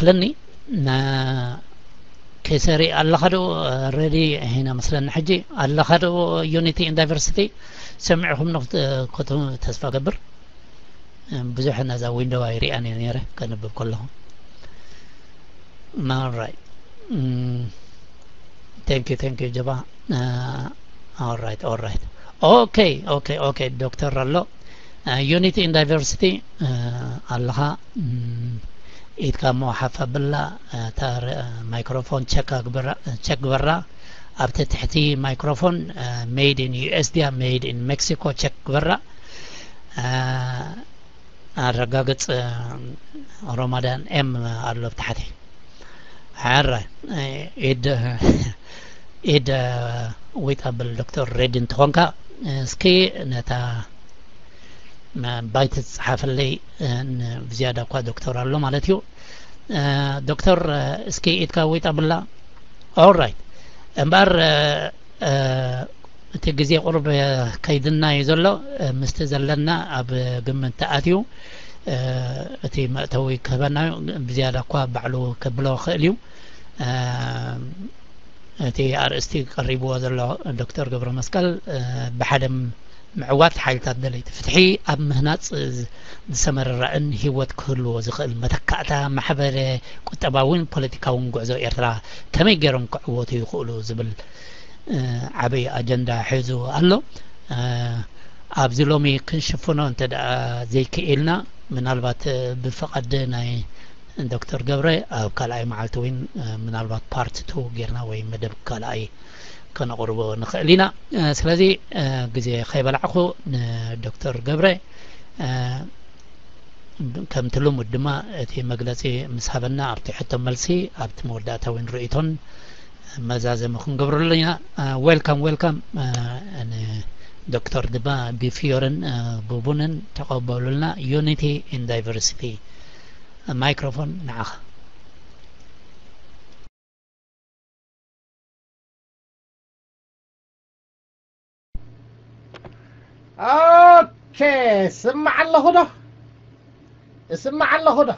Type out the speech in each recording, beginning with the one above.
ለኒ ና-፣ ከይሰሪ ኣለኻ ዶ? ረዲ ሄና መስለኒ። ሕጂ ኣለኻ ዶ? ዩኒቲ ኢን ዳይቨርሲቲ ሰሚዕኹም ኖ ክት-፣ ክትም ተስፋ ገብር። ብዙሕ ነዛ ዊንዶው ኣይሪኣን እየ ነይረ ከንብብ ከለኹ። ማራይ። Thank you, thank you, ጀባ። All right, all right. Okay, okay, okay, ዶክተር ኣሎ። Unity in diversity ኣለኻ። ኢድካ እሞ ሓፍ ኣብላ። እታ ማይክሮፎን ቸክ ግበራ። ኣብቲ ትሕቲ ማይክሮፎን ሜድ ኢን ዩ ኤስ ድያ ሜድ ኢን ሜክሲኮ ቸክ ግበራ። ኣረጋግጽ። ሮማዳን ኤም ኣሎ ኣብ ታሕቲ። ሕራይ። ኢድ ኢድ ዊጥ ኣብል ዶክተር ሬድ እንተኾንካ፣ እስኪ ነታ ባይት ትጽሓፈለይ። ብዝያዳ እኳ ዶክተር ኣሎ ማለት እዩ። ዶክተር፣ እስኪ ኢድካ ዊጥ ኣብላ። ኦራይት። እምበኣር እቲ ግዜ ቁሩብ ከይድና እዩ ዘሎ። ምስቲ ዘለና ኣብ ግምት ተኣትዩ እቲ መእተዊ ክህበና እዩ። ብዝያዳ እኳ ባዕሉ ከብሎ ክእል እዩ። እቲ ኣርእስቲ ቀሪብዎ ዘሎ ዶክተር ገብረ መስቀል፣ ብሓደ ምዕዋት ሓይልታት ደለይቲ ፍትሒ ኣብ ምህናጽ ዝሰመረ ራእን ህይወት ክህልዎ ዝኽእል መተካእታ ማሕበረ ቁጠባውን ፖለቲካውን ጉዕዞ ኤርትራ ከመይ ገይሮም ክዕወቱ ይኽእሉ ዝብል ዓብይ ኣጀንዳ ሒዙ ኣሎ። ኣብዚ ሎሚ ክንሽፍኖ እንተ ደኣ ዘይክኢልና፣ ምናልባት ብፍቓድ ናይ ዶክተር ገብረ ኣብ ካልኣይ መዓልቲ እውን ምናልባት ፓርት ቱ ጌርና ወይ መደብ ካልኣይ ከነቕርቦ ንኽእል ኢና። ስለዚ ግዜ ከይበላዕኩ ንዶክተር ገብረ ከምቲ ልሙድ ድማ እቲ መግለጺ ምስ ሃበና ኣብቲ ሕቶ መልሲ ኣብቲ መወዳእታ እውን ርእይቶን መዛዘሚ ክንገብረሉ ኢና። ዌልካም ዌልካም። ንዶክተር ድማ ብፊዮርን ብቡንን ተቐበሉልና። ዩኒቲ ኢን ዳይቨርሲቲ። ማይክሮፎን ንዓኻ። ኦኬ፣ ስማዕ ኣለኹ ዶ? እስማዕ ኣለኹ ዶ?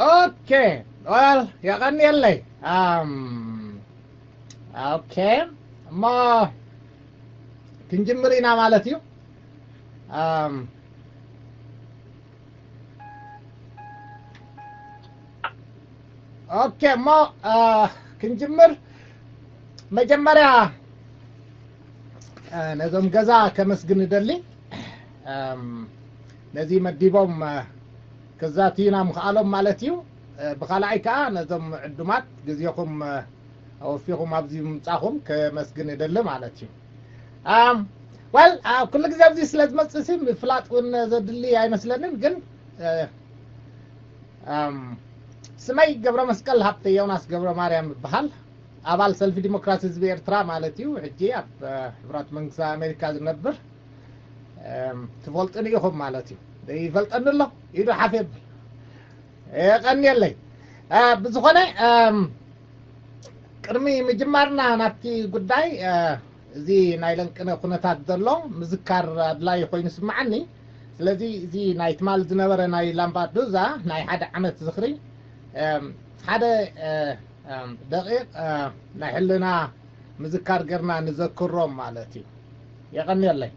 ኦኬ፣ ወል የቐንየለይ። ኣም፣ ኦኬ፣ እሞ ክንጅምር ኢና ማለት እዩ። ኣም፣ ኦኬ፣ እሞ ክንጅምር መጀመርያ ነዞም ገዛ ከመስግን እደሊ። ነዚ መዲቦም ክዛትዩና ምኽኣሎም ማለት እዩ። ብኻልኣይ ከዓ ነዞም ዕዱማት ግዜኹም ኣወፊኹም ኣብዚ ምምጻኹም ከመስግን እደሊ ማለት እዩ። ወል ኩሉ ግዜ ኣብዚ ስለ ዝመጽእ ሲ ምፍላጥ እውን ዘድሊ ኣይመስለንን። ግን ስመይ ገብረ መስቀል ሃብተ ዮናስ ገብረ ማርያም ይበሃል። ኣባል ሰልፊ ዲሞክራሲ ህዝቢ ኤርትራ ማለት እዩ። ሕጂ ኣብ ሕቡራት መንግስታት ኣሜሪካ ዝነብር። ትፈልጡኒ ኢኹም ማለት እዩ። ይፈልጠኒ ኣሎ፣ ኢዱ ሓፍ የብል። የቐንየለይ። ብዝኾነ ቅድሚ ምጅማርና ናብቲ ጉዳይ፣ እዚ ናይ ለንቅነ ኩነታት ዘሎ ምዝካር ኣድላይ ኮይኑ ይስምዓኒ። ስለዚ እዚ ናይ ትማል ዝነበረ ናይ ላምባዱዛ ናይ ሓደ ዓመት ዝኽሪ ሓደ ደቂቕ ናይ ሕልና ምዝካር ገርና ንዘክሮም ማለት እዩ። የቐንየለይ።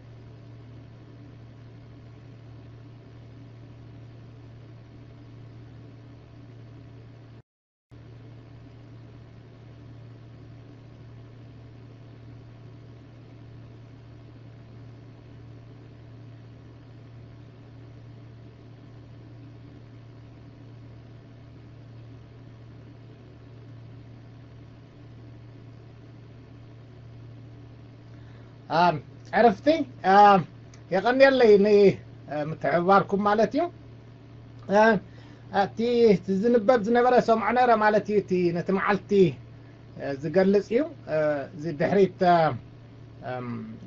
ዕርፍቲ። የቐንየለይ ንምትሕብባርኩም ማለት እዩ። እቲ ዝንበብ ዝነበረ ሰምዖ ነረ ማለት እዩ። እቲ ነቲ መዓልቲ ዝገልጽ እዩ። እዚ ድሕሪት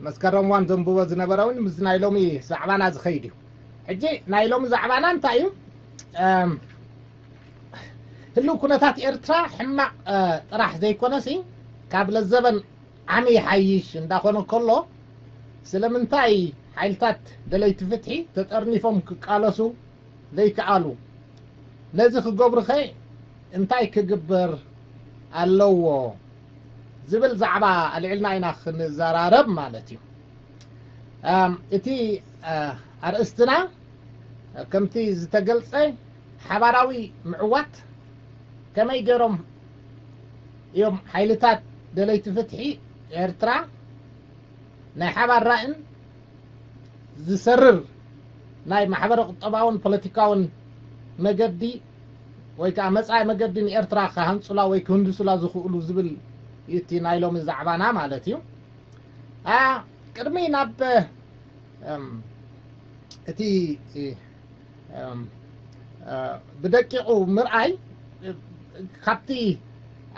መስከረም ዋን ዘንብቦ ዝነበረ እውን ምስ ናይ ሎሚ ዛዕባና ዝኸይድ እዩ። ሕጂ ናይ ሎሚ ዛዕባና እንታይ እዩ? ህልው ኩነታት ኤርትራ ሕማቕ ጥራሕ ዘይኮነሲ ካብ ለዘበን ዓሚ ይሓይሽ እንዳኾነ ከሎ፣ ስለምንታይ ሓይልታት ደለይቲ ፍትሒ ተጠርኒፎም ክቃለሱ ዘይከኣሉ፣ ነዚ ክገብሩኸ እንታይ ክግበር ኣለዎ ዝብል ዛዕባ ኣልዒልና ኢና ክንዘራረብ ማለት እዩ። እቲ ኣርእስትና ከምቲ ዝተገልጸ ሓባራዊ ምዕዋት ከመይ ገይሮም እዮም ሓይልታት ደለይቲ ፍትሒ ኤርትራ ናይ ሓባር ራእን ዝሰርር ናይ ማሕበረ ቁጠባውን ፖለቲካውን መገዲ ወይ ከዓ መፃኢ መገዲ ንኤርትራ ክሃንፁላ ወይ ክህንድሱላ ዝኽእሉ ዝብል እቲ ናይ ሎሚ ዛዕባና ማለት እዩ። ቅድሚ ናብ እቲ ብደቂቑ ምርኣይ ካብቲ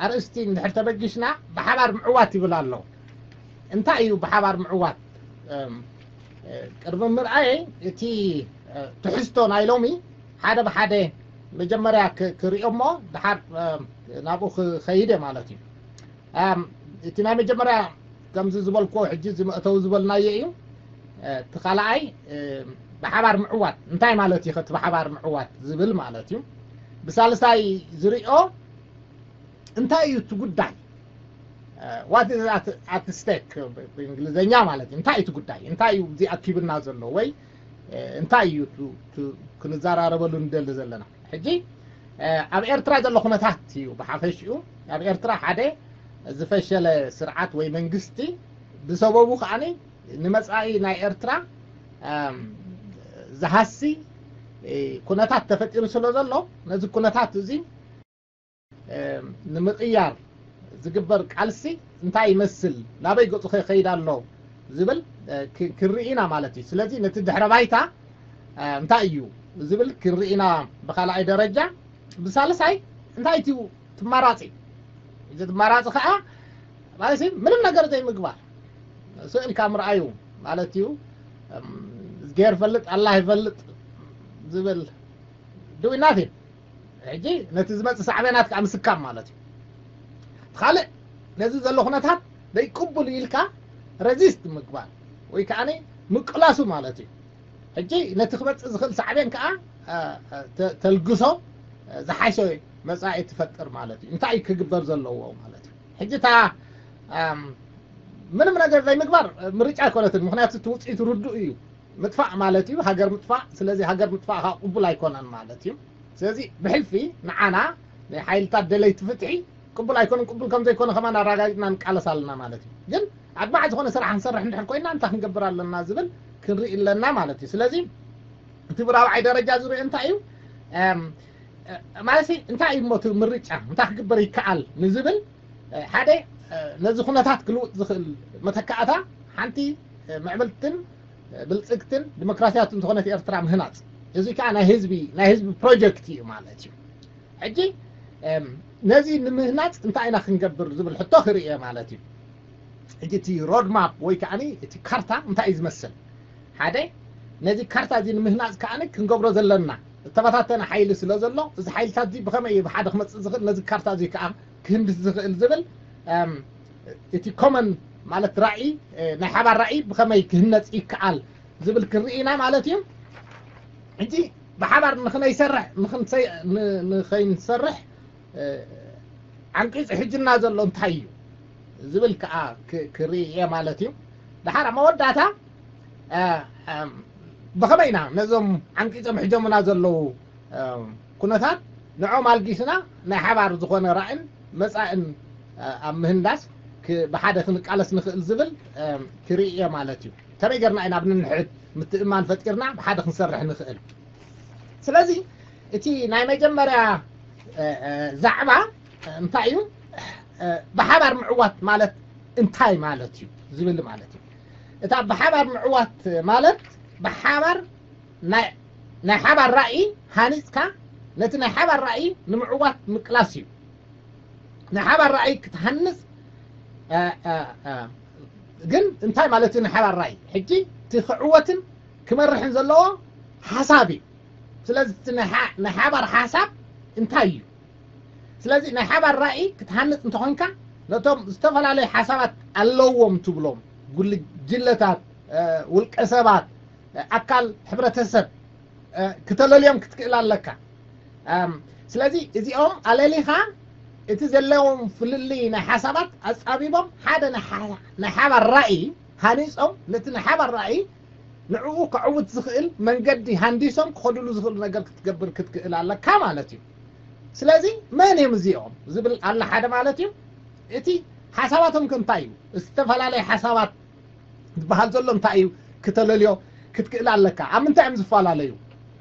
ኣርእስቲ እንድሕር ተበጊስና ብሓባር ምዕዋት ይብል ኣሎ። እንታይ እዩ ብሓባር ምዕዋት? ቅድሚ ምርኣየይ እቲ ትሕዝቶ ናይ ሎሚ ሓደ ብሓደ መጀመርያ ክሪኦ እሞ ድሓር ናብኡ ክኸይደ ማለት እዩ። እቲ ናይ መጀመርያ ከምዚ ዝበልክዎ ሕጂ እዚ መእተዊ ዝበልናዮ እዩ። እቲ ካልኣይ ብሓባር ምዕዋት እንታይ ማለት እዩ? ከቲ ብሓባር ምዕዋት ዝብል ማለት እዩ። ብሳልሳይ ዝሪኦ እንታይ እዩ እቲ ጉዳይ? What is at stake ብእንግሊዝኛ ማለት እዩ። እንታይ እዩ እቲ ጉዳይ? እንታይ እዩ እዚ ኣኪብና ዘሎ ወይ እንታይ እዩ ክንዘራረበሉ ንደሊ ዘለና? ሕጂ ኣብ ኤርትራ ዘሎ ኩነታት እዩ ብሓፈሽኡ። ኣብ ኤርትራ ሓደ ዝፈሸለ ስርዓት ወይ መንግስቲ ብሰበቡ ከዓኒ ንመፃኢ ናይ ኤርትራ ዝሃሲ ኩነታት ተፈጢሩ ስለ ዘሎ ነዚ ኩነታት እዚ ንምቕያር ዝግበር ቃልሲ እንታይ ይመስል፣ ናበይ ገፁ ከይኸይድ ኣሎ ዝብል ክንርኢ ኢና ማለት እዩ። ስለዚ ነቲ ድሕረ ባይታ እንታይ እዩ ዝብል ክንርኢ ኢና ብካልኣይ ደረጃ። ብሳልሳይ እንታይ እቲ ትማራፂ እዚ ትማራፂ ከዓ ማለት ምንም ነገር ዘይምግባር ስእልካ ምርኣዩ ማለት እዩ። እዝጌር ፈልጥ ኣላህ ይፈልጥ ዝብል ድዊናት እዩ። ሕጂ ነቲ ዝመፅእ ሳዕቤናት ከዓ ምስካም ማለት እዩ። ካልእ ነዚ ዘሎ ኩነታት ዘይቅቡል ኢልካ ረዚስት ምግባር ወይ ከዓ ምቅላሱ ማለት እዩ። ሕጂ ነቲ ክመፅእ ዝኽእል ሳዕቤን ከዓ ተልግሶ ዝሓሸ መፃኢ ትፈጥር ማለት እዩ። እንታይ ክግበር ዘለዎ ማለት እዩ? ሕጂ እታ ምንም ነገር ዘይምግባር ምርጫ ኣይኮነትን። ምክንያቱ እቲ ውፅኢት ርዱእ እዩ። ምጥፋእ ማለት እዩ ሃገር ምጥፋእ። ስለዚ ሃገር ምጥፋእ ከዓ ቅቡል ኣይኮነን ማለት እዩ። ስለዚ ብሕልፊ ንዓና ናይ ሓይልታት ደለይቲ ፍትሒ ቅቡል ኣይኮነን። ቅቡል ከም ዘይኮነ ከማን ኣረጋጊፅና ንቃለስ ኣለና ማለት እዩ። ግን ኣድማዕ ዝኾነ ስራሕ ክንሰርሕ እንድሕር ኮይና እንታይ ክንገብር ኣለና ዝብል ክንርኢ ኣለና ማለት እዩ። ስለዚ እቲ ብራብዓይ ደረጃ ዝርኢ እንታይ እዩ ማለት እንታይ እዩ ሞት ምርጫ እንታይ ክግበር ይከኣል ንዝብል ሓደ ነዚ ኩነታት ክልውጥ ዝኽእል መተካእታ ሓንቲ ምዕብልትን ብልፅግትን ዲሞክራሲያትን ዝኾነት ኤርትራ ምህናፅ። እዚ ከዓ ናይ ህዝቢ ናይ ህዝቢ ፕሮጀክት እዩ ማለት እዩ። ሕጂ ነዚ ንምህናፅ እንታይ ኢና ክንገብር ዝብል ሕቶ ክርኢ ማለት እዩ። ሕጂ እቲ ሮድማፕ ወይ ከዓ እቲ ካርታ እንታይ እዩ ዝመስል? ሓደ ነዚ ካርታ እዚ ንምህናፅ ከዓ ክንገብሮ ዘለና ዝተበታተነ ሓይሊ ስለ ዘሎ እዚ ሓይልታት እዚ ብኸመይ እዩ ብሓደ ክመፅእ ዝኽእል ነዚ ካርታ እዚ ከዓ ክህንድስ ዝኽእል ዝብል እቲ ኮመን ማለት ራእይ ናይ ሓባር ራእይ ብኸመይ ክህነፅ ይከኣል ዝብል ክንርኢ ኢና ማለት እዩ። ሕጂ ብሓባር ንክነይሰርሕ ንኸይንሰርሕ ዓንቂፂ ሕጅና ዘሎ እንታይ እዩ ዝብል ከዓ ክርኢ እየ ማለት እዩ። ድሓር መወዳእታ ብኸመይ ኢና ነዞም ዓንቂፆም ሕጀሙና ዘለዉ ኩነታት ንዖም ኣልጊስና ናይ ሓባር ዝኾነ ራእን መፃእን ኣብ ምህንዳስ ብሓደ ክንቃለስ ንኽእል ዝብል ክርኢ እየ ማለት እዩ። ከመይ ገርና ኢና ብንንሕድ ምትእማን ፈጢርና ብሓደ ክንሰርሕ ንኽእል? ስለዚ እቲ ናይ መጀመርያ ዛዕባ እንታይ እዩ? ብሓባር ምዕዋት ማለት እንታይ ማለት እዩ ዝብል ማለት እዩ። እታ ብሓባር ምዕዋት ማለት ብሓባር ናይ ሓባር ራእይ ሃኒፅካ ነቲ ናይ ሓባር ራእይ ንምዕዋት ምቅላስ እዩ። ናይ ሓባር ራእይ ክትሃንፅ ግን እንታይ ማለት እዩ ናይ ሓባር ራእይ? ሕጂ እቲ ክዕወትን ክመርሕን ዘለዎ ሓሳብ እዩ። ስለዚ ናይ ሓባር ሓሳብ እንታይ እዩ? ስለዚ ናይ ሓባር ራእይ ክትሃንፅ እንተኾንካ ነቶም ዝተፈላለዩ ሓሳባት ኣለዎም ትብሎም ጉጅለታት፣ ውልቀ ሰባት፣ ኣካል ሕብረተሰብ ክተለልዮም ክትክእል ኣለካ። ስለዚ እዚኦም ኣለሊኻ እቲ ዘለዎም ፍልልይ ናይ ሓሳባት ኣጻቢቦም ሓደ ናይ ሓባር ራእይ ሃኒጾም፣ ነቲ ናይ ሓባር ራእይ ንዕኡ ከዕውት ዝኽእል መንገዲ ሃንዲሶም ክኸድሉ ዝኽእሉ ነገር ክትገብር ክትክእል ኣለካ ማለት እዩ። ስለዚ መን እዮም እዚኦም ዝብል ኣለ ሓደ ማለት እዩ። እቲ ሓሳባቶም ከ እንታይ እዩ? ዝተፈላለየ ሓሳባት ዝበሃል ዘሎ እንታይ እዩ? ክተለልዮ ክትክእል ኣለካ። ኣብ ምንታይ እዮም ዝፈላለዩ?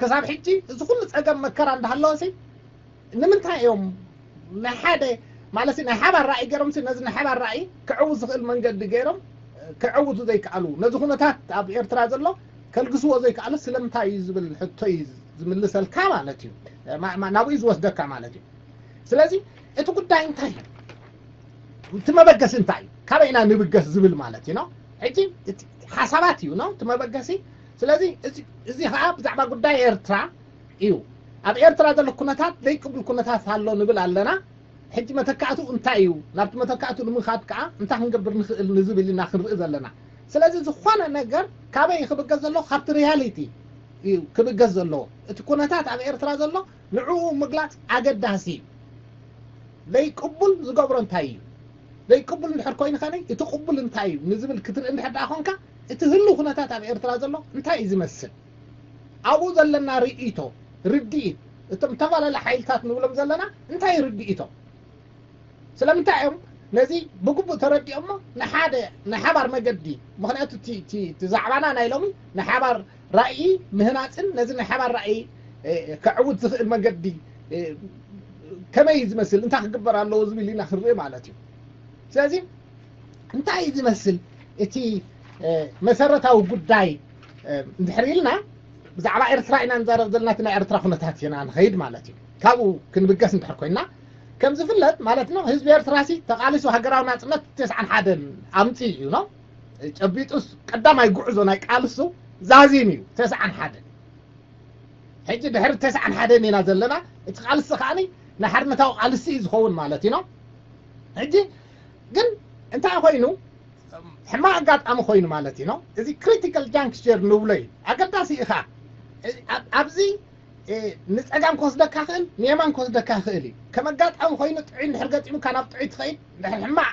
ክሳብ ሕጂ እዚ ኩሉ ጸገም መከራ እንዳሃለወሲ ንምንታይ እዮም ናይ ሓደ ማለት ናይ ሓባር ራእይ ገይሮም ነዚ ናይ ሓባር ራእይ ክዕው ዝኽእል መንገዲ ገይሮም ክዕውቱ ዘይከኣሉ? ነዚ ኩነታት ኣብ ኤርትራ ዘሎ ከልግስዎ ዘይከኣሉ ስለምንታይ እዩ ዝብል ሕቶ እዩ ዝምልሰልካ ማለት እዩ። ናብኡ ዝወስደካ ማለት እዩ። ስለዚ እቲ ጉዳይ እንታይ እዩ? እቲ መበገሲ እንታይ እዩ? ካበይ ኢና ንብገስ ዝብል ማለት እዩ ነው። ሕጂ ሓሳባት እዩ ነው እቲ መበገሲ። ስለዚ እዚ ከዓ ብዛዕባ ጉዳይ ኤርትራ እዩ። ኣብ ኤርትራ ዘሎ ኩነታት ዘይቅብል ኩነታት ኣሎ ንብል ኣለና። ሕጂ መተካእቱ እንታይ እዩ? ናብቲ መተካእቱ ንምኻድ ከዓ እንታይ ክንገብር ንኽእል ንዝብል ኢና ክንርኢ ዘለና። ስለዚ ዝኾነ ነገር ካበይ ክብገስ ዘሎ? ካብቲ ሪያሊቲ እዩ ክብገስ ዘለዎ። እቲ ኩነታት ኣብ ኤርትራ ዘሎ ንዕኡ ምግላጽ ኣገዳሲ እዩ። ዘይቅቡል ዝገብሮ እንታይ እዩ? ዘይቅቡል እንድሕር ኮይኑ ከነይ እቲ ቅቡል እንታይ እዩ ንዝብል ክትርኢ እንድሕር ደኣ ኮንካ እቲ ህሉ ኩነታት ኣብ ኤርትራ ዘሎ እንታይ እዩ ዝመስል? ኣብኡ ዘለና ርእይቶ፣ ርድኢት፣ እቶም ዝተፈላለዩ ሓይልታት ንብሎም ዘለና እንታይ ርድኢቶም? ስለምንታይ እዮም ነዚ ብግቡእ ተረዲኦሞ ንሓደ ናይ ሓባር መገዲ? ምኽንያቱ እቲ ዛዕባና ናይ ሎሚ ናይ ሓባር ራእይ ምህናፅን ነዚ ናይ ሓባር ራእይ ከዕውት ዝኽእል መገዲ ከመይ እዩ ዝመስል፣ እንታይ ክግበር ኣለዎ ዝብል ኢና ክንርኢ ማለት እዩ። ስለዚ እንታይ እዩ ዝመስል እቲ መሰረታዊ ጉዳይ እንድሕር ኢልና ብዛዕባ ኤርትራ ኢና ንዛረብ ዘለና፣ እቲ ናይ ኤርትራ ኩነታት ኢና ንኸይድ ማለት እዩ። ካብኡ ክንብገስ እንድሕር ኮይና ከም ዝፍለጥ ማለት ነው ህዝቢ ኤርትራ ሲ ተቓሊሱ ሃገራዊ ናፅነት ተስዓን ሓደን ኣምፂ እዩ ነው ጨቢጡስ ቀዳማይ ጉዕዞ ናይ ቃልሱ ዛዚም እዩ ተስዓን ሓደን። ሕጂ ድሕሪ ተስዓን ሓደን ኢና ዘለና። እቲ ቃልሲ ከዓኒ ናይ ሓርነታዊ ቃልሲ እዩ ዝኸውን ማለት እዩ ነው። ሕጂ ግን እንታይ ኮይኑ ሕማቕ ኣጋጣሚ ኮይኑ ማለት እዩ ነው። እዚ ክሪቲካል ጃንክቸር ንብሎ እዩ ኣገዳሲ ኢኻ። ኣብዚ ንፀጋም ክወስደካ ክእል ንየማን ክወስደካ ክእል እዩ። ከም ኣጋጣሚ ኮይኑ ጥዑይ እንድሕር ገጢሙካ ናብ ጥዑይ ትኸይድ፣ እንድሕር ሕማቕ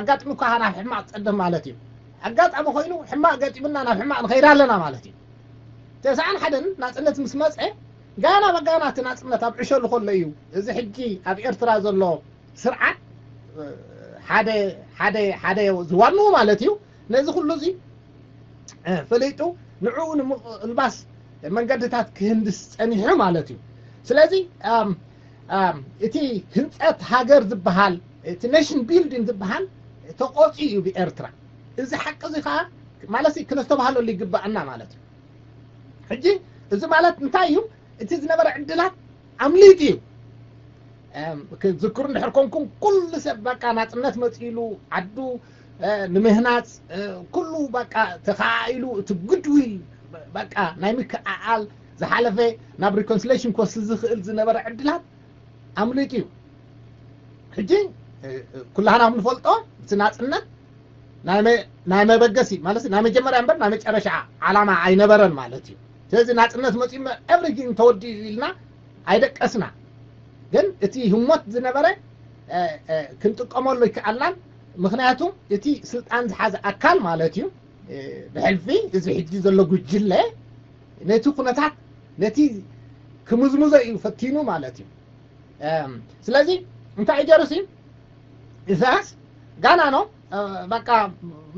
ኣጋጥሙካ ናብ ሕማቕ ትፀድፍ ማለት እዩ። ኣጋጣሚ ኮይኑ ሕማቕ ገጢሙና ናብ ሕማቕ ንኸይድ ኣለና ማለት እዩ። ተስዓን ሓደን ናፅነት ምስ መፀ ጋና በጋና እቲ ናፅነት ኣብ ዕሸሉ ከሎ እዩ እዚ ሕጂ ኣብ ኤርትራ ዘሎ ስርዓት ሓደ ሓደ ሓደ ዝዋንኡ ማለት እዩ። ነዚ ኩሉ እዚ ፈሊጡ ንዕኡ ንምቕልባስ መንገድታት ክህንድስ ጸኒሑ ማለት እዩ። ስለዚ እቲ ህንፀት ሃገር ዝበሃል እቲ ኔሽን ቢልዲንግ ዝበሃል ተቆፂ እዩ ብኤርትራ። እዚ ሓቂ እዚ ከዓ ማለት ክነስተባህለሉ ይግባኣና ማለት እዩ። ሕጂ እዚ ማለት እንታይ እዩ? እቲ ዝነበረ ዕድላት ኣምሊጡ እዩ። ክትዝክሩ እንድሕር ኮንኩም ኩሉ ሰብ በቃ ናፅነት መፂሉ ዓዱ ንምህናፅ ኩሉ በቃ ተኸኣኢሉ እቲ ጉድዊል በቃ ናይ ምክዕዓል ዝሓለፈ ናብ ሪኮንሲሌሽን ክወስድ ዝኽእል ዝነበረ ዕድላት ኣምሊጡ እዩ። ሕጂ ኩላህና ንፈልጦ እቲ ናፅነት ናይ መበገሲ ማለት ናይ መጀመርያ እምበር ናይ መጨረሻ ዓላማ ኣይነበረን ማለት እዩ። ስለዚ ናፅነት መፂኡ everything ተወዲኡ ኢልና ኣይደቀስና። ግን እቲ ህሞት ዝነበረ ክንጥቀመሉ ይከኣልናን። ምክንያቱ እቲ ስልጣን ዝሓዘ ኣካል ማለት እዩ ብሕልፊ እዚ ሕጂ ዘሎ ጉጅለ ነቲ ኩነታት ነቲ ክምዝምዞ እዩ ፈቲኑ ማለት እዩ። ስለዚ እንታይ ገይሩ ሲ ኢሳያስ ጋና ነው በቃ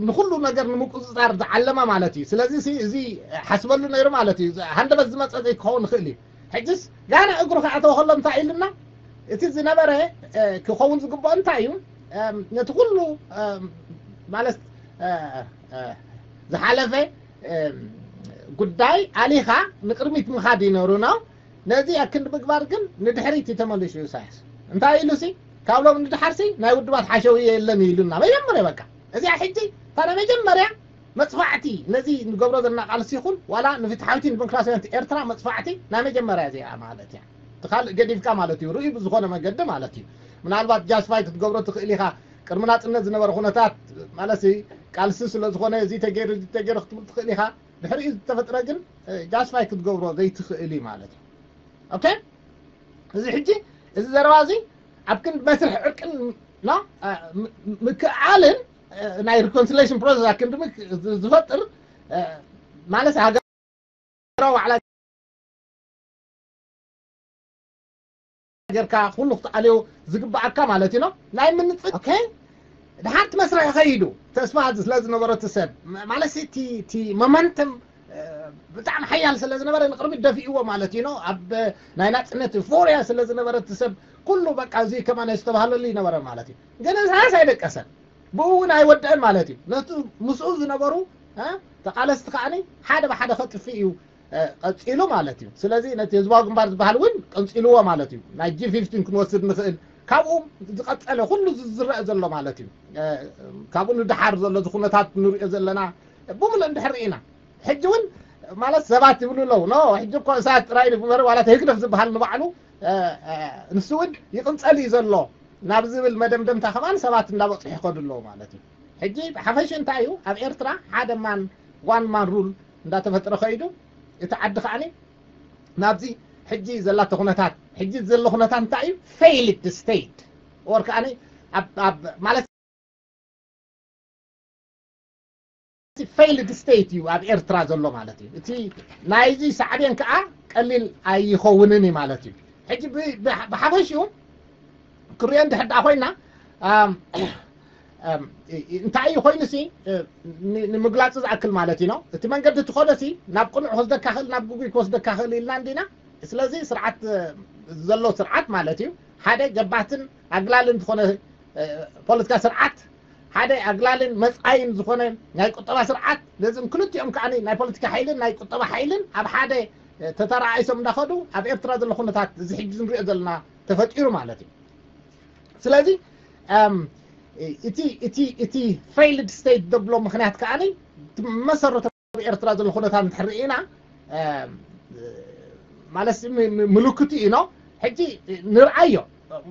ንኩሉ ነገር ንምቁፅፃር ዝዓለመ ማለት እዩ። ስለዚ እዚ ሓስበሉ ነይሩ ማለት እዩ። ሃንደበት ዝመፀ ዘይክኸውን ይኽእል እዩ። ሕጅስ ጋና እግሩ ክኣተወ ከሎ እንታይ ኢሉና? እቲ ዝነበረ ክኸውን ዝግብኦ እንታይ እዩ? ነቲ ኩሉ ማለት ዝሓለፈ ጉዳይ ኣሊኻ ንቅድሚት ምኻድ ይነሩ ነው። ነዚ ኣክንዲ ምግባር ግን ንድሕሪት እዩ ተመሊሱ ኢሳያስ። እንታይ ኢሉ ሲ ካብ ሎም ንድሓር ሲ ናይ ውድባት ሓሸውየ የለን ኢሉና መጀመርያ በቃ እዚኣ ሕጂ እታ ናይ መጀመርያ መፅፋዕቲ ነዚ ንገብሮ ዘለና ቃልሲ ይኹን ዋላ ንፍትሓዊትን ዲሞክራሲያዊት ኤርትራ መፅፋዕቲ ናይ መጀመርያ እዚኣ ማለት እያ። እቲ ካልእ ገዲፍካ ማለት እዩ ርእዩ ብዝኾነ መገዲ ማለት እዩ። ምናልባት ጃስፋይ ክትገብሮ ትኽእል ኢኻ። ቅድሚ ናፅነት ዝነበረ ኩነታት ማለት ቃልሲ ስለ ዝኾነ እዚ ተገይሩ እዚ ተገይሩ ክትብል ትኽእል ኢኻ። ድሕሪኡ ዝተፈጥረ ግን ጃስፋይ ክትገብሮ ዘይትኽእል እዩ ማለት እዩ። ኦኬ፣ እዚ ሕጂ እዚ ዘረባ እዚ ኣብ ክንዲ መስርሕ ዕርቅን ምክእኣልን ናይ ሪኮንሲሌሽን ፕሮሰስ ኣብ ክንዲ ዝፈጥር ማለት ሃገራዊ ዋዕላ ጌርካ ኩሉ ክትኣልዮ ዝግባኣካ ማለት እዩ። ናይ ምንጽ ኦኬ፣ ድሓርቲ መስርሒ ከይዱ ተስፋ ስለ ዝነበረ እቲ ሰብ ማለት እቲ ሞመንተም ብጣዕሚ ሓያል ስለ ዝነበረ ንቅርቢት ደፊእዎ ማለት እዩ። ኣብ ናይ ናፅነት ፎርያ ስለ ዝነበረ እቲ ሰብ ኩሉ በቃ እዚ ከማን ዝተባህለሉ ይነበረ ማለት እዩ። ግን እሳስ ኣይደቀሰን፣ ብኡ እውን ኣይወደአን ማለት እዩ። ነቱ ምስኡ ዝነበሩ ተቃለስቲ ከዓኒ ሓደ ብሓደ ከጥፍእ እዩ ቀፂሉ ማለት እዩ። ስለዚ ነቲ ህዝባዊ ግንባር ዝበሃል እውን ቀንፂልዎ ማለት እዩ። ናይ ጂ ፊፍቲን ክንወስድ ንኽእል፣ ካብኡ ዝቐፀለ ኩሉ ዝረአ ዘሎ ማለት እዩ። ካብኡ ንድሓር ዘሎ እዚ ኩነታት ንሪኦ ዘለና ብምሉእ እንድሕር ርኢና፣ ሕጂ እውን ማለት ሰባት ይብሉ ኣለዉ፣ ኖ ሕጂ እኮ እሳት ጥራይ ንግበር ዋላ ህግደፍ ዝበሃል ንባዕሉ ንሱ እውን ይቕንፀል እዩ ዘሎ ናብ ዝብል መደምደምታ ከማን ሰባት እንዳበፅሑ ይኸዱ ኣለዉ ማለት እዩ። ሕጂ ብሓፈሽ እንታይ እዩ ኣብ ኤርትራ ሓደ ማን ዋን ማን ሩል እንዳተፈጥረ ከይዱ፣ እቲ ዓዲ ከዓኒ ናብዚ ሕጂ ዘላቶ ኩነታት፣ ሕጂ ዘሎ ኩነታት እንታይ እዩ? ፌይልድ ስቴት ወር ከዓኒ ኣብ ኣብ ማለት ፌይልድ ስቴት እዩ ኣብ ኤርትራ ዘሎ ማለት እዩ። እቲ ናይዚ ሳዕቤን ከዓ ቀሊል ኣይኸውንን እዩ ማለት እዩ። ሕጂ ብሓፈሽኡ ክሪኦ እንድሕር ደኣ ኮይና እንታይ እዩ ኮይኑ ሲ ንምግላፁ ዝኣክል ማለት እዩ ነው። እቲ መንገዲ ትኾነ ሲ ናብ ቅኑዕ ክወስደካ ክእል ናብ ግጉይ ክወስደካ ክእል ኢልና እንዲና። ስለዚ ስርዓት ዘሎ ስርዓት ማለት እዩ ሓደ ገባትን ኣግላልን ዝኾነ ፖለቲካ ስርዓት፣ ሓደ ኣግላልን መፃይን ዝኾነ ናይ ቁጠባ ስርዓት። ነዚም ክልቲኦም ከዓ ናይ ፖለቲካ ሓይልን ናይ ቁጠባ ሓይልን ኣብ ሓደ ተተረኣይሶም እንዳኸዱ ኣብ ኤርትራ ዘሎ ኩነታት እዚ ሕጂ ንሪኦ ዘለና ተፈጢሩ ማለት እዩ። ስለዚ እቲ እቲ እቲ ፌይልድ ስቴት ዘብሎ ምክንያት ከዓ መሰረተ ኤርትራ ዘሎ ኩነታት እንድሕር ርኢና ማለት ምልክቱ እዩ ነው። ሕጂ ንርኣዮ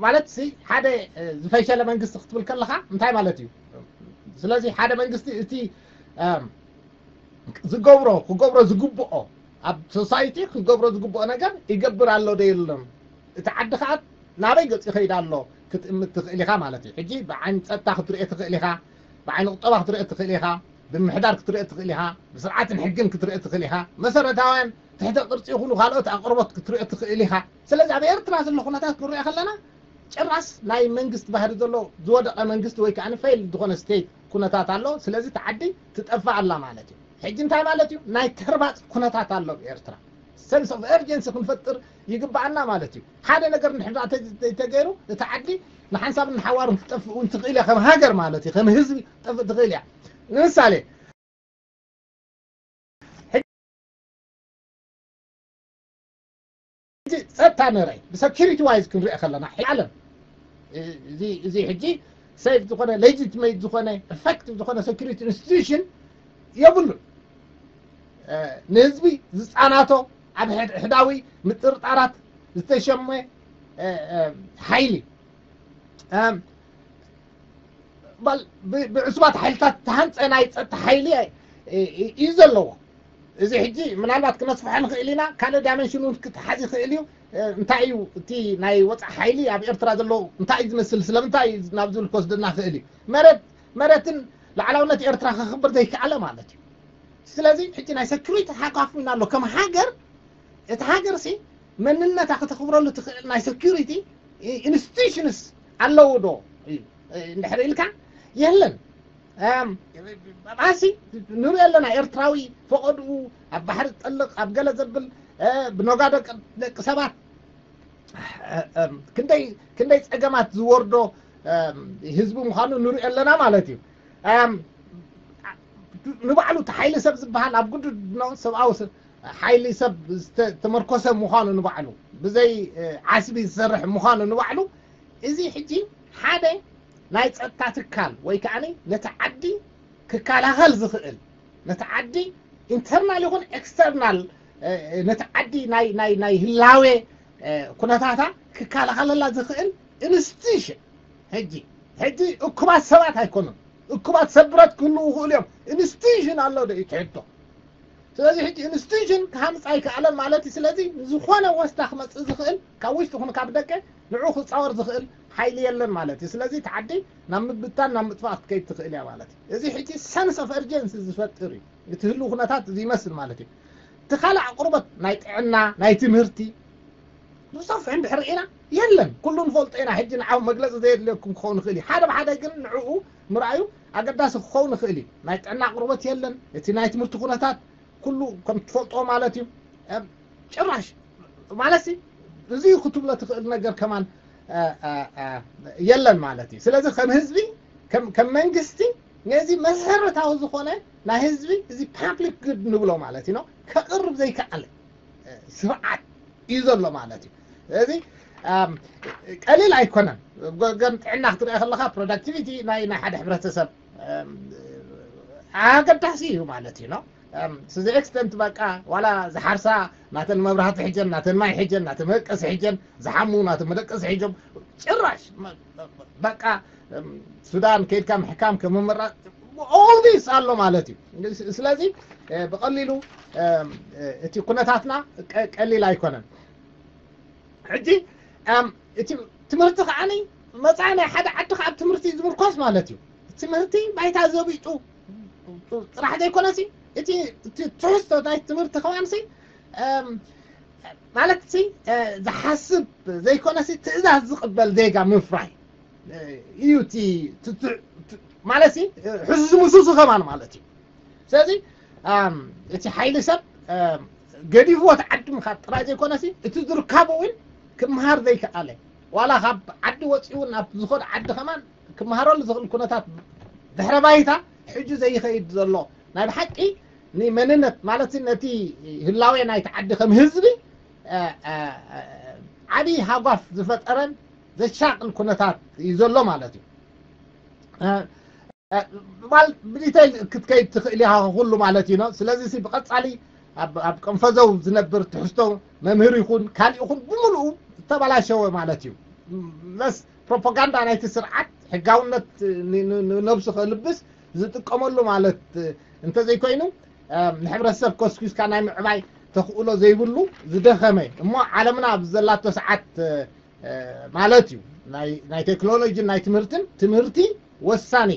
ማለት ሓደ ዝፈሸለ መንግስቲ ክትብል ከለካ እንታይ ማለት እዩ? ስለዚ ሓደ መንግስቲ እቲ ዝገብሮ ክገብሮ ዝግብኦ ኣብ ሶሳይቲ ክገብሮ ዝግብኦ ነገር ይገብር ኣሎ ዶ የለን? እቲ ዓዲ ከዓ ናበይ ገፂ ይኸይድ ኣሎ ክትእምት ትኽእል ኢኻ ማለት እዩ። ሕጂ ብዓይኒ ፀጥታ ክትሪኦ ትኽእል ኢኻ፣ ብዓይኒ ቁጠባ ክትሪኦ ትኽእል ኢኻ፣ ብምሕዳር ክትሪኦ ትኽእል ኢኻ፣ ብስርዓትን ሕግን ክትሪኦ ትኽእል ኢኻ፣ መሰረታውያን ትሕተ ቅርፂ ይኹኑ ካልኦት ኣቅርቦት ክትሪኦ ትኽእል ኢኻ። ስለዚ ኣብ ኤርትራ ዘሎ ኩነታት ክንሪኦ ከለና ጭራስ ናይ መንግስቲ ባህሪ ዘሎ ዝወደቐ መንግስቲ ወይ ከዓ ፌይል ዝኾነ ስቴት ኩነታት ኣሎ። ስለዚ እቲ ዓዲ ትጠፍእ ኣላ ማለት እዩ። ሕጂ እንታይ ማለት እዩ? ናይ ተርባፅ ኩነታት ኣሎ ኣብ ኤርትራ። ሰንስ ኦፍ ኤርጀንሲ ክንፈጥር ይግባኣና ማለት እዩ። ሓደ ነገር እንድሕር ተገይሩ እቲ ዓዲ ንሓንሳብን ንሓዋሩን ክትጠፍእ እውን ትኽእል እያ ከም ሃገር ማለት እዩ። ከም ህዝቢ ክትጠፍእ ትኽእል እያ። ንምሳሌ ሕጂ ጸጥታ ንርኢ ብሰኪሪቲ ዋይዝ ክንሪኦ ከለና ዓለም እዚ ሕጂ ሰይፍ ዝኾነ ሌጂቲሜት ዝኾነ ኤፌክቲቭ ዝኾነ ሰኪሪቲ ኢንስቲቱሽን የብሉን። ንህዝቢ ዝፃናቶ ኣብ ሕዳዊ ምጥርጣራት ዝተሸመ ሓይሊ ብዕሱባት ሓይልታት ተሃንፀ ናይ ፀጥታ ሓይሊ እዩ ዘለዎ። እዚ ሕጂ ምናልባት ክነስፍሖ ንኽእል ኢና። ካልእ ዳይመንሽን እውን ክትሓዝ ይኽእል እዩ። እንታይ እዩ እቲ ናይ ወፃኢ ሓይሊ ኣብ ኤርትራ ዘሎ እንታይ እዩ ዝመስል ስለምንታይ እዩ ናብ ዝብል ክወስደና ክእል እዩ። መሬት መሬትን ላዕላውነት ኤርትራ ከኽብር ዘይከኣለ ማለት እዩ። ስለዚ ሕጂ ናይ ሰኪሪቲ ሓቋፍ ኢና ኣሎ ከም ሃገር። እቲ ሃገር ሲ መንነታ ከተኽብረሉ ትኽእል ናይ ሰኪሪቲ ኢንስቲቱሽንስ ኣለዉ ዶ እንድሕር ኢልካ የለን። ኣባሲ ንሪኦ ኣለና ኤርትራዊ ፈቐድኡ ኣብ ባሕሪ ጠልቕ ኣብ ገለ ዘብል ብነጋዶ ደቂ ሰባት ክንደይ ክንደይ ፀገማት ዝወርዶ ህዝቢ ምዃኑ ንሪኦ ኣለና ማለት እዩ። ንባዕሉ እቲ ሓይሊ ሰብ ዝበሃል ኣብ ግዱድ ሰብኣዊ ሓይሊ ሰብ ዝተመርኮሰ ምዃኑ ንባዕሉ ብዘይ ዓስቢ ዝሰርሕ ምዃኑ ንባዕሉ እዚ ሕጂ ሓደ ናይ ፀጥታ ትካል ወይ ከዓ ነቲ ዓዲ ክከላኸል ዝኽእል ነቲ ዓዲ ኢንተርናል ይኹን ኤክስተርናል ነቲ ዓዲ ናይ ህላዌ ኩነታታ ክከላኸለላ ዝኽእል ኢንስቲቱሽን ሕጂ ሕጂ እኩባት ሰባት ኣይኮኑን። እኩባት ሰብ ብረት ክህልዉ ይኽእሉ እዮም። ኢንስቲቱሽን ኣሎ ዶ እዩ ትሕቶ? ስለዚ ሕጂ ኢንስቲቱሽን ክሃንፃ ኣይከኣለን ማለት እዩ። ስለዚ ዝኾነ ወስታ ክመፅእ ዝኽእል ካብ ውሽጢ ኹን ካብ ደቀ ንዑ ክፃወር ዝኽእል ሓይሊ የለን ማለት እዩ። ስለዚ እቲ ዓዲ ናብ ምብታን ናብ ምጥፋእ ክትከይድ ትኽእል እያ ማለት እዩ። እዚ ሕጂ ሰንስ ኦፍ እርጀንሲ ዝፈጥር እዩ። እቲ ህልው ኩነታት እዚ ይመስል ማለት እዩ። እቲ ካልእ ኣቕርቦት ናይ ጥዕና ናይ ትምህርቲ ብሰፊሑ እንድሕር ርኢና የለን። ኩሉ ንፈልጦ ኢና። ሕጂ ንዓው መግለፂ ዘየድልየኩም ክኸውን ይኽእል እዩ። ሓደ ብሓደ ግን ንዕኡ ምርኣዩ ኣገዳሲ ክኸውን ይኽእል እዩ። ናይ ጥዕና ኣቕርቦት የለን። እቲ ናይ ትምህርቲ ኩነታት ኩሉ ከም ትፈልጦ ማለት እዩ። ጭራሽ ማለት እዚ ክትብሎ ትኽእል ነገር ከማን የለን ማለት እዩ። ስለዚ ከም ህዝቢ ከም መንግስቲ ነዚ መሰረታዊ ዝኾነ ናይ ህዝቢ እዚ ፓብሊክ ግድ ንብሎ ማለት እዩ ከቕርብ ዘይከኣለ ስርዓት እዩ ዘሎ ማለት እዩ። ስለዚ ቀሊል ኣይኮነን። ገም ጥዕና ክትሪኦ ከለካ ፕሮዳክቲቪቲ ናይ ናይ ሓደ ሕብረተሰብ ኣገዳሲ እዩ ማለት እዩ። ስዚ ኤክስተንት በቃ ዋላ ዝሓርሳ ናተን መብራህቲ ሕጀን ናተን ማይ ሕጀን ናተን መደቀሲ ሕጀን ዝሓሙ ናተን መደቀሲ ሕጆም ጭራሽ በቃ ሱዳን ከይድካ ምሕካም ከምምራ ኦልዲስ ኣሎ ማለት እዩ። ስለዚ ብቐሊሉ እቲ ኩነታትና ቀሊል ኣይኮነን። ሕጂ እቲ ትምህርቲ ከዓኒ መፃኢ ናይ ሓደ ዓዲ ካብ ትምህርቲ ዝምርኮስ ማለት እዩ። ትምህርቲ ባይታ ዘቢጡ ጥራሕ ዘይኮነሲ እቲ ትሕዝቶ ናይ ትምህርቲ ከማንሲ ማለት ሲ ዝሓስብ ዘይኮነሲ ትእዛዝ ዝቕበል ዜጋ ምፍራይ እዩ። ማለት ሕዚ ዝምሱሱ ከማን ማለት እዩ። ስለዚ እቲ ሓይሊ ሰብ ገዲፍዎ እቲ ዓዲ ምኻድ ጥራይ ዘይኮነሲ እቲ ዝርካቡ እውን ክምሃር ዘይከኣለ ዋላ ካብ ዓዲ ወፂኡ ናብ ዝኾነ ዓዲ ከማን ክምሃረሉ ዝኽእል ኩነታት ድሕረ ባይታ ሕጂ ዘይኸይድ ዘሎ ናይ ብሓቂ ንመንነት ማለት ነቲ ህላዌ ናይቲ ዓዲ ከም ህዝቢ ዓብዪ ሃጓፍ ዝፈጠረን ዘሻቅል ኩነታት እዩ ዘሎ ማለት እዩ። ብዲተይል ክትከይድ ትኽእል ኢኻ ኩሉ ማለት እዩ። ስለዚ ብቐፃሊ ኣብ ቀንፈዘው ዝነብር ትሕዝቶ መምህር ይኹን ካልእ ይኹን ብምሉኡ ዝተበላሸወ ማለት እዩ። መስ ፕሮፓጋንዳ ናይቲ ስርዓት ሕጋውነት ነብሱ ከልብስ ዝጥቀመሉ ማለት እንተዘይኮይኑ ንሕብረተሰብ ኮስኪስካ ናይ ምዕባይ ተኽእሎ ዘይብሉ ዝደኸመ እሞ ዓለምና ኣብ ዘላቶ ሰዓት ማለት እዩ ናይ ቴክኖሎጂን ናይ ትምህርትን ትምህርቲ ወሳኒ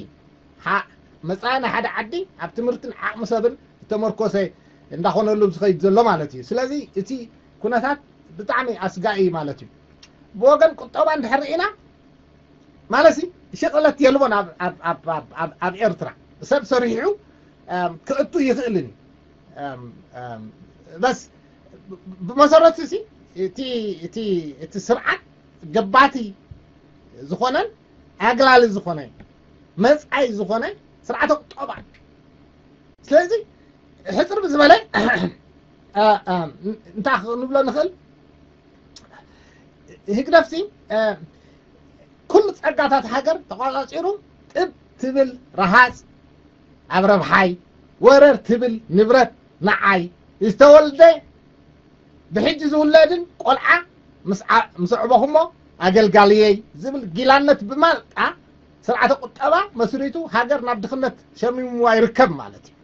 መፃኢ ናይ ሓደ ዓዲ ኣብ ትምህርትን ዓቕሚ ሰብን ዝተመርኮሰ እንዳኾነሉ ዝኸይድ ዘሎ ማለት እዩ። ስለዚ እቲ ኩነታት ብጣዕሚ ኣስጋኢ እዩ ማለት እዩ። ብወገን ቁጠባ እንድሕር ርኢና ማለት ሽቕለት የልቦን ኣብ ኤርትራ ሰብ ሰሪሑ ክእቱ ይኽእልን በስ ብመሰረቱ እቲ ስርዓት ገባቲ ዝኾነን ኣግላሊ ዝኾነ መፃኢ ዝኾነ ስርዓተ ቁጠባ። ስለዚ ሕፅር ብዝበለ እንታይ ክንብሎ ንኽእል ህግደፍሲ ኩሉ ፀጋታት ሃገር ተቋፃፂሩ ጥብ ትብል ረሃፅ ኣብ ረብሓይ ወረር ትብል ንብረት ንዓይ ዝተወልደ ብሕጂ ዝውለድን ቆልዓ ምስ ኣዕበኹሞ ኣገልጋልየይ ዝብል ጊላነት ብማልጣ ስርዓተ ቁጠባ መስሪቱ ሃገር ናብ ድኽነት ሸሚምዋ ይርከብ ማለት እዩ።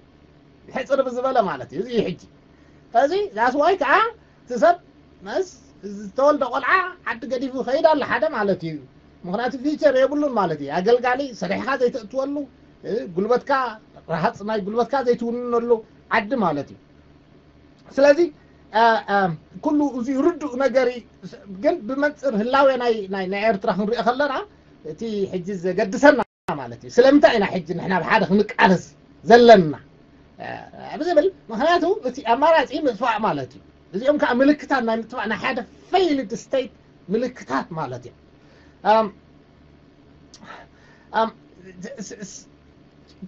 ሕፅር ብዝበለ ማለት እዩ እዚ ሕጂ እዚ ዛስዋይ ከዓ እቲ ሰብ መስ ዝተወልደ ቆልዓ ዓዲ ገዲፉ ይኸይድ ኣሎ ሓደ ማለት እዩ። ምክንያቱ ፊቸር የብሉን ማለት እዩ። ኣገልጋሊ ሰሪሕካ ዘይተእትወሉ ጉልበትካ ረሃፅ ናይ ጉልበትካ ዘይትውንነሉ ዓዲ ማለት እዩ። ስለዚ ኩሉ እዚ ርዱእ ነገር ግን ብመንፅር ህላዌ ናይ ኤርትራ ክንሪኦ ከለና እቲ ሕጂ ዘገድሰና ማለት እዩ ስለምንታይ ኢና ሕጂ ንሕና ብሓደ ክንቃለስ ዘለና ብዝብል ምክንያቱ እቲ ኣማራፂ ምጥፋእ ማለት እዩ። እዚኦም ከዓ ምልክታት ናይ ምጥፋእ ናይ ሓደ ፌይልድ ስቴት ምልክታት ማለት እዮም።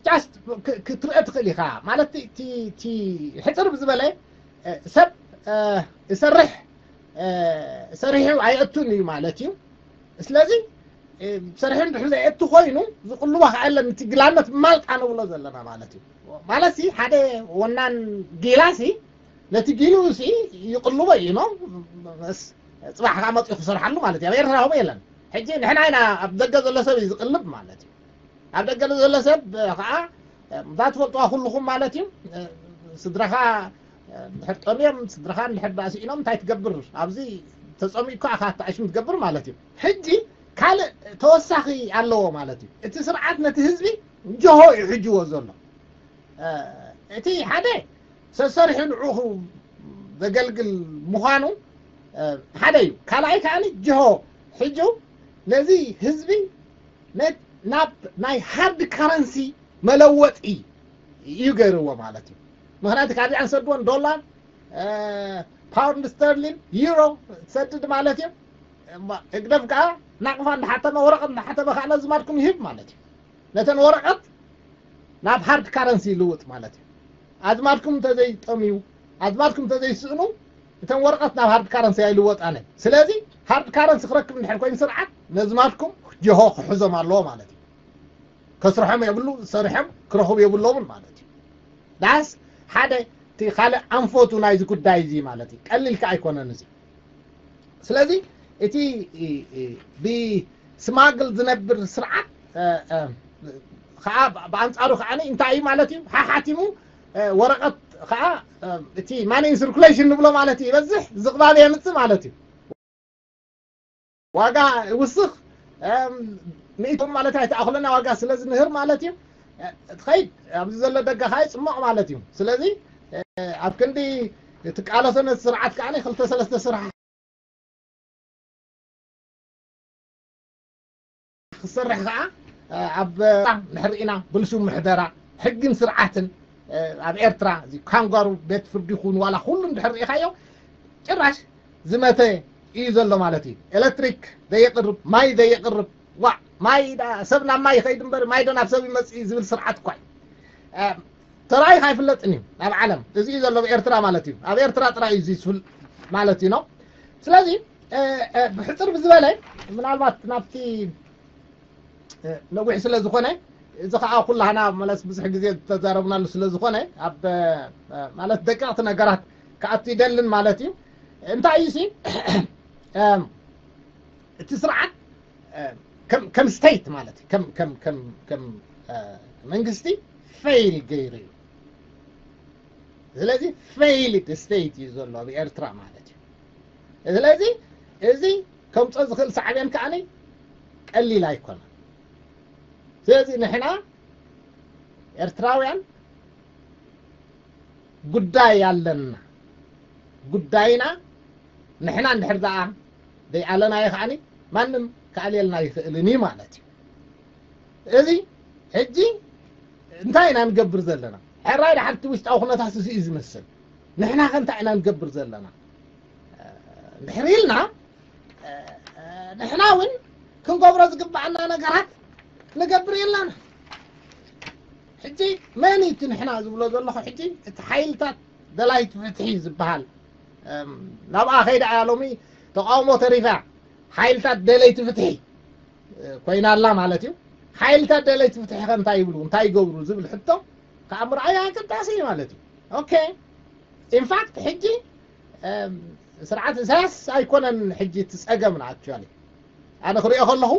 ጃስት ክትርአ ትኽእል ኢኻ ማለት ሕፅር ብዝበለ ሰብ እሰርሕ ሰሪሑ ኣየእቱን እዩ ማለት እዩ። ስለዚ ሰሪሑ እንድሕር ዘየእቱ ኮይኑ ዝቕልቦ ከዓ የለን እቲ ግላነት ማልጣ ንብሎ ዘለና ማለት እዩ። ማለት ሓደ ወናን ጊላ ሲ ነቲ ጊሉ ሲ ይቕልቦ እዩ ነው ጽባሕ ከዓ መፅኡ ክሰርሓሉ ማለት እዩ። ኣብ ኤርትራ ከምኡ የለን። ሕጂ ንሕና ኢና ኣብ ደገ ዘሎ ሰብ እዩ ዝቕልብ ማለት እዩ። ኣብ ደገ ዘሎ ሰብ ከዓ እዛ ትፈልጥዋ ኩልኹም ማለት እዩ ስድራኻ እንድሕር ጠምዮም፣ ስድራኻ እንድሕር ደኣ ስኢኖም እንታይ ትገብር? ኣብዚ ተጸሚእካ ኢኻ ኣተኣሽም ትገብር ማለት እዩ። ሕጂ ካልእ ተወሳኺ ኣለዎ ማለት እዩ። እቲ ስርዓት ነቲ ህዝቢ ጀሆ እዩ ሕጅዎ ዘሎ። እቲ ሓደ ሰሰሪሑ ንዕኡ ዘገልግል ምዃኑ ሓደ እዩ። ካልኣይ ከዓኒ ጅሆ ሕጂ ነዚ ህዝቢ ናብ ናይ ሃርድ ካረንሲ መለወጢ እዩ ገይርዎ ማለት እዩ። ምክንያቱ ካብዚኣን ሰድወን ዶላር፣ ፓውንድ ስተርሊን፣ ዩሮ ትሰድድ ማለት እዩ። ህግደፍ ከዓ ናቕፋ እንዳሓተመ፣ ወረቐት እንዳሓተመ ከዓ ነዚ ማድኩም ይህብ ማለት እዩ። ነተን ወረቐት ናብ ሃርድ ካረንሲ ይልውጥ ማለት እዩ። ኣዝማድኩም እንተዘይጠምዩ፣ ኣዝማድኩም እንተዘይስእኑ፣ እተን ወረቐት ናብ ሃርድ ካረንሲ ኣይልወጣን እየን። ስለዚ ሃርድ ካረንሲ ክረክብ እንድሕር ኮይኑ ስርዓት ነዝማድኩም ጀሆ ክሕዞም ኣለዎ ማለት እዩ። ከስርሖም የብሉ፣ ሰሪሖም ክረኽቡ የብሎምን ማለት እዩ። ዳስ ሓደ እቲ ካልእ ኣንፈቱ ናይዚ ጉዳይ እዚ ማለት እዩ። ቀሊልካ ኣይኮነን እዚ። ስለዚ እቲ ብስማግል ዝነብር ስርዓት ከዓ ብኣንፃሩ ከዓ እንታይ እዩ ማለት እዩ? ሓሓቲሙ ወረቐት ከዓ እቲ ማኒ ኢን ስርኩሌሽን ንብሎ ማለት እዩ። ይበዝሕ ዝቕባብ የምፅእ ማለት እዩ። ዋጋ ይውስኽ፣ ሚእቶም ማለት ኣይተኣኽለና ዋጋ ስለ ዝንህር ማለት እዩ። ትኸይድ ኣብዚ ዘሎ ደገ ከዓ ይፅሞቕ ማለት እዩ። ስለዚ ኣብ ክንዲ ትቃለሶ ነቲ ስርዓት ከዓ ክልተ ሰለስተ ስራሕ ክሰርሕ ከዓ ኣብ ንሕርኢና ብልሹ ምሕደራ ሕግን ስርዓትን ኣብ ኤርትራ እዚ ካንጋሩ ቤት ፍርዲ ይኹን ዋላ ኩሉ እንድሕር ርኢኻዮ ጭራሽ ዝመተ እዩ ዘሎ ማለት እዩ። ኤሌክትሪክ ዘየቅርብ፣ ማይ ዘየቅርብ፣ ዋ ማይ ሰብ ናብ ማይ ይኸይድ እምበር ማይ ዶ ናብ ሰብ ይመፅእ ዝብል ስርዓት እኳ እዩ። ተራእዩ ኣይፍለጥን እዩ ኣብ ዓለም። እዚ እዩ ዘሎ ኣብ ኤርትራ ማለት እዩ። ኣብ ኤርትራ ጥራይ እዩ ዝፍል ማለት እዩ ነው። ስለዚ ብሕፅር ብዝበለ ምናልባት ናብቲ ነዊሕ ስለ ዝኾነ እዚ ከዓ ኩላህና መለስ ብዙሕ ግዜ ዝተዛረብናሉ ስለ ዝኾነ ኣብ ማለት ደቀቕቲ ነገራት ክኣቱ ይደልን ማለት እዩ። እንታይ እዩ ሲ እቲ ስርዓት ከም ስቴት ማለት ከም ከም ከም ከም መንግስቲ ፌይል ገይሩ እዩ። ስለዚ ፌይልድ ስቴት እዩ ዘሎ ኣብ ኤርትራ ማለት እዩ። ስለዚ እዚ ከምፆ ዝኽእል ሳዕቤን ከዓኒ ቀሊል ኣይኮነን። ስለዚ ንሕና ኤርትራውያን ጉዳይ ኣለና። ጉዳይና ንሕና እንድሕር ደኣ ዘይኣለናዮ ከዓኒ ማንም ክኣልየልና ይኽእልን እዩ ማለት እዩ። እዚ ሕጂ እንታይ ኢና ንገብር ዘለና? ሕራይ ድሓር እቲ ውሽጣዊ ኩነታት እዚ እዩ ዝመስል። ንሕና ከ እንታይ ኢና ንገብር ዘለና? እንድሕር ኢልና ንሕና እውን ክንገብሮ ዝግባኣና ነገራት ንገብር የላና። ሕጂ መን እዩ እቲ ንሕና ዝብሎ ዘለኹ? ሕጂ እቲ ሓይልታት ደላይቲ ፍትሒ ዝበሃል ናብኣ ከይዳ እያ ሎሚ ተቃውሞ ተሪፋ ሓይልታት ደለይቲ ፍትሒ ኮይና ኣላ ማለት እዩ። ሓይልታት ደለይቲ ፍትሒ ከ እንታይ ይብሉ እንታይ ይገብሩ ዝብል ሕቶ ከዓ ምርኣይ ኣገዳሲ እዩ ማለት እዩ። ኦኬ ኢንፋክት ሕጂ ስርዓት ኢሳያስ ኣይኮነን ሕጂ እቲ ፀገምና ኣክቹዋሊ ኣነ ክሪኦ ከለኹ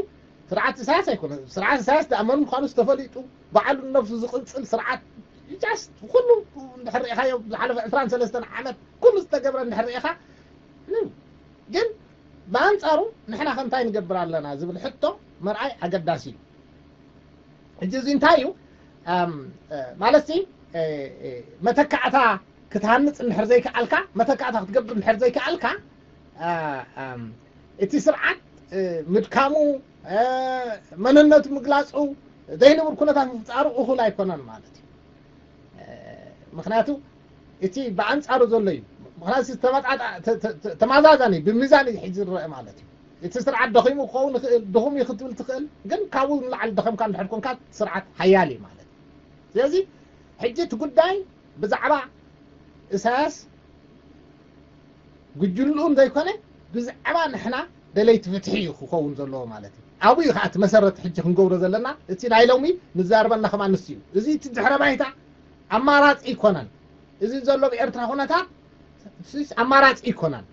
ስርዓት ኢሳያስ ኣይኮነን። ስርዓት ኢሳያስ ደኣ መን ምዃኑ ዝተፈሊጡ ባዕሉ ነብሱ ዝቕንፅል ስርዓት ጃስት ኩሉ እንድሕር ርኢኻዮ ዝሓለፈ ዕስራን ሰለስተን ዓመት ኩሉ ዝተገብረ እንድሕር ርኢኻ ግን ብኣንፃሩ ንሕና ከ እንታይ ንገብር ኣለና ዝብል ሕቶ መርኣይ ኣገዳሲ እዩ። ሕጂ እዚ እንታይ እዩ ማለት ሲ መተካዕታ ክትሃንፅ እንድሕር ዘይከኣልካ መተካዕታ ክትገብር እንድሕር ዘይከኣልካ እቲ ስርዓት ምድካሙ መንነቱ ምግላፁ ዘይንቡር ኩነታት ምፍፃሩ እኹል ኣይኮነን ማለት እዩ። ምክንያቱ እቲ ብኣንፃሩ ዘሎ እዩ። ምክንያቱ ተመጣጣ ተማዛዛኒ ብሚዛን እዩ ሕጂ ዝረአ ማለት እዩ። እቲ ስርዓት ደኺሙ ክኸውን ይኽእል ድኹም እዩ ክትብል ትኽእል፣ ግን ካብኡ ንላዕሊ ደኸምካ እንድሕር ኮንካ ስርዓት ሓያል እዩ ማለት እዩ። ስለዚ ሕጂ እቲ ጉዳይ ብዛዕባ እሳያስ ጉጅልኡ እንተይኮነ ብዛዕባ ንሕና ደለይቲ ፍትሒ እዩ ክኸውን ዘለዎ ማለት እዩ። ኣብኡ እዩ ከዓ እቲ መሰረት ሕጂ ክንገብሮ ዘለና። እቲ ናይ ሎሚ ንዛረበና ከማን ንሱ እዩ። እዚ እቲ ድሕረ ባይታ ኣማራፂ ኣይኮነን። እዚ ዘሎ ብኤርትራ ኩነታት እሱስ ኣማራፂ ኣይኮነን።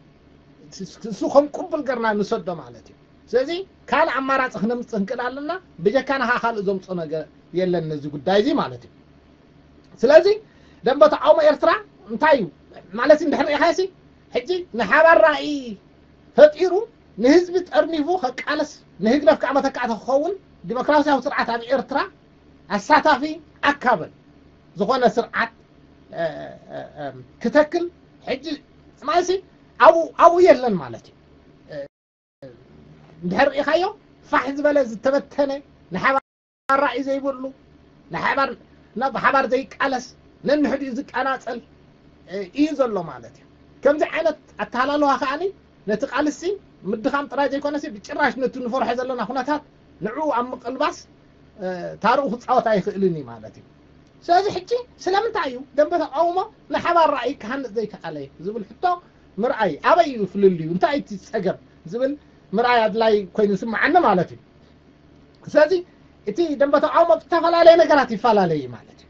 እሱ ከም ቅቡል ገርና ንሰዶ ማለት እዩ። ስለዚ ካልእ ኣማራፂ ክነምፅእ ክንክእል ኣለና። ብጀካ ንኻ ካልእ ዘምፆ ነገር የለን ነዚ ጉዳይ እዚ ማለት እዩ። ስለዚ ደንበ ተቃውሞ ኤርትራ እንታይ እዩ ማለት እንድሕር ኢኻሲ፣ ሕጂ ንሓባር ራእይ ፈጢሩ ንህዝቢ ጠርኒፉ ከቃለስ፣ ንህግደፍ ከዓ መተካእታ ክኸውን፣ ዲሞክራሲያዊ ስርዓት ኣብ ኤርትራ ኣሳታፊ ኣካበል ዝኾነ ስርዓት ክትክል ሕጂ ማለት ኣብኡ ኣብኡ የለን ማለት እዩ። እንድሕር ርኢኻዮ፣ ፋሕ ዝበለ ዝተበተነ፣ ንሓባር ራእይ ዘይብሉ፣ ንሓባር ናብ ሓባር ዘይቃለስ፣ ነንሕዲኡ ዝቀናጸል እዩ ዘሎ ማለት እዩ። ከምዚ ዓይነት ኣተሃላልዋ ከዓኒ ነቲ ቃልሲ ምድኻም ጥራይ ዘይኮነሲ ብጭራሽ ነቲ ንፈርሖ ዘለና ኩነታት ንዕኡ ኣብ ምቅልባስ ታርኡ ክፃወት ኣይኽእልን እዩ ማለት እዩ። ስለዚ ሕጂ ስለምንታይ እዩ ደንበ ተቃውሞ ንሓባር ራእይ ክሃንፅ ዘይከኣለ ዝብል ሕቶ ምርኣይ፣ ኣበይ እዩ ፍልልዩ፣ እንታይ እቲ ፀገም ዝብል ምርኣይ ኣድላይ ኮይኑ ይስምዓኒ ማለት እዩ። ስለዚ እቲ ደንበ ተቃውሞ ብዝተፈላለየ ነገራት ይፈላለዩ ማለት እዩ።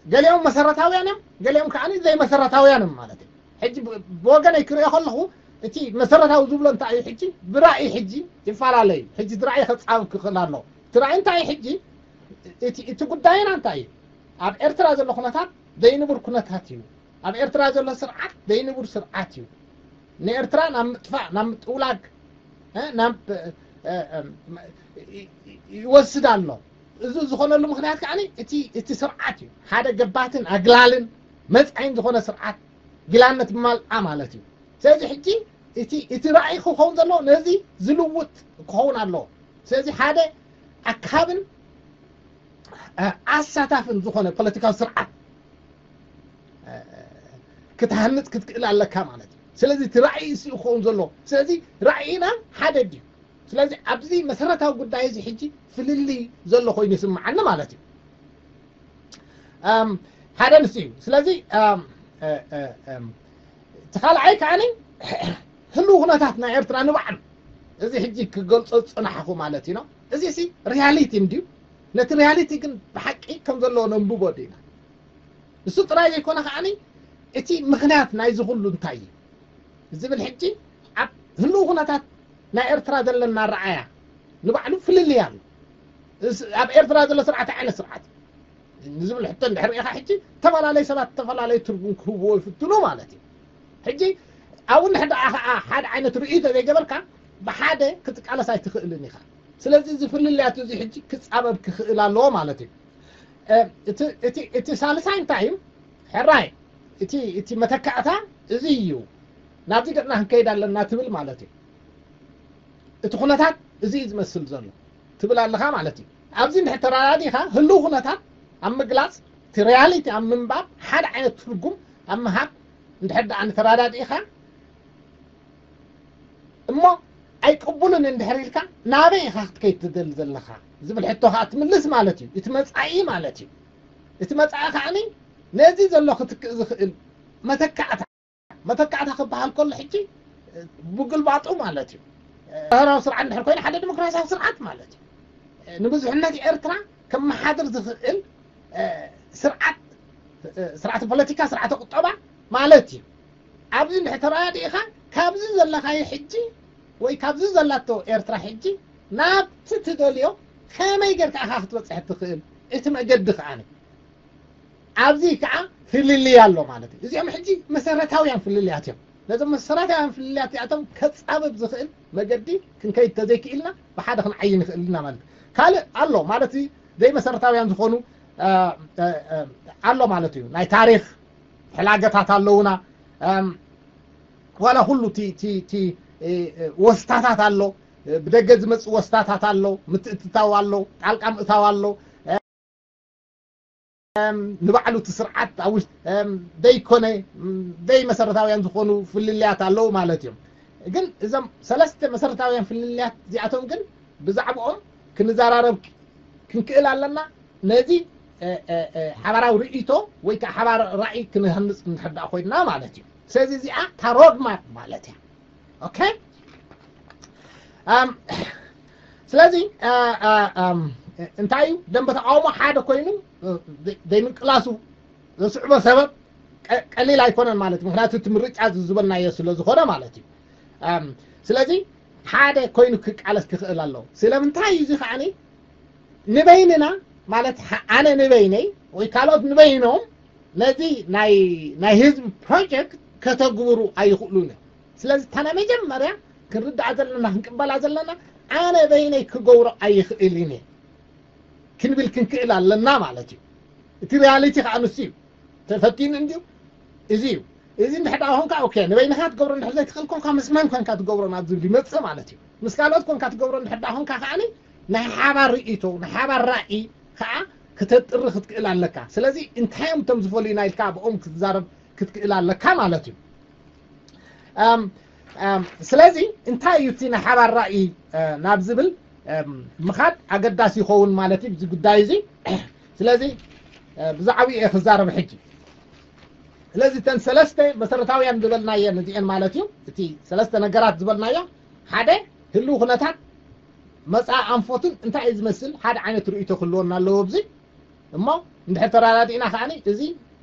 ገሊኦም መሰረታውያን እዮም፣ ገሊኦም ከዓ ዘይመሰረታውያን እዮም ማለት እዩ። ሕጂ ብወገነይ ክሪኦ ከለኹ እቲ መሰረታዊ ዝብሎ እንታይ እዩ፣ ሕጂ ብራእይ ሕጂ ይፈላለዩ። ሕጂ እቲ ራእይ ከፃብብ ክኽእል ኣለዎ። እቲ ራእይ እንታይ እዩ ሕጂ? እቲ ጉዳይና እንታይ እዩ? ኣብ ኤርትራ ዘሎ ኩነታት ዘይንቡር ኩነታት እዩ። ኣብ ኤርትራ ዘሎ ስርዓት ዘይንቡር ስርዓት እዩ። ንኤርትራ ናብ ምጥፋእ፣ ናብ ምጥውላግ ናብ ይወስድ ኣሎ። እዚ ዝኾነሉ ምክንያት ከዓ እቲ ስርዓት እዩ። ሓደ ገባትን ኣግላልን መፅዓይን ዝኾነ ስርዓት ግላነት ማልኣ ማለት እዩ። ስለዚ ሕጂ እቲ ራእይ ክኸውን ዘለዎ ነዚ ዝልውጥ ክኸውን ኣለዎ። ስለዚ ሓደ ኣካብን ኣሳታፍን ዝኾነ ፖለቲካዊ ስርዓት ክትሃንፅ ክትክእል ኣለካ ማለት እዩ። ስለዚ እቲ ራእይ እሱ ክኸውን ዘሎ። ስለዚ ራእይና ሓደ ድዩ? ስለዚ ኣብዚ መሰረታዊ ጉዳይ እዚ ሕጂ ፍልልይ ዘሎ ኮይኑ ይስምዓኒ ማለት እዩ። ሓደ ንሱ እዩ። ስለዚ እቲ ካልኣይ ከዓኒ ህልው ኩነታት ናይ ኤርትራ ንባዕሉ እዚ ሕጂ ክገልጾ ዝጸናሕኹ ማለት እዩ። እዚ ሲ ሪያሊቲ እንድዩ። ነቲ ሪያሊቲ ግን ብሓቂ ከም ዘለዎ ነንብቦ ዲና። እሱ ጥራይ ዘይኮነ ከዓኒ እቲ ምኽንያት ናይዚ ኩሉ እንታይ እዩ ዝብል ሕጂ ኣብ ህልው ኩነታት ናይ ኤርትራ ዘለና ረኣያ ንባዕሉ ፍልልይ ኣሎ። ኣብ ኤርትራ ዘሎ ስርዓት ዓይነት ስርዓት ንዝብል ሕቶ እንድሕር ኢኻ ሕጂ ተፈላለዩ ሰባት ተፈላለዩ ትርጉም ክህብዎ ይፍትኑ ማለት እዩ። ሕጂ ኣብኡ እንድሕር ደኣ ከዓ ሓደ ዓይነት ርእይቶ ዘይገበርካ ብሓደ ክትቃለስ ኣይትኽእልን ኢኻ። ስለዚ እዚ ፍልልያት እዚ ሕጂ ክፃበብ ክኽእል ኣለዎ ማለት እዩ። እቲ ሳልሳይ እንታይ እዩ? ሕራይ እቲ መተካእታ እዚ እዩ። ናብዚ ገፅና ክንከይድ ኣለና ትብል ማለት እዩ። እቲ ኩነታት እዚ እዩ ዝመስል ዘሎ ትብል ኣለኻ ማለት እዩ። ኣብዚ እንድሕር ተረዳዲእኻ ህልው ኩነታት ኣብ ምግላፅ እቲ ሪያሊቲ ኣብ ምንባብ ሓደ ዓይነት ትርጉም ኣብ ምሃብ እንድሕር ደኣ ንተረዳዲእኻ እሞ ኣይቅቡልን እንድሕር ኢልካ ናበይ ኢኻ ክትከይድ ትደሊ ዘለኻ ዝብል ሕቶ ከዓ ትምልስ ማለት እዩ። እቲ መፃኢ ማለት እዩ። እቲ መፃኢ ከዓኒ ነዚ ዘሎ ክትክእ ዝኽእል መተካእታ መተካእታ ክበሃል ከሎ ሕጂ ብግልባጡ ማለት እዩ። ሃራዊ ስርዓት እንድሕር ኮይኑ ሓደ ዲሞክራሲያዊ ስርዓት ማለት እዩ። ንብዙሕነት ኤርትራ ከመሓድር ዝኽእል ስርዓት ስርዓተ ፖለቲካ ስርዓተ ቁጠባ ማለት እዩ። ኣብዚ እንድሕር ተረዳዲእኻ ካብዚ ዘለኻዮ ሕጂ ወይ ካብዚ ዘላቶ ኤርትራ ሕጂ ናብቲ ትደልዮ ከመይ ጌርካ ኢኻ ክትበፅሕ ትኽእል? እቲ መገዲ ከዓኒ ኣብዚ ከዓ ፍልልይ ኣሎ ማለት እዩ። እዚኦም ሕጂ መሰረታውያን ፍልልያት እዮም። ነዞም መሰረታውያን ፍልልያት እዚኣቶም ከፃብብ ዝኽእል መገዲ ክንከይድ ተዘይክኢልና ብሓደ ክንዓይ ንኽእል ኢና ማለት እዩ። ካልእ ኣሎ ማለት እዩ። ዘይመሰረታውያን ዝኾኑ ኣሎ ማለት እዩ። ናይ ታሪክ ሕላገታት ኣለውና። ዋላ ኩሉ እቲ ወስታታት ኣሎ፣ ብደገ ዝመፅእ ወስታታት ኣሎ፣ ምትእትታው ኣሎ፣ ጣልቃ ምእታው ኣሎ። ንባዕሉ እቲ ስርዓት ኣብ ውሽጢ ዘይኮነ ዘይመሰረታውያን ዝኾኑ ፍልልያት ኣለዉ ማለት እዮም። ግን እዞም ሰለስተ መሰረታውያን ፍልልያት እዚኣቶም ግን ብዛዕባኦም ክንዘራረብ ክንክእል ኣለና። ነዚ ሓባራዊ ርእይቶ ወይ ከዓ ሓባር ራእይ ክንሃንፅ እንድሕር ኮይንና ማለት እዩ። ስለዚ እዚኣ እታ ሮድማፕ ማለት እያ። ኦኬ። ስለዚ እንታይ እዩ ደንበ ተቃውሞ ሓደ ኮይኑ ዘይምቅላሱ ዘስዕቦ ሰበብ ቀሊል ኣይኮነን ማለት፣ ምክንያቱ እቲ ምርጫ ዝዝበናዮ ስለ ዝኾነ ማለት እዩ። ስለዚ ሓደ ኮይኑ ክቃለስ ክኽእል ኣለዎ። ስለምንታይ እዩ እዚ ከዓኒ ንበይንና ማለት ኣነ ንበይነይ ወይ ካልኦት ንበይኖም ነዚ ናይ ህዝቢ ፕሮጀክት ከተግብሩ ኣይኽእሉን እዮም። ስለዚ እታ ናይ መጀመርያ ክንርዳኣ ዘለና ክንቅበላ ዘለና ኣነ በይነይ ክገብሮ ኣይኽእልን እየ ክንብል ክንክእል ኣለና ማለት እዩ። እቲ ሪያሊቲ ከዓ ንሱ እዩ። ተፈቲኑ እንድዩ እዚ እዩ። እዚ እንድሕር ደኣ ኮንካ ኦኬ ንበይንኻ ትገብሮ እንድሕር ዘይትኽእል ኮንካ ምስ መን ኮንካ ትገብሮ ናብ ዝብል ይመፅእ ማለት እዩ። ምስ ካልኦት ኮንካ ትገብሮ እንድሕር ደኣ ኮንካ ከዓኒ ናይ ሓባር ርእይቶ ናይ ሓባር ራእይ ከዓ ክተጥሪ ክትክእል ኣለካ። ስለዚ እንታይ እዮም እቶም ዝፈልዩና ኢልካ ብኦም ክትዛረብ ክትክእል ኣለካ ማለት እዩ። ስለዚ እንታይ እዩ እቲ ናይ ሓባር ራእይ ናብ ዝብል ምኻድ ኣገዳሲ ይኸውን ማለት እዩ እዚ ጉዳይ እዚ። ስለዚ ብዛዕባኡ እየ ክዛረብ ሕጂ። ስለዚ እተን ሰለስተ መሰረታውያን ዝበልናየን እዚአን ማለት እዩ። እቲ ሰለስተ ነገራት ዝበልናዮ ሓደ ህልው ኩነታት መፃኢ ኣንፈቱን እንታይ እዩ ዝመስል ሓደ ዓይነት ርእይቶ ክህልወና ኣለዎ ኣብዚ እሞ እንድሕር ተረዳዲእና ከዓኒ እዚ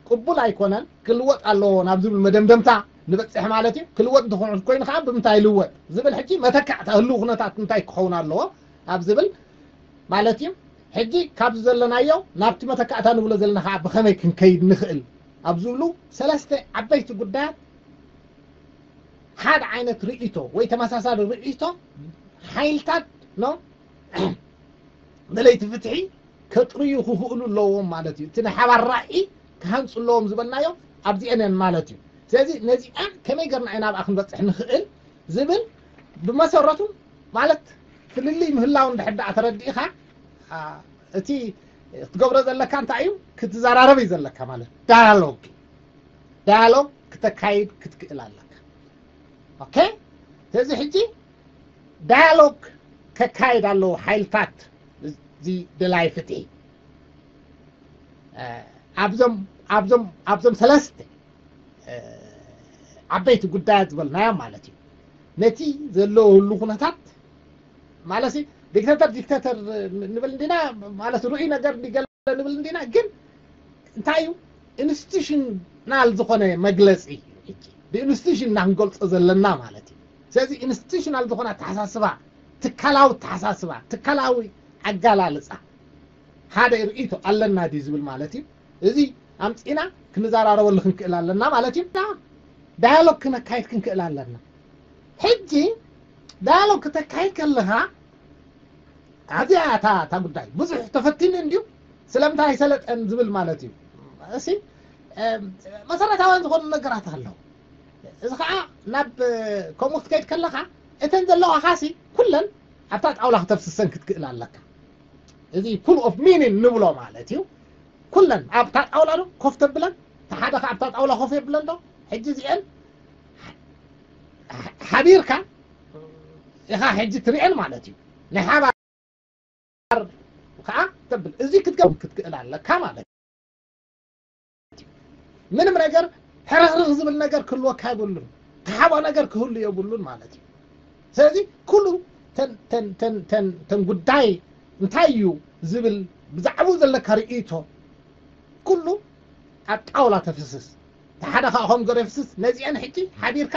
ቅቡል ኣይኮነን ክልወጥ ኣለዎ ናብ ዝብል መደምደምታ ንበፅሕ ማለት እዩ። ክልወጥ እንተኾነ ኮይኑ ከዓ ብምንታይ ይልወጥ ዝብል ሕጂ መተካእታ ህልው ኩነታት እንታይ ክኸውን ኣለዎ ኣብ ዝብል ማለት እዩ። ሕጂ ካብዚ ዘለናዮ ናብቲ መተካእታ ንብሎ ዘለና ከዓ ብኸመይ ክንከይድ ንኽእል ኣብ ዝብሉ ሰለስተ ዓበይቲ ጉዳያት ሓደ ዓይነት ርእይቶ ወይ ተመሳሳሊ ርእይቶ ሓይልታት ኖ ደለይቲ ፍትሒ ከጥርዩ ክኽእሉ ኣለዎም ማለት እዩ። እቲ ናይ ሓባር ራእይ ክሃንፁ ኣለዎም ዝበልናዮ ኣብዚአን እየን ማለት እዩ። ስለዚ ነዚኣን ከመይ ገርና ኢና ኣብኣ ክንበፅሕ ንኽእል ዝብል ብመሰረቱ ማለት ፍልልይ ምህላው እንድሕር ደኣ ተረዲእኻ እቲ ክትገብሮ ዘለካ እንታይ እዩ ክትዘራረብ እዩ ዘለካ ማለት ዳያሎግ ዳያሎግ ክተካይድ ክትክእል ኣለካ። ኦኬ ስለዚ ሕጂ ዳያሎግ ከካይድ ኣለዎ ሓይልታት እዚ ደላይ ፍትሒ ኣብዞም ኣብዞም ኣብዞም ሰለስተ ዓበይቲ ጉዳያት ዝበልናዮም ማለት እዩ። ነቲ ዘለዎ ህሉ ኩነታት ማለት ዲክታተር ዲክታተር ንብል እንዲና ማለት ርኡይ ነገር ገለ ንብል እንዲና ግን እንታይ እዩ ኢንስቲቱሽናል ዝኾነ መግለፂ ብኢንስቲቱሽን እና ክንገልፆ ዘለና ማለት እዩ። ስለዚ ኢንስቲቱሽናል ዝኾነ ኣተሓሳስባ ትካላዊ ኣተሓሳስባ ትካላዊ ኣጋላልፃ ሓደ ርእይቶ ኣለና ድዩ ዝብል ማለት እዩ። እዚ ኣምፂና ክንዘራረበሉ ክንክእል ኣለና ማለት እዩ። ዳያሎግ ክነካይድ ክንክእል ኣለና። ሕጂ ዳያሎግ ክተካይድ ከለኻ ኣብዚኣ እታ እታ ጉዳይ ብዙሕ ተፈቲኑ እንድዩ ስለምንታይ ኣይሰለጠን ዝብል ማለት እዩ። እሲ መሰረታውያን ዝኾኑ ነገራት ኣለዉ። እዚ ከዓ ናብ ከምኡ ክትከይድ ከለኻ እተን ዘለዋኻሲ ኩለን ኣብታ ጣውላ ክተፍስሰን ክትክእል ኣለካ። እዚ ፑል ኦፍ ሚኒን ንብሎ ማለት እዩ። ኩለን ኣብታ ጣውላ ዶ ኮፍ ተብለን ተሓደ ከ ኣብታ ጣውላ ኮፍ የብለን ዶ ሕጂ እዚአን ሓቢርካ ኢኻ ሕጂ ትሪአን ማለት እዩ። ናይ ሓባር ከዓ ተብል እዚ ክትገብር ክትክእል ኣለካ ማለት እዩ። ምንም ነገር ሕርኽርኽ ዝብል ነገር ክህልወካ የብሉን። ተሓቦ ነገር ክህሉ የብሉን ማለት እዩ። ስለዚ ኩሉ ተን ጉዳይ እንታይ እዩ ዝብል ብዛዕባኡ ዘለካ ርእይቶ ኩሉ ኣብ ጣውላ ተፍስስ። ተሓደ ከዓ ከም ገሩ የፍስስ። ነዚአን ሕጂ ሓቢርካ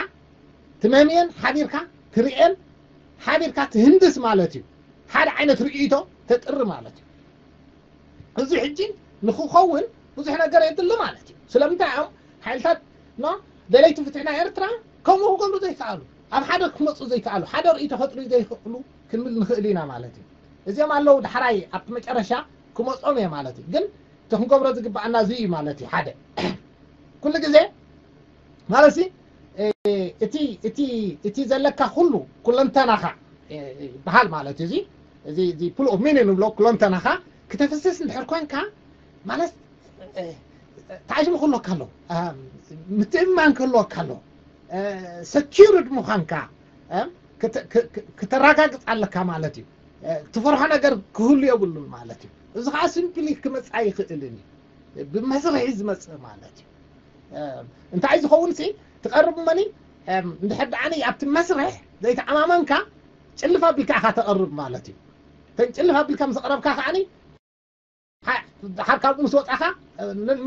ትመምየን ሓቢርካ ትርእየን ሓቢርካ ትህንድስ ማለት እዩ። ሓደ ዓይነት ርእይቶ ተጥሪ ማለት እዩ። እዚ ሕጂ ንክኸውን ብዙሕ ነገር የድሊ ማለት እዩ። ስለምንታይ እዮም ሓይልታት ኖ ደለይቲ ፍትሒ ናይ ኤርትራ ከምኡ ክገብሩ ዘይከኣሉ ኣብ ሓደ ክመፁ ዘይከኣሉ ሓደ ርእይቶ ከጥርዩ ዘይክእሉ ክንብል ንኽእል ኢና ማለት እዩ። እዚኦም ኣለዉ ዳሕራይ ኣብቲ መጨረሻ ክመፆም እየ ማለት እዩ። ግን እቲ ክንገብሮ ዝግባኣና እዚ እዩ ማለት እዩ። ሓደ ኩሉ ግዜ ማለት እቲ እቲ እቲ ዘለካ ኩሉ ኩለንተናኻ ይበሃል ማለት እዩ። እዚ እዚ እዚ ፑል ኦፍ ሚኒን ንብሎ ኩለንተናኻ ክተፍስስ እንድሕር ኮንካ ማለት ታዕሽሙ ክህልወካ ኣለዎ። ምትእምማን ክህልወካ ኣለዎ። ሰኪርድ ምዃንካ ክተረጋግፅ ኣለካ ማለት እዩ። ትፈርሖ ነገር ክህሉ የብሉን ማለት እዩ። እዚ ከዓ ሲምፕሊ ክመፅእ ኣይኽእልን እዩ። ብመስርሒ ዝመፅእ ማለት እዩ። እንታይ ዝኸውን ሲ ትቐርብ መኒ እንድሕር ደዓኒ ኣብቲ መስርሕ ዘይተኣማመንካ ጭልፍ ኣቢልካ ኢኻ ተቐርብ ማለት እዩ። ተን ጭልፍ ኣቢልካ ምስ ኣቕረብካ ከዓኒ ሓር ካብኡ ምስ ወፃኻ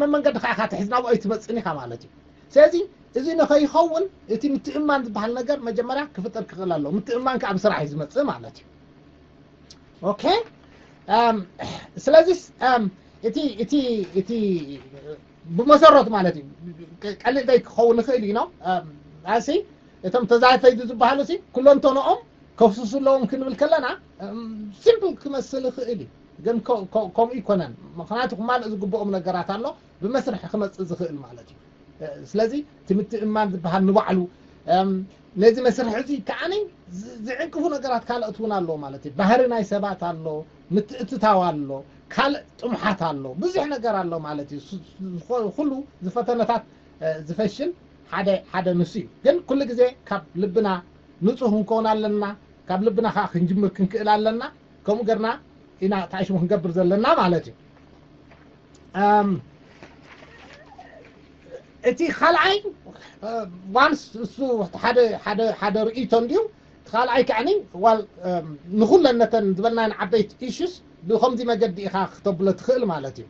መመንገዲ ከዓ ኢኻ ትሕዝ ናብኡ ኣይትመፅን ኢኻ ማለት እዩ። ስለዚ እዚ ንኸይኸውን እቲ ምትእማን ዝበሃል ነገር መጀመርያ ክፍጠር ክኽእል ኣለዎ። ምትእማን ከዓ ብስራሕ እዩ ዝመፅእ ማለት እዩ። ኦኬ ስለዚስ እቲ እቲ እቲ ብመሰረቱ ማለት እዩ ቀሊል ዳይ ክኸውን ይኽእል እዩ ነው ኣሲ እቶም ተዛተይቱ ዝበሃሉ ሲ ኩለንተንኦም ከፍስሱ ኣለዎም ክንብል ከለና ሲምፕል ክመስል ይኽእል እዩ፣ ግን ከምኡ ይኮነን። ምክንያቱ ክማልእ ዝግብኦም ነገራት ኣሎ፣ ብመስርሒ ክመፅእ ዝኽእል ማለት እዩ። ስለዚ እቲ ምትእምማን ዝበሃል ንባዕሉ ነዚ መስርሒ እዚ ከዓኒ ዝዕንቅፉ ነገራት ካልኦት እውን ኣለዎ ማለት እዩ። ባህሪ ናይ ሰባት ኣሎ፣ ምትእትታው ኣሎ፣ ካልእ ጥሙሓት ኣሎ፣ ብዙሕ ነገር ኣሎ ማለት እዩ። ኩሉ ዝፈተነታት ዝፈሽል ሓደ ሓደ ንሱ እዩ። ግን ኩሉ ግዜ ካብ ልብና ንጹህ ክንከውን ኣለና፣ ካብ ልብና ከዓ ክንጅምር ክንክእል ኣለና። ከምኡ ገርና ኢና ተኣሽሙ ክንገብር ዘለና ማለት እዩ። እቲ ካልኣይ ዋንስ እሱ ሓደ ሓደ ሓደ ርእይቶ እንድዩ። እቲ ካልኣይ ከዓኒ ዋል ንኩለን ነተን ዝበልናን ዓበይቲ ኢሹስ ብከምዚ መገዲ ኢኻ ክተብሎ ትኽእል ማለት እዩ።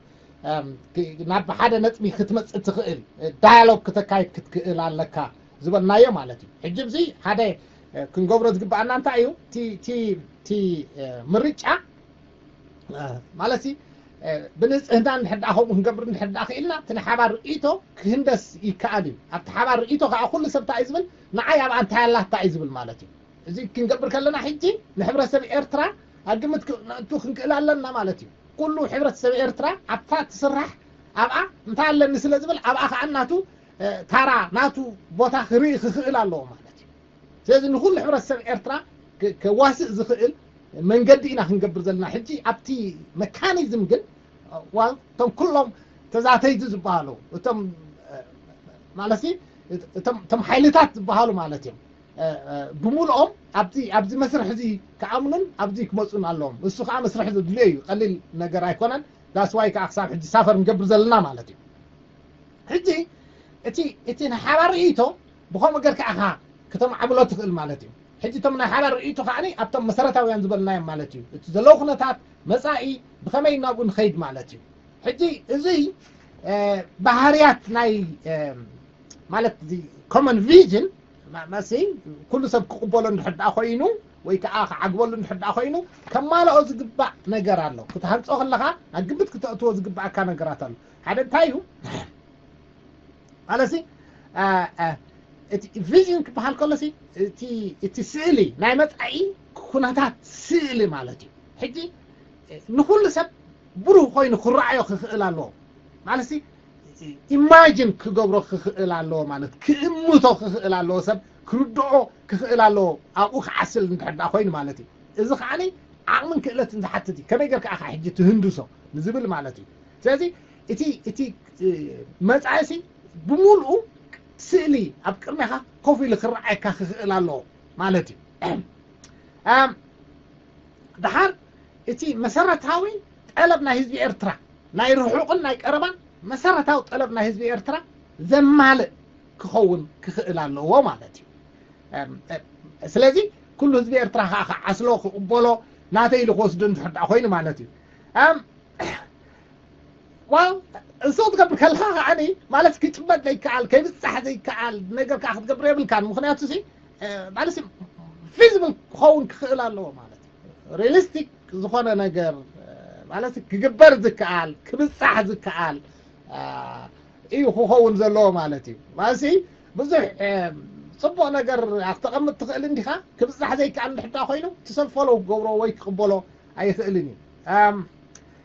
ናብ ሓደ ነጥቢ ክትመፅእ ትኽእል፣ ዳያሎግ ክተካይድ ክትክእል ኣለካ ዝበልናዮ ማለት እዩ። ሕጂ እዚ ሓደ ክንገብሮ ዝግባኣና እንታይ እዩ? እቲ ምርጫ ማለት ብንፅህና እንድሕር ደኣ ከምኡ ክንገብር እንድሕር ደኣ ክኢልና እቲ ናይ ሓባር ርእይቶ ክህንደስ ይከኣል እዩ። ኣብቲ ሓባር ርእይቶ ከዓ ኩሉ ሰብ እንታይ እዩ ዝብል? ንዓይ ኣብኣ እንታይ ኣላታ እዩ ዝብል ማለት እዩ። እዚ ክንገብር ከለና ሕጂ ንሕብረተሰብ ኤርትራ ኣብ ግምት ነእቱ ክንክእል ኣለና ማለት እዩ። ኩሉ ሕብረተሰብ ኤርትራ ኣብታ ትስራሕ ኣብኣ እንታይ ኣለኒ ስለ ዝብል ኣብኣ ከዓ ናቱ ታራ ናቱ ቦታ ክርኢ ክኽእል ኣለዎ ማለት እዩ። ስለዚ ንኩሉ ሕብረተሰብ ኤርትራ ከዋስእ ዝኽእል መንገዲ ኢና ክንገብር ዘለና። ሕጂ ኣብቲ መካኒዝም ግን እቶም ኩሎም ተዛተይቲ ዝበሃሉ እቶም ማለት እቶም ሓይልታት ዝበሃሉ ማለት እዮም። ብምልኦም ኣብዚ ኣብዚ መስርሕ እዚ ክኣምኑን ኣብዚ ክመፁን ኣለዎም። እሱ ከዓ መስርሕ ዘድልዮ እዩ፣ ቀሊል ነገር ኣይኮነን። ዳስዋይ ከዓ ክሳብ ሕጂ ሳፈር ንገብር ዘለና ማለት እዩ። ሕጂ እቲ እቲ ናይ ሓባር ርእይቶ ብከምኡ ገርካ ኢኻ ከተማዕብሎ ትኽእል ማለት እዩ። ሕጂ እቶም ናይ ሓባር ርእይቶ ከዓ ኣብቶም መሰረታውያን ዝበልናዮም ማለት እዩ። እቲ ዘለዉ ኩነታት መፃኢ ብኸመይ ናብኡ ንኸይድ ማለት እዩ። ሕጂ እዚ ባህርያት ናይ ማለት ኮመን ቪዥን መሲ ኩሉ ሰብ ክቕበሎ እንድሕር ደኣ ኮይኑ ወይ ከዓ ክዓግበሉ እንድሕር ደኣ ኮይኑ ከማልኦ ዝግባእ ነገር ኣሎ። ክትሃንፆ ከለካ ኣብ ግምት ክተእትዎ ዝግባኣካ ነገራት ኣሎ። ሓደ እንታይ እዩ ማለትሲ እቲ ቪዥን ክበሃል ከሎሲ እቲ ስእሊ ናይ መፃኢ ኩነታት ስእሊ ማለት እዩ። ሕጂ ንኩሉ ሰብ ብሩህ ኮይኑ ክረኣዮ ክኽእል ኣለዎ። ማለትሲ ኢማጅን ክገብሮ ክኽእል ኣለዎ ማለት ክእምቶ ክኽእል ኣለዎ፣ ሰብ ክርድኦ ክኽእል ኣለዎ። ኣብኡ ክዓስል እንድሕር ደኣ ኮይኑ ማለት እዩ። እዚ ከዓ ዓቕምን ክእለትን ዝሓትት እዩ። ከመይ ገርካ ኢኻ ሕጂ ትህንድሶ ንዝብል ማለት እዩ። ስለዚ እቲ እቲ መፃእሲ ብምሉኡ ስእሊ ኣብ ቅድሜኻ ኮፍ ኢሉ ክረኣየካ ክኽእል ኣለዎ ማለት እዩ። ደሓር እቲ መሰረታዊ ጠለብ ናይ ህዝቢ ኤርትራ ናይ ርሑቕን ናይ ቀረባን መሰረታዊ ጠለብ ናይ ህዝቢ ኤርትራ ዘማልእ ክኸውን ክኽእል ኣለዎ ማለት እዩ። ስለዚ ኩሉ ህዝቢ ኤርትራ ከዓ ክዓስሎ ክቕበሎ ናተይ ኢሉ ክወስዶ እንድሕር ደኣ ኮይኑ ማለት እዩ። ዋው እሱ ክትገብር ከለካ ከዓኒ ማለት ክጭበጥ ዘይከኣል ከይብፃሕ ዘይከኣል ነገር ከዓ ክትገብር የብልካን። ምክንያቱ ሲ ማለት ፊዚብል ክኸውን ክኽእል ኣለዎ ማለት ሪሊስቲክ ዝኾነ ነገር ማለት ክግበር ዝከኣል ክብፃሕ ዝከኣል እዩ ክኸውን ዘለዎ ማለት እዩ። ማለት ብዙሕ ፅቡቕ ነገር ክተቐምጥ ትኽእል እንዲኻ፣ ክብፃሕ ዘይከኣል እንድሕዳ ኮይኑ ትሰልፈሎ ክገብሮ ወይ ክቕበሎ ኣይኽእልን እዩ።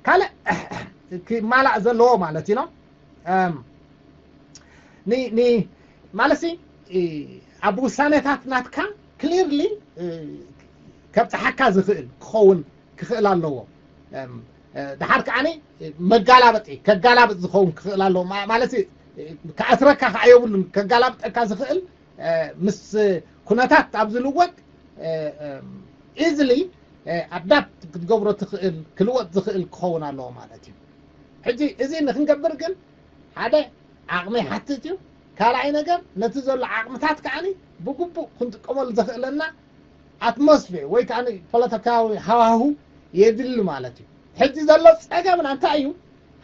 ካልእ ክማላእ ዘለዎ ማለት እዩ። ማለትሲ ኣብ ውሳኔታት ናትካ ክሊርሊ ከብፅሓካ ዝኽእል ክኸውን ክኽእል ኣለዎ። ደሓር ከዓኒ መጋላበጢ ከጋላበጥ ዝኸውን ክኽእል ኣለዎ። ማለት ክኣስረካ ከዓ የብሉን። ከጋላብጠካ ዝኽእል ምስ ኩነታት ኣብ ዝልወጥ ኢዝሊ ኣዳፕት ክትገብሮ ትኽእል ክልወጥ ዝኽእል ክኸውን ኣለዎ ማለት እዩ። ሕጂ እዚ ንክንገብር ግን ሓደ ዓቕሚ ይሓትት እዩ። ካልኣይ ነገር ነቲ ዘሎ ዓቕምታት ከዓኒ ብግቡእ ክንጥቀመሉ ዘኽእለና ኣትሞስፌር ወይ ከዓ ፖለቲካዊ ሃዋሁ የድሊ ማለት እዩ። ሕጂ ዘሎ ፀገምና እንታይ እዩ?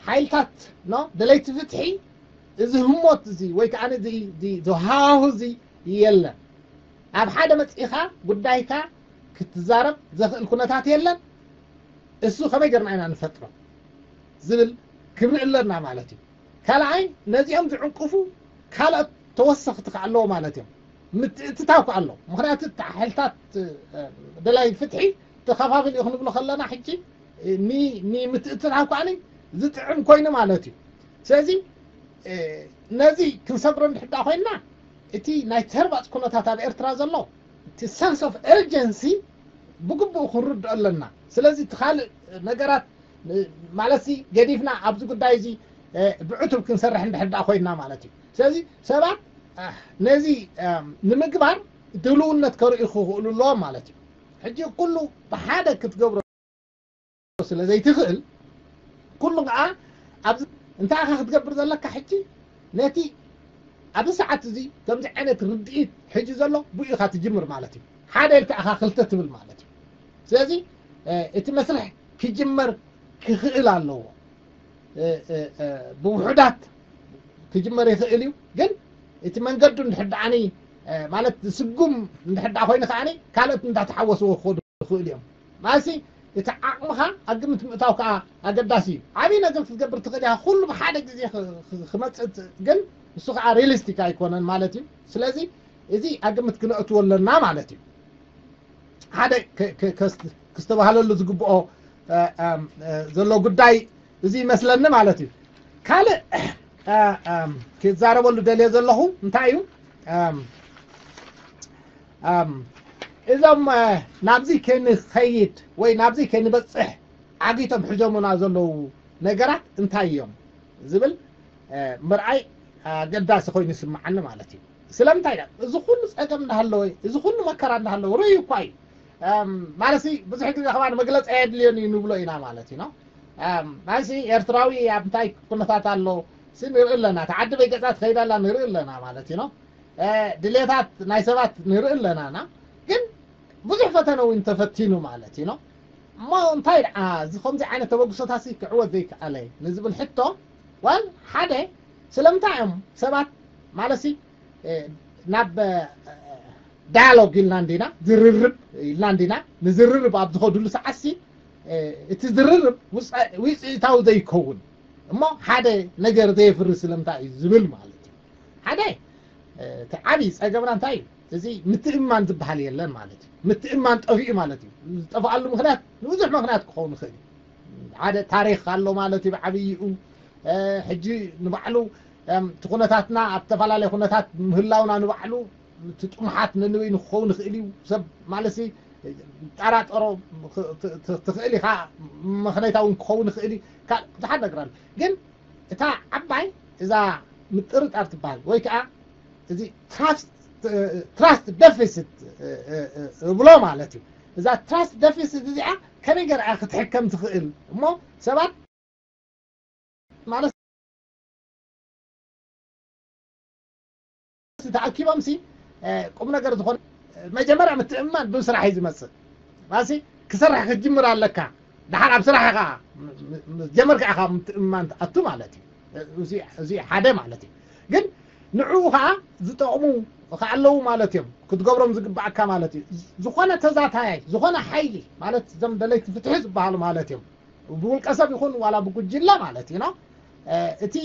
ሓይልታት ኖ ደለይቲ ፍትሒ እዚ ህሞት እዚ ወይ ከዓ ሃዋሁ እዚ የለን። ኣብ ሓደ መፂእኻ ጉዳይካ ክትዛረብ ዘኽእል ኩነታት የለን። እሱ ከመይ ገርና ኢና ንፈጥሮ ዝብል ክብሪ ኣለና ማለት እዩ። ካልኣይ ነዚኦም ዝዕንቅፉ ካልኦት ተወሰኽቲ ከ ኣለዎ ማለት እዮም። ምትእትታው ከ ኣሎ። ምክንያቱ እቲ ሓይልታት ደላይ ፍትሒ ተኸፋፍል እዩ ክንብሎ ከለና ሕጂ ንምትእትታው ከዓኒ ዝጥዕም ኮይኑ ማለት እዩ። ስለዚ ነዚ ክንሰግሮ እንድሕዳ ኮይንና እቲ ናይ ተርባፅ ኩነታት ኣብ ኤርትራ ዘሎ እቲ ሰንስ ኦፍ ኤርጀንሲ ብግቡእ ክንርድኦ ኣለና። ስለዚ እቲ ካልእ ነገራት ማለት ገዲፍና ኣብዚ ጉዳይ እዚ ብዕቱብ ክንሰርሕ እንድሕር ኮይንና ማለት እዩ። ስለዚ ሰባት ነዚ ንምግባር ድልውነት ከርእዩ ክኽእሉ ኣለዎም ማለት እዩ። ሕጂ ኩሉ ብሓደ ክትገብሮ ስለ ዘይትኽእል ኩሉ ከዓ ኣብዚ እንታይ ኢኻ ክትገብር ዘለካ ሕጂ ነቲ ኣብዚ ሰዓት እዚ ከምዚ ዓይነት ርድኢት ሕጂ ዘሎ ብኡ ኢኻ ትጅምር ማለት እዩ። ሓደ ኢልካ ኢኻ ክልተ ትብል ማለት እዩ። ስለዚ እቲ መስርሕ ክጅመር ክኽእል ኣለዎ። ብውሑዳት ክጅመር ይኽእል እዩ፣ ግን እቲ መንገዱ እንድሕር ደኣኒ ማለት ዝስጉም እንድሕር ደኣ ኮይኑ ከዓኒ ካልኦት እንዳተሓወስዎ ክኸዱ ይኽእሉ እዮም። ማለትሲ እቲ ዓቕምኻ ኣብ ግምት ምእታው ከዓ ኣገዳሲ እዩ። ዓብዪ ነገር ክትገብር ትኽእል ኢኻ፣ ኩሉ ብሓደ ግዜ ክመፅእ ግን እሱ ከዓ ሪሊስቲክ ኣይኮነን ማለት እዩ። ስለዚ እዚ ኣብ ግምት ክነእትዎ ኣለና ማለት እዩ። ሓደ ክስተባሃለሉ ዝግብኦ ዘሎ ጉዳይ እዚ ይመስለኒ ማለት እዩ። ካልእ ክዛረበሉ ደልየ ዘለኹ እንታይ እዩ? እዞም ናብዚ ከንኸይድ ወይ ናብዚ ከንበፅሕ ዓጊቶም ሕዞሙና ዘለዉ ነገራት እንታይ እዮም ዝብል ምርኣይ ኣገዳሲ ኮይኑ ይስምዓኒ ማለት እዩ። ስለምንታይ ዳ እዚ ኩሉ ፀገም እንዳሃለወ እዚ ኩሉ መከራ እንዳሃለወ ርእዩ እኳ እዩ። ማለት ብዙሕ ግዜ ከማን መግለፂ ኣየድልዮን እዩ ንብሎ ኢና ማለት እዩ። ማለት ኤርትራዊ ኣብ እንታይ ኩነታት ኣሎ ንርኢ ኣለና። እቲ ዓዲ በይገፃ ትኸይድ ኣላ ንርኢ ኣለና ማለት እዩ። ድሌታት ናይ ሰባት ንርኢ ኣለናና ግን ብዙሕ ፈተነ እውን ተፈቲኑ ማለት እዩ። እሞ እንታይ ደኣ እዚ ከምዚ ዓይነት ተበግሶታሲ ክዕወት ዘይከኣለ ንዝብል ሕቶ ዋል ሓደ ስለምንታይ እዮም ሰባት ማለትሲ ናብ ዳያሎግ ኢልና እንዲና ዝርርብ ኢልና እንዲና ንዝርርብ ኣብ ዝኸዱሉ ሰዓትሲ እቲ ዝርርብ ውፅኢታዊ ዘይከውን እሞ ሓደ ነገር ዘየፍሪ ስለምንታይ እዩ ዝብል ማለት እዩ። ሓደ እቲ ዓብዪ ፀገምና እንታይ እዩ? እዚ ምትእምማን ዝበሃል የለን ማለት እዩ። ምትእምማን ጠፊኡ ማለት እዩ። ዝጠፍኣሉ ምክንያት ንብዙሕ ምክንያት ክኸውን ይኽእል እዩ። ሓደ ታሪክ ኣሎ ማለት እዩ ብዓብይኡ ሕጂ ንባዕሉ እቲ ኩነታትና ኣብ ዝተፈላለየ ኩነታት ምህላውና ንባዕሉ እቲ ጥሙሓት ነንበይኑ ክኸውን ይኽእል እዩ። ሰብ ማለት ጠራጠሮ ትኽእል ኢኻ መኽነይታ እውን ክኸውን ይኽእል እዩ። ብዙሓት ነገር ኣሎ ግን እታ ዓባይ እዛ ምጥርጣር ትበሃል ወይ ከዓ እዚ ትራስት ደፊሲት እብሎ ማለት እዩ። እዛ ትራስት ደፊሲት እዚኣ ከመይ ገርኣ ክትሕከም ትኽእል እሞ ሰባት ማለት ተኣኪቦም ሲ ቁም ነገር ዝኾነ መጀመርያ ምትእምማን ብስራሕ እዩ ዝመፅእ። ማሲ ክሰርሕ ክትጅምር ኣለካ። ድሓር ኣብ ስራሕ ኢኻ ጀመርካ ኢኻ ምትእምማን ትኣቱ ማለት እዩ። እዚ ሓደ ማለት እዩ። ግን ንዕኡ ከዓ ዝጠቕሙ ከኣለዉ ማለት እዮም ክትገብሮም ዝግባኣካ ማለት እዩ። ዝኾነ ተዛታያይ ዝኾነ ሓይሊ ማለት እዞም ደለይቲ ፍትሒ ዝበሃሉ ማለት እዮም። ብውልቀ ሰብ ይኹን ዋላ ብጉጅለ ማለት እዩ። እቲ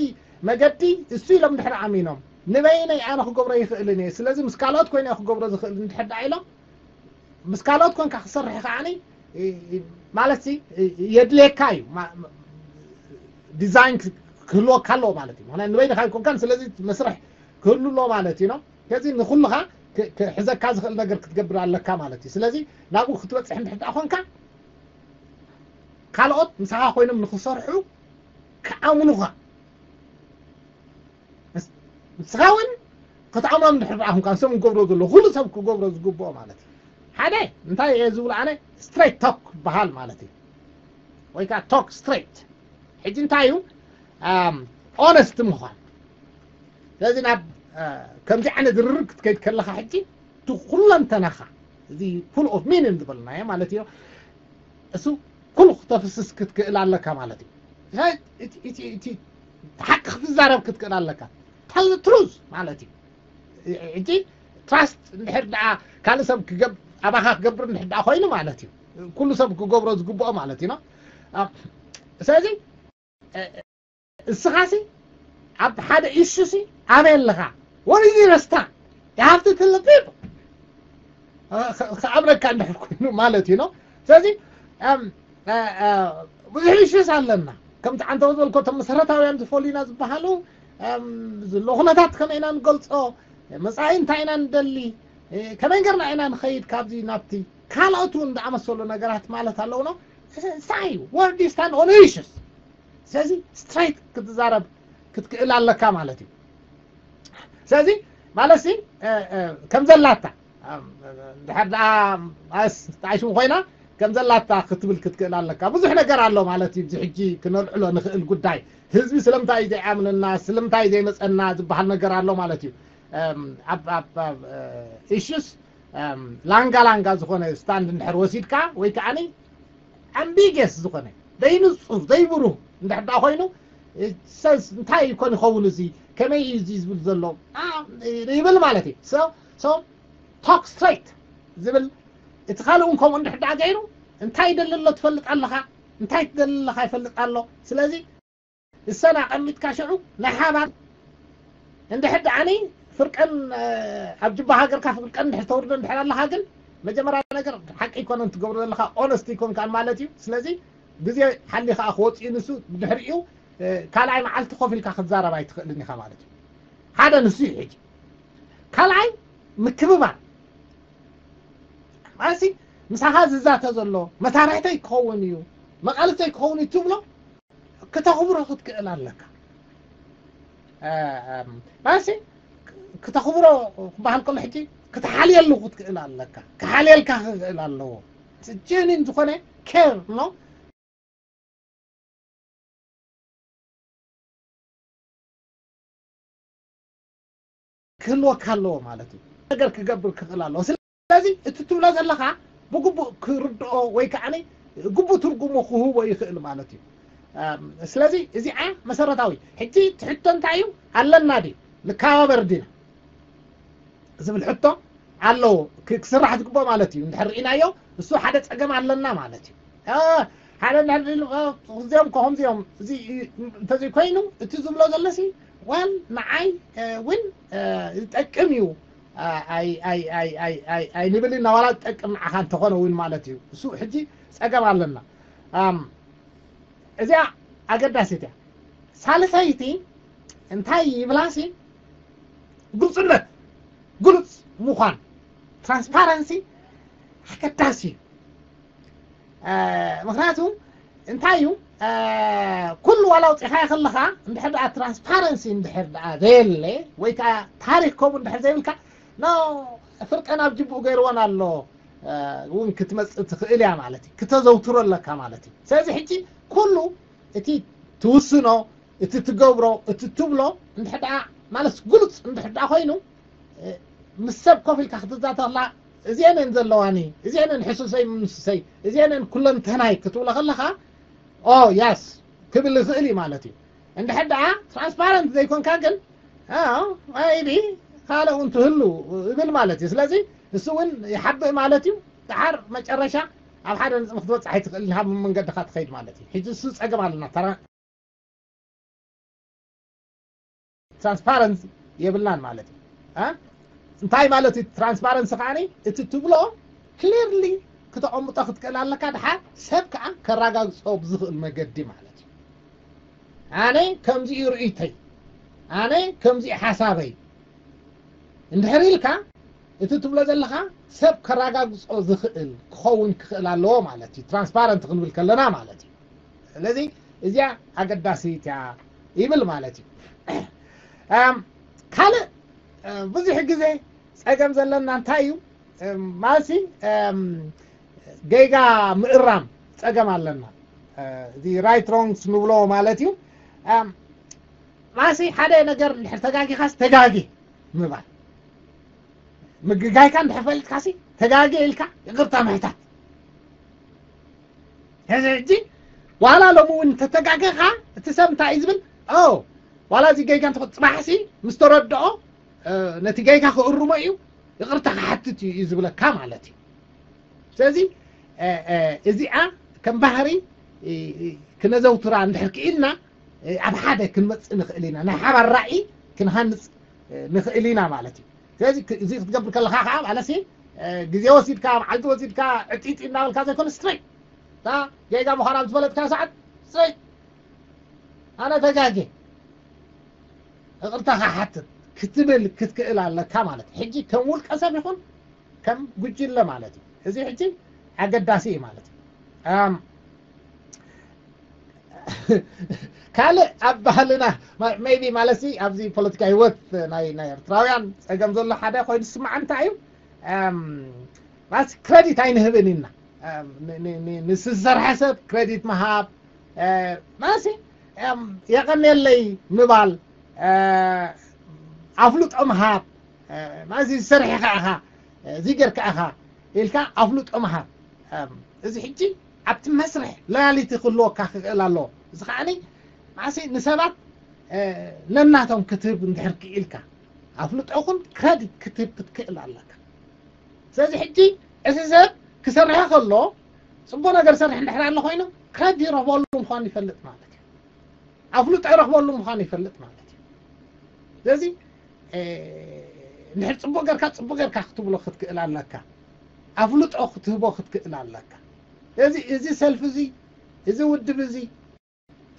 መገዲ እሱ ኢሎም ድሕሪ ኣሚኖም ንበይነይ ኣነ ክገብሮ ይኽእልን እየ ስለዚ ምስ ካልኦት ኮይነ ክገብሮ ዝኽእል እንድሕር ደኣ ኢሎም ምስ ካልኦት ኮንካ ክሰርሕ ከዓኒ ማለት የድልየካ እዩ። ዲዛይን ክህልወካ ኣለዎ ማለት እዩ። ምክንያቱ ንበይንኻ ይኮንካን ስለዚ መስርሕ ክህሉ ኣለዎ ማለት እዩ። ከዚ ንኩልኻ ክሕዘካ ዝኽእል ነገር ክትገብር ኣለካ ማለት እዩ። ስለዚ ናብኡ ክትበፅሕ እንድሕር ደኣ ኮንካ ካልኦት ምሳኻ ኮይኖም ንክሰርሑ ክኣምኑኻ ንስኻ እውን ክትኣምኖም እንድሕር ደኣ ኮንካ ንሶም ክገብሮ ዘሎ ኩሉ ሰብ ክገብሮ ዝግብኦ ማለት እዩ። ሓደ እንታይ እየ ዝብሎ ኣነ ስትሬት ቶክ በሃል ማለት እዩ። ወይ ከዓ ቶክ ስትሬት ሕጂ እንታይ እዩ ኦነስት ምዃን። ስለዚ ናብ ከምዚ ዓይነት ዝርርብ ክትከይድ ከለካ ሕጂ እቲ ኩለንተናኻ እዚ ፉል ኦፍ ሚኒንግ ዝበልናዮ ማለት እዩ እሱ ኩሉ ክተፍስስ ክትክእል ኣለካ ማለት እዩ። እቲ ሓቂ ክትዛረብ ክትክእል ኣለካ። ታል ትሩዝ ማለት እዩ። ሕጂ ትራስት እንድሕር ደኣ ካልእ ሰብ ኣባኻ ክገብር እንድሕር ደኣ ኮይኑ ማለት እዩ ኩሉ ሰብ ክገብሮ ዝግብኦ ማለት እዩ። ስለዚ እስኻሲ ኣብ ሓደ ኢሹ ሲ ኣበይ ኣለኻ? What is your stand? You have to tell the people. ክኣብረካ እንድሕር ኮይኑ ማለት እዩ። ስለዚ ብዙሕ ኢሹስ ኣለና። ከምቲ ዓንተ ዝበልኮ እቶም መሰረታውያን ዝፈልዩና ዝበሃሉ ዘሎ ኩነታት ከመይ ኢና ንገልፆ፣ መፃኢ እንታይ ኢና ንደሊ፣ ከመይ ገርና ኢና ንኸይድ ካብዚ ናብቲ፣ ካልኦት እውን ዝኣመሰሉ ነገራት ማለት ኣለውኖ። ሳይ ወርድ ስታንድ ኦን ኢሹስ። ስለዚ ስትሬት ክትዛረብ ክትክእል ኣለካ ማለት እዩ። ስለዚ ማለት ሲ ከም ዘላታ ድሕር ደኣ ኣስ ተዓሽሙ ኮይና ከም ዘላታ ክትብል ክትክእል ኣለካ። ብዙሕ ነገር ኣሎ ማለት እዩ። እዚ ሕጂ ክነልዕሎ ንኽእል ጉዳይ ህዝቢ ስለምንታይ እዩ ዘይኣምንና፣ ስለምንታይ ዘይመፀና ዝበሃል ነገር ኣሎ ማለት እዩ። ኣብ ኢሹስ ላንጋ ላንጋ ዝኾነ ስታንድ እንድሕር ወሲድካ ወይ ከዓኒ ኣምቢገስ ዝኾነ ዘይንፁር ዘይብሩህ እንድሕር ደኣ ኮይኑ ሰንስ እንታይ ይኮን ይኸውን እዚ ከመይ እዩ እዚ ዝብል ዘሎ ይብል ማለት እዩ። ቶክ ስትሬት ዝብል እቲ ካልእ እውን ከምኡ እንድሕር ደኣ ገይሩ እንታይ ይደሊ ኣሎ ትፈልጥ ኣለኻ፣ እንታይ ትደሊ ኣለኻ ይፈልጥ ኣሎ። ስለዚ እሰን ኣቐሚጥካ ሽዑ ናይ ሓባር እንድሕር ደኣኒ ፍርቀን ኣብ ጅባ ሃገርካ ፍርቀን እንድሕር ተውርዶ እንድሕር ኣለኻ ግን መጀመርያ ነገር ሓቂ ይኮነን ትገብሮ ዘለኻ ኦነስት ይኮንካን ማለት እዩ። ስለዚ ግዜ ሓሊ ከዓ ክወፅኡ ንሱ ብድሕሪኡ ካልኣይ መዓልቲ ኮፍ ኢልካ ክትዛረብ ኣይትኽእልን ኢኻ ማለት እዩ። ሓደ ንሱ እዩ ሕጂ። ካልኣይ ምክብባር ማለትሲ ምሳኻ ዝዛተ ዘሎ መሳርሕተይ ክኸውን እዩ መቓልተይ ክኸውን እዩ ትብሎ ክተኽብሮ ክትክእል ኣለካ። ማለትሲ ክተኽብሮ ክበሃል ከሎ ሕጂ ክትሓልየሉ ክትክእል ኣለካ። ክሓልየልካ ክኽእል ኣለዎ። ጀኒን ዝኾነ ኬር ኖ ክህልወካ ኣለዎ ማለት እዩ። ነገር ክገብር ክኽእል ኣለዎ። ስለዚ እቲ ትብሎ ዘለኻ ብግቡእ ክርድኦ ወይ ከዓ ግቡእ ትርጉሙ ክህቦ ይኽእል ማለት እዩ። ስለዚ እዚኣ መሰረታዊ ሕጂ ትሕቶ እንታይ እዩ ኣለና ድዩ ንከባበር ዲና ዝብል ሕቶ ኣለዎ ክስራሕ ዝግብኦ ማለት እዩ። እንድሕር ርኢናዮ እሱ ሓደ ፀገም ኣለና ማለት እዩ። ሓደ እዚኦም ከምዚኦም እዚ እንተዘይኮይኑ እቲ ዝብሎ ዘለሲ ዋል ንዓይ እውን ዝጠቅም እዩ ኣይንብል ኢና ዋላ ዝጠቅም ንዓኻ እንተኾነ እውን ማለት እዩ። እሱ ሕጂ ፀገም ኣለና። እዚኣ ኣገዳሲት እያ። ሳልሰይቲ እንታይ ይብላሲ ግልፅነት ግልፅ ምዃን ትራንስፓረንሲ ኣገዳሲ እዩ። ምክንያቱ እንታይ እዩ ኩሉ ዋላ ውፅኢኻ ከለኻ እንድሕር ደኣ ትራንስፓረንሲ እንድሕር ደኣ ዘየለ ወይ ከዓ ታሪክ ከምኡ እንድሕር ዘይብልካ ኖ ፍርቀን ኣብ ጅብኡ ገይርዎን ኣሎ እውን ክትመፅእ ትኽእል እያ ማለት እዩ። ክተዘውትሮ ኣለካ ማለት እዩ። ስለዚ ሕጂ ኩሉ እቲ ትውስኖ እቲ ትገብሮ እቲ ትብሎ እንድሕር ደኣ ማለት ግሉፅ እንድሕር ደኣ ኮይኑ ምስ ሰብ ኮፍ ኢልካ ክትዛተላ እዚአነን ዘለዋኒ እዚአነን ሕሱሰይ ምንሱሰይ እዚአነን ኩለንተናይ ክትብሎ ከለኻ ኦ ያስ ክብል ይኽእል እዩ ማለት እዩ። እንድሕር ደኣ ትራንስፓረንት ዘይኮንካ ግን ኣይዲ ካልእ እውን ትህሉ ይብል ማለት እዩ። ስለዚ እሱ እውን ይሓብእ ማለት እዩ። ደሓር መጨረሻ ኣብ ሓደ ንፅም ክትበፅሕ ኣይትኽእል ናብ መንገድኻ ትኸይድ ማለት እዩ። ሕጂ እሱ ፀገም ኣለና ትራንስፓረንሲ የብልናን ማለት እዩ። እንታይ ማለት እዩ ትራንስፓረንሲ ከዓ እቲ ትብሎ ክሊርሊ ክተቐምጦ ክትክእል ኣለካ። ድሓር ሰብ ከዓ ከረጋግፆ ብዝኽእል መገዲ ማለት እዩ። ኣነ ከምዚ እዩ ርእይተይ፣ ኣነ ከምዚ እዩ ሓሳበይ እንድሕር ኢልካ እቲ ትብሎ ዘለኻ ሰብ ከረጋግፆ ዝኽእል ክኸውን ክኽእል ኣለዎ ማለት እዩ። ትራንስፓረንት ክንብል ከለና ማለት እዩ። ስለዚ እዚኣ ኣገዳሲት እያ ይብል ማለት እዩ። ካልእ ብዙሕ ግዜ ፀገም ዘለና እንታይ እዩ ማለትሲ ጌጋ ምእራም ፀገም ኣለና። እዚ ራይት ሮንግስ ንብሎ ማለት እዩ። ማለትሲ ሓደ ነገር እንድሕር ተጋጊኻስ ተጋጊ ምባል ምግጋይካ እንድሕር ፈሊጥካሲ ተጋጊ ኢልካ ይቅርታ ምሕታት። ሕዚ ሕጂ ዋላ ሎሚ እውን እንተተጋገኻ እቲ ሰብ እንታይ እዩ ዝብል ኦ ዋላ እዚ ጌጋ እንተ ፅባሕሲ ምስ ተረድኦ ነቲ ጌጋ ክእርሞ እዩ ይቅርታ ክሓትት እዩ እዩ ዝብለካ ማለት እዩ። ስለዚ እዚኣ ከም ባህሪ እ፣ እ፣ ክነዘውትራ እንድሕር ክኢልና፣ እ፣ ኣብ ሓደ ክንመጽእ ንኽእል ኢና። ናይ ሓባር ራእይ ክንሃንጽ፣ እ፣ ንኽእል ኢና ማለት እዩ። ስለዚ ክ-፣ እዚ ክትገብር ከለኻ ኸዓ ማለት እ፣ ግዜ ወሲድካ፣ መዓልቲ ወሲድካ፣ ዕጢጢ እናበልካ ዘይኮነ፣ ስትሬት። እታ ጌጋ ምዃና ኣብ ዝፈለጥካ ሰዓት፣ ስትሬት። ኣነ ተጋጌ፣ ይቕርታ ክሓትት ክትብል ክትክእል ኣለካ ማለት እዩ። ሕጂ ከም ውልቀ ሰብ ይኹን ከም ጉጅለ ማለት እዩ። እዚ ሕጂ ኣገዳሲ እዩ ማለት እዩ። ኣም፣ ካልእ ኣብ ባህልና፣ ማ-፣ ሜይቢ ማለት ሲ ኣብዚ ፖለቲካ ህይወት ናይ፣ ናይ ኤርትራውያን ጸገም ዘሎ ሓደ ኮይኑ ዝስማዕ እንታይ እዩ? ኣም፣ ማለት ክረዲት ኣይንህብን ኢና። ኣም፣ ን-፣ ን-፣ ን-፣ ንዝሰርሐ ሰብ ክረዲት ምሃብ፣ እ፣ ማለት ሲ፣ ኣም፣ የቐንየለይ ምባል፣ እ፣ ኣፍልጦ ምሃብ፣ እ፣ ማለት እዚ ዝሰርሐ ኢኻ፣ እዚ ጌርካ ኢኻ ኢልካ ኣፍልጦ ምሃብ። ኣም፣ እዚ ሕጂ ኣብቲ መስርሕ ሎያሊቲ ክህልወካ ክኽእል ኣለዎ። እዚ ከዓኒ ማዕሲ ንሰባት፣ እ፣ ነናቶም ክትህብ እንድሕር ክኢልካ፣ ኣፍልጦ ኹን ክረዲት ክትህብ ክትክእል ኣለካ። ስለዚ ሕጂ እዚ ሰብ ክሰርሐ ከሎ፣ ጽቡቕ ነገር ሰርሕ እንድሕር ኣሎ ኮይኑ፣ ክረዲት ይረኽበሉ ምዃኑ ይፈልጥ ማለት እዩ። ኣፍልጦ ይረኽበሉ ምዃኑ ይፈልጥ ማለት እዩ። ስለዚ፣ እ፣ እንድሕር ጽቡቕ ጌርካ፣ ጽቡቕ ጌርካ ክትብሎ ክትክእል ኣለካ። ኣፍልጦ ክትህቦ ክትክእል ኣለካ። ስለዚ እዚ ሰልፊ እዚ፣ እዚ ውድብ እዚ፣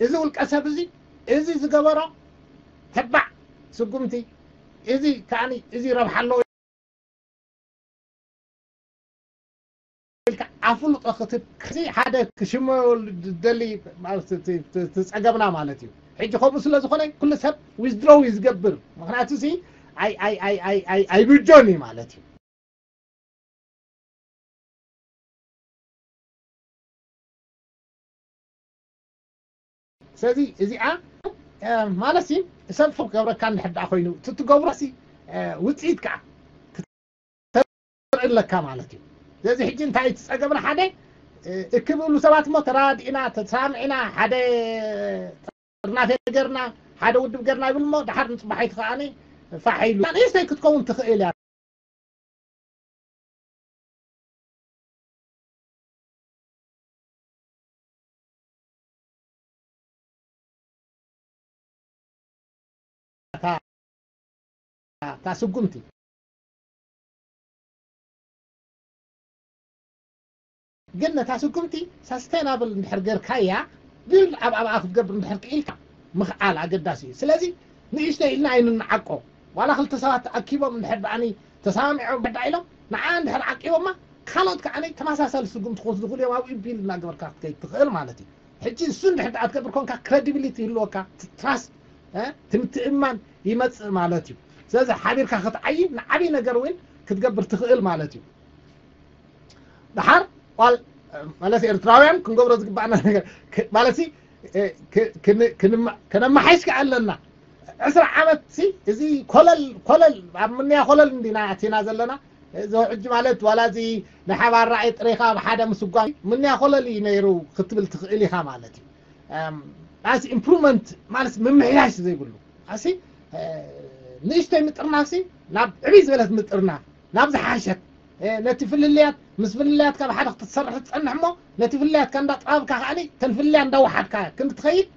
እዚ ውልቀ ሰብ እዚ፣ እዚ ዝገበሮ ተባዕ ስጉምቲ፣ እዚ ከዓኒ፣ እዚ ረብሓ ኣለዎ ኢልካ ኣፍልጦ ክትህብ፣ እዚ ሓደ ክሽመሉ ዝደሊ ማለት እቲ፣ እቲ፣ እቲ ጸገምና ማለት እዩ። ሕጂ ከምኡ ስለ ዝኾነ፣ ኩሉ ሰብ ዊዝድሮው እዩ ዝገብር። ምኽንያቱ እዚ ኣይ-፣ ኣይ-፣ ኣይብጆን እዩ ማለት እዩ። ስለዚ እዚኣ፣ እ፣ ማለት ሲ፣ ሰብ ፍቕ ክገብረካ እንድሕር ደኣ ኮይኑ፣ እቲ ትገብሮ ሲ፣ እ፣ ውጽኢት ከኣ ክትርኢ ኣለካ ማለት እዩ። ስለዚ ሕጂ እንታይ እዩ እቲ ጸገምና? ሓደ፣ እ፣ እክብ ዝብሉ ሰባት እሞ ተራዲእና፣ ተሳሚዕና፣ ሓደ ጥርናፈ ገርና፣ ሓደ ውድብ ገርና ይብል እሞ፣ ደሓር ንጽባሒቱ ከኣ ፋሕ ኢሉ። ንእሽተይ ክትከውን ትኽእል እያ። እታ፣ እታ ስጉምቲ። ግን ነታ ስጉምቲ ሳስቴናብል እንድሕር ጌርካያ፣ ግን ኣብ፣ ኣብኣ ክትገብር እንድሕር ክኢልካ ምኽኣል ኣገዳሲ እዩ። ስለዚ ንእሽተይ ኢልና ኣይንንዓቆ። ዋላ ክልተ ሰባት ተኣኪቦም እንድሕር ደኣኒ ተሰማሚዖም እንድሕር ደኣ ኢሎም፣ ንዓ እንድሕር ዓቂቦማ፣ ካልኦት ከዓኒ ተመሳሳሊ ስጉምቲ ክወስዱ ይኽእሉ እዮም፣ ኣብኡ ቢል እናገበርካ ክትከይድ ትኽእል ማለት እዩ። ሕጂ እሱ እንድሕር ደኣ ትገብር ኮንካ፣ ክሬዲቢሊቲ ይህልወካ፣ ትራስት፣ እ፣ ትምትእማን ይመጽእ ማለት እዩ። ስለዚ ሓቢርካ ክትዓዪ ንዓብዪ ነገር እውን ክትገብር ትኽእል ማለት እዩ። ደሓር ቋል፣ ማለት ኤርትራውያን ክንገብሮ ዝግባኣና ነገር፣ ክ-፣ ማለት ሲ፣ እ፣ ክ-፣ ክን-፣ ክንማ-፣ ከነመሓይሽ ከኣ ኣለና። ዕስራ ዓመት ሲ፣ እዚ ኮለል፣ ኮለል፣ ኣብ ምንያ ኮለል እንዲና ኣቲና ዘለና። እዚ ሕጂ ማለት ዋላ እዚ ናይ ሓባር ራእይ ጥሪኻ ኣብ ሓደ ምስጓም ምንያ ኮለል እዩ ነይሩ ክትብል ትኽእል ኢኻ ማለት እዩ። እም፣ ኣሲ ኢምፕሩቭመንት ማለት ምምሕያሽ ዘይብሉ። ኣሲ፣ እ፣ ንእሽተይ ምጥርናፍ ሲ፣ ናብ ዕብይ ዝበለት ምጥርናፍ፣ ናብ ዝሓሸት፣ እ፣ ነቲ ፍልልያት፣ ምስ ፍልልያት ካብ ሓደ ክትሰርሕ ትጸንሕ እሞ፣ ነቲ ፍልልያትካ እንዳጥባብካ ከኣኒ፣ ተን ፍልልያ እንዳወሓድካ ክንዲ ትኸይድ፣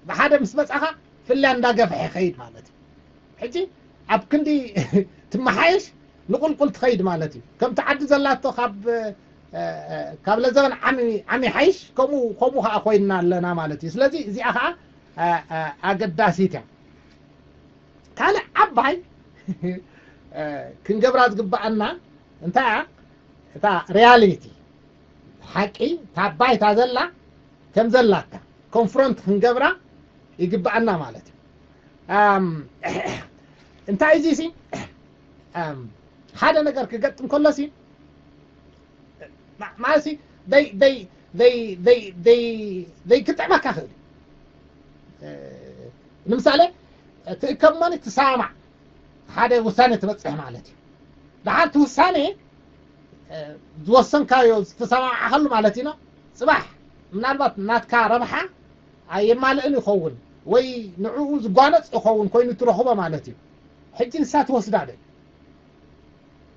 ብሓደ ምስ መጻኻ፣ ፍልልያ እንዳገፍሐ ይኸይድ ማለት እዩ። ሕጂ፣ ኣብ ክንዲ ትመሓየሽ፣ ንቁልቁል ትኸይድ ማለት እዩ። ከምቲ ዓዲ ዘላቶ ካብ፣ እ፣ እ፣ ካብ ለዘበን ዓሚ፣ ዓሚ ሓይሽ፣ ከምኡ፣ ከምኡ ኸዓ ኮይንና ኣለና ማለት እዩ። ስለዚ እዚኣ ኸዓ፣ እ፣ እ፣ ኣገዳሲት እያ። ካልእ ዓባይ፣ እ፣ ክንገብራ ዝግብኣና እንታይ እያ? እታ ሪያሊቲ፣ ሓቂ፣ እታ ባይታ ዘላ ከም ዘላታ ኮንፍሮንት ክንገብራ ይግብኣና ማለት እዩ። ኣም፣ እንታይ እዚ ሲ፣ ኣም፣ ሓደ ነገር ክገጥም ከሎ ሲ፣ ማ-፣ ማለት ሲ፣ ደይ-፣ ደይ-፣ ደይ-፣ ደይ-፣ ደይ-፣ ደይ ክጥዕመካ ክእል እዩ። እ፣ ንምሳሌ፣ ትእከብ እሞኒ ትሰማማዕ፣ ሓደ ውሳኔ ትበጽሕ ማለት እዩ። ደሓር እቲ ውሳኔ፣ እ፣ ዝወሰንካዮ ዝተሰማማዕካሉ ማለት እዩ። ጽባሕ ምናልባት ናትካ ረብሓ ኣየማልእን ይኸውን ወይ ንዕኡ ዝጓነጽ ይኸውን ኮይኑ ትረኽቦ ማለት እዩ። ሕጂ ንሳ ትወስዳ ዶ?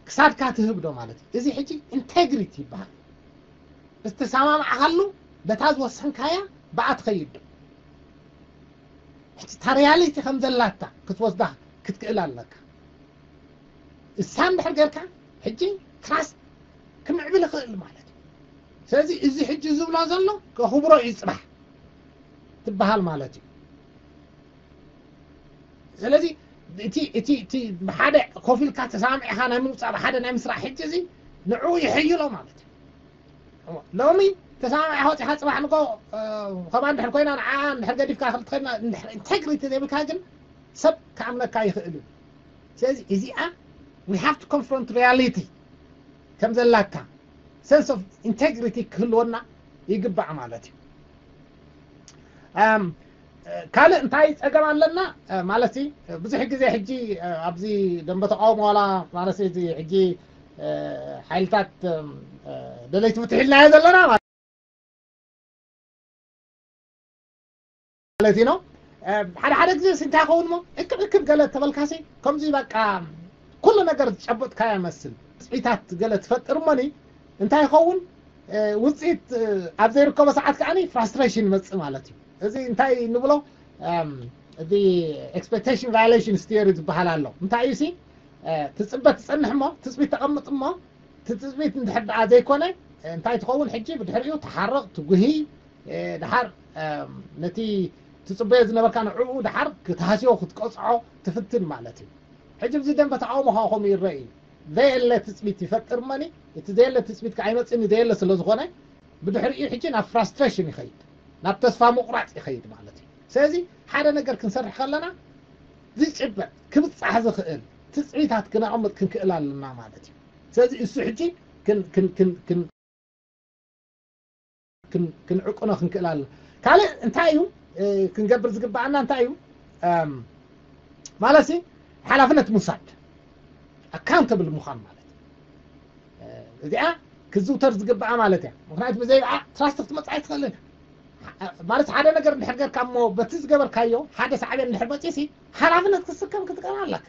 ክሳድካ ትህብ ዶ ማለት እዩ። እዚ ሕጂ ኢንቴግሪቲ ይበሃል። ዝተሰማማዕካሉ በታ ዝወሰንካያ ብኣ ትኸይድ ዶ? ሕጂ እታ ሪያሊቲ ከም ዘላታ ክትወስዳ ክትክእል ኣለካ። እሳ እንድሕር ጌርካ ሕጂ ትራስት ክምዕብል ይኽእል ማለት እዩ። ስለዚ እዚ ሕጂ ዝብሎ ዘሎ ከኽብሮ እዩ ጽባሕ ትበሃል ማለት እዩ። ስለዚ እቲ እቲ እቲ ብሓደ ኮፍ ኢልካ ተሰማሚዕካ ናይ ምውፃእ ብሓደ ናይ ምስራሕ ሕጂ እዚ ንዕኡ ይሕይሎ ማለት እዩ። ሎሚ ተሰማሚዕካ ወፂኻ ፅባሕ ንጎ ከማ እንድሕር ኮይና ንዓ እንድሕር ገዲፍካ ክልተ ኮይና እንድሕር ኢንቴግሪቲ ዘይብልካ ግን ሰብ ክኣምነካ ይኽእል እዩ። ስለዚ እዚኣ we have to confront reality ከም ዘላታ sense of integrity ክህልወና ይግባእ ማለት እዩ። ካልእ እንታይ ጸገም ኣለና ማለት ብዙሕ ግዜ ሕጂ ኣብዚ ደንበ ተቃውሞ ዋላ ማለት እዚ ሕጂ ሓይልታት ደለይቲ ፍትሒ ኢልናዮ ዘለና ማለት እዩ ነው። ሓደ ሓደ ግዜ እንታይ ይኸውን ሞ እክብ እክብ ገለ ተበልካሲ ከምዚ በቃ ኩሉ ነገር ዝጨበጥካዮ መስል ትጽቢታት ገለ ትፈጥር እሞኒ እንታይ ይኸውን ውፅኢት ኣብ ዘይርከቦ ሰዓት ከዓኒ ፍራስትሬሽን ይመፅእ ማለት እዩ። እዚ እንታይ ንብሎ እቲ expectation violations theory ዝበሃል ኣሎ። እንታይ እዩ ሲ ትፅበ ትፀንሕ እሞ ትፅቢት ተቐምጥ እሞ እቲ ትፅቢት እንድሕር ደኣ ዘይኮነ እንታይ ትኸውን ሕጂ ብድሕሪኡ ትሓርቕ ትጉሂ ድሓር ነቲ ትፅበዮ ዝነበርካ ንዕኡ ድሓር ክትሃስዮ ክትቀፅዖ ትፍትን ማለት እዩ። ሕጂ ብዚ ደንበ ተቃውሞ ከዓ ከምኡ ይረአ እዩ። ዘየለ ትፅቢት ይፈጥር እመኒ እቲ ዘየለ ትፅቢት ከዓ ኣይመፅእኒ ዘየለ ስለ ዝኾነ ብድሕሪኡ ሕጂ ናብ ፍራስትሬሽን ይኸይድ ናብ ተስፋ ምቁራፅ ይኸይድ ማለት እዩ። ስለዚ ሓደ ነገር ክንሰርሕ ከለና ዝጭበጥ ክብፃሕ ዝኽእል ትፅቢታት ክነቐምጥ ክንክእል ኣለና ማለት እዩ። ስለዚ እሱ ሕጂ ክንዕቅኖ ክንክእል ኣለና። ካልእ እንታይ እዩ ክንገብር ዝግባኣና እንታይ እዩ ማለት ሓላፍነት ምውሳድ ኣካውንተብል ምዃን ማለት እዚኣ ክዝውተር ዝግባኣ ማለት እያ። ምክንያቱ ብዘይ ትራስት ክትመፅእ ኣይትኽእልን ማለት ሓደ ነገር እንድሕር ገርካ እሞ በቲ ዝገበርካዮ ሓደ ሳዕቤን እንድሕር መፅሲ ሓላፍነት ክትስከም ክትቀና ኣለካ።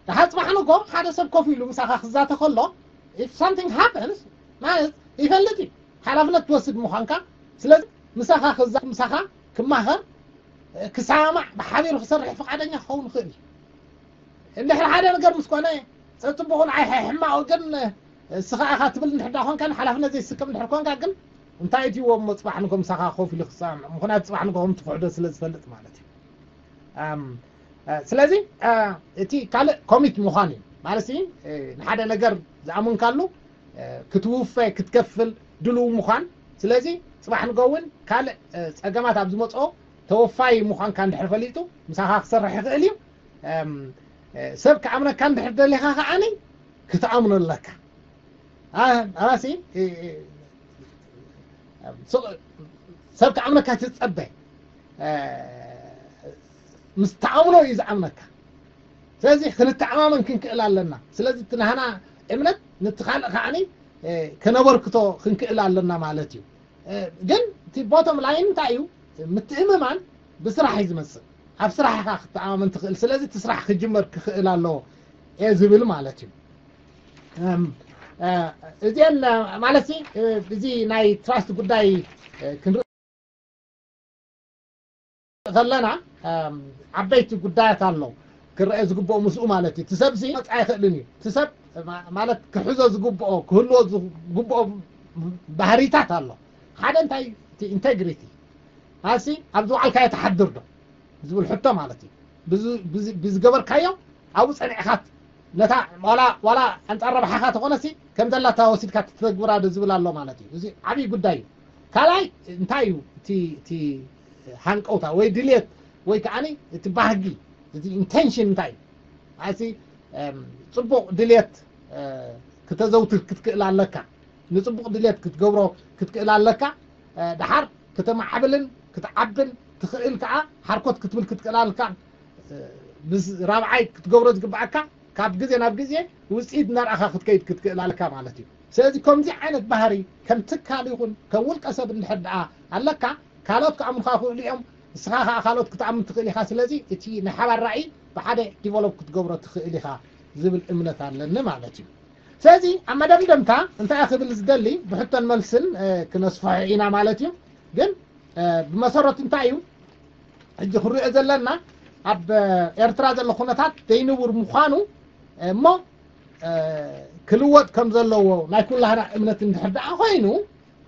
ደሓር ፅባሕ ንጎ ሓደ ሰብ ኮፍ ኢሉ ምሳኻ ክዛተ ከሎ if something happens ማለት ይፈልጥ እዩ ሓላፍነት ትወስድ ምዃንካ። ስለዚ ምሳኻ ክዛ ምሳኻ ክማኸር ክሰማማዕ ብሓቢሩ ክሰርሕ ፍቃደኛ ክኸውን ይኽእል እዩ። እንድሕር ሓደ ነገር ምስ ኮነ ፅቡቕን ኣይ ሕማቕ ግን እስኻ ኢኻ ትብል እንድሕር ዳ ኮንካ ሓላፍነት ዘይስከም እንድሕር ኮንካ ግን እንታይ እትይዎ እሞ ፅባሕ ንጎ ምሳኻ ኮፍ ኢሉ ክሰማማዕ ምኽንያቱ ፅባሕ ንጎ ከም ትኽሕዶ ስለ ዝፈልጥ ማለት እዩ። ስለዚ እቲ ካልእ ኮሚት ምዃን እዩ ማለት ንሓደ ነገር ዝኣመንካሉ ክትውፈ ክትከፍል ድልው ምዃን። ስለዚ ፅባሕ ንጎ እውን ካልእ ፀገማት ኣብ ዝመፅኦ ተወፋይ ምዃንካ እንድሕር ፈሊጡ ምሳኻ ክሰርሕ ይኽእል እዩ። ሰብ ክኣምነካ እንድሕር ደሊኻ ከዓኒ ክትኣምኖ ኣለካ። ኣባሲ ሰብ ክኣምነካ ትፀበ ምስ ተኣምኖ እዩ ዝኣምነካ። ስለዚ ክንተኣማመን ክንክእል ኣለና። ስለዚ እቲ ናህና እምነት ነቲ ካልእ ከዓኒ ከነበርክቶ ክንክእል ኣለና ማለት እዩ። ግን እቲ ቦቶም ላይን እንታይ እዩ? ምትእምማን ብስራሕ እዩ ዝመፅእ። ኣብ ስራሕ ኢኻ ክትተኣማመን ትኽእል። ስለዚ እቲ ስራሕ ክጅመር ክኽእል ኣለዎ እየ ዝብል ማለት እዩ። እዚአን ማለት እዚ ናይ ትራስት ጉዳይ ክንርኢ ከለና ዓበይቲ ጉዳያት ኣለዉ ክረአ ዝግብኦ ምስኡ ማለት እዩ። እቲ ሰብዚ መፅ ኣይኽእልን እዩ። እቲ ሰብ ማለት ክሕዞ ዝግብኦ ክህልዎ ዝግብኦ ባህሪታት ኣሎ። ሓደ እንታይ ኢንቴግሪቲ ኣሲ ኣብ ዝወዓልካዮ ትሓድር ዶ ዝብል ሕቶ ማለት እዩ። ብዝገበርካዮ ኣብኡ ፀኒዕኻት ነታ ዋላ ኣንፃር ረብሓኻ ተኾነሲ ከም ዘላታ ወሲድካ ትተግብራ ዶ ዝብል ኣሎ ማለት እዩ። እዚ ዓብዪ ጉዳይ እዩ። ካልኣይ እንታይ እዩ እቲ ሃንቀውታ ወይ ድልየት ወይ ከዓ እቲ ባህጊ እቲ ኢንቴንሽን እንታይ እዩ? ኣሲ ፅቡቕ ድልየት ክተዘውትር ክትክእል ኣለካ። ንፅቡቕ ድልየት ክትገብሮ ክትክእል ኣለካ። ድሓር ክተማዕብልን ክትዓብን ትኽእል ከዓ ሓርኮት ክትብል ክትክእል ኣለካ። ራብዓይ ክትገብሮ ዝግባኣካ ካብ ግዜ ናብ ግዜ ውፅኢት እናርኣኻ ክትከይድ ክትክእል ኣለካ ማለት እዩ። ስለዚ ከምዚ ዓይነት ባህሪ ከም ትካል ይኹን ከም ውልቀ ሰብ እንድሕር ደኣ ኣለካ ካልኦት ክኣምኑኻ ክኽእሉ እዮም። ንስኻ ከዓ ካልኦት ክትኣምን ትኽእል ኢኻ። ስለዚ እቲ ናይ ሓባር ራእይ ብሓደ ዲቨሎፕ ክትገብሮ ትኽእል ኢኻ ዝብል እምነት ኣለኒ ማለት እዩ። ስለዚ ኣብ መደምደምታ እንታይ ክብል ዝደሊ፣ ብሕቶን መልስን ክነስፍሖ ኢና ማለት እዩ። ግን ብመሰረቱ እንታይ እዩ ሕጂ ክንሪኦ ዘለና፣ ኣብ ኤርትራ ዘሎ ኩነታት ዘይንቡር ምዃኑ እሞ ክልወጥ ከም ዘለዎ ናይ ኩላህና እምነት እንድሕር ደኣ ኮይኑ፣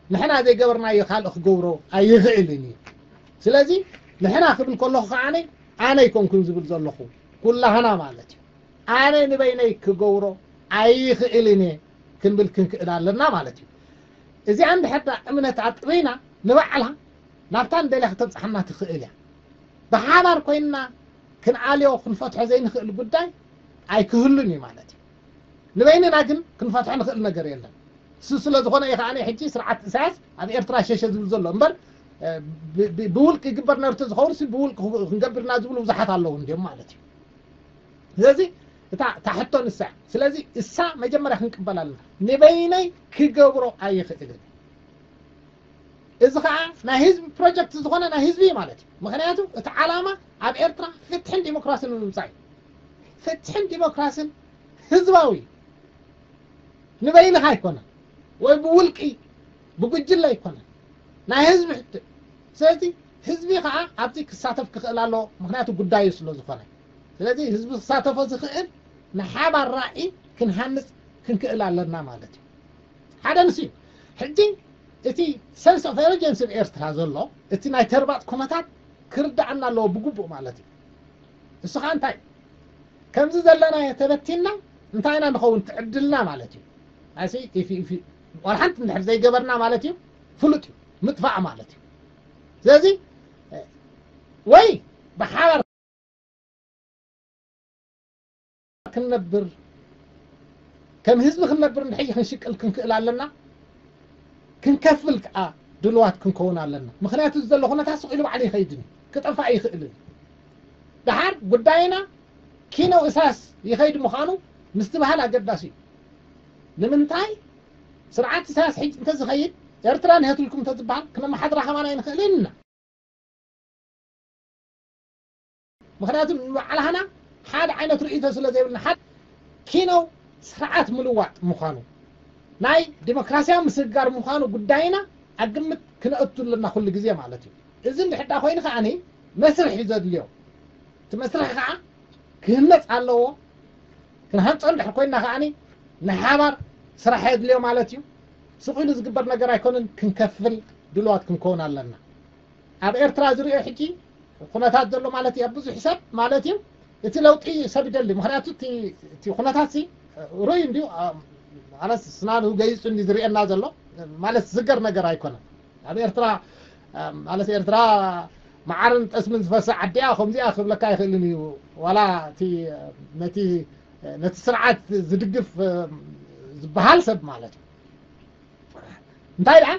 ንሕና ዘይገበርናዮ ካልእ ክገብሮ ኣይኽእልን እዩ። ስለዚ ንሕና ክብል ከለኹ ከዓኒ ኣነ ኣይኮንኩን ዝብል ዘለኹ፣ ኩላህና ማለት እዩ። ኣነ ንበይነይ ክገብሮ ኣይኽእልን እየ ክንብል ክንክእል ኣለና ማለት እዩ። እዚኣ እንድሕር ደኣ እምነት ኣጥሪና ንባዕላ ናብታ ንደልያ ክተብጽሓና ትኽእል እያ። ብሓባር ኮይንና ክንኣልዮ ክንፈትሖ ዘይንኽእል ጉዳይ ኣይክህሉን እዩ ማለት እዩ። ንበይንና ግን ክንፈትሖ ንኽእል ነገር የለን። እሱ ስለ ዝኾነ እዩ ከኣ ሕጂ ስርዓት ኢሳያስ ኣብ ኤርትራ ሸሸ ዝብል ዘሎ እምበር ብውልቂ ይግበር ነርቶ ዝኸውን ሲ ብውልቂ ክንገብርና ዝብሉ ብዙሓት ኣለዉ እንዲዮም ማለት እዩ። ስለዚ እታ ታሕቶ ንሳ እያ። ስለዚ እሳ መጀመርያ ክንቅበል ኣለና። ንበይነይ ክገብሮ ኣይኽእልን። እዚ ኸዓ ናይ ህዝቢ ፕሮጀክት ዝኾነ ናይ ህዝቢ እዩ ማለት እዩ። ምኽንያቱ እቲ ዓላማ ኣብ ኤርትራ ፍትሕን ዲሞክራስን ንምምፃእ እዩ። ፍትሕን ዲሞክራስን ህዝባዊ እዩ። ንበይንኻ ኣይኮነን ወይ ብውልቂ ብጉጅለ ኣይኮነን፣ ናይ ህዝቢ ሕቶ። ስለዚ ህዝቢ ኸዓ ኣብዚ ክሳተፍ ክኽእል ኣለዎ፣ ምኽንያቱ ጉዳዩ ስለ ዝኾነ። ስለዚ ህዝቢ ክሳተፎ ዝኽእል ንሓባር ራእይ ክንሃንፅ ክንክእል ኣለና ማለት እዩ። ሓደ ንሱ እዩ። ሕጂ እቲ ሰንስ ኦፍ ኤርጀንሲ ኣብ ኤርትራ ዘሎ እቲ ናይ ተርባጥ ኩነታት ክርዳኣና ኣለዎ ብግቡእ ማለት እዩ። እሱ ኸዓ እንታይ ከምዚ ዘለና ተበቲንና እንታይ ኢና ንኸውን ትዕድልና ማለት እዩ። ኣሲ ኢፊ ኢፊ ዋላ ሓንቲ እንድሕር ዘይገበርና ማለት እዩ ፍሉጥ እዩ ምጥፋእ ማለት እዩ። ስለዚ ወይ ብሓባር ክንነብር ከም ህዝቢ ክንነብር እንድሕጂ ክንሽቅል ክንክእል ኣለና። ክንከፍል ከዓ ድልዋት ክንከውን ኣለና። ምኽንያቱ እዚ ዘሎ ኩነታት ስቕ ኢሉ ባዕሉ ይኸይድን እዩ ክጠፋእ ይኽእልን። ደሓር ጉዳይና ኪነው እሳስ ይኸይድ ምዃኑ ምስትብሃል ኣገዳሲ እዩ። ንምንታይ ስርዓት እሳስ ሕጂ እንተዝኸይድ ኤርትራ ንህትልኩም እንተዝበሃል ክነመሓድራ ከማን ኣይንኽእልን ኢና። ምኽንያቱ ንባዕላህና ሓደ ዓይነት ርእይቶ ስለ ዘይብልና ሓደ ኪነው ስርዓት ምልዋጥ ምዃኑ ናይ ዲሞክራሲያዊ ምስግጋር ምዃኑ ጉዳይና ኣብ ግምት ክነእቱ ኣለና ኩሉ ግዜ ማለት እዩ። እዚ እንድሕዳ ኮይኑ ከዓኒ መስርሕ እዩ ዘድልዮ። እቲ መስርሕ ከዓ ክህነፅ ኣለዎ። ክንሃንፆ እንድሕር ኮይንና ከዓኒ ናይ ሓባር ስራሕ የድልዮ ማለት እዩ። ስቕ ኢሉ ዝግበር ነገር ኣይኮነን። ክንከፍል ድልዋት ክንከውን ኣለና። ኣብ ኤርትራ ዝሪኦ ሕጂ ኩነታት ዘሎ ማለት እዩ ኣብ ብዙሕ ሰብ ማለት እዩ። እቲ ለውጢ ሰብ ይደሊ ምክንያቱ እቲ ኩነታት ሲ ሩይ እንዲዩ። ማለት ስናኑ ገይፁ እንዲ ዝሪኤና ዘሎ ማለት ዝገር ነገር ኣይኮነን። ኣብ ኤርትራ ማለት ኤርትራ መዓርን ጠስምን ዝፈሰ ዓዲያ ከምዚኣ ክብለካ ይኽእልን እዩ። ዋላ እቲ ነቲ ነቲ ስርዓት ዝድግፍ ዝበሃል ሰብ ማለት እዩ። እንታይ ደኣ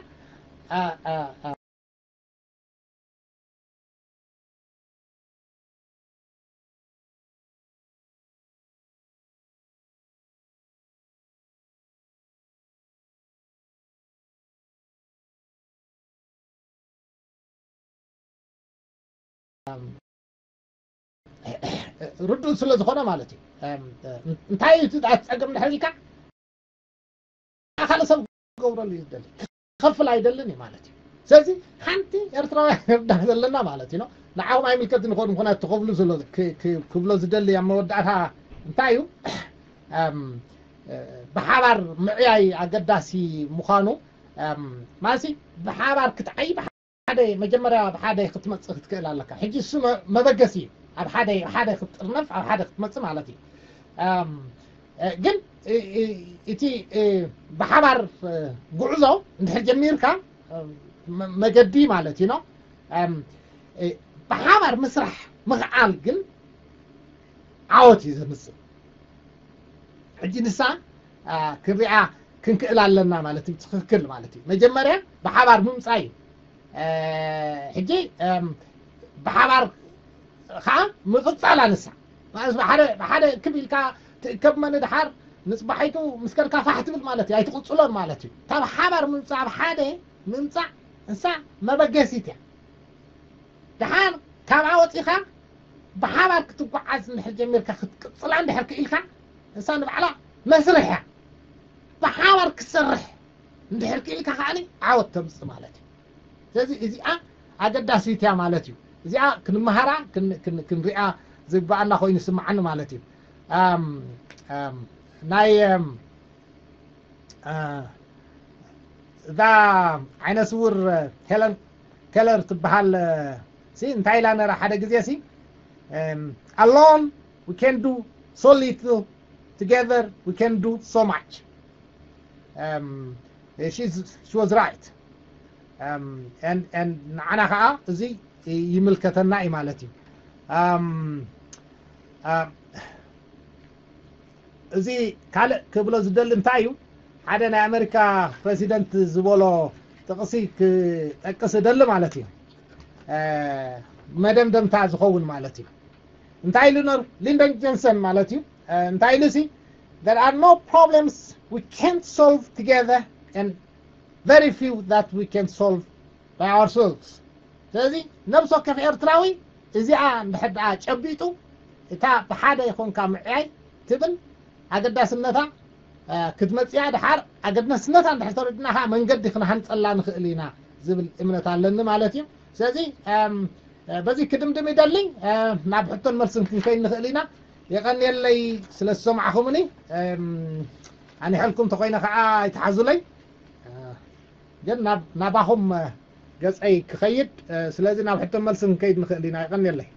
ርዱእ ስለ ዝኾነ ማለት እዩ። እንታይ እዩ እቲ ጸገም ድሕር ኢልካ ካልእ ሰብ ክገብረሉ እዩ ዝደሊ ክኸፍል ኣይደልን እዩ ማለት እዩ። ስለዚ ሓንቲ ኤርትራውያን ንርዳእ ዘለና ማለት እዩ። ንዓኹም ኣይምልከትን ይኸውን ምኾነ ትኸፍሉ ዘሎ ክብሎ ዝደሊ ኣብ መወዳእታ እንታይ እዩ ብሓባር ምዕያይ ኣገዳሲ ምዃኑ ማለት ብሓባር ክትዓይ ሓደ መጀመርያ ኣብ ሓደ ክትመጽእ ክትክእል ኣለካ። ሕጂ እሱ መበገሲ እዩ። ኣብ ሓደ ሓደ ክትጥርነፍ ኣብ ሓደ ክትመጽእ ማለት እዩ። ግን እቲ ብሓባር ጉዕዞ እንድሕር ጀሚርካ መገዲ ማለት እዩ። ብሓባር ምስራሕ ምኽዓል ግን ዓወት እዩ ዘምጽእ። ሕጂ ንሳ ክንሪኣ ክንክእል ኣለና ማለት እዩ። ትኽክል ማለት እዩ። መጀመርያ ብሓባር ምምፃእ እዩ። ሕጂ ብሓባር ከዓ ምቕፃል ኣንሳ ብሓደ ክብ ኢልካ ትእከብ መን ድሓር ንፅባሒቱ ምስ ከድካ ፋሕ ትብል ማለት እዩ። ኣይትቕፅሎን ማለት እዩ። ካብ ሓባር ምምፃእ ኣብ ሓደ ምምፃእ እንሳ መበገሲት እያ። ድሓር ካብኣ ወፂኻ ብሓባር ክትጓዓዝ እንድሕር ጀሚርካ ክትቅፅላ እንድሕር ክኢልካ እንሳ ንባዕላ መስርሕ እያ። ብሓባር ክትሰርሕ እንድሕር ክኢልካ ከዓኒ ዓወት ተምጽእ ማለት እዩ። ስለዚ እዚኣ ኣገዳሲት እያ ማለት እዩ። እዚኣ ክንመሃራ ክን- ክን- ክንሪኣ ዝግባኣና ኮይኑ ይስምዓኒ ማለት እዩ። ኣም- ኣም፣ ናይ ኣም፣ እ፣ እዛ ዓይነ ስውር ሄለን ኬለር ትበሃል ሲ እንታይ ኢላ ነራ ሓደ ግዜ ሲ alone we can do so little, together we can do so much. She was right. ንዓና ከዓ እዚ ይምልከተና እዩ ማለት እዩ። እዚ ካልእ ክብሎ ዝደሊ እንታይ እዩ? ሓደ ናይ ኣሜሪካ ፕረዚደንት ዝበሎ ጥቕሲ ክጠቅስ እደሊ ማለት እዩ። መደምደምታ ዝኸውን ማለት እዩ። እንታይ ኢሉ ነሩ? ሊንደን ጆንሰን ማለት እዩ። እንታይ ኢሉ ሲ there are no problems we can't solve together and very few that we can solve by ourselves. ስለዚ ነብሲ ወከፍ ኤርትራዊ እዚኣ እንድሕር ደኣ ጨቢጡ እታ ብሓደ ይኾንካ ምዕያይ ትብል ኣገዳስነታ ክትመጽያ ድሓር ኣገዳስነታ እንድሕር ተረድና ከዓ መንገዲ ክንሃንጸላ ንኽእል ኢና ዝብል እምነት ኣለኒ ማለት እዩ። ስለዚ በዚ ክድምድም ይደሊ። ናብ ሕቶን መልስን ክንከይድ ንኽእል ኢና። የቐንየለይ ስለ ዝሰማዕኹምኒ። ኣኒሐልኩም እንተኾይነ ከዓ ኣይትሓዙለይ። ግን ናብ ናባኹም ገጸይ ክኸይድ። ስለዚ ናብ ሕቶን መልስን ክንከይድ ንኽእል ኢና። የቐንየለይ።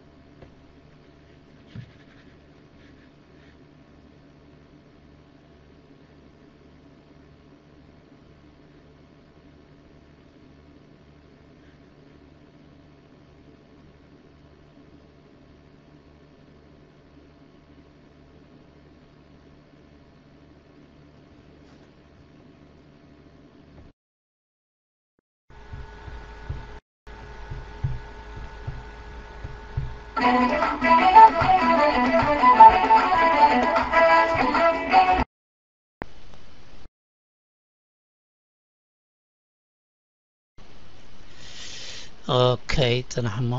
ኦኬ፣ ጽናሕ እሞ።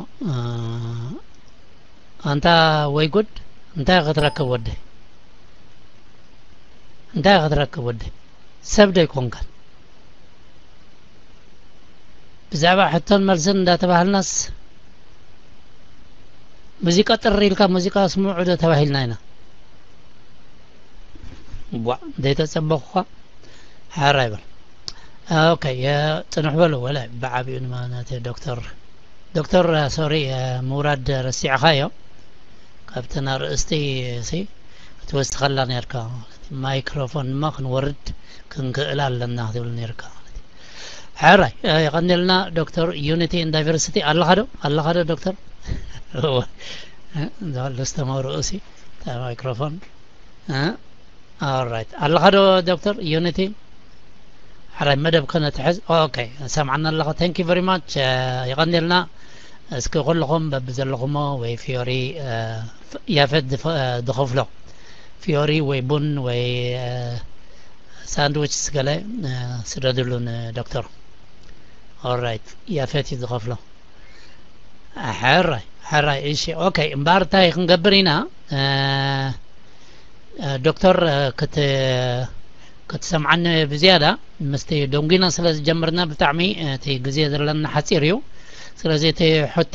ኣንታ ወይ ጉድ፣ እንታይ ክትረክብ ወዲ? እንታይ ክትረክብ ወዲ? ሰብ ዶ ኣይኮንካን? ብዛዕባ ሕቶን መልስን እንዳተባህልናስ ሙዚቃ ጥሪ ኢልካ ሙዚቃ ስምዑ ዶ ተባሂልና ኢና? ቧ ዘይተጸበኹኳ ሓራ ይበል። ኦኬ፣ ጽንሕ በሉ። ወላ ብዓቢኡ ንማናት ዶክተር ዶክተር ሶሪ ምውራድ ረሲዕኻዮ። ካብተን ኣርእስቲ ሲ ክትወስኸላ ነርካ። ማይክሮፎን ድማ ክንወርድ ክንክእል ኣለና ክትብል ነርካ። ሕራይ የቐንየልና ዶክተር። ዩኒቲ ኢን ዳይቨርሲቲ ኣለኻ ዶ? ኣለኻ ዶ ዶክተር? እወ። እዛ ለስተማው ርእሲ እታ ማይክሮፎን። እ? ኦራይት። ኣለኻ ዶ ዶክተር ዩኒቲ? ሕራይ መደብ ከነትሕዝ። ኦኬ፣ ሰምዓና ኣለኻ። Thank you very much። የቐንየልና። እስኪ ኩልኹም በብዘለኹሞ ወይ ፊዮሪ፣ ያፈት ዝኸፍሎ ፊዮሪ ወይ ቡን ወይ ሳንድዊች ገለ ስደድሉ ንዶክተር። ኦራይት፣ ያፈት እዩ ዝኸፍሎ። ሕራይ ሕራይ። እሺ፣ ኦኬ። እምበኣር እንታይ ክንገብር ኢና? ዶክተር፣ ክትሰምዓኒ ብዝያዳ ምስቲ ደንጉና ስለ ዝጀምርና ብጣዕሚ እቲ ግዜ ዘለና ሓፂር እዩ። ስለዚ እቲ ሕቶ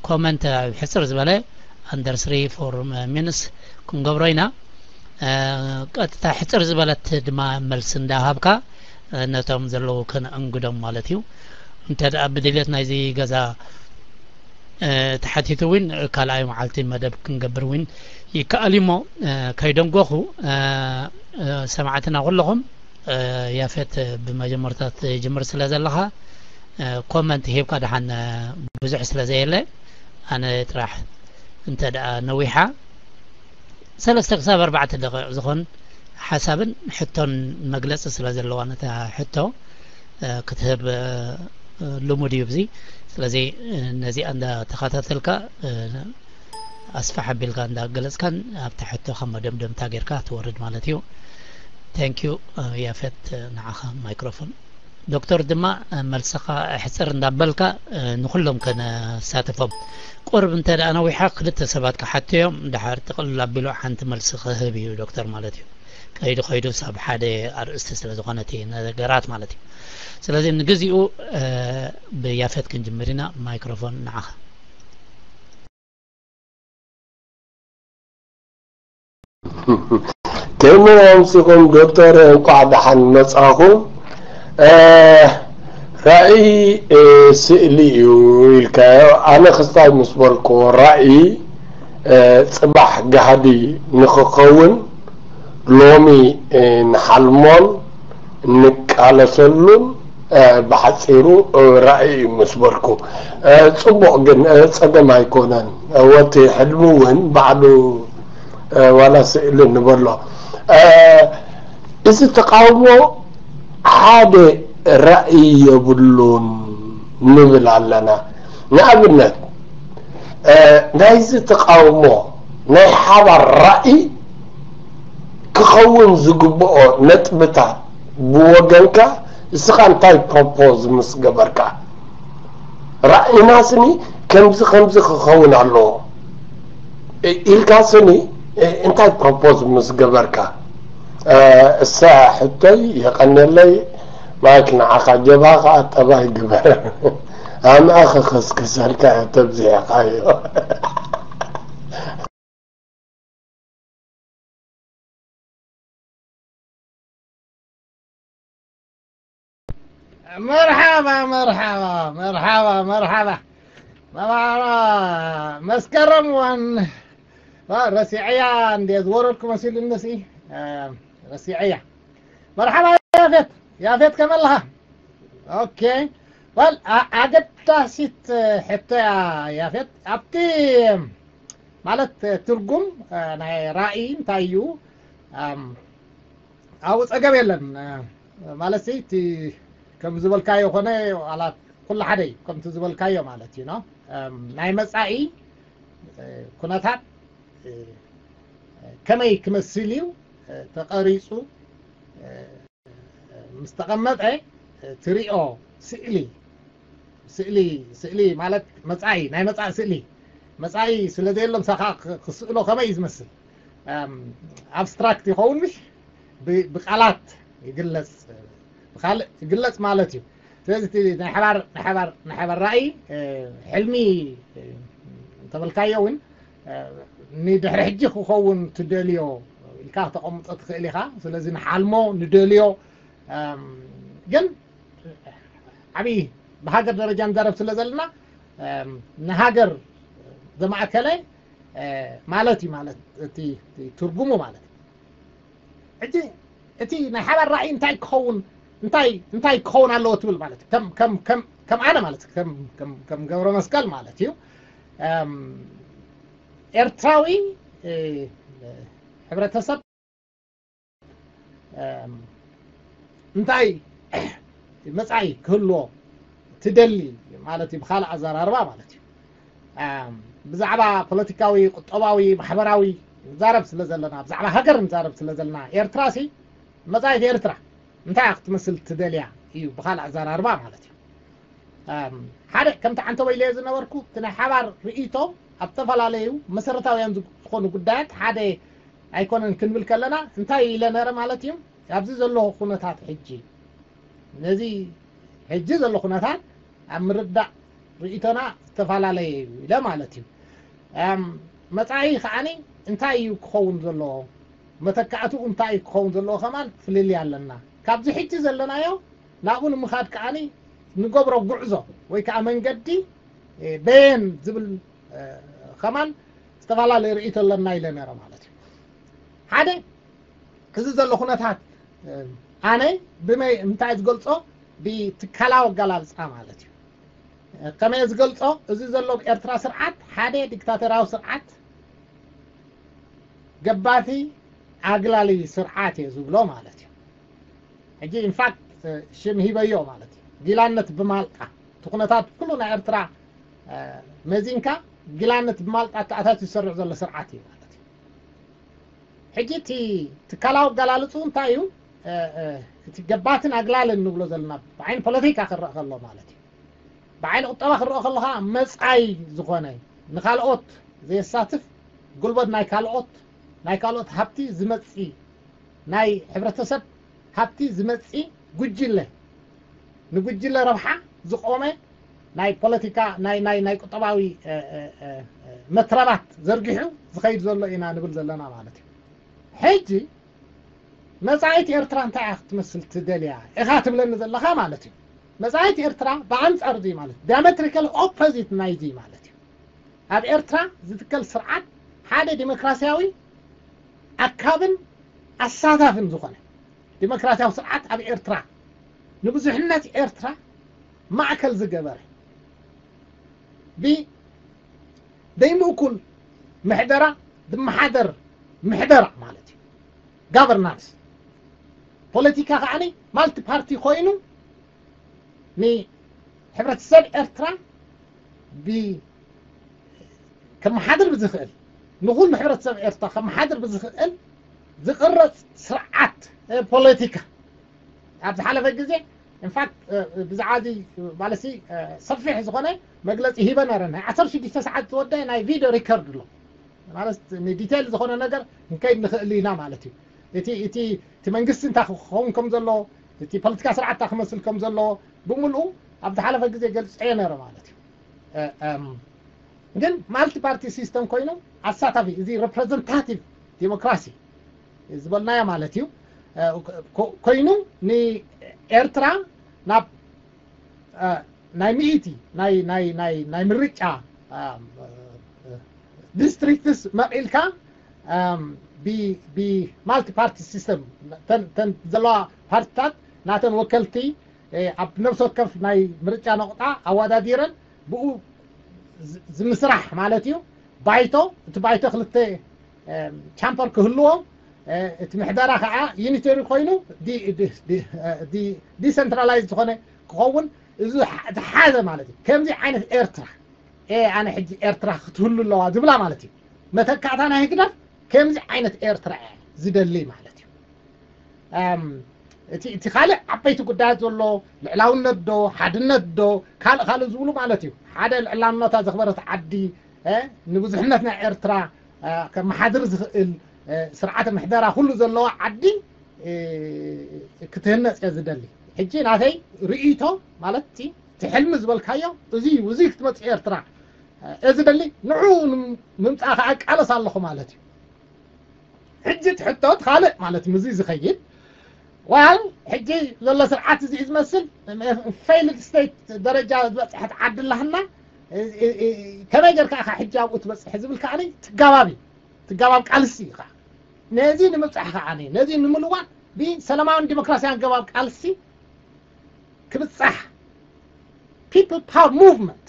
ኮመንት ኣብ ሕፅር ዝበለ under three four minutes ክንገብሮ ኢና። ቀጥታ ሕፅር ዝበለት ድማ መልሲ እንዳሃብካ ነቶም ዘለዉ ከነእንግዶም ማለት እዩ። እንተ ደኣ ብድልየት ናይዚ ገዛ ተሓቲቱ እውን ካልኣይ መዓልቲ መደብ ክንገብር እውን ይከኣል እዩ። እሞ ከይደንጎኹ ሰማዕትና ኩለኹም፣ ያፌት ብመጀመርታ ትጅምር ስለ ዘለኻ ኮመንት ሂብካ ደሓን ብዙሕ ስለ ዘየለ ኣነ ጥራሕ እንተ ደኣ ነዊሓ ሰለስተ ክሳብ ኣርባዕተ ደቂቕ ዝኾን ሓሳብን ሕቶን መግለጺ ስለ ዘለዋ ነታ ሕቶ ክትህብ ልሙድ እዩ። እዚ ስለዚ ነዚኣ እንዳተኸታተልካ ኣስፋሕ ኣቢልካ እንዳገለጽካን ኣብታ ሕቶ ከም መደምደምታ ጌርካ ትወርድ ማለት እዩ። Thank you። ያፌት፣ ንዓኻ ማይክሮፎን። ዶክተር ድማ መልስኻ ሕፅር እንዳበልካ ንኩሎም ከነሳትፎም። ቁርብ እንተ ደኣ ነዊሓ ክልተ ሰባት ክሓትዮም ድሓር ጥቕልል ኣቢሉ ሓንቲ መልሲ ክህብ እዩ ዶክተር ማለት እዩ። ከይዱ ከይዱ ሳብ ሓደ ኣርእስቲ ስለ ዝኾነ እቲ ነገራት ማለት እዩ። ስለዚ ንግዚኡ ብያፌት ክንጅምር ኢና። ማይክሮፎን ንዓኻ። ከመይ ኣምሲኹም ዶክተር፣ እንኳዕ ደሓን መጻኹም። ራእይ ስእሊ እዩ ኢልካዮ። ኣነ ክስታይ ምስ በልክዎ ራእይ ጽባሕ ጋህዲ ንኽኸውን ሎሚ ንሓልሞን ንቃለሰሉን ብሓፂሩ ራእይ እዩ ምስ በልኩ። ፅቡቕ ግን ፀገም ኣይኮነን። ወቲ ሕልሚ እውን ባዕሉ ዋላ ስእሊ ንበሎ። እዚ ተቃውሞ ሓደ ራእይ የብሉን ንብል ኣለና። ንኣብነት ናይዚ ተቃውሞ ናይ ሓባር ራእይ ክኸውን ዝግብኦ ነጥብታት ብወገንካ እስኻ እንታይ ፕሮፖዝ ምስ ገበርካ፣ ራእይና ስኒ ከምዚ ከምዚ ክኸውን ኣለዎ ኢልካ ስኒ እንታይ ፕሮፖዝ ምስ ገበርካ? እሳ ሕቶይ የቐነለይ። ማይክ ንዓኻ ጀባኻ ጠባይ ግበር። ኣምኣ ክኽስክሰልካ እዮ ተብዚሕኻዮ። መርሓባ መርሓባ መርሓባ መርሓባ መባራ መስከረም ዋን ረሲዐያ እንዴ ዝወረድኩ መሲሉ እነሲ ረሲዐያ። መርሓባ ያፌት፣ ያፌት ከመይ ኣለኻ? ኦኬ። ወል ኣገዳሲት ሕቶ እያ ያፌት። ኣብቲ ማለት ትርጉም ናይ ራእይ እንታይ እዩ? ኣብኡ ጸገም የለን ማለት ሲ እቲ ከም ዝበልካዮ ኮነ ዋላ ኩሉ ሓደ እዩ ከምቲ ዝበልካዮ ማለት እዩ ነው። ናይ መጻኢ ኩነታት ከመይ ክመስል እዩ ተቐሪጹ ምስ ተቐመጠ ትሪኦ ስእሊ ስእሊ ስእሊ ማለት መጻኢ ናይ መጻኢ ስእሊ መጻኢ ስለ ዘየሎ ምሳኻ ክስእሎ ከመይ እዩ ዝመስል? ኣብስትራክት ይኸውን ምሽ ብቃላት ይግለጽ ብካልእ ይግለጽ ማለት እዩ። ስለዚ ናይ ሓባር ናይ ሓባር ናይ ሓባር ራእይ ሕልሚ እንተበልካዮ እውን ንድሕሪ ሕጂ ክኸውን ትደልዮ ኢልካ ተቐምጦ ትኽእል ኢኻ። ስለዚ ንሓልሞ ንደልዮ ግን ዓብዪ ብሃገር ደረጃ ንዛረብ ስለ ዘለና ንሃገር ዘማእከለ ማለት እዩ ማለት እቲ ትርጉሙ ማለት እዩ። ሕጂ እቲ ናይ ሓባር ራእይ እንታይ ክኸውን እንታይ እንታይ ክኸውን ኣለዎ ትብል ማለት እዩ። ከም ከም ከም ከም ኣነ ማለት እዩ። ከም ከም ከም ገብረ መስቀል ማለት እዩ። ኤርትራዊ ሕብረተሰብ እንታይ መጻኢ ክህልዎ ትደሊ ማለት እዩ። ብኻልእ ኣዘራርባ ማለት እዩ። ብዛዕባ ፖለቲካዊ፣ ቁጠባዊ፣ ማሕበራዊ ንዛረብ ስለ ዘለና፣ ብዛዕባ ሃገር ንዛረብ ስለ ዘለና፣ ኤርትራ ሲ መጻኢት ኤርትራ እንታይ ክትመስል ትደልያ እዩ ብኻልእ ኣዘራርባ ማለት እዩ። ሓደ ከምቲ ዓንተቦ ኢለዮ ዝነበርኩ እቲ ናይ ሓባር ርእይቶ ኣብ ዝተፈላለዩ መሰረታውያን ዝኾኑ ጉዳያት ሓደ ኣይኮነን ክንብል ከለና እንታይ ኢለ ነረ ማለት እዩ። ኣብዚ ዘሎ ኩነታት ሕጂ ነዚ ሕጂ ዘሎ ኩነታት ኣብ ምርዳእ ርእይቶና ዝተፈላለየ እዩ ኢለ ማለት እዩ። መጻኢ ከዓኒ እንታይ እዩ ክኸውን ዘለዎ፣ መተካእትኡ እንታይ እዩ ክኸውን ዘለዎ ከማን ፍልልይ ኣለና። ካብዚ ሕጂ ዘለናዮ ናብኡ ንምኻድ ከዓኒ ንገብሮ ጉዕዞ ወይ ከዓ መንገዲ በየን ዝብል ከማን ዝተፈላለየ ርእይቶ ኣለና ኢለ ነረ ማለት እዩ። ሓደ እዚ ዘሎ ኩነታት ኣነ ብመይ እንታይ ዝገልጾ ብትካላዊ ኣገላልጻ ማለት እዩ። ከመይ ዝገልጾ እዚ ዘሎ ኤርትራ ስርዓት ሓደ ዲክታተራዊ ስርዓት ገባቲ ኣግላሊ ስርዓት እየ ዝብሎ ማለት እዩ። ሕጂ ኢንፋክት ሽም ሂበዮ ማለት እዩ። ጊላነት ብማልጣ እቲ ኩነታት ኩሉ ናይ ኤርትራ መዚንካ ጊላነት ብማልጣ ተኣታትዩ ዝሰርሕ ዘሎ ስርዓት እዩ ማለት እዩ። ሕጂ እቲ ትካላዊ ኣገላልፅኡ እንታይ እዩ? እቲ ገባትን ኣግላልን ንብሎ ዘለና ብዓይኒ ፖለቲካ ክረአ ከሎ ማለት እዩ። ብዓይኒ ቁጠባ ክረአ ከሎ ከዓ መጻኢ ዝኾነ ንካልኦት ዘየሳትፍ፣ ጉልበት ናይ ካልኦት፣ ናይ ካልኦት ሃብቲ ዝመጺ፣ ናይ ሕብረተሰብ ሃብቲ ዝመጺ ጉጅለ፣ ንጉጅለ ረብሓ ዝቆመ ናይ ፖለቲካ፣ ናይ ናይ ናይ ቁጠባዊ መትረባት ዘርጊሑ ዝኸይድ ዘሎ ኢና ንብል ዘለና ማለት እዩ። ሕጂ መጻኢት ኤርትራ እንታይ እያ ክትመስል ትደልያ ኢኻ ትብለኒ ዘለኻ ማለት እዩ። መጻኢት ኤርትራ ብኣንጻር እዚ ማለት፣ diametrical opposite ናይዚ ማለት እዩ። ኣብ ኤርትራ ዝትከል ስርዓት ሓደ ዲሞክራሲያዊ፣ ኣካብን ኣሳታፍን ዝኾነ ዲሞክራሲያዊ ስርዓት ኣብ ኤርትራ፣ ንብዙሕነት ኤርትራ ማእከል ዝገበረ፣ ብደይምእኩል ምሕደራ ዝመሓደር ምሕደራ ማለት እዩ። ጋቨርናንስ፣ ፖለቲካ ከዓኒ ማልቲ ፓርቲ ኮይኑ ንሕብረተሰብ ኤርትራ ብ-፣ ከመሓድር ብዝኽእል፣ ንኹሉ ሕብረተሰብ ኤርትራ ከመሓድር ብዝኽእል ዝቕረጽ ስርዓት ፖለቲካ ኣብ ዝሓለፈ ግዜ፣ ኢንፋክት፣ ብዛዕባ እዚ ማለት ሰፊሕ ዝኾነ መግለጺ ሂበ ነረ። ናይ ዓሰርተ ሽዱሽተ ሰዓት ዝወደ ናይ ቪድዮ ሪከርድ ኣሎ። ማለት ንዲቴል ዝኾነ ነገር ክንከይድ ንኽእል ኢና ማለት እዩ። እቲ እቲ እቲ መንግስቲ እንታይ ክኸውን ከም ዘሎ፣ እቲ ፖለቲካ ስርዓት እንታይ ክመስል ከም ዘሎ ብምልኡ ኣብ ዝሓለፈ ግዜ ገልጸዮ ነረ ማለት እዩ። ግን ማልቲ ፓርቲ ሲስተም ኮይኑ ኣሳታፊ፣ እዚ ሬፕሬዘንታቲቭ ዲሞክራሲ ዝበልናዮ ማለት እዩ። ኮይኑ ንኤርትራ ናብ ናይ ሚእቲ ናይ ናይ ናይ ናይ ምርጫ ዲስትሪክትስ መቒልካ ብማልቲ ፓርቲ ሲስተም ተን ዘለዋ ፓርቲታት ናተን ወከልቲ ኣብ ነብሲ ወከፍ ናይ ምርጫ ነቑጣ ኣወዳዲረን ብኡ ዝምስራሕ ማለት እዩ። ባይቶ፣ እቲ ባይቶ ክልተ ቻምበር ክህልዎ፣ እቲ ምሕደራ ከዓ ዩኒተሪ ኮይኑ ዲሰንትራላይዝ ዝኾነ ክኸውን፣ እዚ ዝሓዘ ማለት እዩ። ከምዚ ዓይነት ኤርትራ፣ ኣነ ሕጂ ኤርትራ ክትህሉ ኣለዋ ዝብላ ማለት እዩ። መተካእታ ናይ ህግደፍ ከምዚ ዓይነት ኤርትራ እየ ዝደሊ ማለት እዩ። እቲ ካልእ ዓበይቲ ጉዳያት ዘሎ ልዕላውነት ዶ ሓድነት ዶ ካልእ ካልእ ዝብሉ ማለት እዩ። ሓደ ልዕላውነታ ዘኽበረት ዓዲ፣ ንብዙሕነት ናይ ኤርትራ ከመሓድር ዝኽእል ስርዓተ ምሕደራ ኩሉ ዘለዋ ዓዲ ክትህነፅ እየ ዝደሊ። ሕጂ ናተይ ርእይቶ ማለት እቲ ሕልሚ ዝበልካዮ እዚ እዩ። እዚ ክትመፅእ ኤርትራ እየ ዝደሊ። ንዑ ምምፃእ ከዓ ቃለስ ኣለኹ ማለት እዩ። ሕጂ እቲ ሕቶ እቲ ካልእ ማለት እዩ፣ እዚ ዝኸይድ ዋል ሕጂ ዘሎ ስርዓት እዚ እዩ ዝመስል። ፌይልድ ስቴት ደረጃ ዝበፅሐት ዓዲ ኣላህና፣ ከመይ ጌርካ ኢኻ ሕጂ ኣብኡ ትበፅሕ ዝብል ከዓኒ ትጋባብ እዩ። ትጋባብ ቃልሲ እዩ ከዓ ነዚ ንምብፃሕ ከዓኒ ነዚ ንምልዋጥ ብሰላማውን ዲሞክራሲያን ኣገባብ ቃልሲ ክብፃሕ፣ ፒፕል ፓወር ሙቭመንት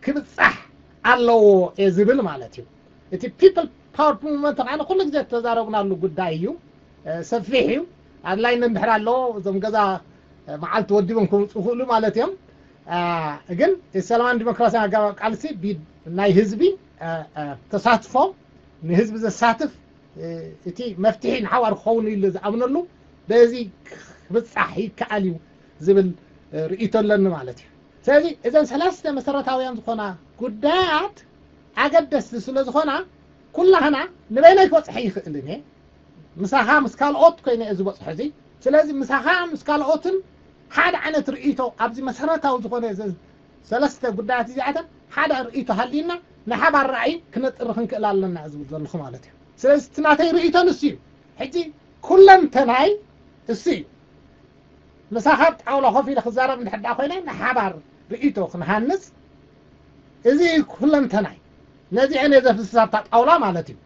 ክብፃሕ ኣለዎ እየ ዝብል ማለት እዩ። እቲ ፒፕል ፓወር ሙቭመንት ከዓ ኩሉ ግዜ ተዛረብናሉ ጉዳይ እዩ። ሰፊሕ እዩ። ኣድላይነት እንድሕር ኣለዎ እዞም ገዛ መዓልቲ ወዲቦም ክምፁ ይኽእሉ ማለት እዮም። ግን ሰላማን ዲሞክራሲያን ኣገባብ ቃልሲ ናይ ህዝቢ ተሳትፎ፣ ንህዝቢ ዘሳትፍ፣ እቲ መፍትሒ ንሓዋር ክኸውን ኢሉ ዝኣምነሉ በዚ ክብፃሕ ይከኣል እዩ ዝብል ርእይቶ ኣለኒ ማለት እዩ። ስለዚ እዘን ሰለስተ መሰረታውያን ዝኾና ጉዳያት ኣገደስቲ ስለ ዝኾና ኩላህና ንበይነይ ክበፅሐ ይኽእልን እየ፣ ምሳኻ ምስ ካልኦት ኮይነ እየ ዝበፅሖ እዚ። ስለዚ ምሳኻ ምስ ካልኦትን ሓደ ዓይነት ርእይቶ ኣብዚ መሰረታዊ ዝኾነ እዘን ሰለስተ ጉዳያት እዚኣተን ሓደ ርእይቶ ሃልዩና ንሓባር ራእይ ክነጥሪ ክንክእል ኣለና ዝብል ዘለኹ ማለት እዩ። ስለዚ እቲ ናተይ ርእይቶ ንሱ እዩ። ሕጂ ኩለንተናይ እሱ እዩ። ምሳኻ ኣብ ጣውላ ኮፍ ኢለ ክዛረብ እንድሕር ደኣ ኮይነ ንሓባር ርእይቶ ክንሃንፅ እዚ ኩለንተናይ ነዚአን እየ ዘፍስስ ኣብታ ጣውላ ማለት እዩ።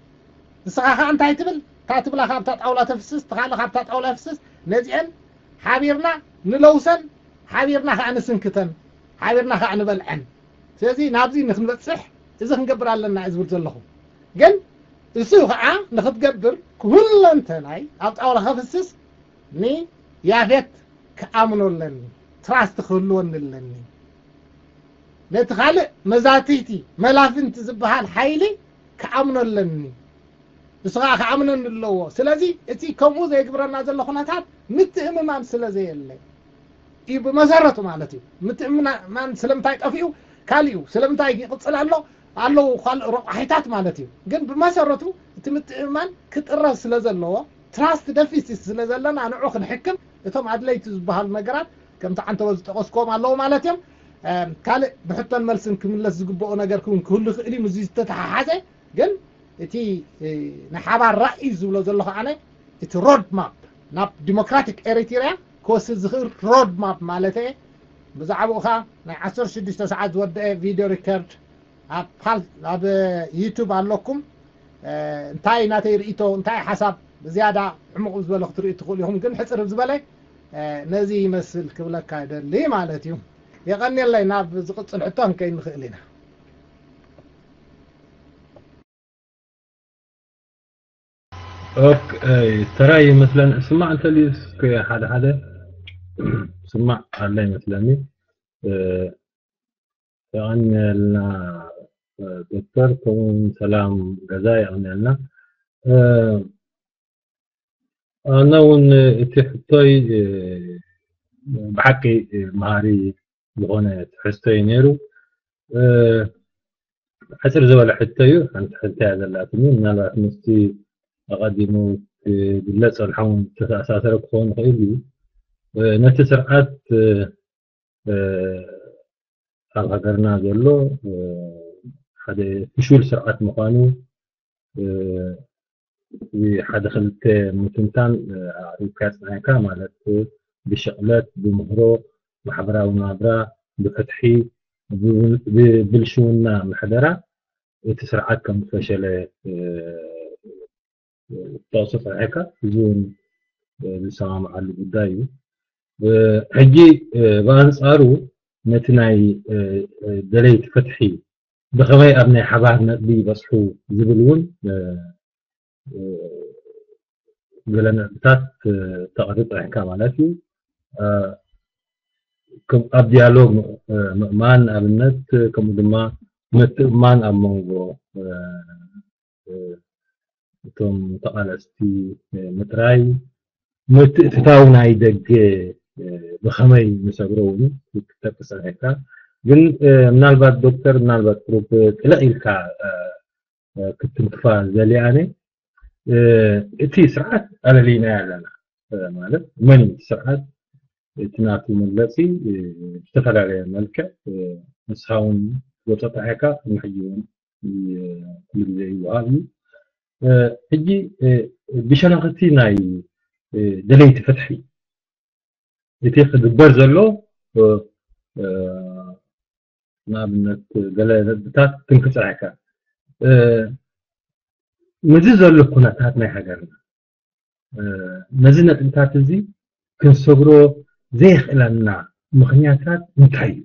ንስኻ ኸዓ እንታይ ትብል? እታ ትብላ ካብታ ጣውላ ተፍስስ፣ እቲ ካልእ ካብታ ጣውላ የፍስስ። ነዚአን ሓቢርና ንለውሰን፣ ሓቢርና ከዓ ንስንክተን፣ ሓቢርና ከዓ ንበልዐን። ስለዚ ናብዚ ንክንበፅሕ እዚ ክንገብር ኣለና እየ ዝብል ዘለኹ። ግን እሱ ከዓ ንክትገብር ኩለንተናይ ኣብ ጣውላ ከፍስስ ንያፌት ክኣምኖ ኣለኒ፣ ትራስት ክህልወኒ ኣለኒ። ነቲ ካልእ መዛትይቲ መላፍንቲ ዝበሃል ሓይሊ ክኣምኖ ኣለኒ። ንሱ ከዓ ክኣምነኒ ኣለዎ። ስለዚ እቲ ከምኡ ዘይግብረና ዘሎ ኩነታት ምትእምማን ስለ ዘየለ እዩ ብመሰረቱ ማለት እዩ። ምትእምማን ስለምንታይ ጠፊኡ? ካልእ እዩ። ስለምንታይ ይቕጽል ኣሎ? ኣለዉ ካልእ ረቋሒታት ማለት እዩ። ግን ብመሰረቱ እቲ ምትእምማን ክጥረዝ ስለ ዘለዎ፣ ትራስት ደፊሲት ስለ ዘለና ንዑ ክንሕክም፣ እቶም ኣድለይቲ ዝበሃሉ ነገራት ከምቲ ዓንተወ ዝጠቐስክዎም ኣለዉ ማለት እዮም። ካልእ ብሕቶን መልስን ክምለስ ዝግብኦ ነገር ክውን ክህሉ ይኽእል እዩ። ምስዚ ዝተተሓሓዘ ግን እቲ ንሓባር ራእዩ ዝብሎ ዘሎ ከዓነ እቲ ሮድ ማፕ ናብ ዲሞክራቲክ ኤሪትሪያ ክወስድ ዝኽእል ሮድ ማፕ ማለት እየ። ብዛዕባኡ ኸዓ ናይ ዓሰርተ ሽዱሽተ ሰዓት ዝወደአ ቪድዮ ሪከርድ ኣብ ዩቱብ ኣለኩም። እንታይ ናተይ ርእቶ እንታይ ሓሳብ ብዝያዳ ሕሙቕ ዝበለ ክትርእዩ ትኽእሉ ኢኹም። ግን ሕፅር ዝበለ ነዚ ይመስል ክብለካ ይደሊ ማለት እዩ። የቐንየለይ። ናብ ዝቕፅል ሕቶ ክንከይድ ንኽእል ኢና። ኦኬ፣ ተራይ ይመስለኒ። ስማዕ እንተልዩ እስከ ሓደ ሓደ ስማዕ ኣለ ይመስለኒ። የቐንየልና ዶክተር፣ ከምኡውን ሰላም ገዛ የቐንየልና። ኣነ እውን እቲ ሕቶይ ብሓቂ መሃሪ ዝኾነ ትሕዝቶ እዩ ነይሩ። ሕፅር ዝበለ ሕቶ እዩ። ሓንቲ ሕቶ እያ ዘላትኒ። ምናልባት ምስቲ ኣቐዲሙ ክግለፅ ዝፀንሐ እውን ዝተኣሳሰረ ክኸውን ይኽእል እዩ። ነቲ ስርዓት ኣብ ሃገርና ዘሎ ሓደ ፍሹል ስርዓት ምዃኑ ሓደ ክልተ ምትንታን ኣቕሪብካ ፀኒሕካ፣ ማለት ብሽቕለት፣ ብምህሮ፣ ማሕበራዊ ናብራ፣ ብፍትሒ፣ ብብልሽውና ምሕደራ እቲ ስርዓት ከም ዝፈሸለ ክትጠቕሶ ፀኒሕካ፣ እዚ እውን ዝሰማምዓሉ ጉዳይ እዩ። ሕጂ ብኣንፃሩ ነቲ ናይ ደለይቲ ፍትሒ ብኸመይ ኣብ ናይ ሓባር ነጥቢ ይበፅሑ ዝብል እውን ገለ ነጥብታት ተቕርብ ፀኒሕካ ማለት እዩ። ኣብ ዲያሎግ ምእማን ንኣብነት፣ ከምኡ ድማ ምትእምማን ኣብ መንጎ እቶም ተቓለስቲ ምጥራይ፣ ምትእትታው ናይ ደገ ብኸመይ ንሰግሮ እውን ክትጠቅስ ፀኒሕካ። ግን ምናልባት ዶክተር፣ ምናልባት ቁሩብ ጥልቕ ኢልካ ክትትንክፋ ዘልየ ኣነ፣ እቲ ስርዓት ኣለሊናዮ ኣለና። ማለት መን እዩ እቲ ስርዓት? እቲ ናቱ መግለፂ ብዝተፈላለየ መልክዕ ንስኻ እውን ወፀ ጥሒካ ቅድሚ ሕጂ እውን ኩሉ ግዜ ይወሃብ እዩ። ሕጂ ብሸነኽቲ ናይ ደለይቲ ፍትሒ እቲ ክግበር ዘሎ፣ ንኣብነት ገለ ነጥብታት ክንክፅዕካ፣ ምዚ ዘሎ ኩነታት ናይ ሃገርና፣ ነዚ ነጥብታት እዚ ክንሰግሮ ዘየኽእለና ምኽንያታት እንታይ እዩ?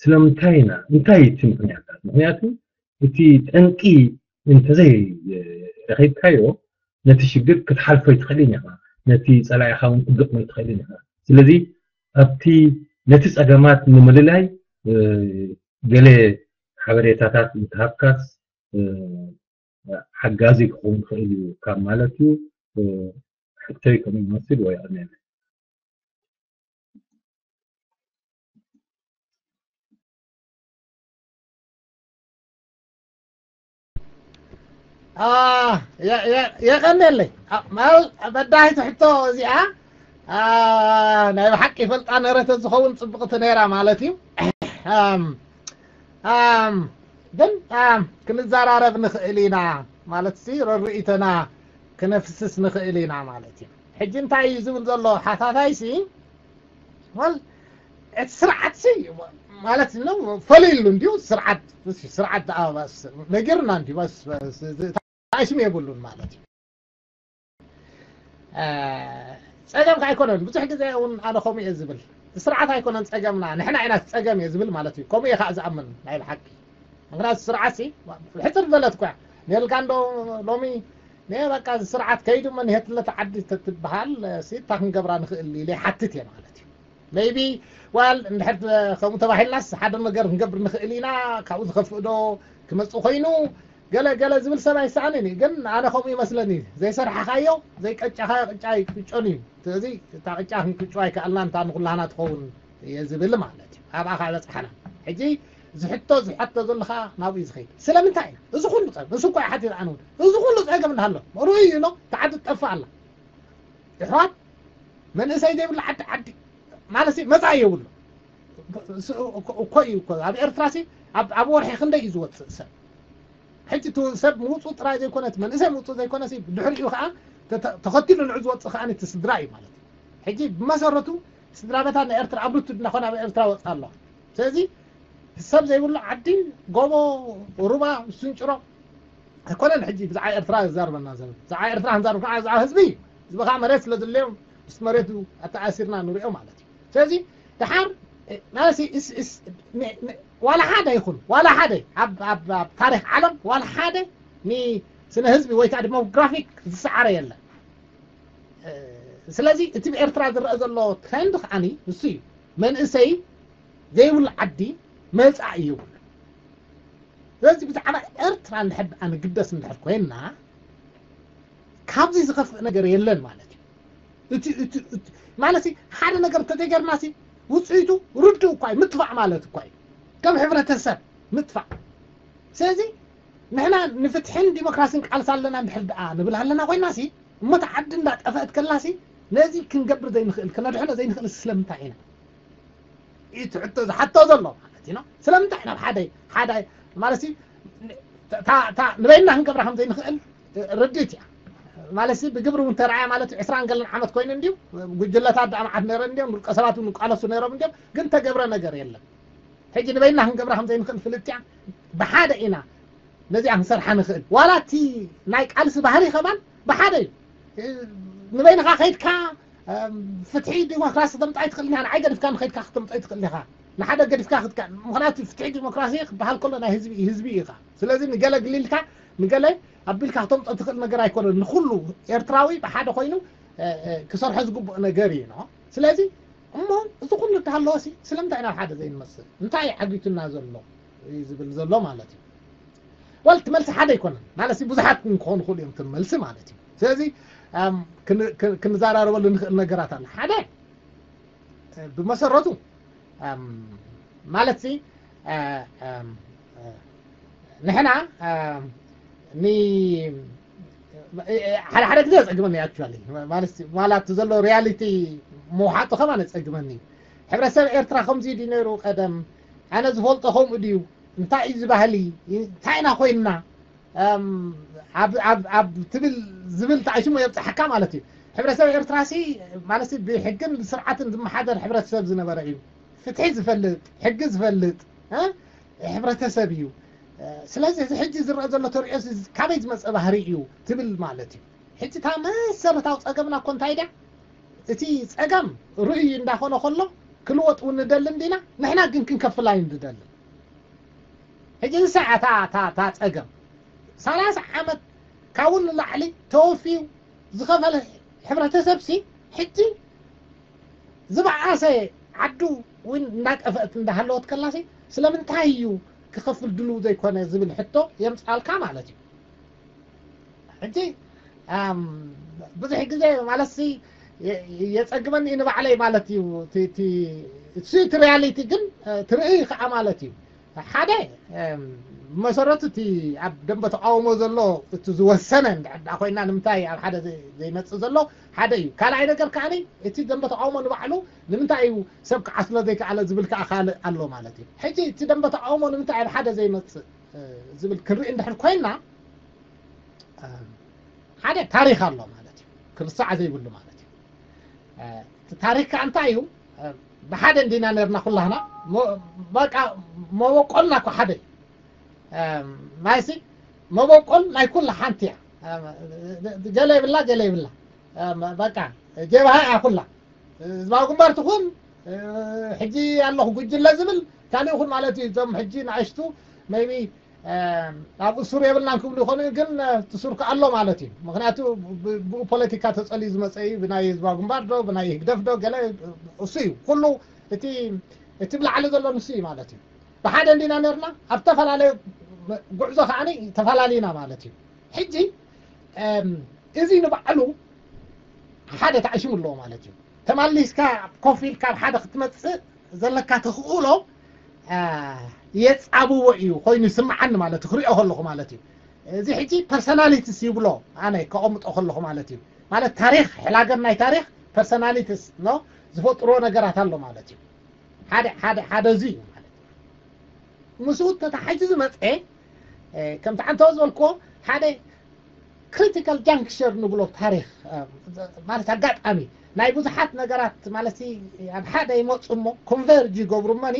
ስለምንታይ ኢና? እንታይ እቲ ምኽንያታት? ምኽንያቱ እቲ ጠንቂ እንተዘይ ረኺብካዮ፣ ነቲ ሽግር ክትሓልፎ ኣይትኽእልን ኢኻ። ነቲ ጸላኢኻ እውን ክትግጥሞ ኣይትኽእልን ኢኻ። ስለዚ ኣብቲ ነቲ ጸገማት ንምልላይ ገለ ሓበሬታታት እንተሃብካስ ሓጋዚ ክኸውን ይኽእል እዩ ካብ ማለት እዩ። ሕቶይ ከምኡ ይመስል። ወይ ኣሜን። የቐንየለይ። በዳሂት ሕቶ እዚኣ ናይ ብሓቂ ይፈልጣ ነረ ተዝኸውን ጽብቕቲ ነይራ ማለት እዩ። ግን ክንዘራረብ ንኽእል ኢና ማለት ሲ ረርእይቶና ክነፍስስ ንኽእል ኢና ማለት እዩ። ሕጂ እንታይ እዩ ዝብል ዘሎ ሓታታይ ሲ፣ ወል እቲ ስርዓት ሲ ማለት ነው ፈሊሉ እንዲሁ ስርዓት፣ ስርዓት ደኣ በስ ነጊርና እንዲሁ በስ ታሽም የብሉን ማለት እዩ። ጸገምካ ኣይኮነን። ብዙሕ ግዜ እውን ኣነ ከምኡ እየ ዝብል። ስርዓት ኣይኮነን ጸገምና፣ ንሕና ኢና ጸገም እየ ዝብል ማለት እዩ። ከምኡ እየ ከዓ ዝኣምን ናይ ብሓቂ። ምክንያቱ ስርዓት ሲ ሕፅር ዝበለት እኳ ኔልካ እንዶ ሎሚ ነ በቃ ስርዓት ከይዱ መንሄትለት ዓዲ ተትበሃል ሲ እታ ክንገብራ ንኽእል ኢለ ሓትት እየ ማለት እዩ። ሜይቢ ዋል እንድሕር ከምኡ ተባሂልናስ ሓደ ነገር ክንገብር ንኽእል ኢና። ካብኡ ዝኸፍእ ዶ ክመፅእ ኮይኑ ገለ ገለ ዝብል ሰብ ኣይሰኣንን እዩ። ግን ኣነ ከምኡ ይመስለኒ፣ ዘይሰርሓኻዮ ዘይቀጫኻዮ ቅጫ ኣይቅጮን እዩ። ስለዚ እታ ቅጫ ክንቅጮ ኣይከኣልናን፣ እታ ንኩላህና ትኸውን እየ ዝብል ማለት እዩ። ኣብኣ ከዓ በፅሓና። ሕጂ ዝሕቶ ዝሓቶ ዘሎ ከዓ ናብኡ እዩ ዝኸይድ። ስለምንታይ ኢና እዚ ኩሉ ፀገም? ንሱ እኳ ይሓትት ኣነ እውን። እዚ ኩሉ ፀገም እንዳሃሎ ርኡይ እዩ፣ ኖ፣ እታ ዓዲ ትጠፍእ ኣላ። ኣሕዋት፣ መንእሰይ ዘይብሉ ዓዲ፣ ዓዲ ማለት ሲ መጻኢ የብሉ እኮ እዩ እኮ። ኣብ ኤርትራ ሲ ኣብ፣ ኣብ ወርሒ ክንደይ እዩ ዝወጽእ ሰብ? ሕጂ እቲ ሰብ ምውጹእ ጥራይ ዘይኮነ፣ እቲ መንእሰይ ምውጹእ ዘይኮነ ሲ፣ ድሕሪኡ ከዓ ተተ-፣ ተኸቲሉ ንዑ ዝወጽእ ከዓ እቲ ስድራ እዩ ማለት እዩ። ሕጂ ብመሰረቱ ስድራ ቤታት ናይ ኤርትራ ኣብ ርቱድ እናኾነ ኣብ ኤርትራ ወጽእ ኣለዋ። ስለዚ ሰብ ዘይብሉ ዓዲ፣ ጎቦ፣ ሩባ፣ ስንጭሮ ኣይኮነን። ሕጂ ብዛዕባ ኤርትራ ዝዛርበና ዘሎ፣ ብዛዕባ ኤርትራ ክንዛርብ ከዓ ብዛዕባ ህዝቢ እዩ። ህዝቢ ከዓ መሬት ስለ ዘድልዮም ምስ መሬቱ ኣተኣሲርና ንሪኦ ማለት እዩ። ስለዚ ደሓር፣ እ፣ ማለት ሲ-፣ እስ-፣ እስ-፣ ን-፣ ን-፣ ዋላ ሓደ ይኹን፣ ዋላ ሓደ ኣብ፣ ኣብ፣ ኣብ ታሪኽ ዓለም ዋላ ሓደ ንስነ ህዝቢ ወይ ከዓ ዲሞግራፊክ ዝሰዓረ የለን። እ፣ ስለዚ እቲ ብኤርትራ ዝረአ ዘሎ ትሬንድ ከዓኒ ንሱ እዩ። መንእሰይ ዘይብሉ ዓዲ መጻኢ የብሉን። ስለዚ ብዛዕባ ኤርትራ እንድሕር ደኣ ንግደስ እንድሕር ኮይንና፣ ካብዚ ዝኸፍእ ነገር የለን ማለት እዩ። እቲ፣ እቲ፣ እቲ፣ ማለት ሲ፣ ሓደ ነገር እንተዘይገርና ሲ፣ ውጽኢቱ ርዱእ እኳ እዩ፣ ምጥፋእ ማለት እኳ እዩ። ከም ሕብረተሰብ ምጥፋእ። ስለዚ ንሕና ንፍትሕን ዲሞክራሲን ቃልሲ ኣለና እንድሕር ደኣ ንብል ኣለና ኮይና ሲ፣ እሞ እታ ዓዲ እንዳጠፈአት ከላ ሲ፣ ነዚ ክንገብር ዘይንኽእል፣ ክነድሕኖ ዘይንኽእል ስለምንታይ ኢና? እቲ ሕቶ ዝሓቶ ዘሎ ማለት እዩ። ስለምንታይ ናብ ሓደ፣ ሓደ ማለት ሲ፣ ታ-፣ ታ-፣ ንበይንና ክንገብራ ከም ዘይንኽእል ርድእት እያ። ማለት ሲ፣ ብግብሪ እውን ተረኣያ ማለት እዩ። ዕስራን ገለን ዓመት ኮይኑ እንድዩ፣ ጉጅለታት ደኣ መዓት ነይረን እንድዮም፣ ውልቀ ሰባት እውን ይቃለሱ ነይሮም እንድዮም፣ ግን ተገብረ ነገር የለን። ሕጂ ንበይንና ክንገብራ ከም ዘይንኽእል ፍልጥ እያ። ብሓደ ኢና ነዚኣ ክንሰርሓ ንኽእል። ዋላ እቲ ናይ ቃልሲ ባህሪ ከማን ብሓደ እዩ። ንበይንኻ ከይድካ፣ እም፣ ፍትሒ ዲሞክራሲ ተምጻእ ኣይትኽእልን ኢኻ። ንዓይ ገዲፍካ ንኸይድካ ክተምጻእ ኣይትኽእልን ኢኻ። ንሓደ ገዲፍካ ክትካ-፣ ምኽንያቱ ፍትሒ ዲሞክራሲ ክበሃል ከሎ ናይ ህዝቢ፣ ህዝቢ ኢኻ። ስለዚ ንገለ ግሊልካ፣ ንገለ ኣቢልካ ክተምጾ ትኽእል ነገር ኣይኮነን። ንኹሉ ኤርትራዊ ብሓደ ኮይኑ፣ እ፣ እ፣ ክሰርሖ ዝግብኦ ነገር እዩ፣ ኖ? ስለዚ እሞ እዚ ኩሉ እንተሃለወ ሲ፣ ስለምንታይ ናብ ሓደ ዘይንመጽእ? እንታይ እዩ ዓጊቱና ዘሎ? እዩ ዝብል ዘሎ ማለት እዩ። ወል፣ እቲ መልሲ ሓደ ኣይኮነን። ማለት ሲ፣ ብዙሓት ክኾኑ ይኽእሉ እዮም፣ እቲ መልሲ ማለት እዩ። ስለዚ፣ ኣም፣ ክን-፣ ክን-፣ ክንዘራረበሉ ንኽእል ነገራት ኣለ። ሓደ፣ እ፣ ብመሰረቱ፣ ኣም፣ ማለት ሲ፣ እ፣ ኣም፣ እ፣ ንሕና፣ ኣም፣ ኒ-፣ እ፣ እ፣ ሓደ ሓደ ግዜ የጸግመኒ፣ ኣክቹዋሊ። ማለት ሲ፣ ዋላ እቲ ዘሎ ሪያሊቲ ምውሓጡ ከማን የጸግመኒ። ሕብረተሰብ ኤርትራ ከምዚ ድዩ ነይሩ ቀደም? ኣነ ዝፈልጦ ከምኡ ድዩ? እንታይ እዩ እዚ ባህሊ? እንታይ ኢና ኮይንና? እም፣ ኣብ፣ ኣብ፣ ኣብ ትብል፣ ዝብል ተኣሽሙ የብጽሓካ ማለት እዩ። ሕብረተሰብ ኤርትራ ሲ፣ ማለት ሲ፣ ብሕግን ብስርዓትን ዝመሓደር ሕብረተሰብ ዝነበረ እዩ። ፍትሒ ዝፈልጥ፣ ሕጊ ዝፈልጥ፣ እ፣ ሕብረተሰብ እዩ። እ፣ ስለዚ እዚ ሕጂ ዝረአ ዘሎ ተርእዮ ሲ፣ ካበይ ዝመጸ ባህሪ እዩ ትብል ማለት እዩ። ሕጂ እታ መሰረታዊ ጸገምና እኮ እንታይ ድያ? እቲ ጸገም ርኡይ እንዳኾነ ከሎ፣ ክልወጥ እውን ንደሊ እንዲና፣ ንሕና ግን ክንከፍል ኣይንደልን። ሕጂ ንሳ እያ እታ፣ እታ፣ እታ ጸገም። ሰላሳ ዓመት ካብኡ ንላዕሊ ተወፍዩ ዝኸፈለ ሕብረተሰብ ሲ፣ ሕጂ ዝበኣሰ ዓዱ እውን እንዳጠፈአት እንዳሃለወት ከላ ሲ፣ ስለምንታይ እዩ ክኸፍል ድሉው ዘይኮነ ዝብል ሕቶ የምጽኣልካ ማለት እዩ። ሕጂ፣ ኣም፣ ብዙሕ ግዜ ማለት ሲ፣ የ-፣ የጸግመኒ እዩ ንባዕለይ ማለት እዩ። እቲ፣ እቲ፣ እሱ እቲ ሪያሊቲ ግን፣ እ፣ ትርኢ ከዓ ማለት እዩ። ሓደ፣ እም፣ ብመሰረቱ እቲ ኣብ ደንበ ተቃውሞ ዘሎ እቲ ዝወሰነ እንድሕር ደኣ ኮይና ንምንታይ ኣብ ሓደ ዘይ-፣ ዘይመጽእ ዘሎ ሓደ እዩ። ካልኣይ ነገር ከዓኒ እቲ ደንበ ተቃውሞ ንባዕሉ ንምንታይ እዩ ሰብ ክዓስሎ ዘይከኣለ ዝብል ከዓ ካልእ ኣሎ ማለት እዩ። ሕጂ እቲ ደንበ ተቃውሞ ንምንታይ ኣብ ሓደ ዘይመጽእ፣ እ፣ ዝብል ክንርኢ እንድሕር ኮይና፣ እ፣ ሓደ ታሪኽ ኣሎ ማለት እዩ፣ ክርሳዕ ዘይብሉ ማለት እዩ። እ፣ እቲ ታሪኽ ከዓ እንታይ እዩ? እ፣ ብሓደ እንዲና ነርና ኩላህና። ሞ-፣ በቃ መበቆልና እኮ ሓደ እዩ። እ፣ ማይሲ መበቆል ናይ ኩላ ሓንቲ እያ። እ፣ ገለ ይብላ፣ ገለ ይብላ። እ፣ በቃ ጀብሃ እያ ኩላ። ህዝባዊ ግንባር ትኹን፣ እ፣ ሕጂ ኣለኹ ጉጅለ ዝብል ካልእ ይኹን ማለት እዩ። እዞም ሕጂ ንኣሽቱ maybe፣ እ፣ ኣብ እሱር የብልናን ክብሉ ይኾኑ፣ ግን፣ እ፣ እቲ ሱር ከኣ ኣሎ ማለት እዩ። ምኽንያቱ ብ-፣ ብኡ ፖለቲካ ተጸልዩ ዝመጸ እዩ፣ ብናይ ህዝባዊ ግንባር ዶ፣ ብናይ ህግደፍ ዶ፣ ገለ እሱ እዩ። ኩሉ እቲ፣ እቲ ብላዕሊ ዘሎ ንሱ እዩ ማለት እዩ። ብሓደ እንዲና ነርና፣ ኣብ ዝተፈላለዩ ጉዕዞ ከዓኒ ተፈላለዩና ማለት እዩ። ሕጂ እዚ ንባዕሉ ሓደ ተዓሽሙ ኣለዎ ማለት እዩ። ተማሊስካ ኮፍ ኢልካ ኣብ ሓደ ክትመፅእ ዘለካ ተኽእሎ የፃብዎ እዩ ኮይኑ ይስምዓኒ ማለት እዩ፣ ክሪኦ ከለኹ ማለት እዩ። እዚ ሕጂ ፐርሶናሊቲስ ይብሎ ኣነ ከቐምጦ ከለኹ ማለት እዩ። ማለት ታሪኽ ሕላገር ናይ ታሪኽ ፐርሶናሊቲስ ኖ ዝፈጥሮ ነገራት ኣሎ ማለት እዩ። ሓደ ሓደ ሓደ እዚ እዩ ማለት እዩ። ምስኡ ተታሒዙ ዝመፀ ከምቲ ዓንተወ ዝበልክዎ ሓደ ክሪቲካል ጃንክቸር ንብሎ ታሪኽ ማለት ኣጋጣሚ ናይ ብዙሓት ነገራት ማለት ኣብ ሓደ ይመፁ እሞ ኮንቨርጅ ይገብሩ እመኒ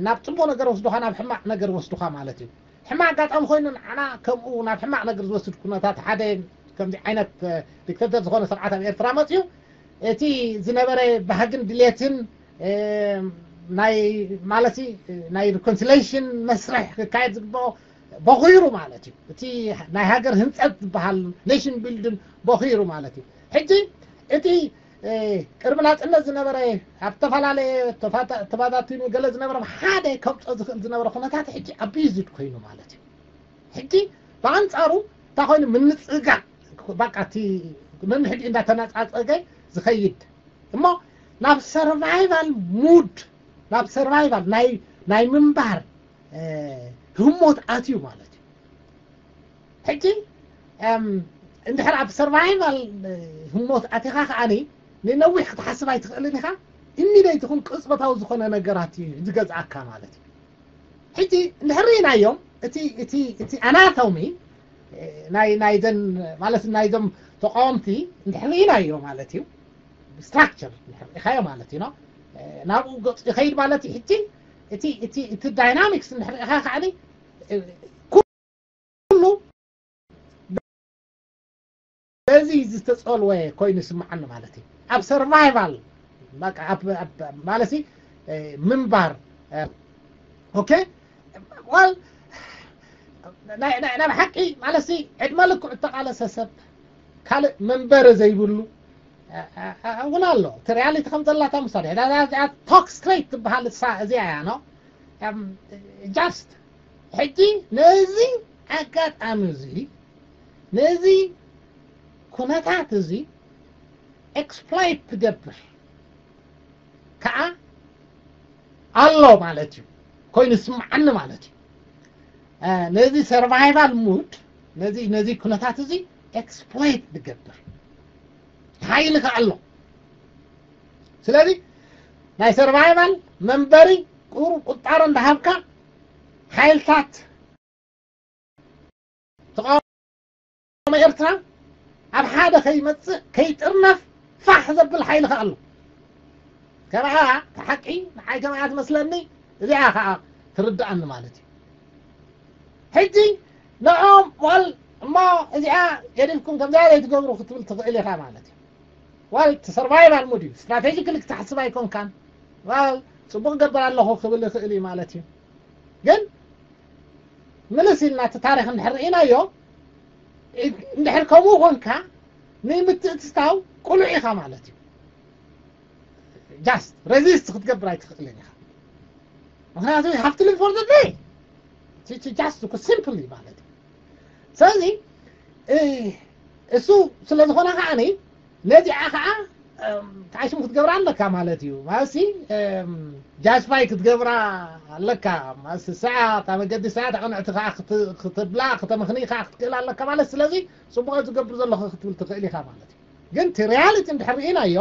ናብ ፅቡቅ ነገር ወስዱካ ናብ ሕማቅ ነገር ወስዱካ ማለት እዩ። ሕማቅ ኣጋጣሚ ኮይኑ ንዓና ከምኡ ናብ ሕማቅ ነገር ዝወስድ ኩነታት ሓደ ከምዚ ዓይነት ዲክተተር ዝኾነ ስርዓት ኣብ ኤርትራ መፅዩ እቲ ዝነበረ ባህግን ድሌትን ናይ ማለት ናይ ሪኮንሲሌሽን መስርሕ ክካየድ ዝግብኦ በኺሩ ማለት እዩ። እቲ ናይ ሃገር ህንፀት ዝበሃል ኔሽን ቢልድን በኺሩ ማለት እዩ። ሕጂ እቲ ቅድሚ ናፅነት ዝነበረ ኣብ ዝተፈላለየ ተባታቲኑ ገለ ዝነበረ ሓደ ከምፆ ዝኽእል ዝነበረ ኩነታት ሕጂ ኣቢዩዝድ ኮይኑ ማለት እዩ። ሕጂ ብኣንፃሩ እንታይ ኮይኑ ምንፅጋዕ በቃ እቲ ነንሕድኡ እንዳተነፃፀገ ዝኸይድ እሞ ናብ ሰርቫይቫል ሙድ ናብ ሰርቫይቫል ናይ ናይ ምንባር ህሞት ኣትዩ ማለት እዩ። ሕጂ እንድሕር ኣብ ሰርቫይቫል ህሞት ኣቲኻ ከዓኒ ንነዊሕ ክትሓስብ ኣይትኽእልን ኢኻ። ኢሚደይት ይኹን ቅፅበታዊ ዝኾነ ነገራት እዩ ዝገዝኣካ ማለት እዩ። ሕጂ እንድሕር ርኢናዮም እቲ እቲ እቲ ኣናቶሚ ናይ ናይዘን ማለት ናይዞም ተቃወምቲ እንድሕር ርኢናዮ ማለት እዩ። ስትራክቸር እንድሕር ርኢኻዮ ማለት እዩ። ናብኡ ገፁ ይኸይድ ማለት እዩ። ሕጂ እቲ እቲ እቲ ዳይናሚክስ እንድሕር ርኢኻ ከዓኒ ኩሉ በዚ ዝተፀልወ ኮይኑ ይስምዓኒ ማለት እዩ። ኣብ ሰርቫይቫል ማለት ምንባር ኦኬ ዋል ናይ ሓቂ ማለት ዕድመ ልክዑ እተቃለሰ ሰብ ካልእ መንበሪ ዘይብሉ እውን ኣሎ። እቲ ሪያሊቲ ከም ዘላታ ምሳሌ ቶክ ስትሬት ትበሃል እሳ እዚኣ እያ ነው ጃስት ሕጂ ነዚ ኣጋጣሚ እዚ ነዚ ኩነታት እዚ ኤክስፕሎይት ትገብር ከዓ ኣሎ ማለት እዩ። ኮይኑ ስምዓኒ ማለት እዩ። ነዚ ሰርቫይቫል ሙድ ነዚ ነዚ ኩነታት እዚ ኤክስፕሎይት ዝገብር ሓይሊ ከዓ ኣሎ። ስለዚ ናይ ሰርቫይቫል መንበሪ ቁሩ ቁጣሮ እንዳሃብካ ሓይልታት ተቃውሞ ኤርትራ ኣብ ሓደ ከይመፅእ ከይጥርነፍ ፋሕ ዘብል ሓይሊ ከ ኣሎ። ከኣ ሓቂ ንዓይ ከምኣ ትመስለኒ እዚኣ ከዓ ትርድኣኒ ማለት እዩ። ሕጂ ንኦም ዋል እሞ እዚኣ ገዲፍኩም ከምዚኣ ዘይትገብሩ ክትብል ትኽእል ኢኻ ማለት እዩ። ዋል እቲ ሰርቫይቫል ሙድ እዩ። ስትራቴጂክሊ ክትሓስብ ኣይኮንካን። ዋል ፅቡቅ ገብር ኣለኹ ክብል ይኽእል እዩ ማለት እዩ። ግን ምልስ ኢልና እቲ ታሪክ እንድሕር ርኢናዮ እንድሕር ከምኡ ኮንካ ንምትእትታው ቁሉዕ ኢኻ ማለት እዩ። ጃስት ሬዚስት ክትገብር ኣይትኽእልን ኢኻ። ምክንያቱ ሃፍትሊ ፎር ደ ጃስት እኮ ሲምፕሊ ማለት እዩ። ስለዚ እሱ ስለ ዝኾነ ከዓኒ ነዚኣ ከዓ ተዓሽሙ ክትገብራ ኣለካ ማለት እዩ። ማለትሲ ጃስፋይ ክትገብራ ኣለካ። ማለትሲ ሰዓት ኣብ መገዲ ሰዓት ኣቕንዕቲ ከዓ ክትብላ ክተመኽኒ ከዓ ክትክእል ኣለካ ማለት ስለዚ ፅቡቅ ዝገብር ዘለኹ ክትብል ትኽእል ኢኻ ማለት እዩ። ግን እቲ ሪያሊቲ እንድሕር ርኢናዮ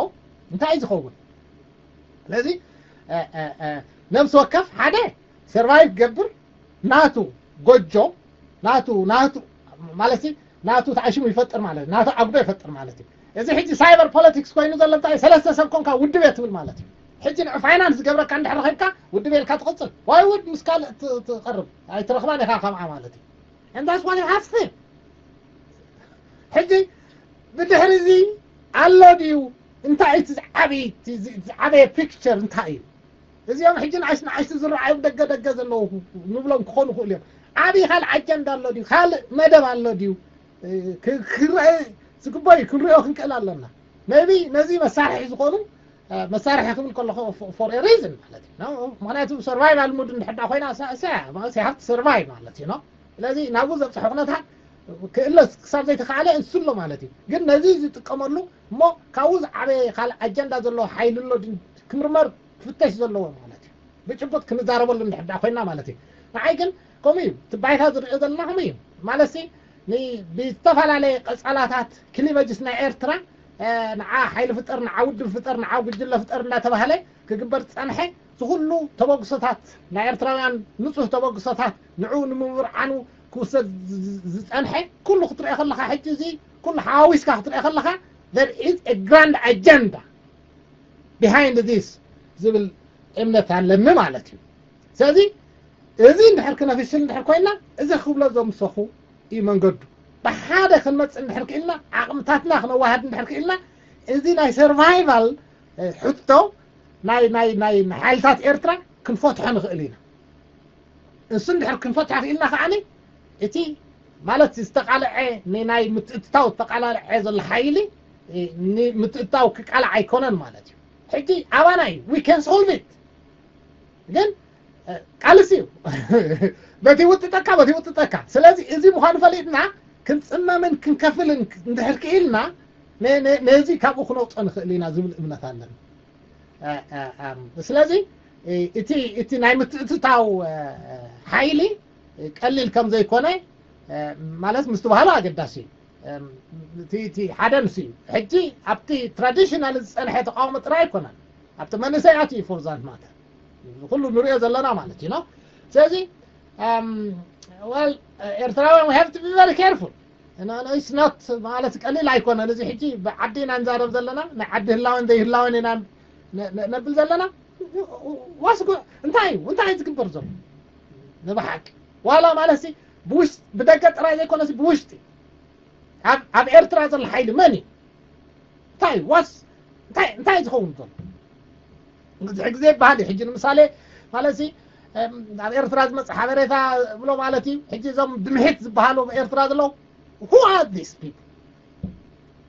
እንታይ እዩ ዝኸውን? ስለዚ ነብሲ ወከፍ ሓደ ሰርቫይቭ ገብር ናቱ ጎጆ ናቱ ናቱ ማለት ናቱ ተዓሽሙ ይፈጥር ማለት ናቱ ዓጉዶ ይፈጥር ማለት እዩ። እዚ ሕጂ ሳይበር ፖለቲክስ ኮይኑ ዘሎ እንታይ ሰለስተ ሰብ ኮንካ ውድብ እየ ትብል ማለት እዩ። ሕጂ ንዕ ፋይናንስ ዝገብረካ እንድሕር ረኺብካ ውድብ ኢልካ ትቕፅል ዋይ ውድ ምስ ካልእ ትቐርብ ኣይትረኽባን ኢኻ ከምዓ ማለት እዩ። And that's what has to ሕጂ ብድሕሪ እዚ ኣሎ ድዩ እንታይ እቲ ዝዓበየ ፒክቸር እንታይ እዩ? እዚኦም ሕጂ ንኣሽ ንኣሽቲ ዝረኣዩ ደገ ደገ ዘለዉ ንብሎም ክኾኑ ይኽእሉ እዮም። ዓብዪ ካልእ ኣጀንዳ ኣሎ ድዩ ካልእ መደብ ኣሎ ድዩ? ክረአ ዝግባእ እዩ ክንሪኦ ክንክእል ኣለና። maybe ነዚ መሳርሒ ዝኾኑ መሳርሒ ክብል ከለኹ for a reason ማለት እዩ። ምክንያቱ ሰርቫይቫል ሙድ እንድሕዳ ኮይና ሃፍቲ ሰርቫይቭ ማለት እዩ። ስለዚ ናብኡ ዘብፅሖ ኩነታት ክእለስ ክሳብ ዘይተኻእለ እንስሎ ማለት እዩ። ግን ነዚ ዝጥቀመሉ እሞ ካብኡ ዝዓበየ ካልእ ኣጀንዳ ዘለዎ ሓይሊ ኣሎ ድዩ ክምርመር ክፍተሽ ዘለዎ ማለት እዩ። ብጭቡጥ ክንዛረበሉ እንድሕር ደኣ ኮይና ማለት እዩ። ንዓይ ግን ከምኡ እዩ፣ እቲ ባይታ ዝሪኦ ዘለና ከምኡ እዩ። ማለትሲ ን-፣ ብዝተፈላለየ ቀጸላታት ክሊቨጅስ ናይ ኤርትራ፣ እ፣ ንዓ ሓይሊ ፍጠር፣ ንዓ ውድብ ፍጠር፣ ንዓ ጉጅለ ፍጠር እናተባህለ ክግበር ዝጸንሐ፣ ዝኹሉ ተበግሶታት ናይ ኤርትራውያን ንጹህ ተበግሶታት ንዕኡ ንምምርዓኑ ክውሰድ ዝ-፣ ዝ-፣ ዝጸንሐ ኩሉ ክትሪኦ ከለኻ፣ ሕጂ እዚ ኩሉ ሓዋዊስካ ክትሪኦ ከለኻ፣ there is a grand agenda behind this ዝብል እምነት ኣለኒ ማለት እዩ። ስለዚ እዚ እንድሕር ክነፍሽል እንድሕር ኮይና፣ እዚ ክብሎ ዘምሰኹ እዩ መንገዱ። ብሓደ ክንመጽእ እንድሕር ክኢልና፣ ዓቕምታትና ክነዋህድ እንድሕር ክኢልና፣ እዚ ናይ ሰርቫይቫል፣ እ፣ ሕቶ ናይ፣ ናይ፣ ናይ፣ ናይ ሓይልታት ኤርትራ ክንፈትሖ ንኽእል ኢና። እሱ እንድሕር ክንፈትሖ ክኢልና ከዓኒ፣ እቲ ማለት ዝተቃልዐ፣ ንናይ ምትእትታው ዝተቃላልዐ ዘሎ ሓይሊ፣ እ፣ ንምትእትታው ክቃላዕ ኣይኮነን ማለት እዩ። ሕጂ ኣባና እዩ። We can solve it። ግን፣ እ፣ ቃልሲ እዩ። በቲ ይውጥጠካ፣ በቲ ይውጥጠካ። ስለዚ እዚ ምዃኑ ፈሊጥና ክንጽመምን ክንከፍልን እንድሕር ክኢልና፣ ነ-፣ ነ-፣ ነዚ ካብኡ ክነውጾ ንኽእል ኢና ዝብል እምነት ኣለኒ። እ፣ እ፣ እም፣ ስለዚ፣ እ፣ እቲ፣ እቲ ናይ ምትእትታው፣ እ፣ እ፣ ሓይሊ፣ እ፣ ቀሊል ከም ዘይኮነ፣ እ፣ ማለት ምስ ተባህለ ኣገዳሲ እዩ። እም፣ እቲ፣ እቲ ሓደ ንሱ እዩ። ሕጂ ኣብቲ ትራዲሽናል ዝጸንሐ ተቃውሞ ጥራይ ኣይኮነን። ኣብቲ መንእሰያት እዩ for that matter። ኩሉ ንሪኦ ዘለና ማለት እዩ፣ no? ስለዚ፣ እም፣ well፣ ኤርትራውያን we have to be very careful። No, no, it's not ማለት ቀሊል ኣይኮነን። እዚ ሕጂ ብዓዲ ኢና ንዛረብ ዘለና፣ ናይ ዓዲ ህላወን ዘይህላወን ኢና ነ-፣ ነ-፣ ነብል ዘለና። ዋስ ጎ-፣ እንታይ እዩ? እንታይ እዩ ዝግበር ዘሎ? ንብሓቂ። ዋላ ማለት ሲ ብውሽጢ፣ ብደገ ጥራይ ዘይኮነ ሲ ብውሽጢ። ኣብ፣ ኣብ ኤርትራ ዘሎ ሓይሊ መን እዩ? እንታይ ዋስ፣ እንታይ፣ እንታይ ዝኸውን ዘሎ? ብዙሕ ግዜ ይበሃል እዩ። ሕጂ ንምሳሌ ማለት ሲ፣ እም፣ ኣብ ኤርትራ ዝመጽእ ሓበሬታ ብሎ ማለት እዩ። ሕጂ እዞም ድምሒት ዝበሃሉ ኣብ ኤርትራ ዘለዉ፣ who are these people?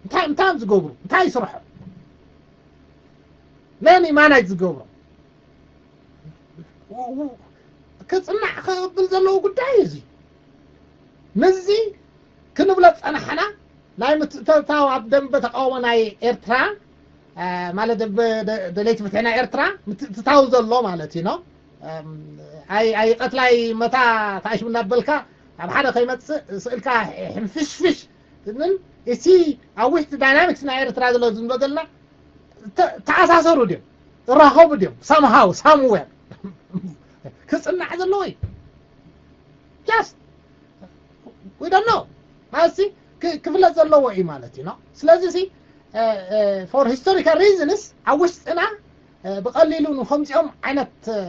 እንታይ፣ እንታይ እዮም ዝገብሩ? እንታይ ይስርሑ? መን እዩ ማናጅ ዝገብሮ? ው-፣ ው-፣ ክጽናዕ ክብል ዘለዎ ጉዳይ እዩ እዚ። ምስዚ ክንብሎ ጸናሕና፣ ናይ ምትእትታው ኣብ ደንበ ተቃውሞ ናይ ኤርትራ፣ እ፣ ማለት ደንበ ደ-፣ ደለይቲ ፍትሒ ናይ ኤርትራ ምትእትታው ዘሎ ማለት እዩ፣ no? እም፣ ኣይ፣ ኣይ ቀትላይ መታ ተኣሽሙ እናበልካ ኣብ ሓደ ከይመጽእ ስእልካ ሕንፍሽፍሽ፣ ግን እቲ ኣብ ውሽጢ ዳይናሚክስ ናይ ኤርትራ ዘሎ ዝንበ ዘለና ተ-፣ ተኣሳሰሩ ድዮም? እራኸቡ ድዮም? Somehow, somewhere ክጽናዕ ዘለዎ እዩ። Just, we don't know። ማለት ሲ ክ-፣ ክፍለጥ ዘለዎ እዩ ማለት እዩ፣ no? ስለዚ ሲ፣ እ፣ እ፣ for historical reasons ኣብ ውሽጥና፣ እ፣ ብቐሊሉ ንኸምዚኦም ዓይነት፣ እ፣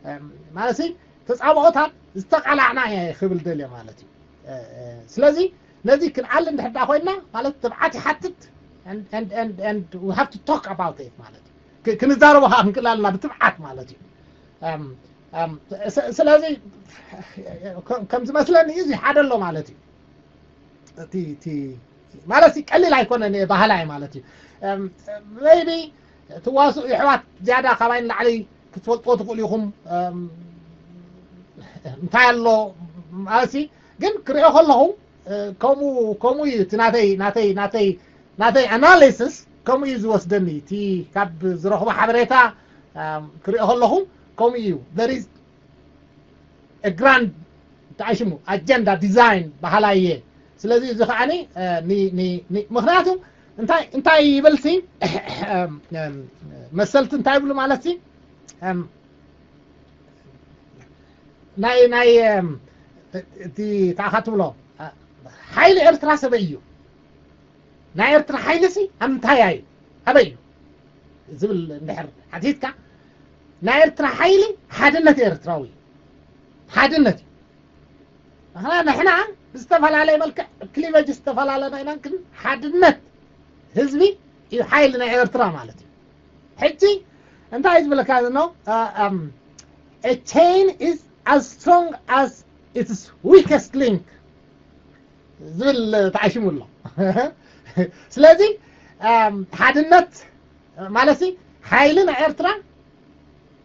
እ፣ ማለት ሲ ተጻብኦታት ዝተቓላዕና እየ ክብል ደልየ ማለት እዩ። እ፣ እ፣ ስለዚ ነዚ ክንኣሊ እንድሕር ደኣ ኮይንና ማለት ትብዓት ይሓትት and, and, and, and we have to talk about it ማለት እዩ። ክ-፣ ክንዛረቦ ከዓ ክንክእል ኣለና ብትብዓት ማለት እዩ። እም፣ እም፣ ስ-፣ ስለዚ ከም፣ ከም ዝመስለኒ እዚ ሓደ ኣሎ ማለት እዩ። እቲ፣ እቲ ማለት እዩ ቀሊል ኣይኮነን፣ ባህላ እዩ ማለት እዩ። እም፣ maybe ትዋስኡ የሕዋት ዝያዳ ካባይ ንላዕሊ ክትፈልጥዎ ትኽእሉ ኢኹም። እም፣ እንታይ ኣሎ ማለት እዩ። ግን ክሪኦ ከለኹ፣ እ፣ ከምኡ፣ ከምኡ እዩ እቲ ናተይ፣ ናተይ፣ ናተይ፣ ናተይ ኣናሊሲስ ከምኡ እዩ ዝወስደኒ። እቲ ካብ ዝረኽቦ ሓበሬታ፣ እም፣ ክሪኦ ከለኹ ከምኡ እዩ። There is a grand እንታይ ሽሙ ኣጀንዳ ዲዛይን በሃላይ እየ። ስለዚ እዚ ከዓኒ፣ እ፣ ኒ-፣ ኒ-፣ ኒ-፣ ምኽንያቱ እንታይ፣ እንታይ ይብል ሲ፣ እም፣ እም፣ መሰልቲ እንታይ ይብሉ ማለት ሲ፣ እም፣ ናይ፣ ናይ፣ እም፣ እቲ ታኻ ትብሎ፣ እ፣ ሓይሊ ኤርትራ ሰበይ እዩ። ናይ ኤርትራ ሓይሊ ሲ ኣብ ምንታይ እዩ? ኣበይ እዩ? ዝብል እንድሕር ሓቲትካ፣ ናይ ኤርትራ ሓይሊ ሓድነት ኤርትራዊ እዩ። ሓድነት እዩ። ንሕና፣ ንሕና ብዝተፈላለየ መልክዕ ክሊቨጅ ዝተፈላለና ኢና፣ ግን ሓድነት ህዝቢ እዩ ሓይሊ ናይ ኤርትራ ማለት እዩ። ሕጂ እንታይ እዩ ዝብለካ ዘሎ? እ፣ እም፣ "A chain is as strong as its weakest link" ዝብል ተዓሺሙ ኣሎ። ስለዚ፣ እም፣ ሓድነት ማለት ሲ ሓይሊ ናይ ኤርትራ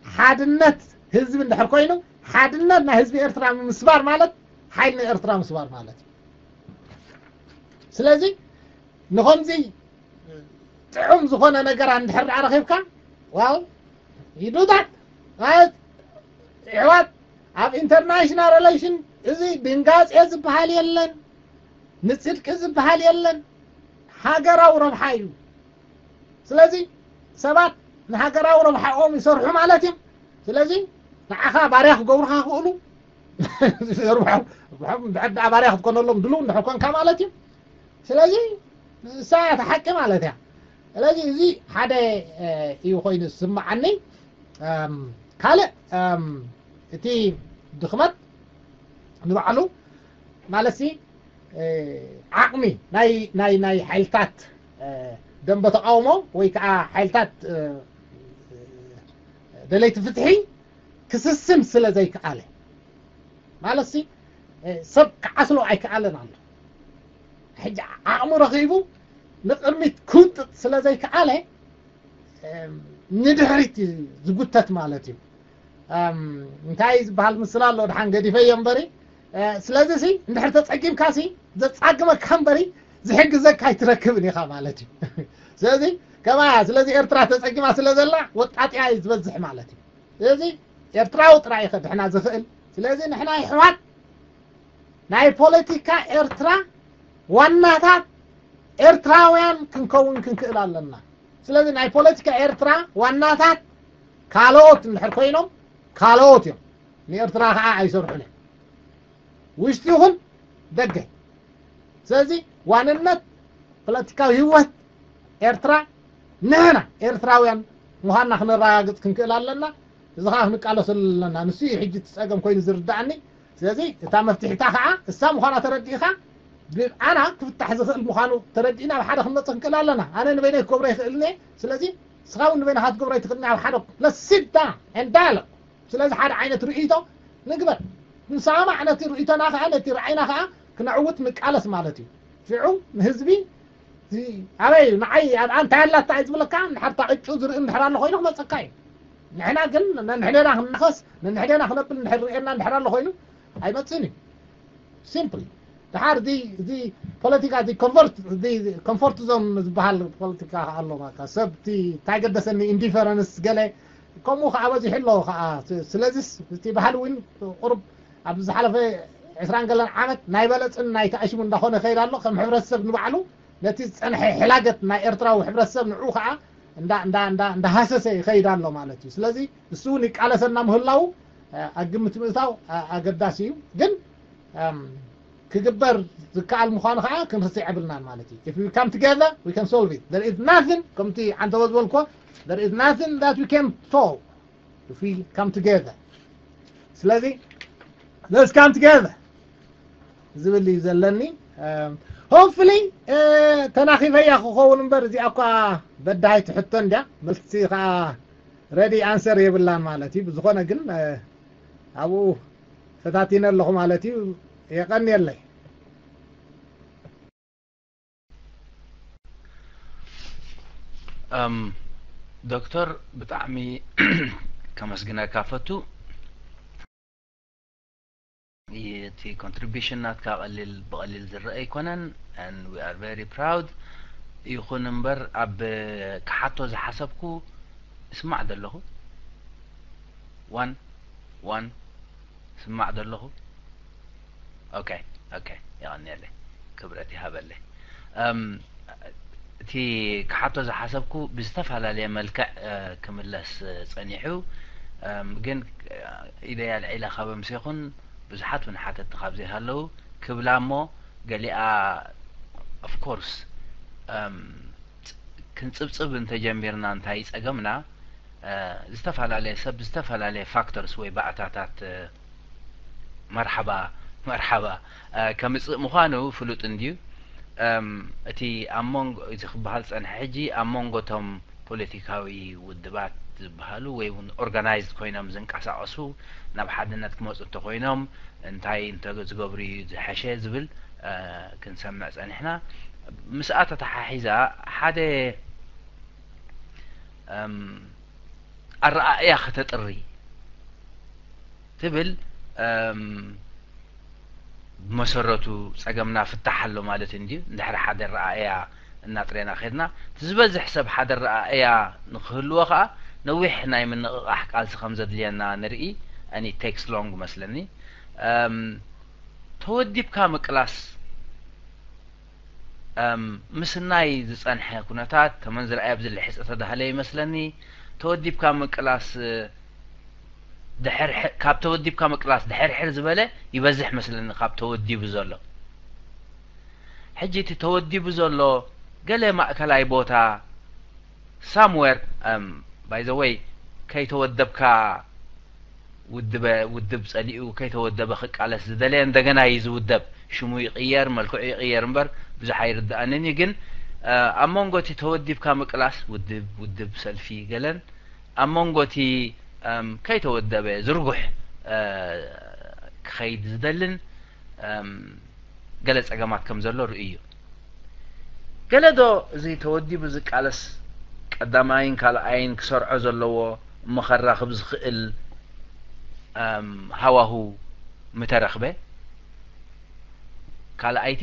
ሓድነት ህዝቢ እንድሕር ኮይኑ፣ ሓድነት ናይ ህዝቢ ኤርትራ ምስባር ማለት ሓይል ናይ ኤርትራ ምስባር ማለት እዩ። ስለዚ ንኸምዚ ጥዑም ዝኾነ ነገር እንድሕር ደኣ ረኺብካ፣ ዋው፣ ይዱታት ማለት ኣሕዋት ኣብ ኢንተርናሽናል ሪሌሽን እዚ ድንጋጼ ዝበሃል የለን፣ ንጽድቂ ዝበሃል የለን። ሃገራዊ ረብሓ እዩ። ስለዚ ሰባት ንሃገራዊ ረብሓኦም ይሰርሑ ማለት እዮም። ስለዚ ንዓኻ ባርያ ክገብሩኻ ክኽእሉ፣ ረብሖም፣ ረብሖም እንድሕር ደኣ ባርያ ክትኮነሎም ድሉው እንድሕር ኮንካ ማለት እዩ። ስለዚ ንሳ እያ እቲ ሓቂ ማለት እያ። ስለዚ እዚ ሓደ እዩ ኮይኑ ዝስምዓኒ። ካልእ እቲ ድኽመት ንባዕሉ ማለትሲ ዓቕሚ ናይ ናይ ናይ ሓይልታት ደንበ ተቃውሞ ወይ ከዓ ሓይልታት ደለይቲ ፍትሒ ክስስን ስለ ዘይከኣለ ማለትሲ ሰብ ክዓስሎ ኣይከኣለን ኣሎ። ሕጂ ዓቕሚ ረኺቡ ንቕድሚት ክውጥጥ ስለ ዘይከኣለ ንድሕሪት እዩ ዝጉተት ማለት እዩ። እንታይ ዝበሃል ምስላ ኣሎ ድሓን ገዲፈዮ እምበሪ። ስለዚ ሲ እንድሕር ተጸጊምካ ሲ ዘጻግመካ እምበሪ ዝሕግዘካ ኣይትረክብን ኢኻ ማለት እዩ። ስለዚ ከማያ ስለዚ ኤርትራ ተጸጊማ ስለ ዘላ ወጣጢያ እዩ ዝበዝሕ ማለት እዩ። ስለዚ ኤርትራዊ ጥራይ እዩ ከድሕና ዝኽእል። ስለዚ ንሕና ኣሕዋት ናይ ፖለቲካ ኤርትራ ዋናታት ኤርትራውያን ክንከውን ክንክእል ኣለና። ስለዚ ናይ ፖለቲካ ኤርትራ ዋናታት ካልኦት እንድሕር ኮይኖም ካልኦት እዮም። ንኤርትራ ከዓ ኣይሰርሑን እዮም። ውሽጢ ይኹን ደገ። ስለዚ ዋንነት ፖለቲካዊ ህይወት ኤርትራ ንሕና ኤርትራውያን ምዃንና ክነረጋግጽ ክንክእል ኣለና። እዚ ከዓ ክንቃለሰሉ ኣለና። ንሱ እዩ ሕጂ እቲ ጸገም ኮይኑ ዝርዳእኒ። ስለዚ እታ መፍትሒታ ከዓ እሳ ምዃና ተረዲእኻ ብኣና ክፍታሕ ዝኽእል ምዃኑ ተረዲእና ኣብ ሓደ ክንመጽእ ክንክእል ኣለና። ኣነ ንበይነይ ክገብሮ ይኽእልን እየ። ስለዚ ንስኻ እውን ንበይንኻ ክትገብሮ ኣይትኽእልን። ኣብ ሓደ let's sit down and dialogue። ስለዚ ሓደ ዓይነት ርእይቶ ንግበር። ንሰማማዕ ነቲ ርእይቶና ከዓ ነቲ ርኣይና ከዓ ክነዕውት ንቃለስ ማለት እዩ። ሽዑ ንህዝቢ እዚ ኣበይ ንዓይ ኣብኣ እንታይ ኣላታ እዩ ዝብለካ። እንድሕር እታ ቅጩ ዝርኢ እንድሕር ኣሎ ኮይኑ ክመፀካ እዩ። ንሕና ግን ነንሕደና ክንናኸስ ነንሕደና ክነብል እንድሕር ርእየና እንድሕር ኣሎ ኮይኑ ኣይመፅእን እዩ። ሲምፕል። ድሓር እዚ እዚ ፖለቲካ እዚ ኮንፈርት እዚ ኮንፈርት ዞን ዝበሃል ፖለቲካ ኣሎ። በቃ ሰብ እቲ እንታይ ገደሰኒ ኢንዲፈረንስ ገለ ከምኡ ከዓ በዚሑ ኣሎ ከዓ። ስለዚስ እቲ ባህሊ እውን ቁሩብ ኣብ ዝሓለፈ ዕስራን ገለን ዓመት ናይ በለፅን ናይ ተኣሽሙ እንዳኾነ ይኸይድ ኣሎ። ከም ሕብረተሰብ ንባዕሉ ነቲ ዝፀንሐ ሕላገት ናይ ኤርትራዊ ሕብረተሰብ ንዕኡ ከዓ እንዳ እንዳ እንዳ እንዳሃሰሰ ይኸይድ ኣሎ ማለት እዩ። ስለዚ እሱ እውን ይቃለሰና ምህላው ኣብ ግምት ምእታው ኣገዳሲ እዩ። ግን ክግበር ዝከኣል ምዃኑ ከዓ ክንርስዕ የብልናን ማለት እዩ። If we come together we can solve it. There is nothing ከምቲ ዓንተቦ ዝበልኮ there is nothing that we can solve if we come together. ስለዚ let's come together ዝብል እዩ ዘለኒ። Hopefully ተናኺፈያ ክኸውን እምበር እዚኣ እኳ በዳሂት ሕቶ እንድያ። መልሲ ከዓ ready answer የብላን ማለት እዩ። ብዝኾነ ግን ኣብኡ ፈታቲነ ኣለኹ ማለት እዩ። የቐንየለይ። እም ዶክተር ብጣዕሚ ከመስግነካ ፈቱ። እቲ contribution ናትካ ቀሊል ብቐሊል ዝረአ ኣይኮነን and we are very proud። ይኹን እምበር ኣብ ክሓቶ ዝሓሰብኩ እስማዕ ዘለኹ ዋን ዋን ስማዕ ዘለኹ። ኦኬ ኦኬ፣ የቐንየለይ፣ ክብረት ይሃበለይ። እም፣ እቲ ክሓቶ ዝሓሰብኩ ብዝተፈላለየ መልክዕ ክምለስ ጸኒሑ፣ እም፣ ግን ኢደይ ኣልዒለ ካብ ኣምሴኹን ብዙሓት እውን ሓተቲ ካብ ዘይሃለዉ ክብላ እሞ ገሊኣ of course ክንጽብጽብ እንተጀሚርና እንታይ ጸገምና? ዝተፈላለየ ሰብ ዝተፈላለየ ፋክተርስ ወይ ባእታታት መርሓባ መርሓባ ከምጽእ ምዃኑ ፍሉጥ እንድዩ። እቲ ኣብ መንጎ እቲ ክበሃል ዝጸንሐ ሕጂ ኣብ መንጎ እቶም ፖለቲካዊ ውድባት ዝበሃሉ ወይ እውን ኦርጋናይዝድ ኮይኖም ዝንቀሳቐሱ ናብ ሓድነት ክመፁ እንተኮይኖም እንታይ እንተ ዝገብሩ እዩ ዝሐሸ ዝብል ክንሰምዕ ጸኒሕና። ምስኣ ተተሓሒዛ ሓደ ኣረኣእያ ከተጥሪ ትብል ብመሰረቱ ጸገምና ፍታሕ ኣሎ ማለት እንድዩ። እንድሕር ሓደ ረኣእያ እናጥረና ኸድና እቲ ዝበዝሕ ሰብ ሓደ ረኣእያ ንክህልዎ ኸኣ ነዊሕ ናይ ምንቕቓሕ ቃልሲ ከም ዘድልየና ንርኢ። And it takes long መስለኒ። ተወዲብካ ምቅላስ ምስናይ ዝጸንሐ ኩነታት ተመን ዝረኣየ ኣብዚ ልሕጽ ተዳህለ ይመስለኒ። ተወዲብካ ምቅላስ ድሕር ካብ ተወዲብካ ምቅላስ ድሕርሕር ዝበለ ይበዝሕ መስለኒ ካብ ተወዲቡ ዘሎ። ሕጂ እቲ ተወዲቡ ዘሎ ገለ ማእከላይ ቦታ somewhere by the way ከይተወደብካ ውድበ ውድብ ጸሊኡ ከይተወደበ ክቃለስ ዝደለየ እንደገና እዩ ዝውደብ። ሽሙ ይቕየር፣ መልክዑ ይቕየር እምበር ብዙሕ ኣይርድኣንን እዩ። ግን ኣብ መንጎ እቲ ተወዲብካ ምቅላስ ውድብ ውድብ ሰልፊ ገለን ኣብ መንጎ እቲ ከይተወደበ ዝርጉሕ ክኸይድ ዝደልን ገለ ጸገማት ከም ዘሎ ርእዩ እዩ። ገለ ዶ እዚ ተወዲቡ ዝቃለስ ቀዳማይን ካልኣይን ክሰርዖ ዘለዎ እሞ ከራኽብ ዝኽእል ሃዋሁ ምተረኽበ? ካልኣይቲ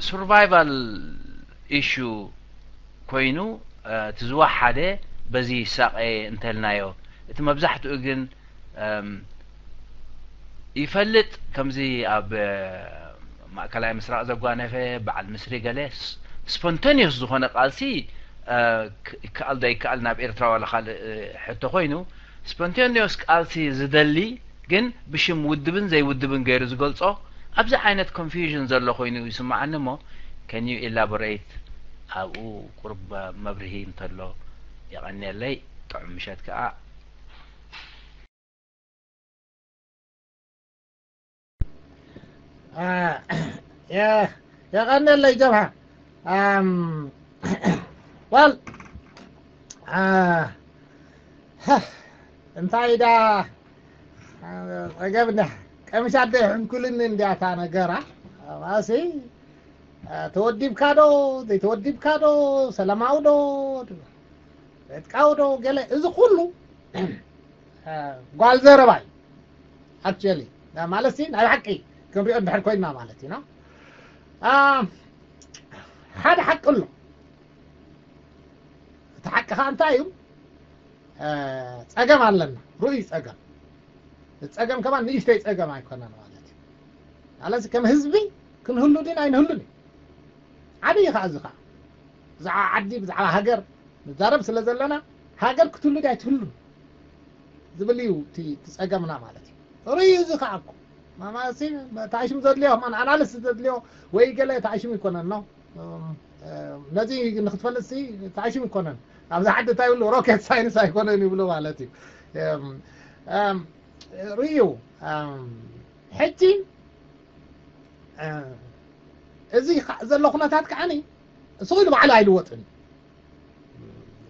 survival issue ኮይኑ እቲ ዝወሓደ በዚ ይሳቐየ እንተልናዮ እቲ መብዛሕትኡ ግን ይፈልጥ ከምዚ ኣብ ማእከላይ ምስራቕ ዘጓነፈ በዓል ምስሪ ገለ spontaneous ዝኾነ ቃልሲ ይከኣል ዶ ይከኣል ናብ ኤርትራ ዋላ ካልእ ሕቶ ኮይኑ spontaneous ቃልሲ ዝደሊ ግን ብሽም ውድብን ዘይውድብን ገይሩ ዝገልጾ ኣብዚ ዓይነት confusion ዘሎ ኮይኑ ይስምዓኒ እሞ can you elaborate ኣብኡ ቁሩብ መብርሂ እንተሎ የቐንየለይ። ጥዑም ምሸት ከኣ። የቐንየለይ ጀብሃ። Well እንታይ ዳ ጸገብ እንዳ ቀምሽ ኣደ ሕንኩልኒ እንዲያታ ነገራ ኣባሲ ተወዲብካ ዶ ዘይተወዲብካ ዶ ሰላማዊ ዶ ዕጥቃዊ ዶ ገለ እዚ ኩሉ ጓል ዘረባ እዩ። Actually ማለት ሲ ናይ ሓቂ ክንሪኦ እንድሕር ኮይንና ማለት እዩ። ሓደ ሓቂ ኣሎ። እቲ ሓቂ ከዓ እንታይ እዩ? ጸገም ኣለና፣ ርኡይ ጸገም። እቲ ጸገም ከማን ንእሽተይ ጸገም ኣይኮነን ማለት እዩ። ኣለዚ ከም ህዝቢ ክንህሉ ድን ኣይንህሉን እዩ። ዓብዪ ከዓ እዚ ከዓ ብዛዕባ ዓዲ ብዛዕባ ሃገር ንዛረብ ስለ ዘለና ሃገር ክትህሉ ድያ ኣይትህሉን ዝብል እዩ እቲ ጸገምና ማለት እዩ። ርዩ እዚ ከዓ እኮ ማማሲ ታሽም ዘድልዮ ማን ኣናልስ ዘድልዮ ወይ ገለ ታሽም ይኮነን ነው። ነዚ ንክትፈልጥ ሲ ታሽም ይኮነን ኣብዚ ዓዲ እንታይ ይብሉ ሮኬት ሳይንስ ኣይኮነን ይብሉ ማለት እዩ። ርዩ ሕጂ እዚ ዘሎ ኩነታት ከዓኒ እሱ ኢሉ ባዕሉ ኣይልወጥን።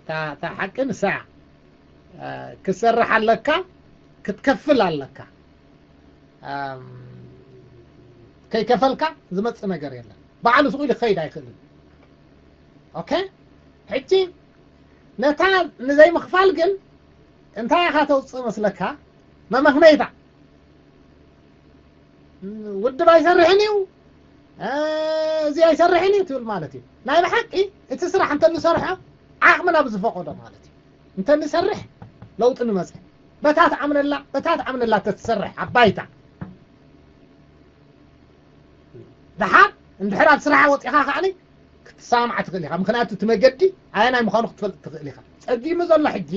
እታ ሓቂ ንሳ ክትሰርሕ ኣለካ፣ ክትከፍል ኣለካ። ከይከፈልካ ዝመፅእ ነገር የለን። ባዕሉ ስቕ ኢሉ ክኸይድ ኣይኽእልን። ኦኬ፣ ሕጂ ነታ ንዘይምኽፋል ግን እንታይ ኢኻ ተውፅእ መስለካ? መመኽነይታ። ውድብ ኣይሰርሕን እዩ፣ እዚ ኣይሰርሕን እዩ ትብል ማለት እዩ። ናይ ብሓቂ እቲ ስራሕ እንተ ንሰርሖ ዓቕምና ብዝፈቐዶ ማለት እዩ። እንተ ንሰርሕ ለውጢ ንመፅእ። በታ ትኣምነላ፣ በታ ትኣምነላ ተትሰርሕ ኣብ ባይታ። ደሓር እንድሕር ኣብ ስራሓ ወፂኻ ከዓኒ ክትሰማማዕ ትኽእል ኢኻ። ምኽንያቱ እቲ መገዲ ኣየናይ ምዃኑ ክትፈልጥ ትኽእል ኢኻ። ፀጊሙ ዘሎ ሕጂ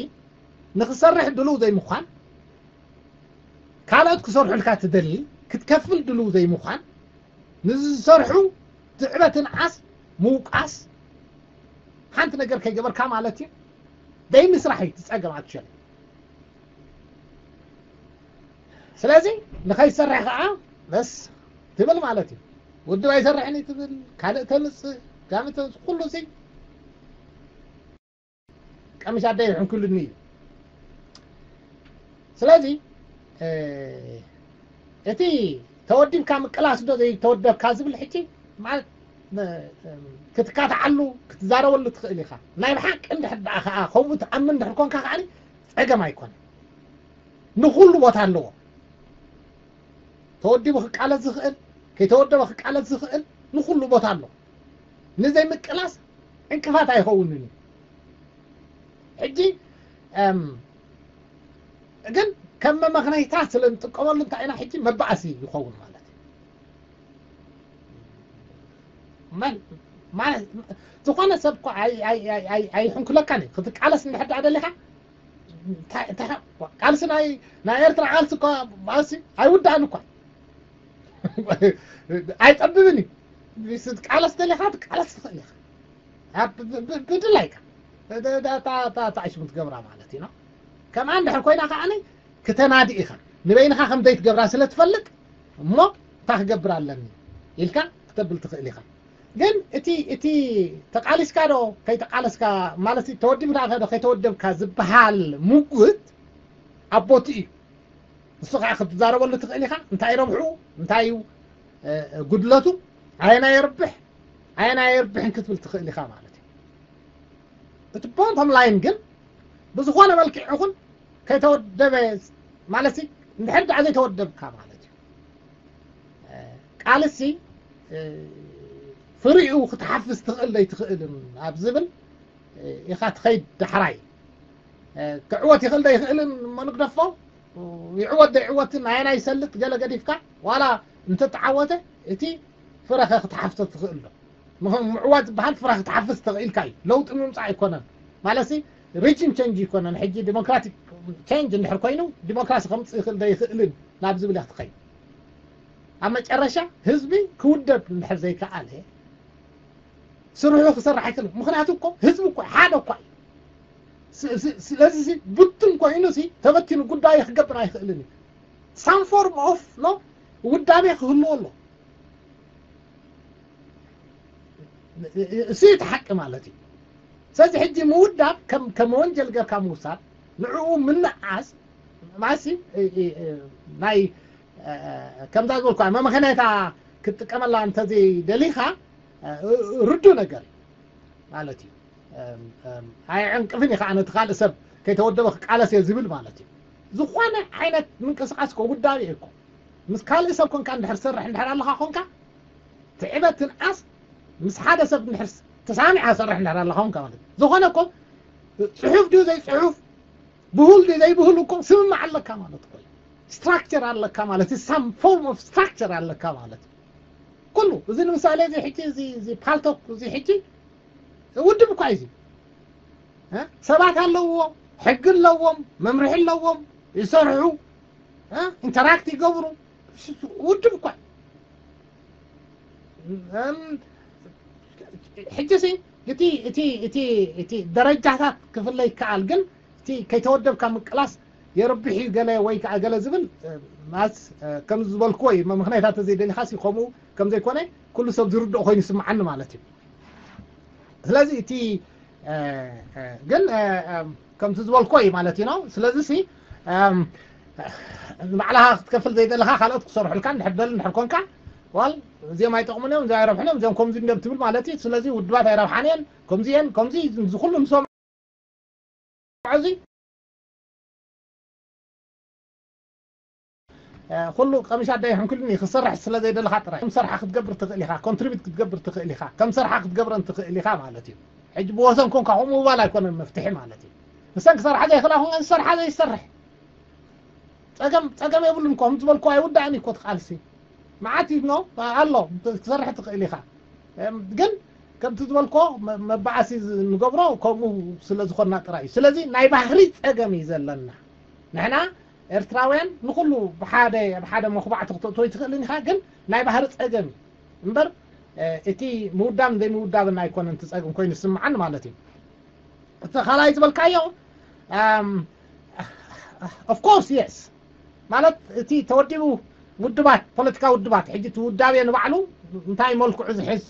ንኽሰርሕ ድልው ዘይምዃን፣ ካልኦት ክሰርሑልካ ትደሊ፣ ክትከፍል ድልው ዘይምዃን፣ ንዝሰርሑ ትዕበትን ዓስ ምውቃስ፣ ሓንቲ ነገር ከይገበርካ ማለት እዩ። ደይምስራሕ እዩ እቲ ጸገም ኣክቸሊ። ስለዚ ንኸይሰርሕ ከዓ በስ ትብል ማለት እዩ። ውድብ ኣይሰርሕን እዩ ትብል፣ ካልእ ተምፅእ፣ ጋሚ ተምፅእ፣ ኩሉ ሲ ቀምሽ ኣደይ ሕንኩልኒ እዩ። ስለዚ እቲ ተወዲብካ ምቅላስ ዶ ዘይተወደብካ ዝብል ሕጂ ማለት ክትካትዓሉ ክትዛረበሉ ትኽእል ኢኻ። ናይ ብሓቂ እንድሕር ደኣ ከዓ ከምኡ ትኣምን እንድሕር ኮንካ ከዓ ጸገም ኣይኮነን። ንኹሉ ቦታ ኣለዎ። ተወዲቡ ክቃለስ ዝኽእል፣ ከይተወደበ ክቃለስ ዝኽእል ንኹሉ ቦታ ኣሎ። ንዘይምቅላስ ዕንቅፋት ኣይኸውንን እዩ። ሕጂ ግን ከም መመኽነይታ ስለ ንጥቀመሉ እንታይ ኢና ሕጂ መባእሲ ይኸውን ማለት እዩ። ዝኾነ ሰብ እኮ ኣይሕንኩለካን እዩ ክትቃለስ እንድሕር ደኣ ደሊኻ። ቃልሲ ናይ ኤርትራ ቃልሲ እኮ ቃልሲ ኣይውዳእን እኳ ኣይጠብብን እዩ። ቃለስ ደሊኻ ትቃለስ ትኽእል ኢኻ። ብድላይካ ታሽሙ ትገብራ ማለት እዩ። ከምኣ እንድሕር ኮይና ከዓኒ ክተናዲ ኢኻ። ንበይንኻ ከም ዘይትገብራ ስለ ትፈልጥ እሞ እንታይ ክገብር ኣለኒ ኢልካ ክተብል ትኽእል ኢኻ። ግን እቲ እቲ ተቃሊስካ ዶ ከይተቃለስካ ማለት ተወዲብካ ዶ ከይተወደብካ ዝበሃል ምጉት ኣቦቲ እዩ። ንሱ ከዓ ክትዛረበሉ ትኽእል ኢኻ። እንታይ ረብሑ እንታይ እዩ ጉድለቱ ኣየና የርብሕ ኣየና የርብሕን ክትብል ትኽእል ኢኻ ማለት እዩ። እቲ ቦንቶም ላይን ግን ብዝኾነ መልክዕ ይኹን ከይተወደበ ማለት እንድሕር ደኣ ዘይተወደብካ ማለት እዩ። ቃልሲ ፍሪኡ ክትሓፍስ ትኽእል ዘይትኽእልን ኣብ ዝብል ኢኻ ትኸይድ ዳሕራይ። ክዕወት ይኽእል ዶ ይኽእልን እሞ ንግደፎ። ይዕወት ዶ ይዕወትን ኣየናይ ይሰልጥ ገለ ገዲፍካ ዋላ እንተተዓወተ እቲ ፍረኸ ክትሓፍሶ ትኽእል ዶ? ምዕዋት ዝበሃል ፍረ ክትሓፍስ ትኽእልካ እዩ። ለውጢ ምምፃእ ኣይኮነን ማለት ሪጅም ቸንጅ ይኮነን። ሕጂ ዲሞክራቲክ ቸንጅ እንድሕር ኮይኑ ዲሞክራሲ ከምፅእ ይኽእል ዶ ይኽእልን ናብ ዝብል እያ ክትኸይድ። ኣብ መጨረሻ ህዝቢ ክውደብ እንድሕር ዘይከኣለ ስርሑ ክሰርሕ ኣይክእልን። ምክንያቱ እኮ ህዝቢ እኮ ሓደ እኳ እዩ። ስለዚ ብትን ኮይኑ ተበቲኑ ጉዳዩ ክገብር ኣይክእልን እዩ። ሳም ፎርም ኦፍ ኖ ውዳቤ ክህልዎ ኣሎ። እሱ እቲ ሓቂ ማለት እዩ። ስለዚ ሕጂ ምውዳብ ከም ወንጀል ገርካ ምውሳድ ንዕኡ ምንዓስ ማሲ ናይ ከምዛ ዝበልኳ መመኸነታ ክትጥቀመላ እንተዘይደሊኻ ርዱ ነገር ማለት እዩ። ኣይዕንቅፍን እዩ ከዓ ነቲ ካልእ ሰብ ከይተወደበ ክቃለስ እየ ዝብል ማለት እዩ። ዝኾነ ዓይነት ምንቅስቃስ እኮ ውዳቤ እኮ ምስ ካልእ ሰብ ኮንካ እንድሕር ትሰርሕ እንድሕር ኣለኻ ኮንካ ትዕበት ትንኣስ ምስ ሓደ ሰብ እንድሕር ተሳሚዕካ ትሰርሕ እንድሕር ኣለኻ ኮንካ ማለት እዩ። ዝኾነ እኮ ፅሑፍ ድዩ ዘይፅሑፍ ብሁል ድዩ ዘይብሁል እኮ ስምማዕ ኣለካ ማለት እኮ እዩ። ስትራክቸር ኣለካ ማለት እዩ። ሳም ፎርም ኦፍ ስትራክቸር ኣለካ ማለት እዩ። ኩሉ እዚ ንምሳሌ እዚ ሕጂ እዚ ፓልቶክ እዚ ሕጂ ውድብ እኳ እዩ። ሰባት ኣለዎ፣ ሕጊ ኣለዎም፣ መምርሒ ኣለዎም፣ ይሰርሑ፣ ኢንተራክት ይገብሩ። ውድብ እኳ ሕጂ ሲ እቲ እቲ እቲ እቲ ደረጃታት ክፍለ ይከኣል፣ ግን እቲ ከይተወደብካ ምቅላስ የርብሕ እዩ ገለ ወይ ከዓ ገለ ዝብል ማስ ከም ዝበልክዎ እዩ። ምክንያታት ዘይደሊኻ ሲ ከምኡ ከም ዘይኮነ ኩሉ ሰብ ዝርድኦ ኮይኑ ይስምዓኒ ማለት እዩ። ስለዚ እቲ ግን ከምቲ ዝበልኮ እዩ ማለት እዩ ነው። ስለዚ ሲ ንባዕልኻ ክትከፍል ዘይደለኻ ካልኦት ክሰርሑልካ እንድሕር ደሊ እንድሕር ኮንካ ዋል እዚኦም ኣይጠቕሙን እዮም፣ እዚኦም ኣይረብሑን እዮም፣ እዚኦም ከምዚ እንዲዮም ትብል ማለት እዩ። ስለዚ ውድባት ኣይረብሓን እየን፣ ከምዚ እየን፣ ከምዚ እዚ ኩሉ ምስ እዚ ኩሉ ቀሚሽ ኣደ ይሕንክሉኒ ክሰርሕ ስለ ዘይደለኻ ጥራይ ምሰርሓ ክትገብር ትኽእል ኢኻ፣ ኮንትሪቢት ክትገብር ትኽእል ኢኻ፣ ከም ሰርሓ ክትገብረን ትኽእል ኢኻ ማለት እዩ። ሕጂ ብወሰን ኮንካ ከምኡ ምባል ኣይኮነን መፍትሒ ማለት እዩ። ንሰን ክሰርሓ ዘይኽእላ ኮንካ ዝሰርሓ ዘይሰርሕ ጸገም ጸገም የብሉን። ከም ዝበልኩ ኣይውዳእን እዩ እኮ እቲ ቃልሲ። መዓት እዩ ኣሎ ክሰርሕ ትኽእል ኢኻ። ግን ከምቲ ዝበልኮ መባኣሲ ንገብሮ ከምኡ ስለ ዝኾንና ጥራይ እዩ። ስለዚ ናይ ባህሪ ጸገም እዩ ዘለና። ንሕና ኤርትራውያን ንኹሉ ብሓደ ኣብ ሓደ መኹባዕቲ ክተእትዎ ይትኽእልን ኢኻ፣ ግን ናይ ባህሪ ጸገም እዩ እምበር እቲ ምውዳብን ዘይምውዳብን ኣይኮነን እቲ ጸገም ኮይኑ ዝስምዓኒ ማለት እዩ። እቲ ካልኣይ ዝበልካዮ of course yes ማለት እቲ ተወዲቡ ውድባት ፖለቲካዊ ውድባት ሕጂ እቲ ውዳቤ ንባዕሉ እንታይ መልክዑ ዝሕዝ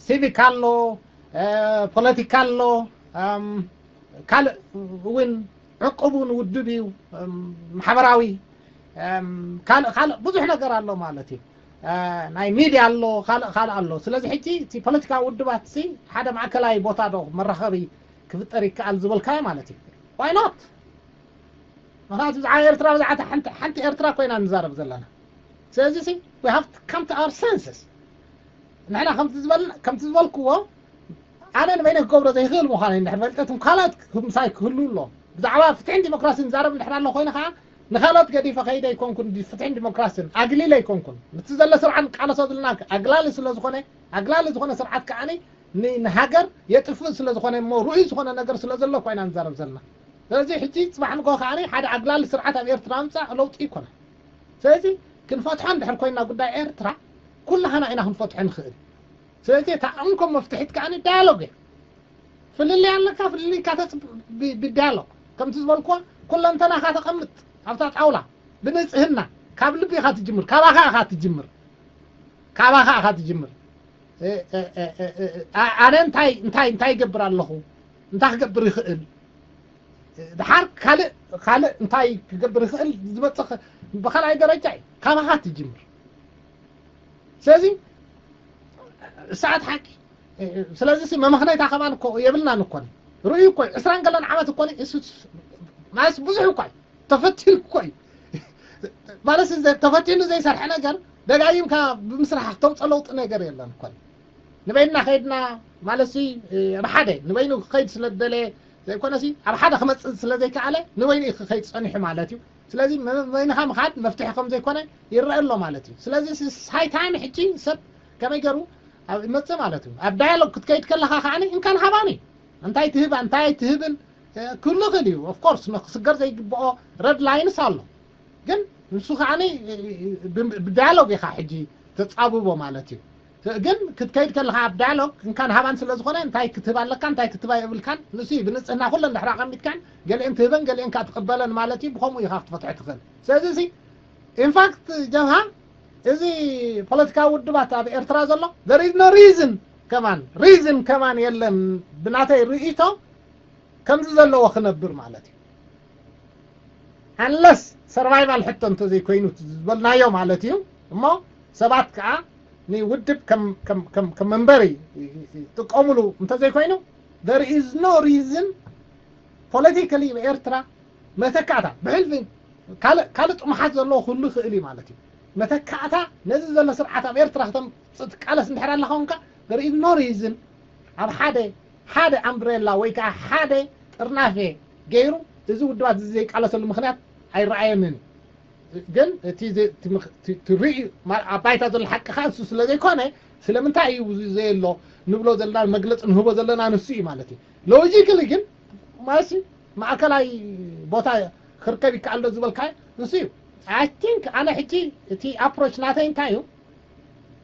ሲቪክ ኣሎ፣ ፖለቲካ ኣሎ፣ ካልእ እውን ዕቁብ እውን ውድብ እዩ፣ ማሕበራዊ ካልእ ካልእ ብዙሕ ነገር ኣሎ ማለት እዩ። ናይ ሚድያ ኣሎ፣ ካልእ ካልእ ኣሎ። ስለዚ ሕጂ እቲ ፖለቲካዊ ውድባት ሲ ሓደ ማእከላይ ቦታ ዶ መራኸቢ ክፍጠር ይከኣል ዝበልካዮ ማለት እዩ። Why not? ምክንያቱ ብዛዕባ ኤርትራ፣ ብዛዕባ ሓንቲ ኤርትራ ኮይና ንዛረብ ዘለና። ስለዚ ሲ we have to come to our senses። ንሕና ከምቲ ዝበልክዎ፣ ኣነ ንበይነ ክገብሮ ዘይክእል ምዃነ እንድሕር ፈልጠትም ካልኦት ምሳይ ክህሉ ኣሎ። ብዛዕባ ፍትሕን ዲሞክራሲን ዛረብ እንድሕር ኣሎ ኮይነ ከዓ ንካልኦት ገዲፈ ከይደ ኣይኮንኩን፣ ፍትሕን ዲሞክራሲን ኣግሊለ ኣይኮንኩን። ምቲ ዘሎ ስርዓት ንቃለሶ ዘለና ኣግላሊ ስለ ዝኾነ፣ ኣግላሊ ዝኾነ ስርዓት ከዓኒ ንሃገር የጥፍእ ስለ ዝኾነ እሞ ርኡይ ዝኾነ ነገር ስለ ዘሎ ኮይና ንዛረብ ዘለና። ስለዚ ሕጂ ፅባሕ ንጎ ከዓኒ ሓደ ኣግላሊ ስርዓት ኣብ ኤርትራ ምፃእ ለውጢ ይኮነ። ስለዚ ክንፈትሖ እንድሕር ኮይና ጉዳይ ኤርትራ ኩላህና ኢና ክንፈትሖ ንኽእል። ስለዚ እታ እንኮ መፍትሒት ከዓኒ ዳያሎግ እያ። ፍልልይ ኣለካ፣ ፍልልይካ ተፅ ብዳያሎግ ከምቲ ዝበልኩዋ ኩለንተናኻ ተቐምጥ ኣብታ ጣውላ ብንፅህና ካብ ልቢ ኢኻ ትጅምር፣ ካባኻ ኢኻ ትጅምር፣ ካባኻ ኢኻ ትጅምር። ኣነ እንታይ እንታይ እንታይ ይገብር ኣለኹ፣ እንታይ ክገብር ይኽእል፣ ድሓር ካልእ ካልእ እንታይ ክገብር ይኽእል ዝመፅእ ብካልኣይ ደረጃ እዩ፣ ካባኻ ትጅምር። ስለዚ ሰዓት ሓቂ ስለዚ መመኽነይታ ከማን እኮ የብልናን እኮ ርዩ እኮ ዕስራን ገለን ዓመት እኮ ማለት ብዙሕ እኮ ተፈቲኑ እኮ እዩ ማለት ተፈቲኑ ዘይሰርሐ ነገር ደጋጊምካ ብምስራሕ ተምፀ ለውጢ ነገር የለን እኮ ንበይንና ከይድና ማለት ኣብ ሓደ ንበይኑ ክኸይድ ስለ ዝደለየ ዘይኮነሲ ኣብ ሓደ ክመፅእ ስለ ዘይከኣለ ንበይኑ ክኸይድ ፀኒሑ ማለት እዩ። ስለዚ በይንኻ ምኻድ መፍትሒ ከም ዘይኮነ ይረአ ኣሎ ማለት እዩ። ስለዚ ሳይታይም ሕጂ ሰብ ከመይ ገሩ ይመፅእ ማለት እዩ። ኣብ ዳያሎግ ክትከይድ ከለኻ ከዓኒ እንካን ሃባኒ እንታይ ትህብ እንታይ ትህብን ክህሉ ይኽእል እዩ። ኦፍኮርስ ክስገር ዘይግብኦ ረድ ላይንስ ኣሎ። ግን ንሱ ከዓኒ ብዳያሎግ ኢኻ ሕጂ ተፃብቦ ማለት እዩ። ግን ክትከይድ ከለኻ ኣብ ዳያሎግ እንካን ሃባን ስለ ዝኾነ እንታይ ክትህብ ኣለካ እንታይ ክትህባ የብልካን ንሱ እዩ ብንፅህና ኩለን ድሕሪ ኣቐሚጥካን ገሊአን ትህበን ገሊአን ከዓ ትቕበለን ማለት እዩ። ብኸምኡ ኢኻ ክትፈትሖ ትኽእል። ስለዚ እዚ ኢንፋክት ጀብሃ እዚ ፖለቲካዊ ውድባት ኣብ ኤርትራ ዘሎ there is no reason ከማን ሪዝን ከማን የለን ብናተይ ርእይቶ ከምዚ ዘለዎ ክነብር ማለት እዩ። Unless survival ሕቶ እንተዘይኮይኑ ዝበልናዮ ማለት እዩ። እሞ ሰባት ከዓ ንውድብ ከም መንበሪ ይጥቀሙሉ እንተዘይኮይኑ there is no reason politically ኤርትራ መተካእታ ብሕልፊ ካልእ ጥሙሓት ዘለዎ ክህሉ ይኽእል እዩ ማለት እዩ። መተካእታ ነዚ ዘሎ ስርዓት ኣብ ኤርትራ ክተምፅእ ትቃለስ እንድሕር ኣለኻ ኮንካ there is no reason ኣብ ሓደ ሓደ ኣምብሬላ ወይ ከዓ ሓደ ጥርናፌ ገይሩ እዚ ውድባት እዚ ዘይቃለሰሉ ምክንያት ኣይረኣየንን እዩ። ግን እቲ ርእዩ ኣብ ባይታ ዘሎ ሓቂ ከዓ እሱ ስለ ዘይኮነ ስለምንታይ እዩ ዘየሎ ንብሎ ዘለና መግለፂ ንህቦ ዘለና ንሱ እዩ ማለት እዩ። ሎጂክሊ ግን ማሲ ማእከላይ ቦታ ክርከብ ይከኣል ዶ ዝበልካ ንሱ እዩ። I think ኣነ ሕጂ እቲ ኣፕሮች ናተይ እንታይ እዩ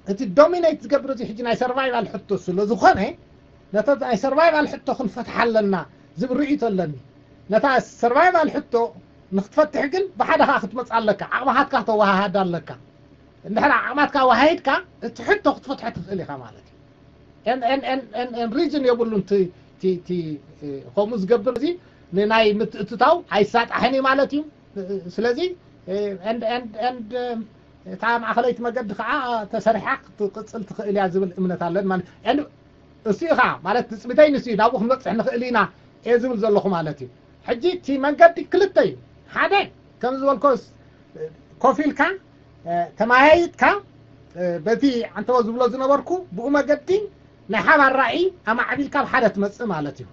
እቲ ዶሚኔት ዝገብር እዚ ሕጂ ናይ ሰርቫይቫል ሕቶ ስለ ዝኾነ ነተ ናይ ሰርቫይቫል ሕቶ ክንፈትሓ ኣለና ዝብል ርእይቶ ኣለኒ። ነታ ሰርቫይቫል ሕቶ ንክትፈትሕ ግን ብሓደ ከዓ ክትመፅ ኣለካ፣ ዓቕምኻትካ ከተወሃሃድ ኣለካ። እንድሕር ዓቕማትካ ወሃሂድካ እቲ ሕቶ ክትፈትሖ ትኽእል ኢኻ ማለት እዩ። ሪዝን የብሉን ከምኡ ዝገብር እዚ ንናይ ምትእትታው ኣይሳጣሕን እዩ ማለት እዩ። ስለዚ እታ ማእኸለይቲ መገዲ ከዓ ተሰሪሓ ክትቅፅል ትኽእል እያ ዝብል እምነት ኣለን ማለት እሱ ኢኻ ማለት ትፅቢተይ ንሱ ናብኡ ክንበፅሕ ንኽእል ኢና እየ ዝብል ዘለኹ ማለት እዩ። ሕጂ እቲ መንገዲ ክልተ እዩ። ሓደ ከም ዝበልኮ ኮፍ ኢልካ ተመያይጥካ በቲ ኣንተወ ዝብሎ ዝነበርኩ ብኡ መገዲ ናይ ሓባር ራእይ ኣማዕቢልካ ኣብ ሓደ ትመፅእ ማለት እዩ።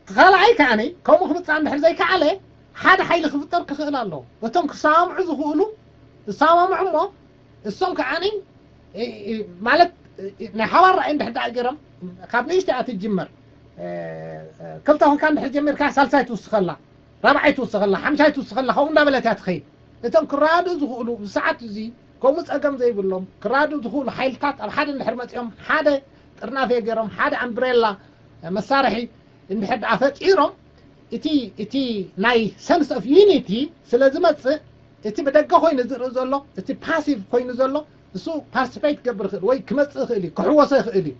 ካልኣይ ከዓኒ ከምኡ ክምፃእ እንድሕር ዘይከኣለ ሓደ ሓይሊ ክፍጠር ክኽእል ኣለዎ። እቶም ክሰማምዑ ዝኽእሉ ዝሰማምዑ እሞ እሶም ከዓኒ ማለት ናይ ሓባር ራእይ እንድሕር ደኣ ገይሮም ካብ ንእሽተይ እያ ትጅመር። ክልተ ኮንካ እንድሕር ጀሚርካ ሳልሳይ ትውስኸላ፣ ራብዓይ ትውስኸላ፣ ሓምሻይ ትውስኸላ ከምኡ እንዳበለት እያ ትኸይድ። እቶም ክረዳድኡ ዝኽእሉ ብሰዓት እዚ ከምኡ ፀገም ዘይብሎም ክረዳድኡ ዝኽእሉ ሓይልታት ኣብ ሓደ እንድሕር መፂኦም ሓደ ጥርናፌ ገይሮም ሓደ ኣምብሬላ መሳርሒ እንድሕር ደኣ ፈጢሮም እቲ እቲ ናይ ሰንስ ኦፍ ዩኒቲ ስለ ዝመፅእ እቲ ብደገ ኮይኑ ዝርኢ ዘሎ እቲ ፓሲቭ ኮይኑ ዘሎ እሱ ፓርቲስፔት ክገብር ይኽእል ወይ ክመፅእ ይኽእል እዩ ክሕወሶ ይኽእል እዩ።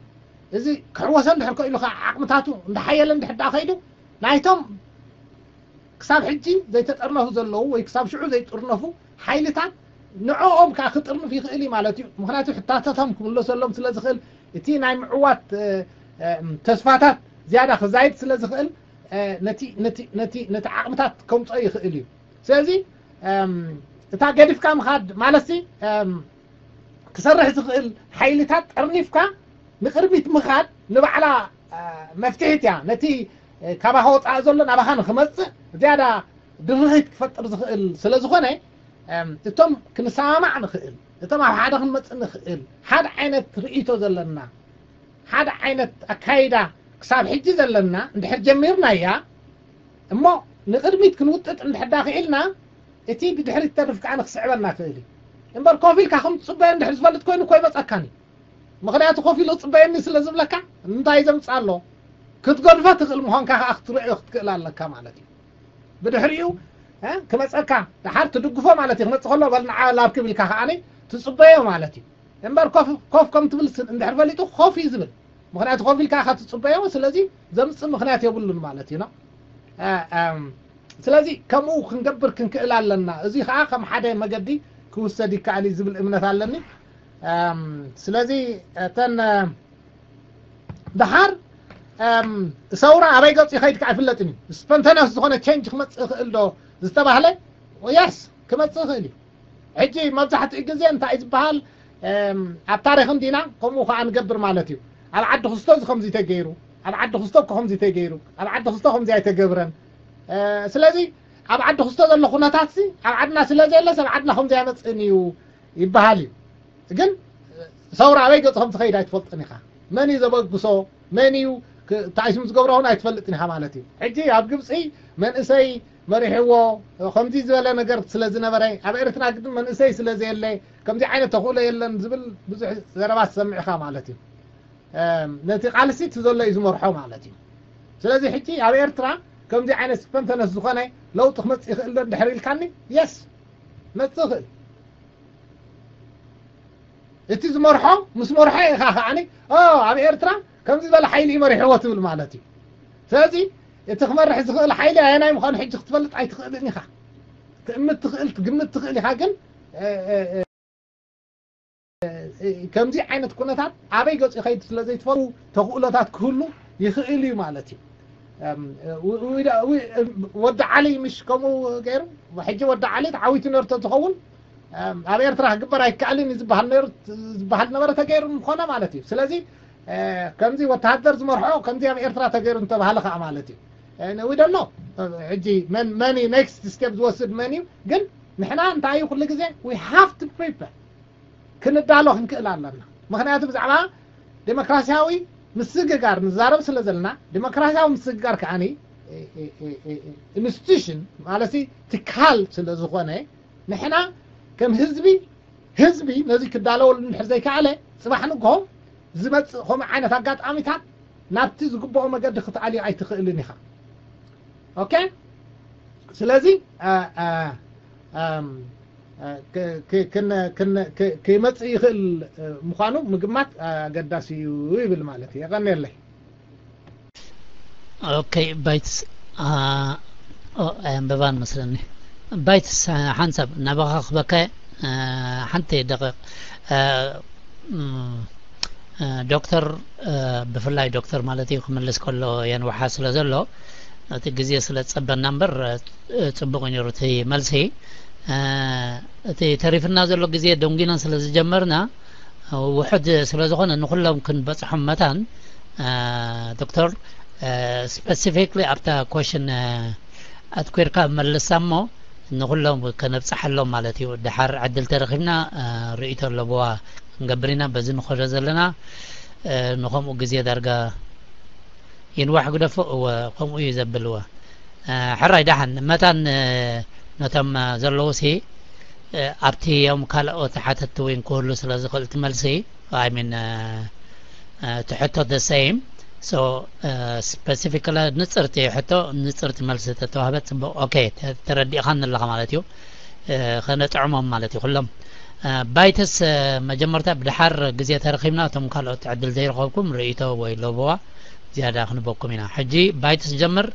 እዚ ክሕወሶ እንድሕር ከኢሉ ከዓ ዓቕምታቱ እንዳሓየለ እንድሕር ደኣ ከይዱ ናይቶም ክሳብ ሕጂ ዘይተጠርነፉ ዘለዉ ወይ ክሳብ ሽዑ ዘይጥርነፉ ሓይልታት ንዕኦም ከዓ ክጥርንፍ ይኽእል እዩ ማለት እዩ። ምኽንያቱ ሕታታቶም ክምለሰሎም ስለ ዝኽእል፣ እቲ ናይ ምዕዋት ተስፋታት ዝያዳ ክዛይድ ስለ ዝኽእል፣ ነቲ ዓቕምታት ከምፅኦ ይኽእል እዩ። ስለዚ እታ ገዲፍካ ምኻድ ማለት ክሰርሕ ዝኽእል ሓይልታት ጠርኒፍካ ንቕድሚት ምኻድ ንባዕላ መፍትሒት እያ። ነቲ ካባኻ ወፃኢ ዘሎ ናባኻ ንክመፅእ ዝያዳ ድርኺት ክፈጥር ዝኽእል ስለ ዝኾነ፣ እቶም ክንሰማማዕ ንኽእል፣ እቶም ኣብ ሓደ ክንመፅእ ንኽእል፣ ሓደ ዓይነት ርእይቶ ዘለና፣ ሓደ ዓይነት ኣካይዳ ክሳብ ሕጂ ዘለና እንድሕር ጀሚርናያ እሞ ንቕድሚት ክንውጥጥ እንድሕር ዳ ክኢልና፣ እቲ ብድሕሪት ተርፍ ከዓ ንክስዕበና ክእል እዩ። እምበር ኮፍ ኢልካ ከም ትፅበዮ እንድሕር ዝፈልጥ ኮይኑ እኮ ይመፀካኒ። ምኽንያቱ ኮፍ ኢሉ ክፅበየኒ ስለ ዝብለካ እንታይ ዘምፅእ ኣሎ? ክትገድፎ ትኽእል ምዃንካ ከዓ ክትርእዮ ክትክእል ኣለካ ማለት እዩ። ብድሕሪኡ ክመፀካ ደሓር ትድግፎ ማለት እዩ። ክመፅእ ከሎ በል ንዓ ላርክብ ኢልካ ከዓ ትፅበዮ ማለት እዩ። እምበር ኮፍ ከም ትብል እንድሕር ፈሊጡ ኮፍ እዩ ዝብል። ምኽንያቱ ኮፍ ኢልካ ኢኻ ትፅበዮ። ስለዚ ዘምፅእ ምኽንያት የብሉን ማለት እዩ። ስለዚ ከምኡ ክንገብር ክንክእል ኣለና። እዚ ከዓ ከም ሓደ መገዲ ክውሰድ ይከኣል እዩ ዝብል እምነት ኣለኒ። ስለዚ እተን ደሓር ሰውራ ኣበይ ገፁ ይኸይድ ከዓ ኣይፍለጥን እዩ። ስፖንተነስ ዝኾነ ቸንጅ ክመፅእ ይኽእል ዶ ዝተባህለ? የስ፣ ክመፅእ ይኽእል እዩ። ሕጂ መብዛሕትኡ ግዜ እንታይ እዩ ዝበሃል? ኣብ ታሪኽ እንዲና ከምኡ ከዓ ንገብር ማለት እዩ። ኣብ ዓዲ ክስቶ እዚ ከምዚ ተገይሩ፣ ኣብ ዓዲ ክስቶ እኮ ከምዚ ተገይሩ፣ ኣብ ዓዲ ክስቶ ከምዚ ኣይተገብረን። ስለዚ ኣብ ዓዲ ክስቶ ዘሎ ኩነታት ኣብ ዓድና ስለ ዘየለስ ኣብ ዓድና ከምዚ ኣይመፅእን እዩ ይበሃል እዩ። ግን ሰውራ ኣበይ ገፁ ከም ትኸይድ ኣይትፈልጥን ኢኻ። መን እዩ ዘበግሶ፣ መን እዩ ተኣይስም ዝገብሮ እውን ኣይትፈልጥን ኢኻ ማለት እዩ። ሕጂ ኣብ ግብፂ መንእሰይ መሪሕዎ ከምዚ ዝበለ ነገር ስለ ዝነበረ፣ ኣብ ኤርትራ ግን መንእሰይ ስለ ዘየለ ከምዚ ዓይነት ተኽእሎ የለን ዝብል ብዙሕ ዘረባ ትሰምዕ ኢኻ ማለት እዩ። ነቲ ቃልሲ እቲ ዘሎ እዩ ዝመርሖ ማለት እዩ። ስለዚ ሕጂ ኣብ ኤርትራ ከምዚ ዓይነት ስፐንተነስ ዝኾነ ለውጢ ክመፅእ ይኽእል ዶ እንድሕር ኢልካኒ፣ የስ፣ መፅእ ይኽእል። እቲ ዝመርሖ ምስ መርሖ ኢኻ ከዓኒ ኣብ ኤርትራ ከምዚ ዝበለ ሓይሊ እዩ መሪሕዎ ትብል ማለት እዩ። ስለዚ እቲ ክመርሕ ዝኽእል ሓይሊ ኣየናይ ምዃኑ ሕጂ ክትፈልጥ ኣይትኽእልን ኢኻ። ትእምት ትኽእል፣ ትግምት ትኽእል ኢኻ፣ ግን ከምዚ ዓይነት ኩነታት ኣበይ ገፁ ይኸይድ ስለ ዘይትፈልጡ ተኽእሎታት ክህሉ ይኽእል እዩ ማለት እዩ። ወዲ ዓሊ ምሽ ከምኡ ገይሩ፣ ሕጂ ወዲ ዓሊ ተዓዊቱ ነርቶ ትኸውን ኣብ ኤርትራ ክግበር ኣይከኣልን እዩ ዝበሃል ነበረ ተገይሩ ምኾነ ማለት እዩ። ስለዚ ከምዚ ወተሃደር ዝመርሖ ከምዚ ኣብ ኤርትራ ተገይሩ እንተባሃለ ከዓ ማለት እዩ። ዊ ደሎ ሕጂ መን መን ኔክስት ስቴፕ ዝወስድ መን እዩ? ግን ንሕና እንታይ እዩ ኩሉ ግዜ we have to prepare ክንዳሎ ክንክእል ኣለና። ምክንያቱ ብዛዕባ ዴሞክራሲያዊ ምስግጋር ንዛረብ ስለ ዘለና፣ ዴሞክራሲያዊ ምስግጋር ከዓኒ ኢንስቲቱሽን ማለት ትካል ስለ ዝኾነ፣ ንሕና ከም ህዝቢ ህዝቢ ነዚ ክዳለወሉ እንድሕር ዘይከኣለ፣ ፅባሕ ንግሆ ዝመፅእ ከምኡ ዓይነት ኣጋጣሚታት ናብቲ ዝግብኦ መገዲ ክትኣልዮ ኣይትኽእልን ኢኻ። ኦኬ፣ ስለዚ ክመፅእ ይኽእል ምዃኑ ምግማት ኣገዳሲ እዩ ይብል ማለት እዩ። የቐንየለይ። ኦኬ፣ ባይትስ ኣየንበባን መስለኒ። ባይትስ ሓንሳብ ናባኻ ክበካ ሓንቲ ደቂቕ። ዶክተር ብፍላይ ዶክተር ማለት እዩ ክምልስ ከሎ የንውሓ ስለ ዘሎ እቲ ግዜ ስለ ዝጸበና እምበር ጽቡቕ እዩ ነይሩ እቲ መልሲ። እቲ ተሪፍና ዘሎ ግዜ ደንጊና ስለ ዝጀመርና ውሑድ ስለ ዝኾነ ንኹሎም ክንበጽሖም መታን ዶክተር ስፐሲፊክሊ ኣብታ ኮሽን ኣትኲርካ መልሳ እሞ ንኹሎም ከነብጽሓሎም ማለት እዩ። ደሓር ዕድል ተረኺብና ርእይቶ ኣለብዋ ክንገብር ኢና በዚ ንኸዶ ዘለና ንኸምኡ ግዜ ዳርጋ ይንዋሕ ግደፎ እወ ከምኡ እዩ ዘብል እወ ሕራይ ደሓን መታን ነቶም ዘለዉ ሲ ኣብቲ ዮም ካልኦት ሓተትቲ እውን ክህሉ ስለ ዝኽእል እቲ መልሲ I mean እቲ ሕቶ the same so specifically ንፅርቲ ሕቶ ንፅርቲ መልሲ ተተዋህበ ፅቡቕ okay ተረዲእኻኒ ኣለኻ ማለት እዩ ከነጥዕሞም ማለት እዩ ኩሎም ባይተስ መጀመርታ ብድሓር ግዜ ተረኺብና እቶም ካልኦት ዕድል ዘይረኸብኩም ርእይቶ ወይ ለበዋ ዝያዳ ክንበኩም ኢና ሕጂ ባይተስ ጀምር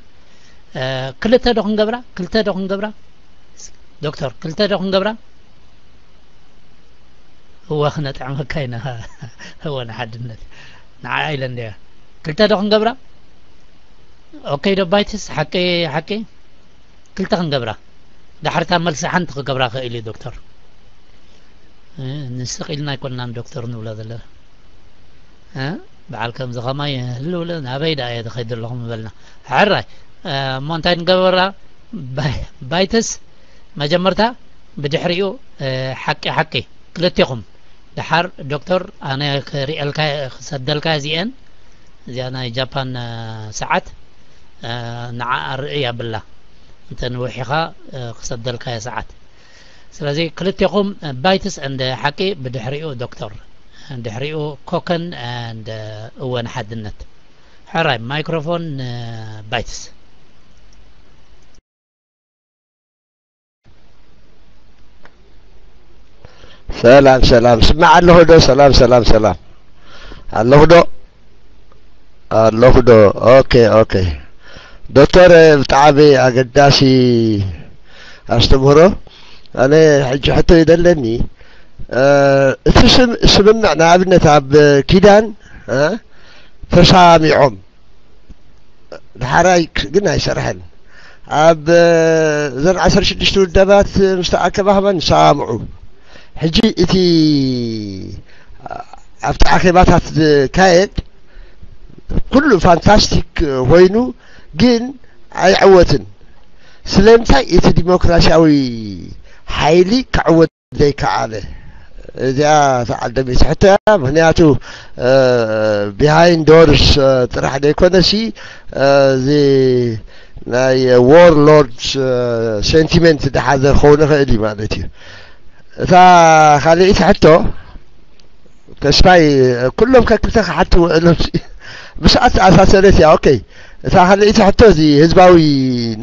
ክልተ ዶ ክንገብራ ክልተ ዶ ክንገብራ ዶክተር ክልተ ዶ ክንገብራ እወ ክነጥዕመካ ኢና። እወ ንሓድነት ንዓ ኢለ እንድያ። ክልተ ዶ ክንገብራ? ኦኬ ዶ ባይትስ ሓቂ ሓቂ ክልተ ክንገብራ። ዳሕርታ መልሲ ሓንቲ ክገብራ ክእል እዩ ዶክተር። ንስቕ ኢልና ኣይኮንናን ዶክተር ንብሎ ዘለና። በዓል ከምዚ ከማይ ህልውለ ናበይ ደኣ እየ ተኸይደ ኣለኹ ምበልና። ሕራይ እሞ እንታይ ንገበራ? ባይተስ መጀመርታ ብድሕሪኡ ሓቂ ሓቂ ክልቴኹም ደሓር ዶክተር ኣነ ክሪኤልካ ክሰደልካ እዚኤን እዚኣ ናይ ጃፓን ሰዓት ንዓ ርእይ ኣብላ እንተ ንውሒኻ ክሰደልካ እየ ሰዓት ስለዚ ክልቴኹም ባይትስ እንደ ሓቂ ብድሕሪኡ ዶክተር ድሕሪኡ ኮከን እንደ እወን ሓድነት ሕራይ ማይክሮፎን ባይትስ ሰላም ሰላም ስማዕ ኣለኹ ዶ ሰላም ሰላም ሰላም ኣለኹ ዶ ኣለኹ ዶ ኦኬ ኦኬ ዶክተር ብጣዕሚ ኣገዳሲ ኣስተምህሮ ኣነ ሕጂ ሕቶ ይደለኒ እቲ ስምምዕ ንኣብነት ኣብ ኪዳን ተሳሚዖም ድሓራይ ግን ኣይሰርሐን ኣብ እዘን ዓሰርተ ሽዱሽተ ውደባት ምስ ተኣከባ ከማን ይሰማምዑ ሕጂ እቲ ኣብቲ ኣኼባታት ዝካየድ ኩሉ ፋንታስቲክ ኮይኑ ግን ኣይዕወትን ስለምንታይ እቲ ዲሞክራሲያዊ ሓይሊ ክዕወት ዘይከኣለ እዚኣ ተዓደሚት ሕቶ እያ ምክንያቱ behind doors ጥራሕ ዘይኮነሲ እዚ ናይ warlord sentiment ዝሓዘ ክኸውን ይኽእል እዩ ማለት እዩ እታ ካልኣይቲ ሕቶ ተስፋይ ኩሎም ከክልተ ክሓቱ ውዕሎም ምስኣ ተኣሳሰረት እያ ኦኬ እታ ካልኣይቲ ሕቶ እዚ ህዝባዊ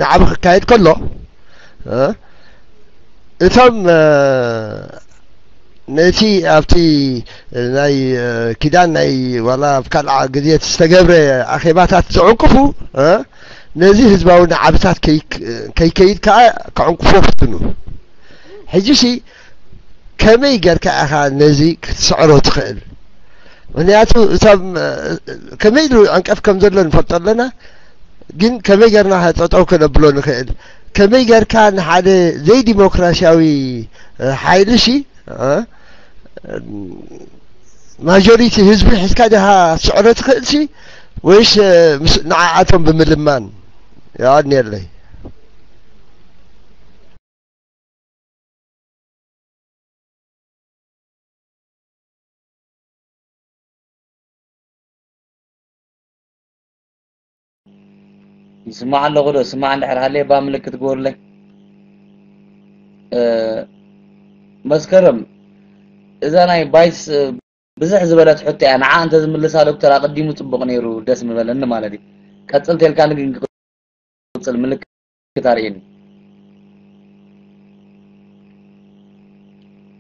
ናዕቢ ክካየድ ከሎ እቶም ነቲ ኣብቲ ናይ ኪዳን ናይ ዋላ ኣብ ካልዓ ግዜ ዝተገብረ ኣኼባታት ዝዕንቅፉ ነዚ ህዝባዊ ናዕብታት ከይከይድ ከዓ ክዕንቅፎ ፍትኑ ሕጂ ሲ ከመይ ገርካ ኢኻ ነዚ ክትስዕሮ ትኽእል ምክንያቱ እቶም ከመይ ኢሉ ዕንቀፍ ከም ዘሎ ንፈልጦ ኣለና ግን ከመይ ገርና ጠጠው ክነብሎ ንኽእል ከመይ ገርካ ንሓደ ዘይዲሞክራሲያዊ ሓይሊ ሲ ማጆሪቲ ህዝቢ ሒዝካ ዲኻ ትስዕሮ ትኽእል ሲ ወይስ ንዓኣቶም ብምልማን የቐንየለይ ይስማዕ ኣለኹ ዶ? ስማዕ እንድሕር ሃልየ እባ ምልክት ግበሩለይ። መስከረም እዛ ናይ ባይስ ብዝሕ ዝበለት ሕቶ እያ። ንዓ እንተ ዝምልሳ ዶክተር ኣቐዲሙ ጽቡቕ ነይሩ ደስ ምበለኒ ማለት እዩ። ቀጽል ተልካ ግን ክቕጽል ምልክት ኣርእየኒ።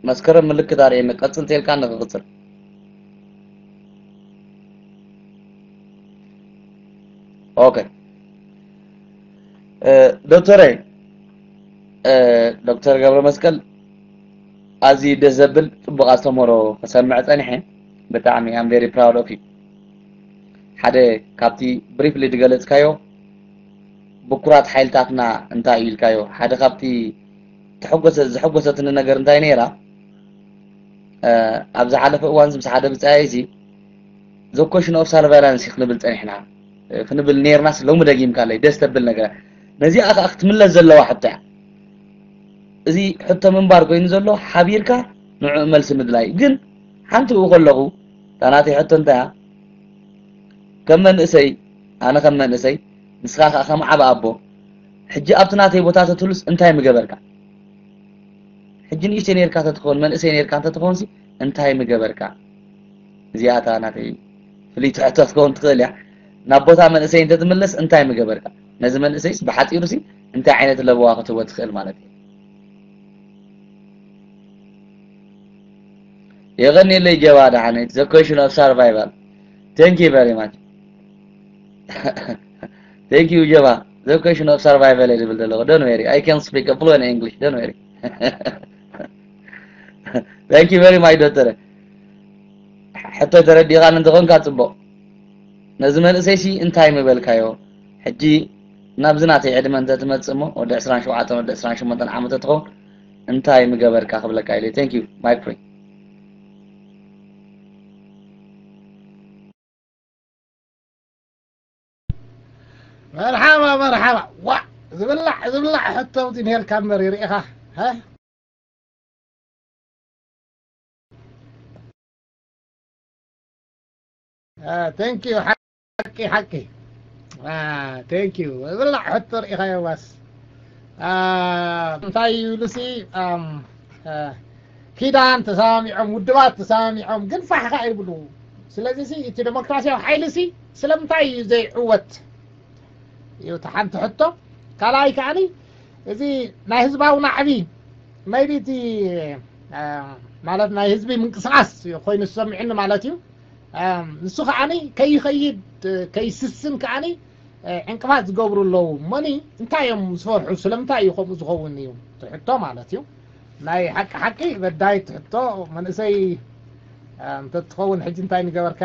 መስከረም ምልክት ኣርእየኒ። ቀጽል ተልካ ንክቕጽል። ኦኬ ዶክተረይ ዶክተር ገብረ መስቀል ኣዝዩ ደስ ዘብል ጽቡቕ ኣስተምህሮ ክሰምዕ ጸኒሐ። ብጣዕሚ I'm very proud of you። ሓደ ካብቲ ብሪፍሊ ዝገለጽካዮ ብኩራት ሓይልታትና እንታይ እዩ ኢልካዮ ሓደ ካብቲ ተሐጎሰ ዘሐጎሰትኒ ነገር እንታይ ነይራ ኣብ ዝሓለፈ እዋን ምስ ሓደ ብጻይ እዚ the question of surveillance ክንብል ጸኒሕና ክንብል ነርናስ ሎሚ ደጊምካለይ ደስ ተብል ነገር ነዚኣ ከዓ ክትምለስ ዘለዋ ሕቶ እያ እዚ ሕቶ ምንባር ኮይኑ ዘሎ ሓቢርካ ንዕኡ መልሲ ምድላይ ግን ሓንቲ ብኡ ከለኹ እታ ናተይ ሕቶ እንታይ እያ ከም መንእሰይ ኣነ ከም መንእሰይ ንስኻ ከዓ ከም ዓብ ኣቦ ሕጂ ኣብቲ ናተይ ቦታ ተትህሉስ እንታይ ምገበርካ ሕጂ ንእሽተይ ነርካ ተትኸውን መንእሰይ ነርካ እንተትኸውን እንታይ ምገበርካ እዚኣታ ናተይ ፍልይቲ ሕቶ ክትከውን ትኽእል እያ ናብ ቦታ መንእሰይ እንተትምለስ እንታይ ምገበርካ ነዚ መንእሰይስ ብሓፂሩሲ እንታይ ዓይነት ለበዋ ክትህቦ ትኽእል ማለት እዩ የቐኒለይ ጀባ ደሓነይ the question of survival thank you very much thank you ጀባ the question of survival እየ ዝብል ዘለኹ don't worry I can speak a fluent English don't worry Thank you very much ዶክተር። ሕቶ ተረዲኻን እንተኾንካ ጽቡቕ። ነዚ መንእሰይ ሲ እንታይ ምበልካዮ? ሕጂ ናብዚ ናተይ ዕድመ እንተትመጽእ እሞ ወዲ ዕስራን ሸውዓተን ወዲ ዕስራን ሸሞንተን ዓመት ትኸውን እንታይ ምገበርካ ክብለካ ኢለ። Thank you. Mic free. መርሓባ መርሓባ። ዋ ዝብላዕ ዝብላዕ ሕቶ ዚንሄልካ እምበር ይርኢኻ። Thank you. ሓቂ ሓቂ። Thank you ዝብላዕ ሕቶ ርኢኻዮ ባስ። እንታይ ይብሉ ሲ ኪዳን ተሰማሚዖም ውድባት ተሰማሚዖም ግን ፋሕካ ይብሉ። ስለዚ ሲ እቲ ዴሞክራሲያዊ ሓይሊ ሲ ስለምንታይ እዩ ዘይዕወት? እዩ እቲ ሓንቲ ሕቶ። ካልኣይ ከዓኒ እዚ ናይ ህዝባዊ ናዕቢ maybe እቲ ማለት ናይ ህዝቢ ምንቅስቃስ ኮይኑ ዝሰምዕኒ ማለት እዩ። ንሱ ከዓኒ ከይኸይድ ከይስስን ከዓኒ ዕንቅፋት ዝገብሩ ኣለዉ። መኒ እንታይ እዮም ዝፈርሑ? ስለምንታይ እዩ ከምኡ ዝኸውን እዩ ትሕቶ ማለት እዩ። ናይ ሓቂ ሓቂ በዳይ ትሕቶ መንእሰይ እንተትኸውን ሕጂ እንታይ ንገበርካ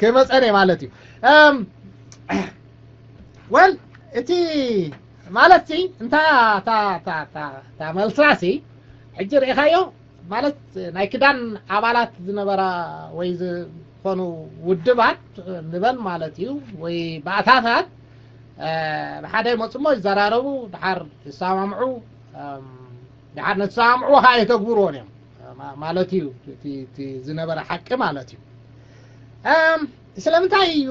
ከይመፀነ ማለት እዩ። ወል እቲ ማለት ሲ እንታ እታ መልሳ ሲ ሕጂ ርኢኻዮ ማለት ናይ ክዳን ኣባላት ዝነበራ ወይ ዝኾኑ ውድባት ንበል ማለት እዩ ወይ ባእታታት ብሓደ ይመፁሞ ይዘራረቡ ድሓር ይሰማምዑ ድሓር ነተሰማምዕዎ ከዓ የተግብርዎን እዮም ማለት እዩ። እቲ ዝነበረ ሓቂ ማለት እዩ። ስለምንታይ እዩ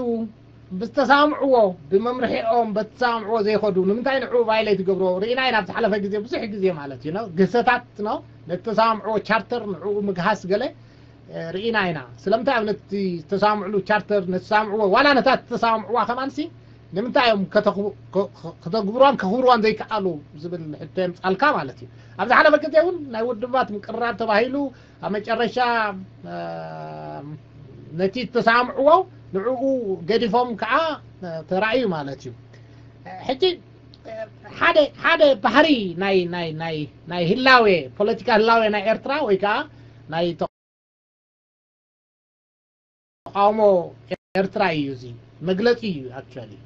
ብዝተሰማምዕዎ ብመምርሒኦም በተሰማምዕዎ ዘይኸዱ? ንምንታይ ንዕኡ ቫይሌት ይገብርዎ? ርኢና ኢና ብዝሓለፈ ግዜ ብዙሕ ግዜ ማለት እዩ ግህሰታት ነው ነተሰማምዕዎ ቻርተር ንዕኡ ምግሃስ ገለ ርኢና ኢና። ስለምንታይ ኣብ ነቲ ዝተሰማምዕሉ ቻርተር ነተሰማምዕዎ ዋላ ነታ ተሰማምዕዋ ከማንሲ ንምንታይ እዮም ከተግብሯን ከኽብርዋን ዘይከኣሉ ዝብል ሕቶ የምፃልካ ማለት እዩ። ኣብ ዝሓለፈ ግዜ እውን ናይ ውድባት ምቅርራብ ተባሂሉ ኣብ መጨረሻ ነቲ ተሰማምዕዎ ንዕኡ ገዲፎም ከዓ ተራእዩ ማለት እዩ። ሕጂ ሓደ ሓደ ባህሪ ናይ ናይ ናይ ናይ ህላዌ ፖለቲካ ህላዌ ናይ ኤርትራ ወይ ከዓ ናይ ተቃውሞ ኤርትራ እዩ። እዚ መግለፂ እዩ actually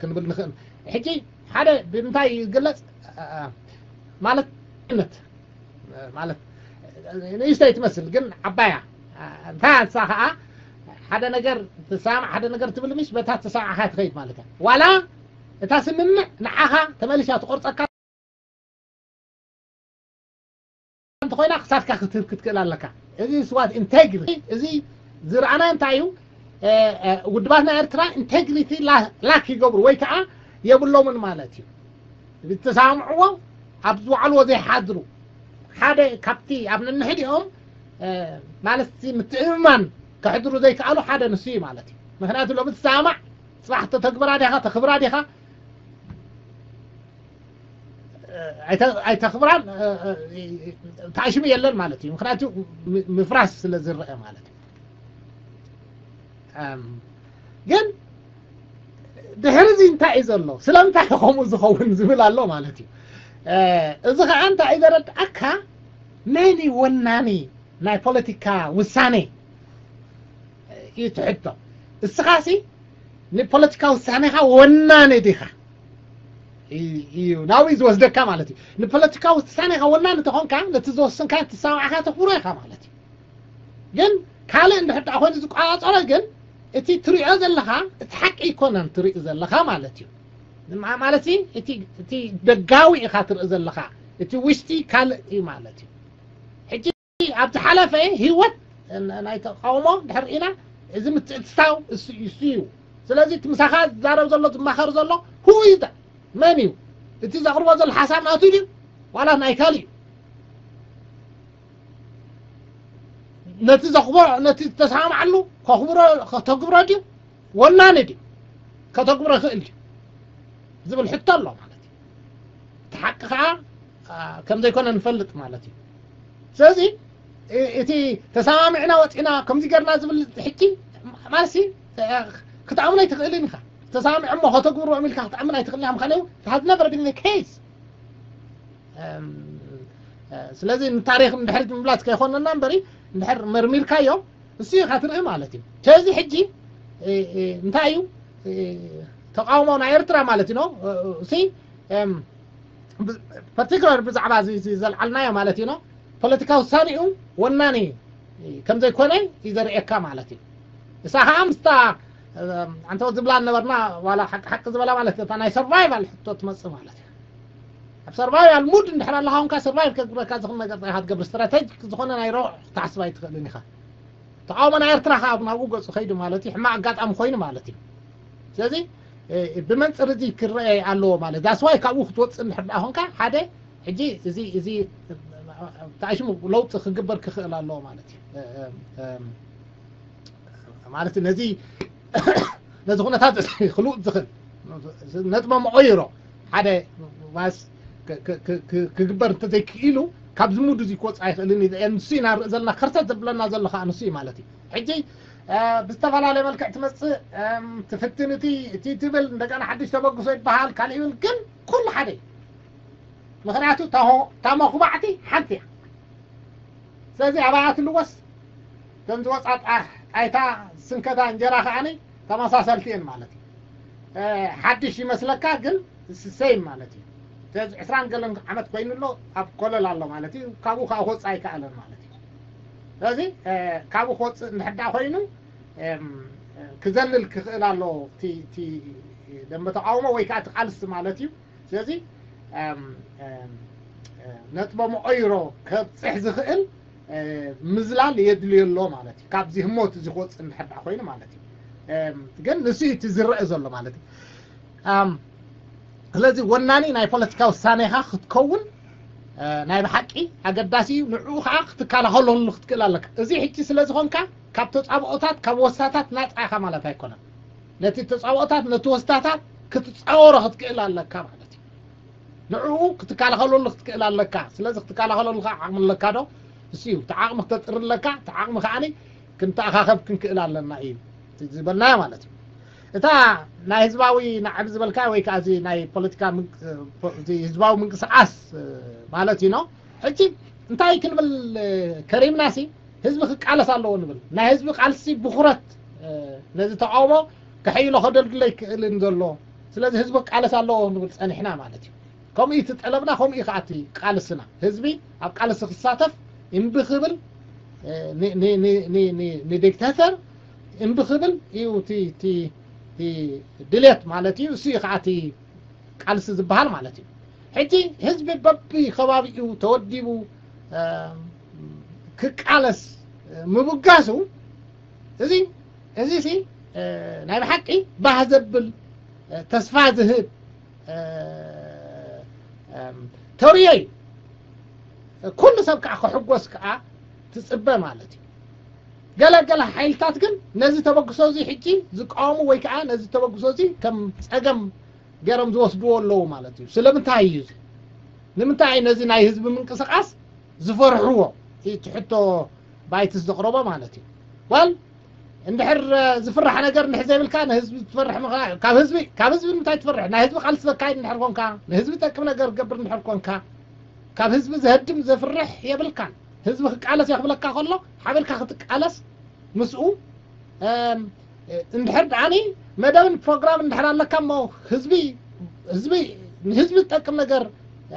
ክንብል ንኽእል። ሕጂ ሓደ ብምንታይ ይግለፅ ማለት ነት ማለት ንእሽተይ ትመስል ግን ዓባያ እንታይ ኣንሳ ከዓ ሓደ ነገር ትሰማዕ ሓደ ነገር ትብል ምሽ በታ ተሰማዕካ ትኸይድ ማለት እያ። ዋላ እታ ስምምዕ ንዓኻ ተመልሻ ትቆርፀካ እንተኮይና ክሳድካ ክትህብ ክትክእል ኣለካ። እዚ ስዋት ኢንቴግሪቲ እዚ ዝረኣና እንታይ እዩ? ውድባትና ኤርትራ ኢንቴግሪቲ ላክ ይገብሩ ወይ ከዓ የብሎምን ማለት እዩ። ዝተሰማምዕዎ ኣብ ዝወዓልዎ ዘይሓድሩ ሓደ ካብቲ ኣብ ነንሕዲኦም ማለት ምትእምማን ከሕድሩ ዘይከኣሉ ሓደ ንሱ እዩ ማለት እዩ። ምክንያቱ ሎሚ ትሰማማዕ ፅባሕ ተተግብራ ዲኻ ተኽብራ ዲኻ ኣይተኽብራን ታእሽሙ የለን ማለት እዩ። ምክንያቱ ምፍራስ ስለ ዝረአ ማለት እዩ። ግን ድሕሪ እዚ እንታይ እዩ ዘሎ? ስለምንታይ ከምኡ ዝኸውን ዝብል ኣሎ ማለት እዩ። እዚ ከዓ እንታይ እዩ ዘረድኣካ? መን እዩ ወናኒ ናይ ፖለቲካ ውሳኔ እዩ ትሕቶ። እስኻሲ ንፖለቲካ ውሳኔኻ ወናኒ ዲኻ እዩ ናብኡ ዝወስደካ ማለት እዩ። ንፖለቲካ ውሳኔኻ ወናኒ ተኾንካ ነቲ ዝወሰንካ ትሰማዕካ ተኽብሮ ኢኻ ማለት እዩ። ግን ካልእ እንድሕር ደኣ ኮይኑ ዝቆፃፀሮ ግን እቲ ትሪኦ ዘለኻ እቲ ሓቂ ኣይኮነን ትሪኢ ዘለኻ ማለት እዩ። ማለት እቲ ደጋዊ ኢኻ ትርኢ ዘለኻ፣ እቲ ውሽጢ ካልእ እዩ ማለት እዩ። ሕጂ ኣብ ዝሓለፈ ህይወት ናይ ተቃውሞ ድሕር ኢና እዚ ምትእትታው እሱ እዩ። ስለዚ እቲ ምሳኻ ዝዛረብ ዘሎ ዝማኸር ዘሎ ሁይዘ መን እዩ? እቲ ዘቕርቦ ዘሎ ሓሳብ ናቱ ድዩ ዋላ ናይ ካልእ እዩ? ነቲ ዘኽብሮ ነቲ ዝተሰማማዓሉ ከኽብሮ ከተግብሮ ድዩ ወናኒ ድዩ ከተግብሮ ይኽእል ድዩ ዝብል ሕቶ ኣሎ ማለት እዩ። እቲ ሓቂ ከዓ ከም ዘይኮነ ንፈልጥ ማለት እዩ። ስለዚ እቲ ተሰማሚዕና ወፂና ከምዚ ገርና ዝብል ሕጂ ማለት ክትኣምን ኣይትኽእልን ኢኻ። ተሰማሚዖ እሞ ከተግብርዎም ኢልካ ክትኣምን ኣይትኽእልን ኢኻ። ምክንያቱ has never been the case። ስለዚ ንታሪክ እንድሕር ምብላፅ ከይኮነና እምበሪ እንድሕር መርሚርካዮ እሱ ኢኻ ትርኢ ማለት እዩ። ስለዚ ሕጂ እንታይ እዩ ተቃውሞ ናይ ኤርትራ ማለት እዩ ሲ ፓርቲኩላር ብዛዕባ ዘልዓልናዮ ማለት እዩ ፖለቲካዊ ውሳኔኡ ወናኒ ከምዘይኮነ እዩ ዘርእየካ ማለት እዩ። እሳ ከዓ ምስታ ኣንተ ዝብላ ነበርና ዋላ ሓቂ ሓቂ ዝበላ ማለት እታ ናይ ሰርቫይቫል ሕቶ ትመፅእ ማለት እዩ። ኣብ ሰርቫይቫል ሙድ እንድሕር ኣለካ ኮንካ ሰርቫይቭ ከግብረካ ዝኽእል ነገር ኢኻ ትገብር። ስትራቴጂክ ዝኾነ ናይ ረብሑ ክትሓስብ ኣይትኽእልን ኢኻ። ተቃውሞ ናይ ኤርትራ ከዓ ናብኡ ገፁ ከይዱ ማለት እዩ። ሕማቅ ኣጋጣሚ ኮይኑ ማለት እዩ። ስለዚ ብመንፅር እዚ ክረአ ኣለዎ ማለት that's why ካብኡ ክትወፅእ እንድሕር ደኣ ኮንካ ሓደ ሕጂ እዚ እዚ ተኣሽሙ ለውጢ ክግበር ክኽእል ኣለዎ ማለት እዩ። ማለት ነዚ ነዚ ኩነታት ክልውጥ ዝኽእል ነጥበ መቐይሮ ሓደ ማስ ክግበር እንተዘይክኢሉ ካብዚ ሙድ እዚ ክወፅእ ኣይኽእልን እዩ። ንሱ ኢና ንርኢ ዘለና ከርተት ዘብለና ዘሎ ከዓ ንሱ እዩ ማለት እዩ። ሕጂ ብዝተፈላለየ መልክዕ ትመፅእ ትፍትን እቲ እቲ ትብል እንደገና ሓድሽ ተበግሶ ይበሃል ካልእ ይብል ግን ኩሉ ሓደ እዩ። ምክንያቱ እታ መኹባዕቲ ሓንቲ እያ። ስለዚ ኣብኣ ትልወስ እተን ዝወፃ ጣይታ ዝስንከታ እንጀራ ከዓኒ ተመሳሰልቲ እየን ማለት እዩ። ሓድሽ ይመስለካ ግን ሴም ማለት እዩ። ስለዚ ዕስራን ገለን ዓመት ኮይኑ ኣሎ ኣብ ኮለል ኣሎ ማለት እዩ። ካብኡ ከዓ ክወፅእ ኣይከኣለን ማለት እዩ። ስለዚ ካብኡ ክወፅእ እንድሕዳ ኮይኑ ክዘልል ክኽእል ኣሎ ደንበ ተቃውሞ ወይ ከዓ ትቃልሲ ማለት እዩ። ስለዚ ነጥበ መቐይሮ ከብፅሕ ዝኽእል ምዝላል የድልዮ ኣሎ ማለት እዩ። ካብዚ ህሞት እዚ ክወፅእ እንድሕዳ ኮይኑ ማለት እዩ። ግን ንሱ እቲ ዝረአ ዘሎ ማለት እዩ። ስለዚ ወናኒ ናይ ፖለቲካ ውሳኔኻ ክትከውን ናይ ብሓቂ ኣገዳሲ እዩ። ንዕኡ ከዓ ክትከላኸለሉ ክትክእል ኣለካ። እዚ ሕጂ ስለ ዝኾንካ ካብ ተፃብኦታት ካብ ወሳታት ናፃ ኢኻ ማለት ኣይኮነን። ነቲ ተፃብኦታት ነቲ ወስታታት ክትፃወሮ ክትክእል ኣለካ ማለት እዩ። ንዕኡ ክትከላኸለሉ ክትክእል ኣለካ። ስለዚ ክትከላኸለሉ ከዓ ዓቕሚ ኣለካ ዶ? እሱ እዩ እቲ ዓቕሚ ክተጥሪ ኣለካ። እቲ ዓቕሚ ከዓኒ ክንተኣኻኸብ ክንክእል ኣለና እዩ ዝበልናዮ ማለት እዩ። እታ ናይ ህዝባዊ ናዕቢ ዝበልካ ወይ ከዓ እዚ ናይ ፖለቲካ ህዝባዊ ምንቅስቃስ ማለት እዩ ነው። ሕጂ እንታይ ክንብል ከሪምና ሲ ህዝቢ ክቃለስ ኣለዎ ንብል። ናይ ህዝቢ ቃልሲ ብኩረት ነዚ ተቃውሞ ከሐይሎ ከደልድሎ ይክእልን ዘሎ። ስለዚ ህዝቢ ክቃለስ ኣለዎ ንብል ፀኒሕና ማለት እዩ። ከምኡ እቲ ጠለብና ከምኡ ከዓ እቲ ቃልስና ህዝቢ ኣብ ቃልሲ ክሳተፍ እምቢ ክብል ንዲክታተር እምቢ ክብል እዩ እቲ ድሌት ማለት እዩ። እሱ እዩ ከዓ እቲ ቃልሲ ዝበሃል ማለት እዩ። ሕጂ ህዝቢ በቢ ከባቢኡ ተወዲቡ ክቃለስ ምብጋሱ እዚ እዚ ሲ ናይ ብሓቂ ባህ ዘብል ተስፋ ዝህብ ተርእዮ እዩ። ኩሉ ሰብ ከዓ ክሕጎስ ከዓ ትፅበ ማለት እዩ። ገለ ገለ ሓይልታት ግን ነዚ ተበግሶ እዚ ሕጂ ዝቃወሙ ወይ ከዓ ነዚ ተበግሶ እዚ ከም ፀገም ገይሮም ዝወስድዎ ኣለዉ ማለት እዩ። ስለምንታይ እዩ እዚ? ንምንታይ ነዚ ናይ ህዝቢ ምንቅስቃስ ዝፈርሕዎ? እቲ ሕቶ ባይትስ ዘቕረቦ ማለት እዩ። ዋል እንድሕር ዝፍራሕ ነገር እንድሕር ዘይብልካ ንህዝቢ ትፈርሕ ካብ ህዝቢ ካብ ህዝቢ ንምንታይ ትፈርሕ? ናይ ህዝቢ ቃልሲ ዘካይድ እንድሕር ኮንካ ንህዝቢ ጠቅም ነገር ገብር እንድሕር ኮንካ ካብ ህዝቢ ዘህድም ዘፍርሕ የብልካን። ህዝቢ ክቃለስ እየ ክብለካ ከሎ ሓቢርካ ክትቃለስ ምስኡ እንድሕር ደኣኒ መደብን ፕሮግራም እንድሕር ኣለካ እሞ ህዝቢ ህዝቢ ንህዝቢ ዝጠቅም ነገር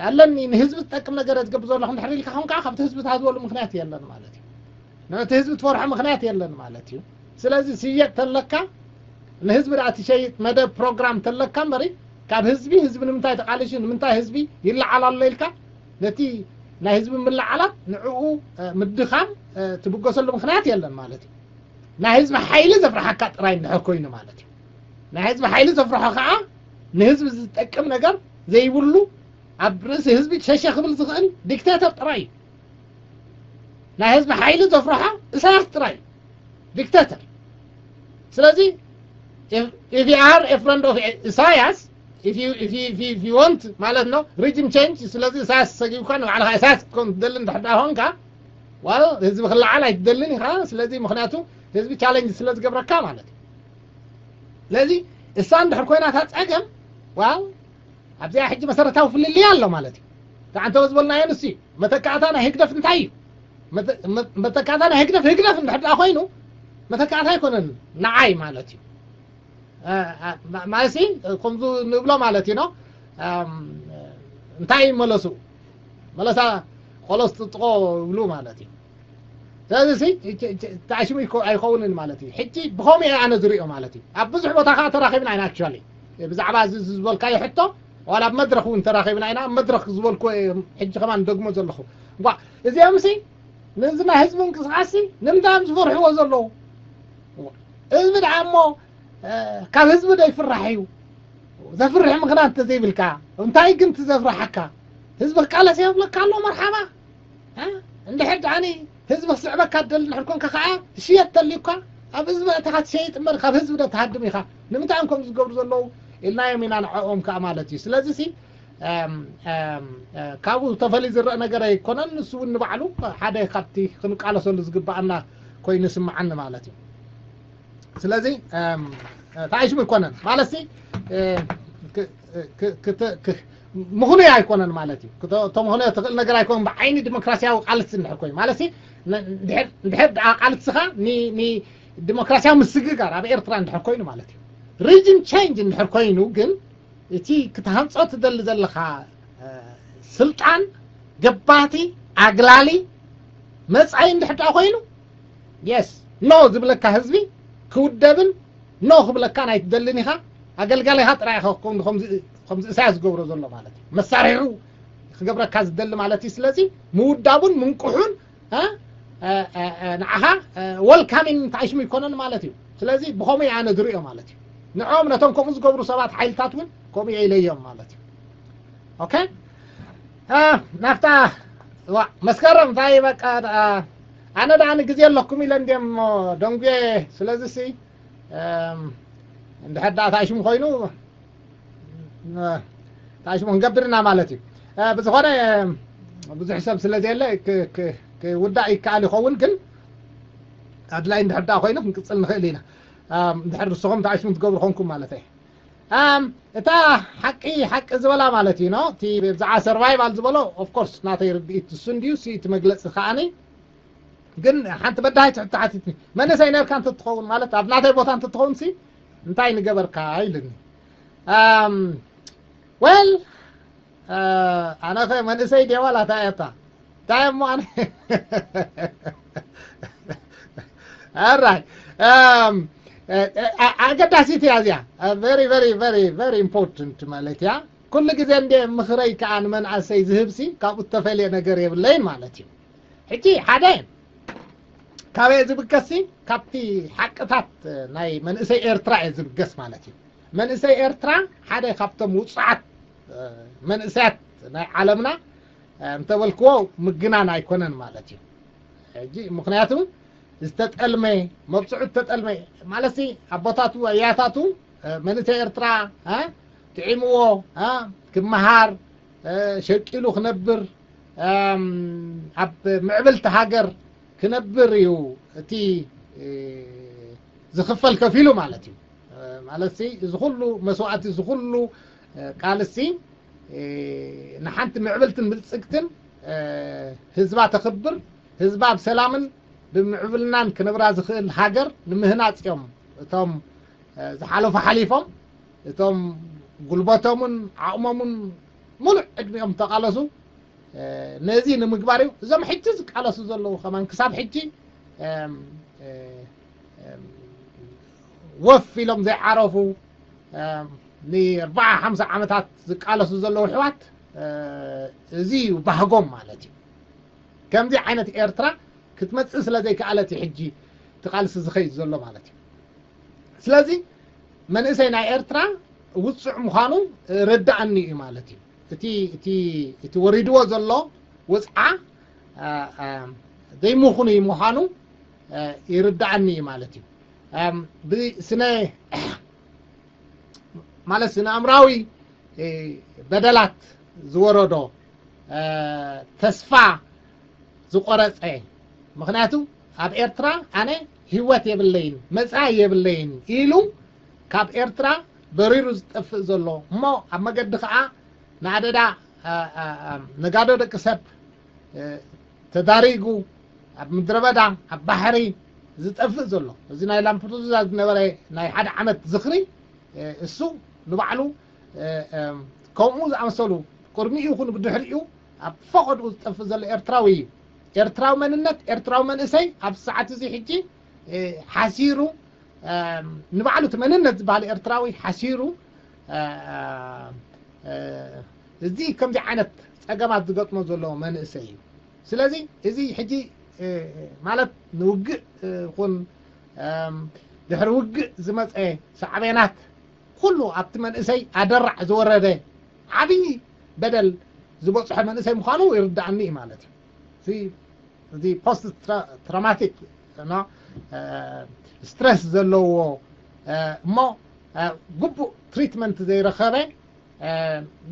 ኣለኒ ንህዝቢ ዝጠቅም ነገር ዝገብር ዘለኹ እንድሕር ኢልካ ኮንካ ካብቲ ህዝቢ ትሃዝበሉ ምክንያት የለን ማለት እዩ። ነቲ ህዝቢ ትፈርሖ ምክንያት የለን ማለት እዩ። ስለዚ ስየጥ ተለካ ንህዝቢ ደኣ ትሸይጥ መደብ ፕሮግራም ተለካ እምበሪ ካብ ህዝቢ ህዝቢ ንምንታይ ተቃሊሹ ንምንታይ ህዝቢ ይለዓል ኣሎ ኢልካ ነቲ ናይ ህዝቢ ምልዓላት ንዕኡ ምድኻም ትብገሰሉ ምክንያት የለን ማለት እዩ። ናይ ህዝቢ ሓይሊ ዘፍርሓካ ጥራይ እንድሕር ኮይኑ ማለት እዩ። ናይ ህዝቢ ሓይሊ ዘፍርሖ ከዓ ንህዝቢ ዝጠቅም ነገር ዘይብሉ ኣብ ርእሲ ህዝቢ ሸሸ ክብል ዝኽእል ዲክቴተር ጥራይ እዩ። ናይ ህዝቢ ሓይሊ ዘፍርሖ እሳያስ ጥራይ እዩ። ዲክቴተር። ስለዚ if you are a friend of ኢሳያስ if you if you if you if you want ማለት ነው regime change ስለዚ ኢሳያስ ሰጊብካ ንባዕልካ ኢሳያስ ክትኮን ትደሊ እንድሕር ደኣ ኮንካ ዋል ህዝቢ ክለዓል ኣይትደልን ኢኻ። ስለዚ ምክንያቱ ህዝቢ ቻለንጅ ስለ ዝገብረካ ማለት እዩ። ስለዚ እሳ እንድሕር ኮይና እታ ፀገም ዋል ኣብዚኣ ሕጂ መሰረታዊ ፍልልይ ኣሎ ማለት እዩ። ኣንተ ዝበልናዮ ንሱ እዩ። መተካእታ ናይ ህግደፍ እንታይ እዩ? መተ- መ- መተካእታ ናይ ህግደፍ ህግደፍ እንድሕር ደኣ ኮይኑ መተካእታ ኣይኮነን፣ ንዓይ ማለት እዩ። ማ- ማለትሲ ከምዚ ንብሎ ማለት እዩ። ኖ እንታይ ይመለሱ መለሳ ቆሎስ ጥጥቆ ይብሉ ማለት እዩ። ስለዚ ተዓሽሙ ኣይከውንን ማለት እዩ። ሕጂ ብኸምኡ ኣነ ዝሪኦ ማለት እዩ። ኣብ ብዙሕ ቦታ ከዓ ተራኺብና ኢና። ኣክቹዋሊ ብዛዕባ እዚ ዝበልካዮ ሕቶ ዋላ ኣብ መድረኽ እውን ተራኺብና ኢና። ኣብ መድረኽ ዝበልኩ ሕጂ ከማን ደግሞ ዘለኹ። እዚኦም ሲ ንዚ ናይ ህዝቢ ምንቅስቃስ ንምንታይ እዮም ዝፈርሕዎ ዘለዉ? ህዝቢ ደኣ እሞ ካብ ህዝቢ ዶ ይፍራሕ እዩ? ዘፍርሕ ምኽንያት እንተዘይብልካ እንታይ ግን ትዘፍርሓካ? ህዝቢ ክቃለስ የብለካ ኣሎ። መርሓባ። እንድሕር ደኣኒ ህዝቢ ክስዕበካ ትደሊ እንድሕር ኮንካ ከዓ ሽየጥ ተልዩካ ኣብ ህዝቢ እተኻ ትሸይጥ እምበር ካብ ህዝቢ ዶ ትሃድም ኢኻ? ንምንታይ እዮም ከምዚ ዝገብሩ ዘለዉ ኢልናዮም ኢና ንዕኦም ከዓ ማለት እዩ። ስለዚ ሲ ካብኡ ተፈልዩ ዝረአ ነገር ኣይኮነን። ንሱ እውን ንባዕሉ ሓደ ካብቲ ክንቃለሰሉ ዝግባኣና ኮይኑ ይስምዓኒ ማለት እዩ። ስለዚ ተዓሽሙ ኣይኮነን ማለት ሲ ምኽንዮ ኣይኮነን ማለት እዩ። ተምኽንዮ ትኽእል ነገር ኣይኮነን። ብዓይኒ ዲሞክራሲያዊ ቃልሲ እንድሕር ኮይኑ ማለት ሲ እንድሕር ደኣ ቃልስኻ ንዲሞክራሲያዊ ምስግጋር ኣብ ኤርትራ እንድሕር ኮይኑ ማለት እዩ። ሪጅም ቸንጅ እንድሕር ኮይኑ ግን እቲ ክትሃንጾ ትደሊ ዘለኻ ስልጣን ገባቲ ኣግላሊ መጻኢ እንድሕር ደኣ ኮይኑ የስ ኖ ዝብለካ ህዝቢ ክውደብን ኖ ክብለካ ናይ ትደልን ኢኻ። ኣገልጋሊኻ ጥራይ ኢኻ ከምዚ ከምዚ እሳያስ ዝገብሮ ዘሎ ማለት እዩ። መሳርሒኡ ክገብረካ ዝደሊ ማለት እዩ። ስለዚ ምውዳቡን ምንቅሑን ንዓኻ ወልካሚን ተዓሽሙ ይኮነን ማለት እዩ። ስለዚ ብኸምኡ ኣነ ዝሪኦ ማለት እዩ። ንዕኦም ነቶም ከምኡ ዝገብሩ ሰባት ሓይልታት እውን ከምኡ ኢለዮም ማለት እዩ። ኦኬ ናፍታ መስከረም እንታይ በቃ ኣነ ደኣ ንግዜ ኣለኩም ኢለ እንድየ እሞ ደንጉየ። ስለዚ ሲ እንድሕር ደኣ ተዓሽሙ ኮይኑ ተዓሽሙ ክንገብር ኢና ማለት እዩ። ብዝኾነ ብዙሕ ሰብ ስለ ዘየለ ክውዳእ ይከኣል ይኸውን፣ ግን ኣድላይ እንድሕር ደኣ ኮይኑ ክንቅጽል ንኽእል ኢና። እንድሕር ንስኹም ተዓሽሙ ትገብሩ ኾንኩም ማለት እየ። እታ ሓቂ ሓቂ ዝበላ ማለት እዩ። እቲ ብዛዕባ ሰርቫይቫል ዝበሎ ኦፍኮርስ ናተይ ርድኢት እሱ እንድዩ። እቲ መግለፂ ከዓኒ ግን ሓንቲ በዳሂ ትሕቶ ሓቲትኒ። መንእሰይ ነርካ እንተትኸውን ማለት ኣብ ናተይ ቦታ እንተትኸውን ሲ እንታይ ንገበርካ ኢልኒ። ወል ኣነ ኸ መንእሰይ ድየ ዋላ እንታይ እያ እታ እንታይ እሞ ኣነ ኣራይ ኣገዳሲት እያ እዚኣ። Very very very very important ማለት እያ። ኩሉ ግዜ እንደ ምኽረይ ከዓ ንመንእሰይ ዝህብሲ ካብኡ እተፈልየ ነገር የብለይን ማለት እዩ። ሕጂ ሓደ ካበይ ዝብገስሲ ካብቲ ሓቅታት ናይ መንእሰይ ኤርትራ እየ ዝብገስ ማለት እዩ። መንእሰይ ኤርትራ ሓደ ካብቶም ውፁዓት መንእሰያት ናይ ዓለምና እንተበልክዎ ምግናን ኣይኮነን ማለት እዩ። ሕጂ ምኽንያቱ ዝተጠልመ መብፅዑ ዝተጠልመ ማለትሲ ኣቦታቱ ኣያታቱ መንእሰይ ኤርትራ ጥዒምዎ ክመሃር ሸቂሉ ክነብር ኣብ ምዕብልቲ ሃገር ክነብር እዩ እቲ ዝኽፈል ከፊሉ ማለት እዩ። ማለትሲ እዚ ኩሉ መስዋእቲ እዚ ኩሉ ቃልሲ ንሓንቲ ምዕብልትን ብልጽግትን ህዝባ ተኽብር ህዝባ ብሰላምን ብምዕብልናን ክነብራ ዝኽእል ሃገር ንምህናጽ እዮም እቶም ዝሓለፉ ሓሊፎም እቶም ጉልበቶምን ዓቕሞምን ሙሉእ ዕድሚኦም ተቓለሱ። ነዚ ንምግባር እዩ እዞም ሕጂ ዝቃለሱ ዘለዉ ከማን ክሳብ ሕጂ ወፍ ኢሎም ዘይዓረፉ ንኣርባዓ ሓምሳ ዓመታት ዝቃለሱ ዘለዉ ኣሕዋት እዚ እዩ ባህጎም ማለት እዩ። ከምዚ ዓይነት ኤርትራ ክትመጽእ ስለ ዘይከኣለት እዩ ሕጂ እቲ ቃልሲ ዝኸይድ ዘሎ ማለት እዩ። ስለዚ መንእሰይ ናይ ኤርትራ ውጹዕ ምዃኑ ርዳእኒ እዩ ማለት እዩ። እቲ እቲ እቲ ወሪድዎ ዘሎ ውጽዓ ዘይምኹኑይ ምዃኑ ይርዳእኒ እዩ ማለት እዩ። ብስነ ማለት ስነ ኣእምራዊ በደላት ዝወረዶ ተስፋ ዝቆረጸ ምኽንያቱ ኣብ ኤርትራ ኣነ ህይወት የብለይን መጻኢ የብለይን ኢሉ ካብ ኤርትራ በሪሩ ዝጠፍእ ዘሎ እሞ ኣብ መገዲ ከኣ ንኣደዳ ኣ- ኣ- ኣ- ነጋዶ ደቂ ሰብ እ፣ ተዳሪጉ ኣብ ምድረ በዳ ኣብ ባሕሪ ዝጠፍእ ዘሎ፣ እዚ ናይ ላምፕዱዛ ዝነበረ ናይ ሓደ ዓመት ዝኽሪ፣ እ፣ እሱ ንባዕሉ፣ እ፣ እ፣ ከምኡ ዝኣመሰሉ ቅድሚኡ ይኹን ብድሕሪኡ ኣብ ፈቐድኡ ዝጠፍእ ዘሎ ኤርትራዊ እዩ። ኤርትራዊ መንነት፣ ኤርትራዊ መንእሰይ ኣብ ሰዓት እዚ ሕጂ፣ እ፣ ሓሲሩ፣ እ፣ ንባዕሉ እቲ መንነት ዝበሃል ኤርትራዊ ሓሲሩ፣ እ፣ እ፣ እዚ ከምዚ ዓይነት ጸገማት ዝገጥሞ ዘሎ መንእሰይ እዩ። ስለዚ እዚ ሕጂ፣ እ፣ ማለት ንውግእ፣ እ፣ ይኹን፣ እም፣ ድሕሪ ውግእ ዝመጸ ሳዕቤናት ኩሉ ኣብቲ መንእሰይ ኣደራዕ ዝወረደ ዓብዪ በደል ዝበጽሖ መንእሰይ ምዃኑ ይርድኣኒ እዩ ማለት እዩ። እዚ፣ እዚ ፖስት ትራ- ትራማቲክ፣ ኖ፣ እ፣ ስትረስ ዘለዎ፣ እ፣ እሞ፣ እ፣ ግቡእ ትሪትመንት ዘይረኸበ፣ እ፣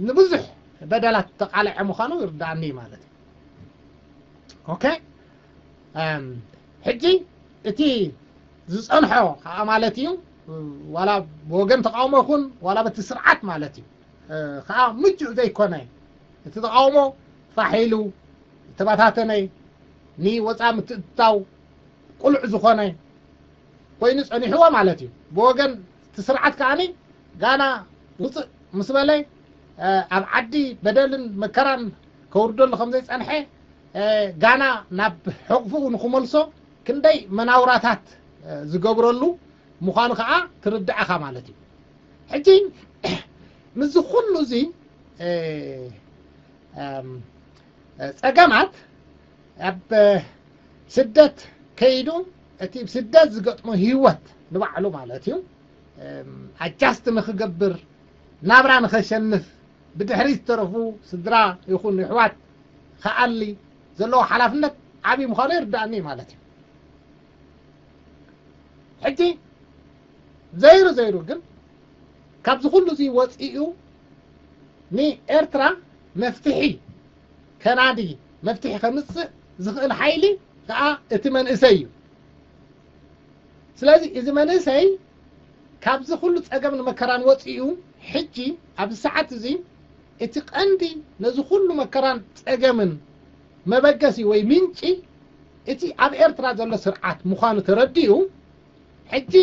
ንብዙሕ በደላት ተቃልዐ ምዃኑ ይርድኣኒ ማለት እዩ። ኦኬ። እም፣ ሕጂ እቲ ዝጸንሖ ከዓ ማለት እዩ፣ ዋላ ብወገን ተቃውሞ ይኹን ዋላ በቲ ስርዓት ማለት እዩ፣ እ፣ ከዓ ምቹእ ዘይኮነ፣ እቲ ተቃውሞ ፋሕ ኢሉ ዝተበታተነ፣ ንወፃ ምትእትታው ቁሉዕ ዝኾነ ኮይኑ ጸኒሕዎ ማለት እዩ። ብወገን እቲ ስርዓት ከዓኒ ጋና ውፅእ ምስ በለ፣ እ፣ ኣብ ዓዲ በደልን መከራን ከውርደሉ ከም ዘይጸንሐ፣ እ፣ ጋና ናብ ሕቕፍኡ ንክመልሶ ክንደይ መናውራታት፣ እ፣ ዝገብረሉ ምዃኑ ከዓ ትርዳእኻ ማለት እዩ። ሕጂ ምስዚ ኩሉ እዚ፣ እ፣ እም፣ ጸገማት ኣብ ስደት ከይዱ እቲ ስደት ዝገጥሞ ህይወት ንባዕሉ ማለት እዩ፣ እም፣ ኣጃስት ንክገብር፣ ናብራ ንኸሸንፍ፣ ብድሕሪ ዝተረፉ ስድራ ይኹን ይሕዋት ክኣሊ ዘለዎ ሓላፍነት ዓብዪ ምዃኑ ይርዳእኒ ማለት እዩ። ሕጂ ዘይሩ ዘይሩ ግን ካብዚ ኩሉ እዚ ወፂኡ ንኤርትራ መፍትሒ ከናዲ፣ መፍትሒ ከምፅእ ዝኽእል ሓይሊ ከዓ እቲ መንእሰይ እዩ። ስለዚ እዚ መንእሰይ ካብዚ ኩሉ ጸገምን መከራን ወፂኡ ሕጂ ኣብዚ ሰዓት እዚ እቲ ቀንዲ ነዚ ኩሉ መከራን ጸገምን መበገሲ ወይ ምንጪ እቲ ኣብ ኤርትራ ዘሎ ስርዓት ምዃኑ ተረዲኡ፣ ሕጂ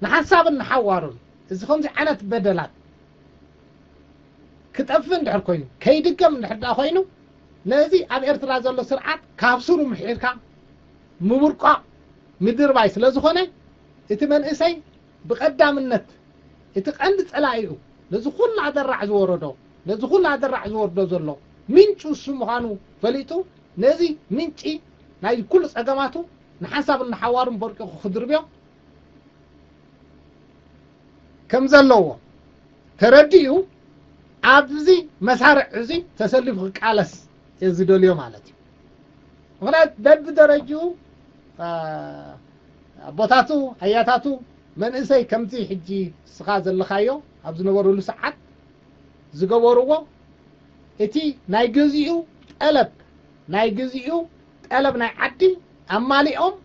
ንሓንሳብን ንሓዋሩን እዚ ከምዚ ዓይነት በደላት ክጠፍእ እንድሕር ኮይኑ፣ ከይድገም እንድሕር ደኣ ኮይኑ፣ ነዚ ኣብ ኤርትራ ዘሎ ስርዓት ካብ ስሩ ምሒርካ ምብርቋቕ ምድርባይ ስለ ዝኾነ፣ እቲ መንእሰይ ብቐዳምነት እቲ ቀንዲ ጸላኢኡ፣ ነዚ ኩሉ ኣደራዕ ዝወረዶ፣ ነዚ ኩሉ ኣደራዕ ዝወርዶ ዘሎ ምንጩ እሱ ምዃኑ ፈሊጡ፣ ነዚ ምንጪ ናይ ኩሉ ጸገማቱ ንሓንሳብን ንሓዋሩን በርቂቑ ክድርብዮ ከም ዘለዎ ተረዲኡ፣ ኣብዚ መሳርዕ እዚ ተሰሊፉ ክቃለስ እየ ዝደልዮ ማለት እዩ። ምኽንያቱ በብደረጅኡ፣ አ፣ ኣቦታቱ፣ ኣያታቱ፣ መንእሰይ ከምዚ ሕጂ እስኻ ዘለኻዮ ኣብ ዝነበሩሉ ሰዓት ዝገበርዎ፣ እቲ ናይ ግዚኡ ጠለብ፣ ናይ ግዚኡ ጠለብ ናይ ዓዲ ኣማሊኦም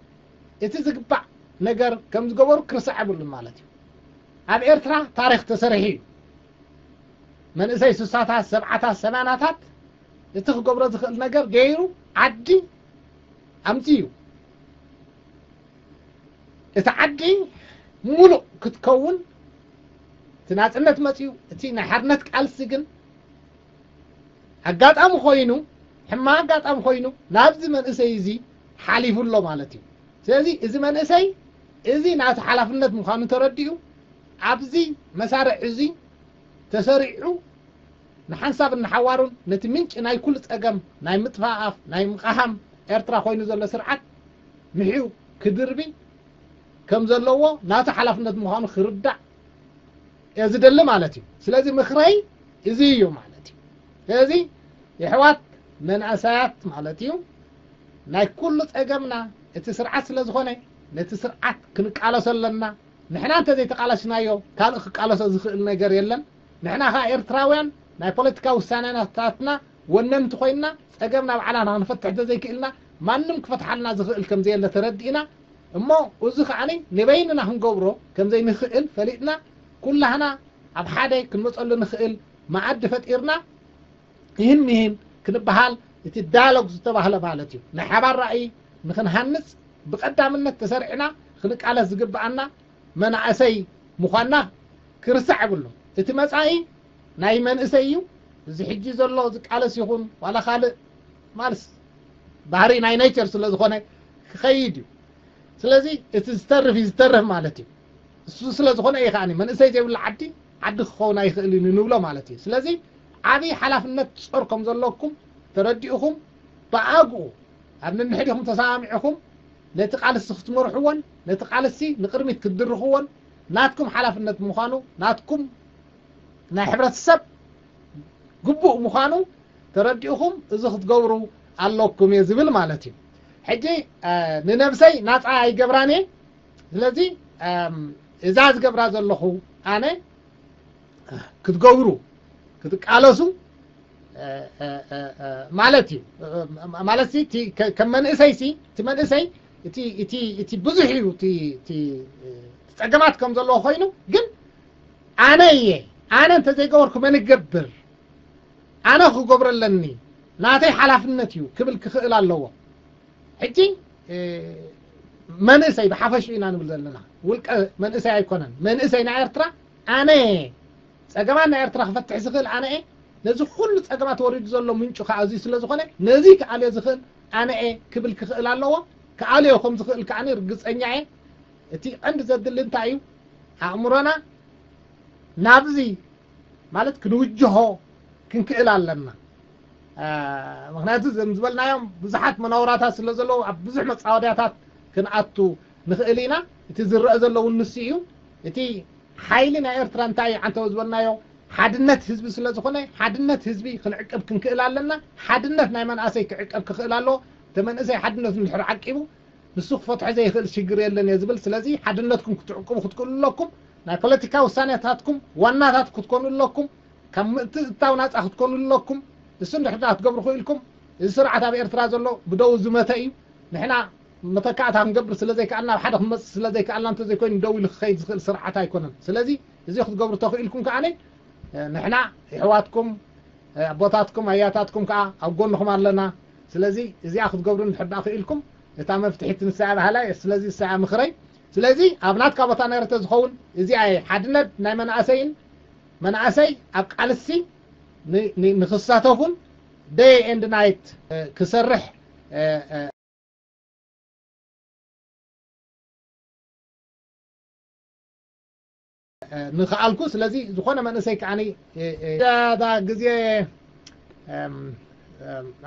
እቲ ዝግባእ ነገር ከም ዝገበሩ ክርሳዕ የብሉን ማለት እዩ። ኣብ ኤርትራ ታሪኽ ተሰሪሑ እዩ። መንእሰይ ስሳታት፣ ሰብዓታት፣ ሰማናታት እቲ ክገብሮ ዝኽእል ነገር ገይሩ ዓዲ ኣምፅኡ እዩ። እቲ ዓዲ ሙሉእ ክትከውን እቲ ናፅነት መፅኡ፣ እቲ ናይ ሓርነት ቃልሲ ግን ኣጋጣሚ ኮይኑ፣ ሕማቕ ኣጋጣሚ ኮይኑ ናብዚ መንእሰይ እዚ ሓሊፉ ኣሎ ማለት እዩ። ስለዚ እዚ መንእሰይ እዚ ናቱ ሓላፍነት ምዃኑ ተረዲኡ ኣብዚ መሳርዕ እዚ ተሰሪዑ ንሓንሳብን ንሓዋሩን ነቲ ምንጪ ናይ ኩሉ ጸገም ናይ ምጥፋኣፍ ናይ ምቕሃም ኤርትራ ኮይኑ ዘሎ ስርዓት ምሒኡ ክድርቢ ከም ዘለዎ ናቱ ሓላፍነት ምዃኑ ክርዳእ እየ ዝደሊ ማለት እዩ። ስለዚ ምኽረይ እዚ እዩ ማለት እዩ። ስለዚ የሕዋት መንእሰያት ማለት እዩ ናይ ኩሉ ጸገምና እቲ ስርዓት ስለ ዝኾነ ነቲ ስርዓት ክንቃለሶ ኣለና። ንሕና እንተዘይተቃለስናዮ ካልእ ክቃለሶ ዝኽእል ነገር የለን። ንሕና ኸኣ ኤርትራውያን ናይ ፖለቲካ ውሳኔናታትና ወነንቲ ኮይንና ጸገምና ባዕላና ክንፈትሕ እንተዘይክእልና ማንም ክፈትሓልና ዝኽእል ከም ዘየለ ተረዲእና እሞ እዚ ኸኣኒ ንበይንና ክንገብሮ ከም ዘይንኽእል ፈሊጥና ኩላህና ኣብ ሓደ ክንመጸሉ ንኽእል መኣዲ ፈጢርና ይህን ይህን ክንበሃል እቲ ዳያሎግ ዝተባህለ ማለት እዩ። ናይ ሓባር ራእይ ንክንሃንጽ ብቐዳምነት ተሰሪዕና ክንቃለስ ዝግብኣና መናእሰይ ምዃንና ክርሳዕ የብሉን። እቲ መጻኢ ናይ መንእሰይ እዩ። እዚ ሕጂ ዘሎ ዝቃለስ ይኹን ዋላ ካልእ ማልስ ባህሪ ናይ ኔቸር ስለ ዝኾነ ክኸይድ እዩ። ስለዚ እቲ ዝተርፍ እዩ ዝተርፍ ማለት እዩ። እሱ ስለ ዝኾነ እዩ ከኣ መንእሰይ ዘይብሉ ዓዲ ዓዲ ክኸውን ኣይኽእል እዩ ንብሎ ማለት እዩ። ስለዚ ዓብዪ ሓላፍነት ጾር ከም ዘለኩም ተረዲእኹም ብኣግኡ ኣብ ነንሕዲኹም ተሰማሚዕኹም ነቲ ቃልሲ ክትመርሕዎን ነቲ ቃልሲ ንቕድሚት ክትድርኽዎን ናትኩም ሓላፍነት ምዃኑ ናትኩም ናይ ሕብረተሰብ ግቡእ ምዃኑ ተረዲእኹም እዚ ክትገብሩ ኣለኩም እየ ዝብል ማለት እዩ። ሕጂ እ፣ ንነብሰይ ናፃ ኣይገብራን እየ። ስለዚ እም፣ እዛ ዝገብራ ዘለኹ ኣነ ክትገብሩ ክትቃለሱ እ፣ እ፣ እ፣ እ፣ ማለት እዩ። እ፣ ማለት ሲ እቲ ከ- ከም መንእሰይ ሲ እቲ መንእሰይ እቲ እቲ እቲ ብዙሕ እዩ እቲ እቲ እ፣ ጸገማት ከም ዘለዎ ኮይኑ ግን ኣነ እየ ኣነ እንተዘይገበርኩ መን ይገብር ኣነ ክገብሮ ኣለኒ ናተይ ሓላፍነት እዩ ክብል ክኽእል ኣለዎ። ሕጂ እ፣ መንእሰይ ብሓፈሽኡ ኢና ንብል ዘለና ውልቀ መንእሰይ ኣይኮነን መንእሰይ ናይ ኤርትራ ኣነ እየ ጸገማት ናይ ኤርትራ ክፈትሕ ዝኽእል ኣነ እየ ነዚ ኩሉ ጸገማት ወሪዱ ዘሎ ምንጩ ከዓ እዚ ስለ ዝኾነ ነዚ ክኣልዮ ዝኽእል ኣነ እየ ክብል ክኽእል ኣለዎ። ክኣልዮ ከም ዝኽእል ከዓ ርግጸኛ እየ። እቲ ቀንዲ ዘድሊ እንታይ እዩ ኣእምሮና ናብዚ ማለት ክንውጅሆ ክንክእል ኣለና። ምክንያቱ ዘም ዝበልናዮም ብዙሓት መናውራታት ስለ ዘለዉ ኣብ ብዙሕ መፃወድያታት ክንኣቱ ንኽእል ኢና። እቲ ዝረአ ዘለውን ንሱ እዩ። እቲ ሓይሊ ናይ ኤርትራ እንታይ እዩ ዓንተው ዝበልናዮ ሓድነት ህዝቢ ስለ ዝኾነ ሓድነት ህዝቢ ክንዕቅብ ክንክእል ኣለና። ሓድነት ናይ መናእሰይ ክዕቀብ ክኽእል ኣለዎ። እቲ መንእሰይ ሓድነቱ እንድሕር ዓቂቡ ንሱ ክፈትሖ ዘይኽእል ሽግር የለን እየ ዝብል። ስለዚ ሓድነትኩም ክትዕቅቡ ክትክእሉ ኣለኩም። ናይ ፖለቲካ ውሳኔታትኩም ዋናታት ክትኮኑ ኣለኩም። ካብ ምእትእታው ናፃ ክትኮኑ ኣለኩም። እሱ እንድሕር ክትገብሩ ክኢልኩም እዚ ስርዓት ኣብ ኤርትራ ዘሎ ብደው ዝመተ እዩ። ንሕና መተካእታ ክንገብር ስለ ዘይከኣልና ኣብ ሓደ ክመፅእ ስለ ዘይከኣልና እንተዘይኮይኑ ደው ኢሉ ክኸይድ ዝኽእል ስርዓት ኣይኮነን። ስለዚ እዚ ክትገብሩ ተኽኢልኩም ከዓነ ንሕና ይሕዋትኩም ኣቦታትኩም ኣያታትኩም ከዓ ኣብ ጎንኹም ኣለና። ስለዚ እዚኣ ክትገብሩ እንድሕር ደኣ ክኢልኩም እታ መፍትሒት ንስያ ባህላ እየ። ስለዚ ንስያ ምኽረይ። ስለዚ ኣብ ናትካ ቦታ ነረተ ዝኸውን እዚኣ እየ ሓድነት ናይ መናእሰይን መናእሰይ ኣብ ቃልሲ ንክሳተፉን day and night ክሰርሕ ንክኣልኩ። ስለዚ ዝኾነ መንእሰይ ከዓኒ ዳዳ ግዜ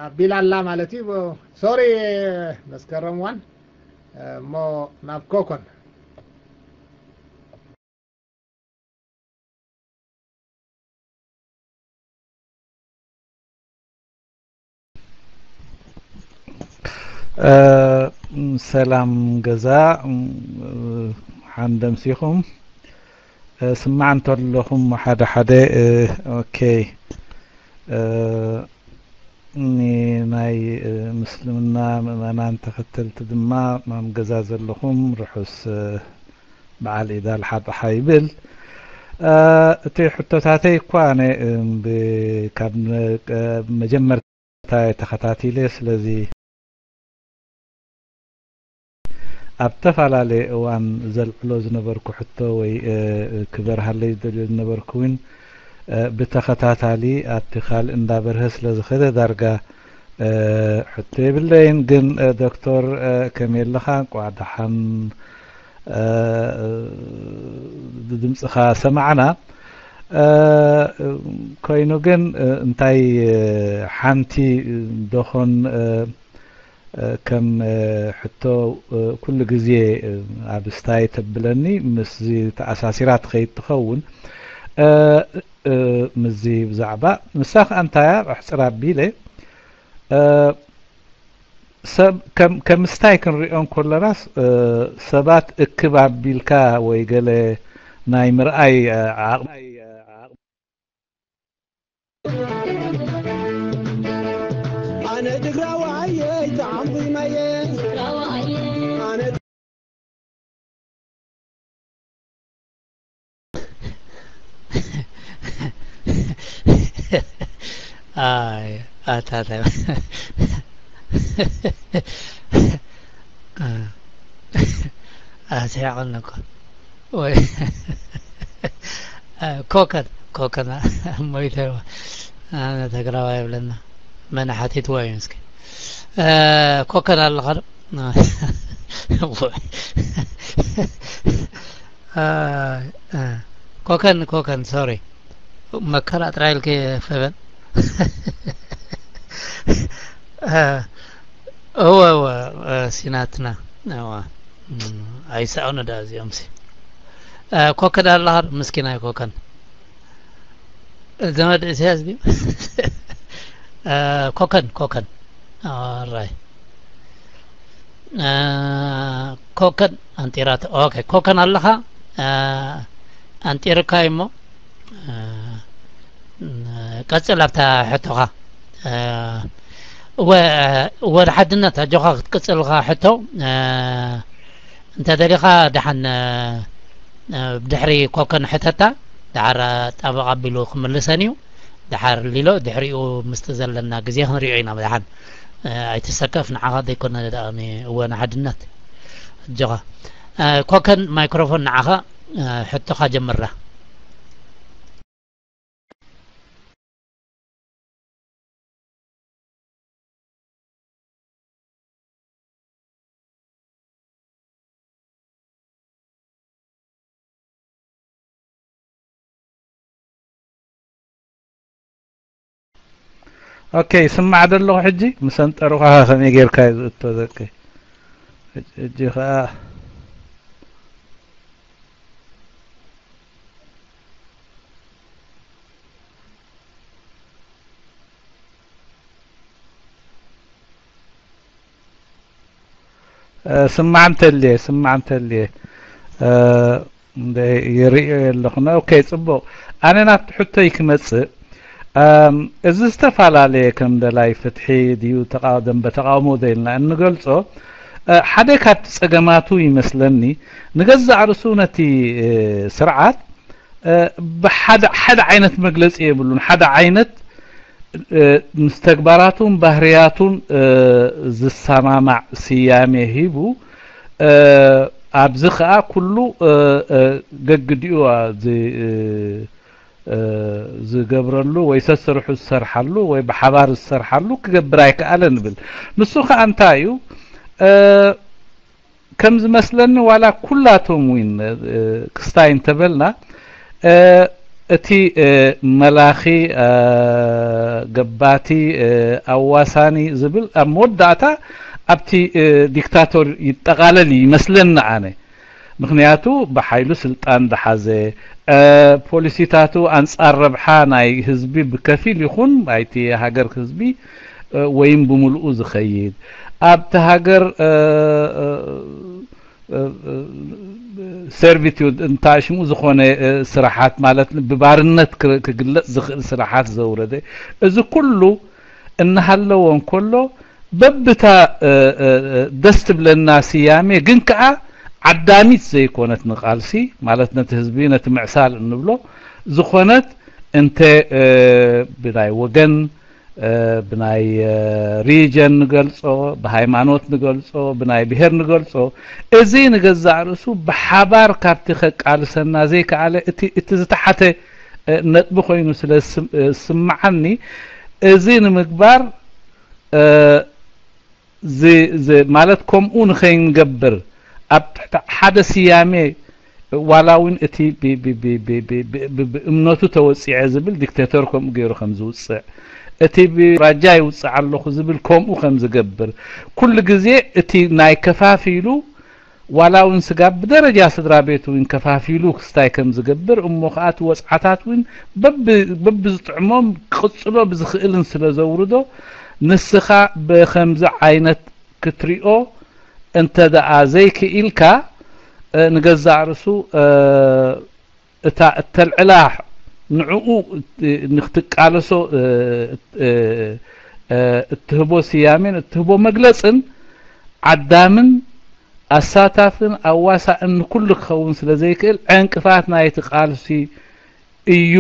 ኣቢላ ኣላ ማለት እዩ። ሶሪ መስከረም ዋን እሞ ናብ ኮኮን ሰላም ገዛ ሓንደምሲኹም ስማዕ እንተለኹም ሓደ ሓደ ኦኬ ናይ ምስልምና ምእመናን ተኸተልቲ ድማ ማም ገዛ ዘለኹም ርሑስ በዓል ኢድ ኣልሓጥሓ ይብል። እቲ ሕቶታተይ እኳ ኣነ ካብ መጀመርታ ተኸታቲለ ስለዚ ኣብ ተፈላለየ እዋን ዘልዕሎ ዝነበርኩ ሕቶ ወይ ክበርሃለይ ዝደልዮ ዝነበርኩ እውን ብተኸታታሊ ኣብቲ ካልእ እንዳበርሀ ስለ ዝኸደ ዳርጋ ሕቶ የብለይን። ግን ዶክተር ከመይ ኣለኻ? እንቋዕ ደሓን ድምፅኻ ሰማዕና። ኮይኑ ግን እንታይ ሓንቲ ደኾን ከም ሕቶ ኩሉ ግዜ ኣብ ስታይ ተብለኒ ምስዚ ተኣሳሲራ ትኸይድ ትኸውን ምስዚ ብዛዕባ ንሳ ከኣ እንታያ ኣሕፅር ኣቢለ ሰብ ከም ስታይ ክንሪኦ እንከለናስ ሰባት እክብ ኣቢልካ ወይ ገለ ናይ ምርኣይ ዓቕሚ ኣነ ትግራዋይ እየ ተዓንቑመየ ኣነ ኣይ ኣታ ኣታ ኣስያቕኒ እኮ ወይ ኮከን ኮከን ሞይተ ኣነ ተግራዋ የብለና መን ሓቲትዋ እዩ እስኪ ኮከን ኣለኻ ዶ ኮከን ኮከን ሶሪ መከራ ጥራይ ኢልከ ፈበን እወ እወ ሲናትና እወ ኣይሰኣኑ ዳ እዚኦም ሲ ኮከን ኣለኻ ምስኪናይ ኮከን ዘመድ እስያስ ድዩ ኮከን ኮከን ኣራይ ኮከን ኣንጢራት ኦኬ ኮከን ኣለኻ ኣንጢርካ እሞ ቀጽል ኣብታ ሕቶኻ ወደ ሓድነት ኣጆኻ ክትቅጽልካ ሕቶ እንተ ደሊኻ ደሓን ብድሕሪ ኮከን ሕተታ ደሓር ጣበቕ ኣቢሉ ክምልሰን እዩ ደሓር ሊሎ ድሕሪኡ ምስቲ ዘለና ግዜ ክንሪኦ ኢና ደሓን ኣይትሰከፍ ንዓኻ ዘይኮነ እወ ንሓድነት ኣጆኻ ኮከን ማይክሮፎን ንዓኻ ሕቶኻ ጀምራ ኦኬ ይስማዕ ዶ ኣለኹ ሕጂ ምሰንጠሩኻ ከመይ ጌርካ እዩ ዝእቶ ዘቀ ሕጂ ከዓ ስማዕ እንተልየ ስማዕ እንተልየ ይርእዮ የለኹ ኦኬ ጽቡቕ ኣነ ናብቲ ሕቶይ ክመጽእ እዚ ዝተፈላለየ ከም ደላይ ፍትሒ ድዩ ደንበ ተቃውሞ ዘይልና እንገልጾ ሓደ ካብቲ ጸገማቱ ይመስለኒ ንገዛእ ርእሱ ነቲ ስርዓት ብሓደ ሓደ ዓይነት መግለጺ የብሉን ሓደ ዓይነት ምስ ተግባራቱን ባህርያቱን ዝሰማማዕ ስያሜ ሂቡ ኣብዚ ከዓ ኩሉ ገግዲኡ ዝገብረሉ ወይ ሰስርሑ ዝሰርሓሉ ወይ ብሓባር ዝሰርሓሉ ክገብር ኣይከኣለ ንብል ንሱ ከዓ እንታይ እዩ ከም ዝመስለኒ ዋላ ኩላቶም እውን ክስታይ እንተበልና እቲ መላኺ ገባቲ ኣዋሳኒ ዝብል ኣብ መወዳእታ ኣብቲ ዲክታቶር ይጠቓለል ይመስለኒ ኣነ ምክንያቱ ብሓይሉ ስልጣን ዝሓዘ ፖሊሲታቱ ኣንጻር ረብሓ ናይ ህዝቢ ብከፊል ይኹን ናይቲ ሃገር ህዝቢ ወይም ብምልኡ ዝኸይድ ኣብቲ ሃገር servitude እንታይ ሽሙ ዝኾነ ስራሓት ማለት ብባርነት ክግለጽ ዝኽእል ስራሓት ዘውረደ እዚ ኩሉ እናሃለዎ እንከሎ በብታ ደስ ትብለና ስያሜ ግን ከኣ ዓዳሚት ዘይኮነት ንቃልሲ ማለት ነቲ ህዝቢ ነቲ ምዕሳል እንብሎ ዝኾነት እንተ ብናይ ወገን ብናይ region ንገልጾ ብሃይማኖት ንገልጾ ብናይ ብሄር ንገልጾ እዚ ንገዛእ ርእሱ ብሓባር ካብቲ ከቃልሰና ዘይከኣለ እቲ ዝተሓተ ነጥቢ ኮይኑ ስለ ዝስምዓኒ እዚ ንምግባር ማለት ከምኡ ንኸይንገብር ኣብ ትሕቲ ሓደ ስያሜ ዋላ እውን እቲ ብእምነቱ ተወፂዐ ዝብል ዲክቴተር ከምኡ ገይሩ ከም ዝውፅዕ እቲ ብራጃ ይውፅዕ ኣለኹ ዝብል ከምኡ ከም ዝገብር ኩሉ ግዜ እቲ ናይ ከፋፊሉ ዋላ እውን ስጋብ ብደረጃ ስድራ ቤት እውን ከፋፊሉ ክስታይ ከም ዝገብር እሞ ከዓ እቲ ወፅዓታት እውን በብዝጥዕሞም ክቕፅሎ ብዝኽእልን ስለ ዘውርዶ ንስኻ ብከምዚ ዓይነት ክትሪኦ እንተ ደኣ ዘይክኢልካ ንገዛእ ርእሱ እታ እተልዕላ ንዕኡ ንክትቃለሶ እትህቦ ስያሜን እትህቦ መግለጽን ዓዳምን ኣሳታፍን ኣዋሳእን ንኩሉ ክኸውን ስለ ዘይክእል ዕንቅፋት ናይቲ ቃልሲ እዩ።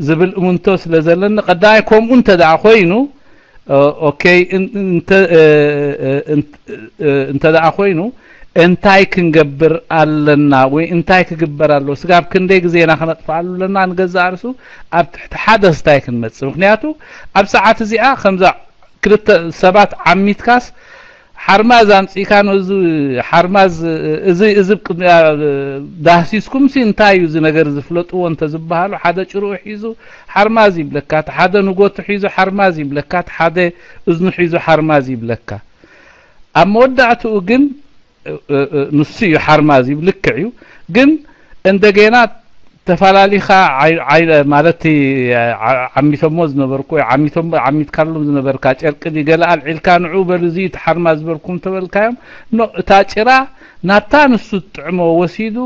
ዝብል እምንቶ ስለ ዘለኒ፣ ቀዳማይ ከምኡ እንተ ደኣ ኮይኑ፣ ኦኬ፣ እንተ ደኣ ኮይኑ እንታይ ክንገብር ኣለና ወይ እንታይ ክግበር ኣለዎ? ስጋብ ክንደይ ግዜና ክነጥፍኣሉ ኣለና? ንገዛእ ርእሱ ኣብ ትሕቲ ሓደ ስታይ ክንመጽእ። ምክንያቱ ኣብ ሰዓት እዚኣ ከምዛ ክልተ ሰባት ዓሚትካስ ሓርማዝ ኣምጺእካ ነዚ ሓርማዝ እዚ እዚ ቅድሚያ ዳህሲስኩም ሲ እንታይ እዩ እዚ ነገር ዝፍለጥዎ እንተ ዝበሃሉ ሓደ ጭርኡ ሒዙ ሓርማዝ ይብለካ፣ እቲ ሓደ ንጎቱ ሒዙ ሓርማዝ ይብለካ፣ እቲ ሓደ እዝኑ ሒዙ ሓርማዝ ይብለካ። ኣብ መወዳእትኡ ግን ንሱ እዩ ሓርማዝ እዩ፣ ልክዕ እዩ። ግን እንደገና ተፈላሊኻ ማለት ዓሚቶሞ ዝነበርኩ ዓሚቶሞ ዓሚትካሎም ዝነበርካ ጨርቂ ገለ ኣልዒልካ ንዑ በሉ እዚ እቲ ሓርማዝ ዝበልኩም ተበልካዮም እታ ጭራ ናብታ ንሱ ትጥዕሞ ወሲዱ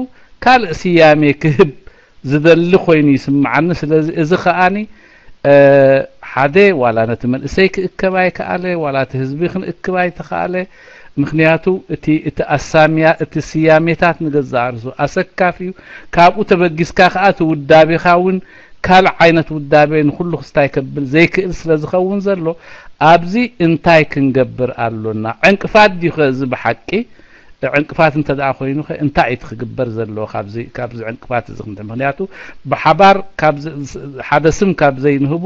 ካልእ ስያሜ ክህብ ዝደሊ ኮይኑ ይስምዓኒ። ስለዚ እዚ ከኣኒ ሓደ ዋላ ነቲ መንእሰይ ክእከብ ኣይከኣለ፣ ዋላ እቲ ህዝቢ ክንእክብ ኣይተኸኣለ። ምክንያቱ እቲ እቲ ኣሳምያ እቲ ስያሜታት ንገዛእ ርእሱ ኣሰካፍ እዩ። ካብኡ ተበጊስካ ከኣ እቲ ውዳቤኻ እውን ካልእ ዓይነት ውዳቤ ንኹሉ ክስታይ ከብል ዘይክእል ስለ ዝኸውን ዘሎ ኣብዚ እንታይ ክንገብር ኣሎና? ዕንቅፋት ድዩ ኸ እዚ ብሓቂ? ዕንቅፋት እንተ ደኣ ኮይኑ ኸ እንታይ እቲ ክግበር ዘለዎ ካብዚ ካብዚ ዕንቅፋት እዚ ክንደ ምክንያቱ ብሓባር ሓደ ስም ካብ ዘይንህቦ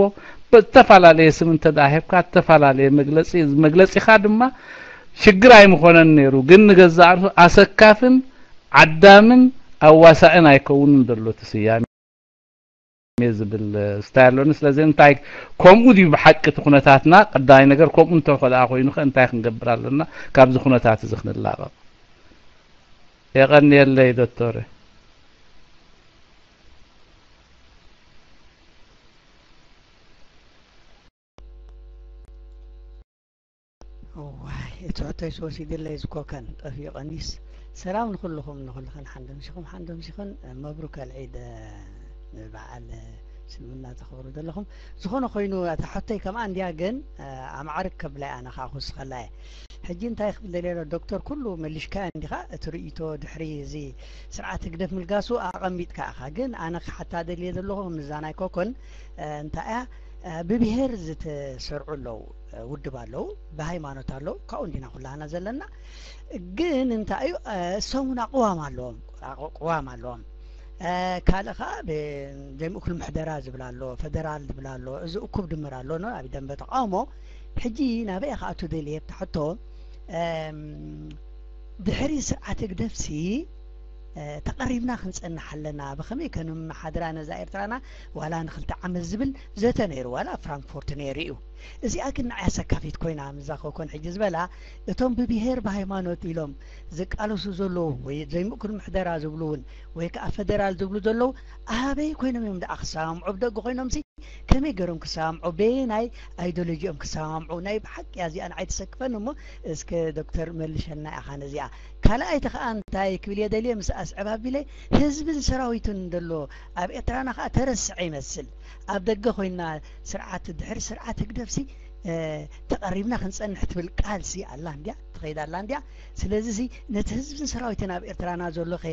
ብዝተፈላለየ ስም እንተ ደኣ ሂብካ ዝተፈላለየ መግለፂ እዚ መግለፂኻ ድማ ሽግር ኣይምኾነን ነይሩ ግን ንገዛእ ርእሱ ኣሰካፍን ዓዳምን ኣዋሳእን ኣይከውንን ዘሎ እቲ ስያሜ ዝብል ስታይ ኣሎኒ ስለዚ እንታይ ከምኡ ድዩ ብሓቂ እቲ ኩነታትና ቀዳማይ ነገር ከምኡ እንተኾ ደኣ ኮይኑ ከ እንታይ ክንገብር ኣለና ካብዚ ኩነታት እዚ ክንላቐቕ የቐንየለይ ዶክተር እዋይ እቲ ሕቶይስ ወሲድለይ ዝኮከን ጠፊኡ ቀኒስ። ሰላም ንኩልኹም ንኩልኽን ሓንዶምሲኹም ሓንዶምሲኽን መብሩክ ኣልዒድ ንበዓል ስልምና ተኽብሩ ዘለኹም ዝኾነ ኮይኑ እታ ሕቶይ ከምኣ እንድያ ግን ኣማዕርግ ከብላይ ኣነ ከዓ ክውስኸላ እየ ሕጂ እንታይ ክብል ደልየ ዶ ዶክተር ኩሉ መሊሽካዮ እንዲኻ እቲ ርእይቶ ድሕሪ እዚ ስርዓት ህግደፍ ምልጋሱ ኣቐሚጥካ ኢኻ ግን ኣነ ክሓታ ደልየ ዘለኹ ከምዛ ናይ ኮኮን እንታይ እያ ብብሄር ዝተሰርዑ ኣለዉ ውድብ ኣለዉ ብሃይማኖት ኣለዉ ካብኡ እንዲና ኩላህና ዘለና ግን እንታይ እዩ እሶም እውን ኣቕዋም ኣለዎም ቅዋም ኣለዎም ካልእ ከዓ ዘይምእኩል ምሕደራ ዝብል ኣሎ ፈደራል ዝብል ኣሎ እዚ እኩብ ድምር ኣሎ ኣብ ደንበ ተቃውሞ ሕጂ ናበይ ክኣቱ ደልየ ብታ ሕቶ ድሕሪ ስርዓት ህግደፍሲ ተቐሪብና ክንጸንሕ ኣለና ብኸመይ ከነመሓድራ ነዛ ኤርትራና ዋላ ንክልተ ዓመት ዝብል ዘተ ነይሩ ዋላ ኣብ ፍራንክፎርት ነይሩ እዩ እዚኣ ግን ንዓይ ኣሰካፊት ኮይና ምዛ ኮኮን ሕጂ ዝበላ እቶም ብብሄር ብሃይማኖት ኢሎም ዝቃለሱ ዘለዉ ወይ ዘይምእኩል ምሕደራ ዝብሉ እውን ወይ ከዓ ፈደራል ዝብሉ ዘለዉ ኣበይ ኮይኖም እዮም ደኣ ክሰማምዑ ብደገ ኮይኖምሲ ከመይ ገይሮም ክሰማምዑ በየናይ ኣይዶሎጂ እዮም ክሰማምዑ ናይ ብሓቂ እዚኣ ንዓይ ትሰክፈኒ እሞ እስከ ዶክተር መልሸና ኢኻ ነዚኣ ካልኣይቲ ከዓ እንታይ ክብል እየ ደልየ ምስ ኣስዕብ ኣቢለ ህዝብን ሰራዊትን ደሎ ኣብ ኤርትራና ከዓ ተረስዐ ይመስል ኣብ ደገ ኮይና ስርዓት ድሕሪ ስርዓት ህግደፍሲ ተቐሪብና ክንፀንሕ ትብል ቃልሲ ኣላ እንድያ ትኸይድ ኣላ እንድያ ስለዚሲ ነቲ ህዝብን ሰራዊትን ኣብ ኤርትራና ዘሎኸ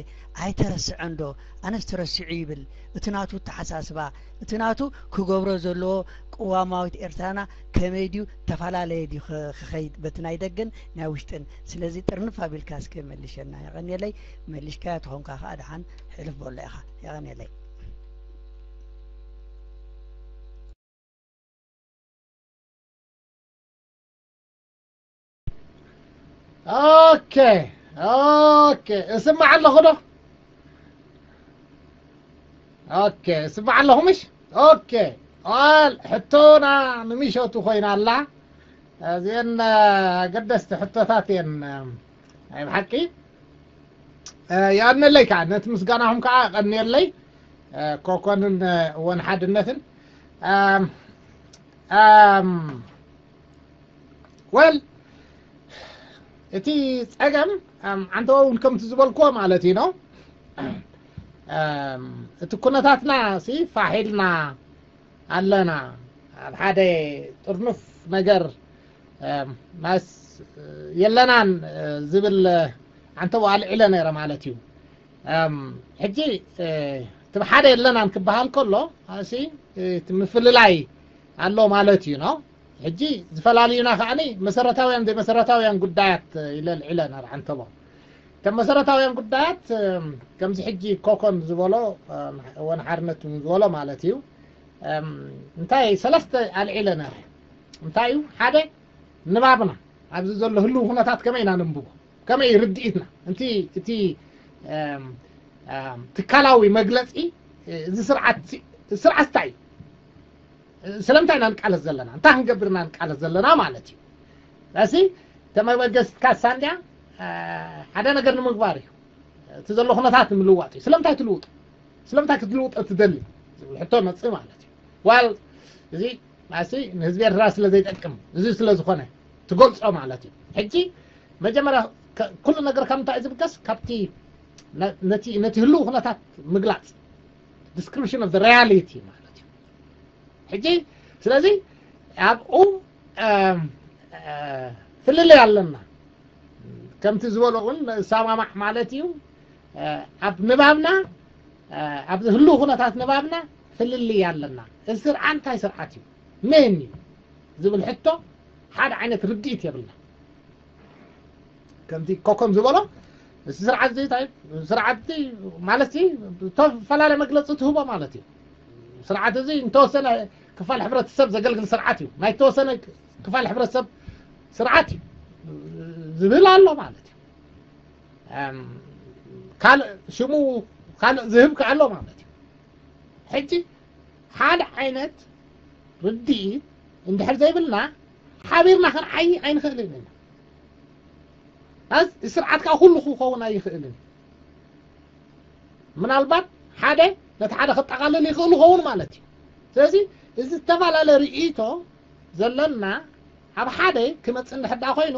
ኣይተረስዐን ዶ ኣነስ ተረሲዑ ይብል እቲ ናቱ ኣተሓሳስባ እቲ ናቱ ክገብሮ ዘለዎ ቅዋማዊት ኤርትራና ከመይ ድዩ ተፈላለየ ድዩ ክኸይድ በቲ ናይ ደገን ናይ ውሽጥን ስለዚ ጥርንፍ ኣቢልካ እስከ መልሸና የቐንየለይ መሊሽካያ ተኾንካ ከዓ ደሓን ሕልፍ በሎ ኢኻ የቐንየለይ ኦኬ ኦኬ እስማዕ ኣለኹ ዶ ኦኬ እስማዕ ኣለኹ ምሽ ኦኬ ቃል ሕቶና ንምሸቱ ኮይና ኣላ እዚአን ኣገደስቲ ሕቶታት እየን ናይ ብሓቂ የቐንየለይ ከዓ ነቲ ምስጋናኹም ከዓ የቐንየለይ ኮኮንን እወን ሓድነትን well እቲ ጸገም ዓንተቦ እውን ከምቲ ዝበልክዎ ማለት እዩ ነው እቲ ኩነታትና ሲ ፋሕ ኢልና ኣለና ኣብ ሓደ ጥርኑፍ ነገር ማስ የለናን ዝብል ዓንተቦ ኣልዒለ ነይረ ማለት እዩ ሕጂ እቲ ሓደ የለናን ክበሃል ከሎ ኣሲ እቲ ምፍልላይ ኣሎ ማለት እዩ ነው። ሕጂ ዝፈላልዩና ከዓኒ መሰረታውያን ዘይመሰረታውያን ጉዳያት ኢለ ልዕለ ነር ዓንተቦ። እቶም መሰረታውያን ጉዳያት ከምዚ ሕጂ ኮኮን ዝበሎ እወን ሓርነት ዝበሎ ማለት እዩ። እንታይ ሰለስተ ኣልዒለ ነር። እንታይ እዩ ሓደ ንባብና ኣብዚ ዘሎ ህልው ኩነታት ከመይ ኢና ነንብቦ፣ ከመይ ርድኢትና፣ እቲ እቲ ትካላዊ መግለፂ እዚ ስርዓት ስርዓት እንታይ እዩ? ስለምንታይ ኢና ንቃለስ ዘለና? እንታይ ክንገብር ኢና ንቃለስ ዘለና ማለት እዩ። ስለዚ ተመበገስትካ ሳንድያ ሓደ ነገር ንምግባር እዩ። እቲ ዘሎ ኩነታት ንምልዋጥ እዩ። ስለምንታይ ትልውጦ? ስለምንታይ ክትልውጦ ትደሊ? ዝብል ሕቶ መፅእ ማለት እዩ። ዋል እዚ ማሲ ንህዝቢ ኤርትራ ስለ ዘይጠቅም እዚ ስለ ዝኾነ ትገልጾ ማለት እዩ። ሕጂ መጀመርያ ኩሉ ነገር ካብ ምንታይ ዝብገስ ካብቲ ነቲ ነቲ ህልው ኩነታት ምግላጽ፣ description of the reality ማለት እዩ። ሕጂ ስለዚ ኣብኡ ፍልልይ ኣለና። ከምቲ ዝበሎ እውን እሰማማዕ ማለት እዩ። ኣብ ንባብና ኣብ ህልው ኩነታት ንባብና ፍልልይ ኣለና። እዚ ስርዓት እንታይ ስርዓት እዩ? መን እዩ ዝብል ሕቶ ሓደ ዓይነት ርድኢት የብልና። ከምቲ ኮኮም ዝበሎ እዚ ስርዓት እዚ እንታይ ስርዓት ማለት ዝተፈላለየ መግለፂ ትህቦ ማለት እዩ። ስርዓት እዚ እንተወሰነ ክፋል ሕብረተሰብ ዘገልግል ስርዓት እዩ። ናይ ተወሰነ ክፋል ሕብረተሰብ ስርዓት እዩ ዝብል ኣሎ ማለት እዩ። ካልእ ሽሙ ካልእ ዝህብ ከኣሎ ማለት እዩ። ሕጂ ሓደ ዓይነት ርድኢት እንድሕር ዘይብልና ሓቢርና ክንዓይ ኣይንኽእልን ኢና። ስርዓት ከዓ ኩሉ ክኸውን ኣይኽእልን። ምናልባት ሓደ ነቲ ሓደ ከጠቓልል ይኽእል ይኸውን ማለት እዩ። ስለዚ እዚ ዝተፈላለየ ርእይቶ ዘለና ኣብ ሓደ ክመፅእ እንድሕር ደኣ ኮይኑ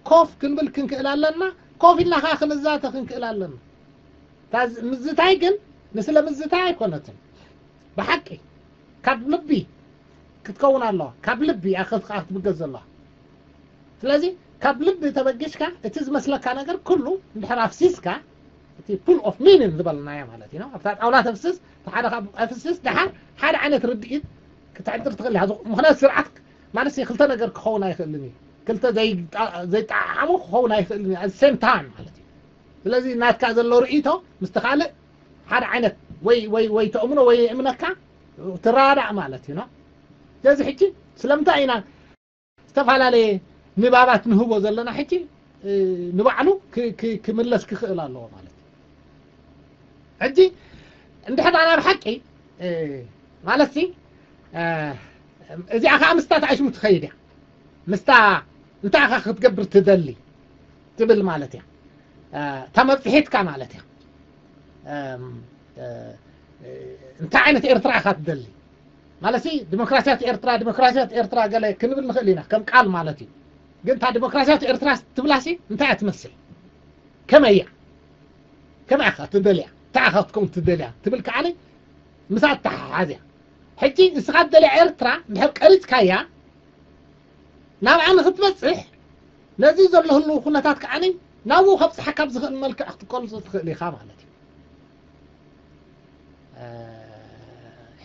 ኮፍ ክንብል ክንክእል ኣለና። ኮፍ ኢልና ከዓ ክንዛተ ክንክእል ኣለና። ምዝታይ ግን ንስለ ምዝታይ ኣይኮነትን። ብሓቂ ካብ ልቢ ክትከውን ኣለዋ። ካብ ልቢ እያ ከኣ ክትብገስ ዘለዋ። ስለዚ ካብ ልቢ ተበጊስካ እቲ ዝመስለካ ነገር ኩሉ እንድሕር ኣፍሲስካ እቲ ፑል ኦፍ ሚኒን ዝበልናዮ ማለት እዩ። ኣብታ ጣውላ ተፍስስ እቲ ሓደ ካብ ኣፍስስ ደሓር ሓደ ዓይነት ርድኢት ክትሕድር ትኽእል ኢኻ። ምኽንያቱ ስርዓት ማለት ክልተ ነገር ክኸውን ኣይኽእልን እዩ። ክልተ ዘይጠዓሙ ክኸውን ኣይኽእልን እዩ። At the same time ማለት እዩ። ስለዚ ናትካ ዘሎ ርእይቶ ምስቲ ካልእ ሓደ ዓይነት ወይ ወይ ወይ ተእምኖ ወይ የእምነካ ትረዳእ ማለት እዩ። ስለዚ ሕጂ ስለምንታይ ኢና ዝተፈላለየ ንባባት ንህቦ ዘለና ሕጂ ንባዕሉ ክምለስ ክኽእል ኣለዎ ማለት እዩ። ሕጂ እንድሕር ናብ ሓቂ ማለት እዚኣ ከዓ ምስታ ተኣሽሙ ትኸይድ እያ። ምስታ እንታይ ኢኻ ክትገብር ትደሊ ትብል ማለት እያ። እታ መብፅሒትካ ማለት እያ። እንታይ ዓይነት ኤርትራ ኢኻ ትደሊ ማለት ዲሞክራሲያት ኤርትራ ዲሞክራሲያት ኤርትራ ገለ ክንብል ንኽእል ኢና ከም ቃል ማለት እዩ። ግን እታ ዲሞክራሲያት ኤርትራ ትብላሲ እንታይ እያ ትመስል? ከመይ እያ? ከመይ ኢኻ ትደልያ? እንታይ ኢኻ ክትከውን ትደልያ ትብል ከዓኒ ምስኣ ትተሓሓዝ እያ። ሕጂ ንስኻ ትደልያ ኤርትራ እንድሕር ቀሪጽካያ ናብኣ ንኽትበጽሕ ነዚ ዘሎ ህልው ኩነታት ከዓኒ ናብኡ ከብጽሓካ ብዝኽእል መልክዕ ክትቀልጾ ትኽእል ኢኻ ማለት እዩ።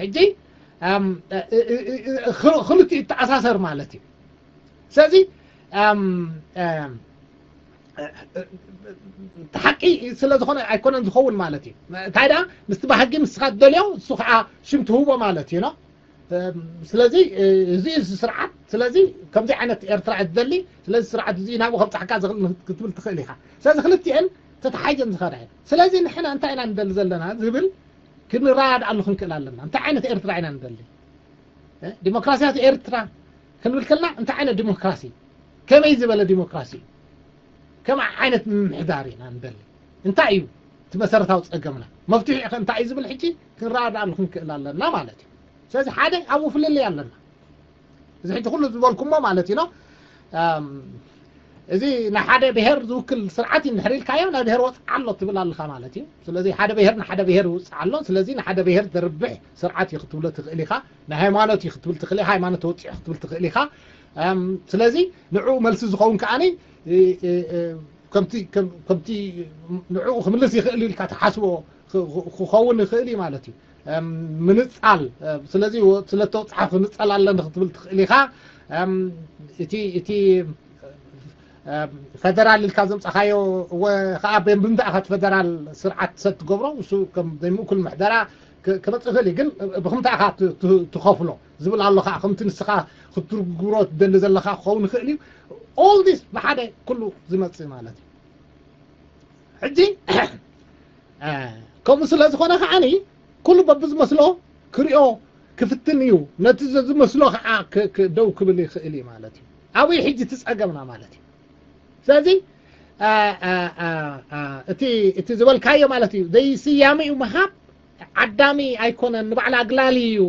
ሕጂ ክልቲኡ ይተኣሳሰር ማለት እዩ። ስለዚ ሓቂ ስለ ዝኾነ ኣይኮነን ዝኸውን ማለት እዩ። እንታይ ደኣ ምስቲ ባህጊ ንስኻ ትደልዮ እሱ ከዓ ሽም ትህቦ ማለት እዩ። ስለዚ እዚ እዚ ስርዓት ስለዚ ከምዚ ዓይነት ኤርትራ እትደሊ ስለዚ ስርዓት እዚ ናብኡ ከብፅሓካ ዝኽእል ክትብል ትኽእል ኢኻ። ስለዚ ክልቲኤን ተተሓይዘን ዝኸዳ እየን። ስለዚ ንሕና እንታይ ኢና ንደሊ ዘለና ዝብል ክንረዳድኣሉ ክንክእል ኣለና። እንታይ ዓይነት ኤርትራ ኢና ንደሊ? ዲሞክራሲያት ኤርትራ ክንብል ከልና እንታይ ዓይነት ዲሞክራሲ? ከመይ ዝበለ ዲሞክራሲ? ከመይ ዓይነት ምምሕዳር ኢና ንደሊ? እንታይ እዩ እቲ መሰረታዊ ፀገምና? መፍትሒኡ ከ እንታይ እዩ ዝብል ሕጂ ክንረዳድኣሉ ክንክእል ኣለና ማለት እዩ። ስለዚ ሓደ ኣብኡ ፍልልይ ኣለና። እዚ ሕጂ ኩሉ ዝበልኩሞ ማለት እዩ። እዚ ንሓደ ብሄር ዝውክል ስርዓት እዩ እንድሕር ኢልካዮ ናይ ብሄር ወፅዓ ኣሎ ትብል ኣለኻ ማለት እዩ። ስለዚ ሓደ ብሄር ንሓደ ብሄር ይውፅዓ ኣሎ። ስለዚ ንሓደ ብሄር ዘርብሕ ስርዓት እዩ ክትብሎ ትኽእል ኢኻ። ንሃይማኖት እዩ ክትብል ትኽእል ኢኻ። ሃይማኖት ተወፂዑ ክትብል ትኽእል ኢኻ። ስለዚ ንዕኡ መልሲ ዝኸውን ከዓኒ ከምቲ ንዕኡ ክምልስ ይኽእል ኢልካ ትሓስቦ ክኸውን ይኽእል እዩ ማለት እዩ። ምንጻል ስለዚ ስለተወፅሓ ክንጸል ኣለኒ ክትብል ትኽእል ኢኻ። እቲ እቲ ፈደራል ኢልካ ዘምፃኻዮ እወ ከዓ ብምንታይ ኢኻ እቲ ፈደራል ስርዓት ሰብ ትገብሮ እሱ ከም ዘይምእኩል ምሕደራ ክመፅእ ይኽእል እዩ ግን ብክምታይ ኢኻ ትኸፍሎ ዝብል ኣሎ ከዓ ከምቲ ንስኻ ክትትርጉሮ ትደሊ ዘለኻ ክኸውን ይኽእል እዩ። All this ብሓደ ኩሉ ዝመፅእ ማለት እዩ። ሕጂ ከምኡ ስለ ዝኾነ ከዓኒ ኩሉ በብዝመስሎ ክሪኦ ክፍትን እዩ። ነቲ ዝመስሎ ከዓ ደው ክብል ይኽእል እዩ ማለት እዩ። ኣብይ ሕጂ ትፀገምና ማለት እዩ። ስለዚ እቲ ዝበልካዮ ማለት እዩ ዘይስያሜ እዩ ምሃብ ዓዳሚ ኣይኮነን ንባዕላ ኣግላሊ እዩ።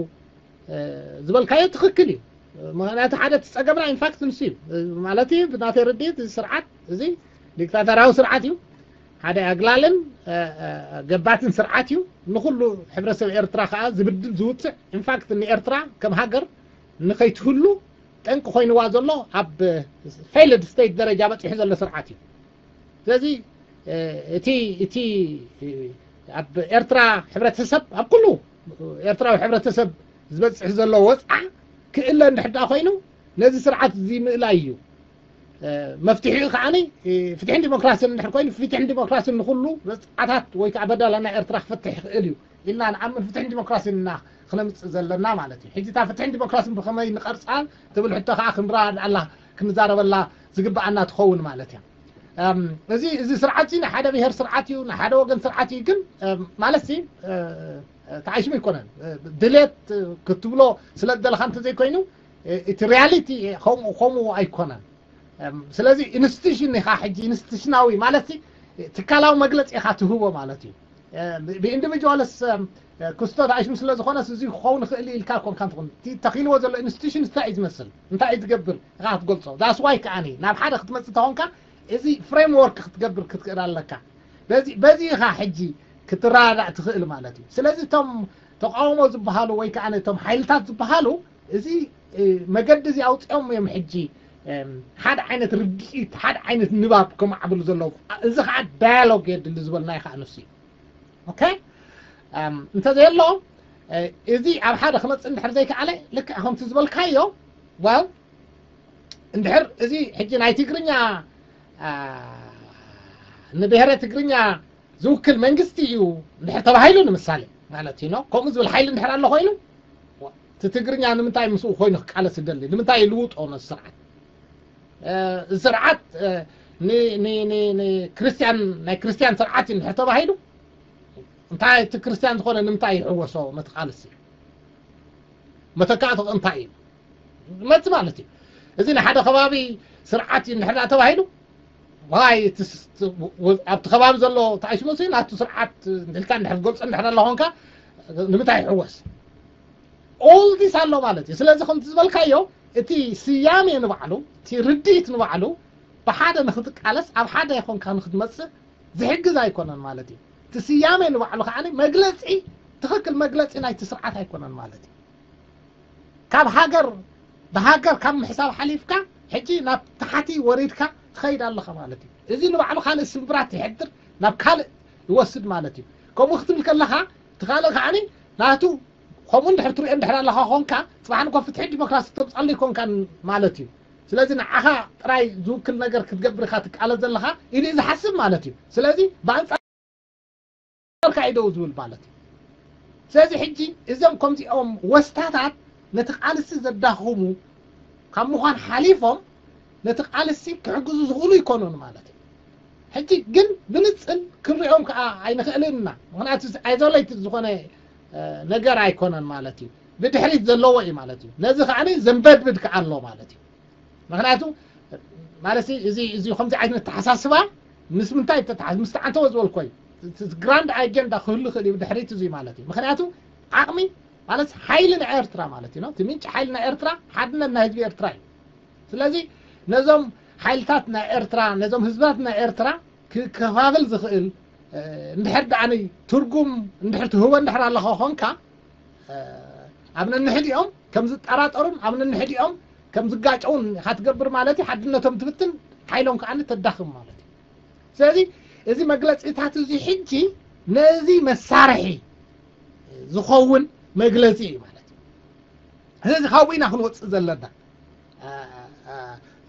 ዝበልካዮ ትኽክል እዩ። ምክንያቱ ሓደ እቲ ፀገምና ኢንፋክት ንሱ እዩ ማለት እዩ። ብናተይ ርድኢት እዚ ስርዓት እዚ ዲክታተራዊ ስርዓት እዩ። ሓደ ኣግላልን ገባትን ስርዓት እዩ። ንኩሉ ሕብረተሰብ ኤርትራ ከዓ ዝብድል ዝውፅዕ ኢንፋክት ንኤርትራ ከም ሃገር ንኸይትህሉ ጠንቂ ኮይንዋ ዘሎ ኣብ ፌይልድ ስቴት ደረጃ በፂሑ ዘሎ ስርዓት እዩ። ስለዚ እቲ እቲ ኣብ ኤርትራ ሕብረተሰብ ኣብ ኩሉ ኤርትራዊ ሕብረተሰብ ዝበፅሕ ዘሎ ወፅዓ ክእለ እንድሕር ደኣ ኮይኑ ነዚ ስርዓት እዚ ምእላይ እዩ። መፍትሒኡ ከዓኒ ፍትሕን ዲሞክራሲን እንድሕር ኮይኑ ፍትሕን ዲሞክራሲን ንኩሉ ወፅዓታት ወይ ከዓ በደላ ናይ ኤርትራ ክፈትሕ ይኽእል እዩ ኢልና ንኣምን ፍትሕን ዲሞክራሲን ኢና ክነምፅእ ዘለና ማለት እዩ። ሕጂ እታ ፍትሕን ዲሞክራሲን ብኸመይ ንቐርፃ ትብል ሕቶ ከዓ ክንረዳድኣላ ክንዛረበላ ዝግብኣና ትኸውን ማለት እያ። እዚ እዚ ስርዓት እዚ ንሓደ ብሄር ስርዓት እዩ ንሓደ ወገን ስርዓት እዩ ግን ማለት ሲ ተዓይሽሙ ኣይኮነን። ድሌት ክትብሎ ስለ ዝደለካ እንተዘይኮይኑ እቲ ሪያሊቲ ከምኡ ኣይኮነን። ስለዚ ኢንስቲቱሽን ኢኻ ሕጂ ኢንስቲቱሽናዊ ማለት ትካላዊ መግለፂ ኢኻ ትህቦ ማለት እዩ። ብኢንዲቪጁዋልስ ክስቶ ተኣሽሙ ስለ ዝኾነስ እዚ ክኸውን ይኽእል ኢልካ ኮንካ እንትኹን ተኺልዎ ዘሎ ኢንስቲቱሽን እንታይ እዩ ዝመስል እንታይ እዩ ዝገብር ኢኻ ክትገልፆ ዳስዋይ ከዓኒ ናብ ሓደ ክትመፅእ ተኾንካ እዚ ፍሬምወርክ ክትገብር ክትክእል ኣለካ። በዚ ኢኻ ሕጂ ክትረዳዳእ ትኽእል ማለት እዩ። ስለዚ እቶም ተቃውሞ ዝበሃሉ ወይ ከዓ እቶም ሓይልታት ዝበሃሉ እዚ መገዲ እዚ ኣውፅኦም እዮም ሕጂ ሓደ ዓይነት ርድኢት ሓደ ዓይነት ንባብ ከማዕብሉ ዘለዉ። እዚ ከዓ ዳያሎግ የድሊ ዝበልናዮ ከዓ ንሱ እዩ። ኦኬ እንተዘየሎ እዚ ኣብ ሓደ ክመፅእ እንድሕር ዘይከኣለ ልክዕ ከምቲ ዝበልካዮ ዋል እንድሕር እዚ ሕጂ ናይ ትግርኛ ንብሔረ ትግርኛ ዝውክል መንግስቲ እዩ እንድሕር ተባሂሉ ንምሳሌ ማለት እዩ ከምኡ ዝብል ሓይሊ እንድሕር ኣሎ ኮይኑ እቲ ትግርኛ ንምንታይ ምስኡ ኮይኑ ክቃለስ ይደሊ ንምንታይ ይልውጦ ነዚ ስርዓት እዚ ስርዓት ክርስቲያን ናይ ክርስቲያን ስርዓት እዩ እንድሕር ተባሂሉ እንታይ እቲ ክርስቲያን ዝኾነ ንምንታይ ይሕወሶ ነቲ ቃልሲ መተካእቲ እንታይ እዩ መት ማለት እዩ። እዚ ንሓደ ከባቢ ስርዓት እዩ እንድሕር ተባሂሉ ዋይ ኣብቲ ከባቢ ዘሎ ተኣሽሙ ሲ ናቱ ስርዓት ኢልካ እንድሕር ትገልፆ እንድሕር ኣሎ ኮንካ ንምንታይ ይሕወስ all this ኣሎ ማለት እዩ። ስለዚ ከምቲ ዝበልካዮ እቲ ስያሜ ንባዕሉ እቲ ርድኢት ንባዕሉ ብሓደ ንክትቃለስ ኣብ ሓደ ይኮንካ ንክትመፅእ ዝሕግዝ ኣይኮነን ማለት እዩ። እቲ ስያሜ ንባዕሉ ከዓ መግለፂ ትኽክል መግለፂ ናይቲ ስርዓት ኣይኮነን ማለት እዩ። ካብ ሃገር ብሃገር ካብ ምሕሳብ ሓሊፍካ ሕጂ ናብ ታሕቲ ወሪድካ ትኸይድ ኣለኻ ማለት እዩ። እዚ ንባዕሉ ካልእ ስምብራት ይሕድር ናብ ካልእ ይወስድ ማለት እዩ። ከምኡ ክትብል ከለኻ እቲ ካልእ ከዓኒ ናቱ ከምኡ እንድሕር ትሪኦ እንድሕር ኣለኻ ኾንካ ፅባሕ ንኮ ፍትሒ ዲሞክራሲ ተምፃሉ ይኮንካ ማለት እዩ። ስለዚ ንዓኻ ጥራይ ዝውክል ነገር ክትገብር ኢኻ ትቃለስ ዘለኻ ኢሉ እዩ ዝሓስብ ማለት እዩ። ስለዚ ብኣንፃር ርካ እዩ ደው ዝብል ማለት እዩ። ስለዚ ሕጂ እዞም ከምዚኦም ወስታታት ነቲ ቃልሲ ዘዳኽሙ ካብ ምዃን ሓሊፎም ነቲ ቃልሲ ክሕግዙ ዝኽእሉ ይኮኑን ማለት እዩ። ሕጂ ግን ብንፅል ክንሪኦም ከዓ ኣይንኽእልን ኢና። ምክንያቱ ኣይዞሌት ዝኾነ ነገር ኣይኮነን ማለት እዩ። ብድሕሪት ዘለዎ እዩ ማለት እዩ። ነዚ ከዓ ዘንበድብድ ከዓ ኣሎ ማለት እዩ። ምክንያቱ ማለት እዚ እዚ ከምዚ ዓይነት ተሓሳስባ ምስ ምንታይ ተተሓስ ምስ ተዓንተወ ዝበልኮ እዩ። ግራንድ ኣጀንዳ ክህሉ ይኽእል እዩ ድሕሪት እዚ ማለት እዩ። ምክንያቱ ዓቕሚ ማለት ሓይሊ ናይ ኤርትራ ማለት እዩ እቲ ምንጭ ሓይሊ ናይ ኤርትራ ሓድነት ናይ ህዝቢ ኤርትራ እዩ። ስለዚ ነዞም ሓይልታት ናይ ኤርትራ ነዞም ህዝብታት ናይ ኤርትራ ክከፋፍል ዝኽእል እንድሕር ደኣ ትርጉም እንድሕር ትህቦ እንድሕር ኣለኻ ኾንካ ኣብ ነንሕዲኦም ከም ዝጠራጠሩን ኣብ ነንሕዲኦም ከም ዝጋጨውን ኢኻ ትገብር ማለት እዩ። ሓድነቶም ትብትን ሓይሎም ከዓ ተዳኽም ማለት እዩ። ስለዚ እዚ መግለፂታት እዚ ሕጂ ነዚ መሳርሒ ዝኸውን መግለፂ እዩ ማለት እዩ። ስለዚ ካብኡ ኢና ክንወፅእ ዘለና።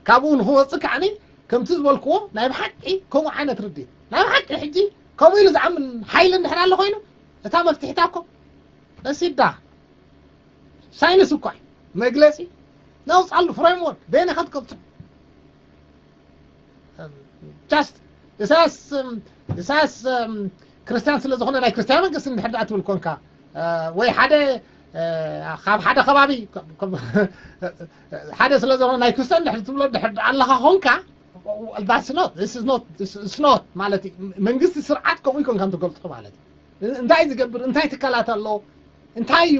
ካብኡ ንክንወፅእ ከዓኒ ከምቲ ዝበልክዎ ናይ ብሓቂ ከምኡ ዓይነት ርድኢት ናይ ብሓቂ ሕጂ ከምኡ ኢሉ ዝኣምን ሓይሊ እንድሕር ኣሎ ኮይኑ እታ መፍትሒታ እኮ ቀሲዳ ሳይንስ እኳ እዩ። መግለፂ ነውፃሉ ፍሬምወርክ በየነ ከትቀብፁ just ኢሳያስ ኢሳያስ ክርስቲያን ስለ ዝኾነ ናይ ክርስቲያን መንግስቲ እንድሕር ደኣ ትብል ኮንካ ወይ ሓደ ካብ ሓደ ከባቢ ሓደ ስለ ዝኾነ ናይ ክርስቲያን ድሕር ትብሎ ድሕር ኣለኻ ኮንካ that's not this is not this is not ማለት መንግስቲ ስርዓት ከምኡ ይኮንካ እንትገልጾ ማለት እዩ። እንታይ ዝገብር እንታይ ትካላት ኣሎ እንታይ እዩ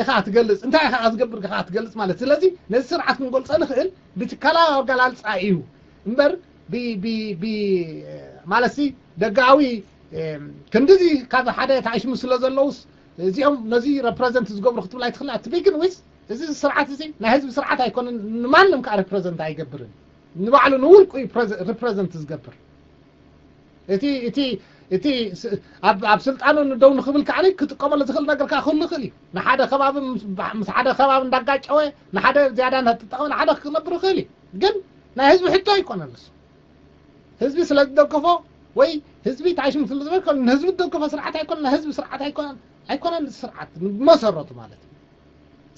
ኢኻ ትገልጽ እንታይ ኢኻ ዝገብር ኢኻ ትገልጽ ማለት ስለዚ ነዚ ስርዓት ክንገልጾ ንኽእል ብትካላዊ ኣገላልጻ እዩ እምበር ብ ብ ብ ማለት ደጋዊ ክንድዚ ካብ ሓደ ተኣሽሙ ስለ ዘለውስ እዚኦም ነዚ represent ዝገብሩ ክትብል ኣይትኽእል ኣቲ begin with እዚ ስርዓት እዚ ናይ ህዝቢ ስርዓት ኣይኮነን ንማንም ከዓ represent ኣይገብርን ንባዕሉ ንውልቁ እዩ represent ዝገብር እቲ እቲ እቲ ኣብ ኣብ ስልጣኑ ንደው ንኽብል ከዓ ክጥቀመሉ ዝኽእል ነገር ከዓ ክህሉ ይኽእል እዩ ንሓደ ከባቢ ምስ ሓደ ከባቢ እንዳጋጨወ ንሓደ ዝያዳ እንዳተጠቐመ ንሓደ ክነብር ይኽእል እዩ ግን ናይ ህዝቢ ሕቶ ኣይኮነን ንሱ ህዝቢ ስለ ዝደገፎ ወይ ህዝቢ ታይሽም ስለ ዝበልከ ንህዝቢ ዝደገፎ ስርዓት ኣይኮነን ንህዝቢ ስርዓት ኣይኮነን ኣይኮነን ስርዓት መሰረቱ ማለት እዩ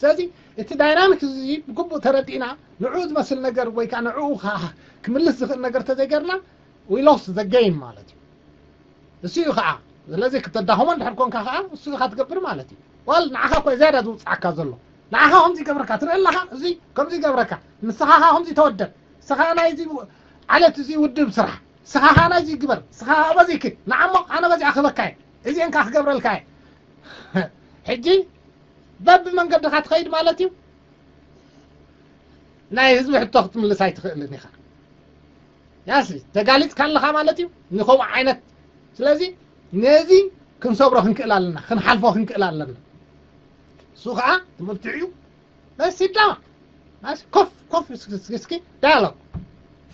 ስለዚ እቲ ዳይናሚክ እዚ ብግቡእ ተረዲእና ንዕኡ ዝመስል ነገር ወይ ከዓ ንዕኡ ክምልስ ዝኽእል ነገር ተዘይገርና we lost the game ማለት እዩ እሱ እዩ ከዓ ስለዚ ክተዳኸሞ እንድሕር ኮንካ ከዓ እሱ ኢኻ ትገብር ማለት እዩ ዋል ንዓኻ እኮ ዝያዳ ዝውፅዓካ ዘሎ ንዓኻ ከምዚ ይገብረካ ትርኢ ኣለኻ እዚ ከምዚ ይገብረካ ንስኻ ከዓ ከምዚ ተወደብ ንስኻ ናይዚ ዓለት እዚ ውድብ ስራሕ ንስኻ ከዓ ናይዚ ግበር ንስኻ ከዓ በዚ ክድ ንዓሞ ኣነ በዚኣ ክበካ እየ እዚአን ከዓ ክገብረልካ እየ ሕጂ በቢ መንገድኻ ትኸይድ ማለት እዩ ናይ ህዝቢ ሕቶ ክትምልስ ኣይትኽእልን ኢኻ ያሲ ተጋሊጽካ ኣለኻ ማለት እዩ ንኸምኡ ዓይነት ስለዚ ነዚ ክንሰብሮ ክንክእል ኣለና ክንሓልፎ ክንክእል ኣለና እሱ ከዓ ትምህርቲ እዩ በስ ይዳማ ኮፍ ኮፍ እስኪ ዳያሎግ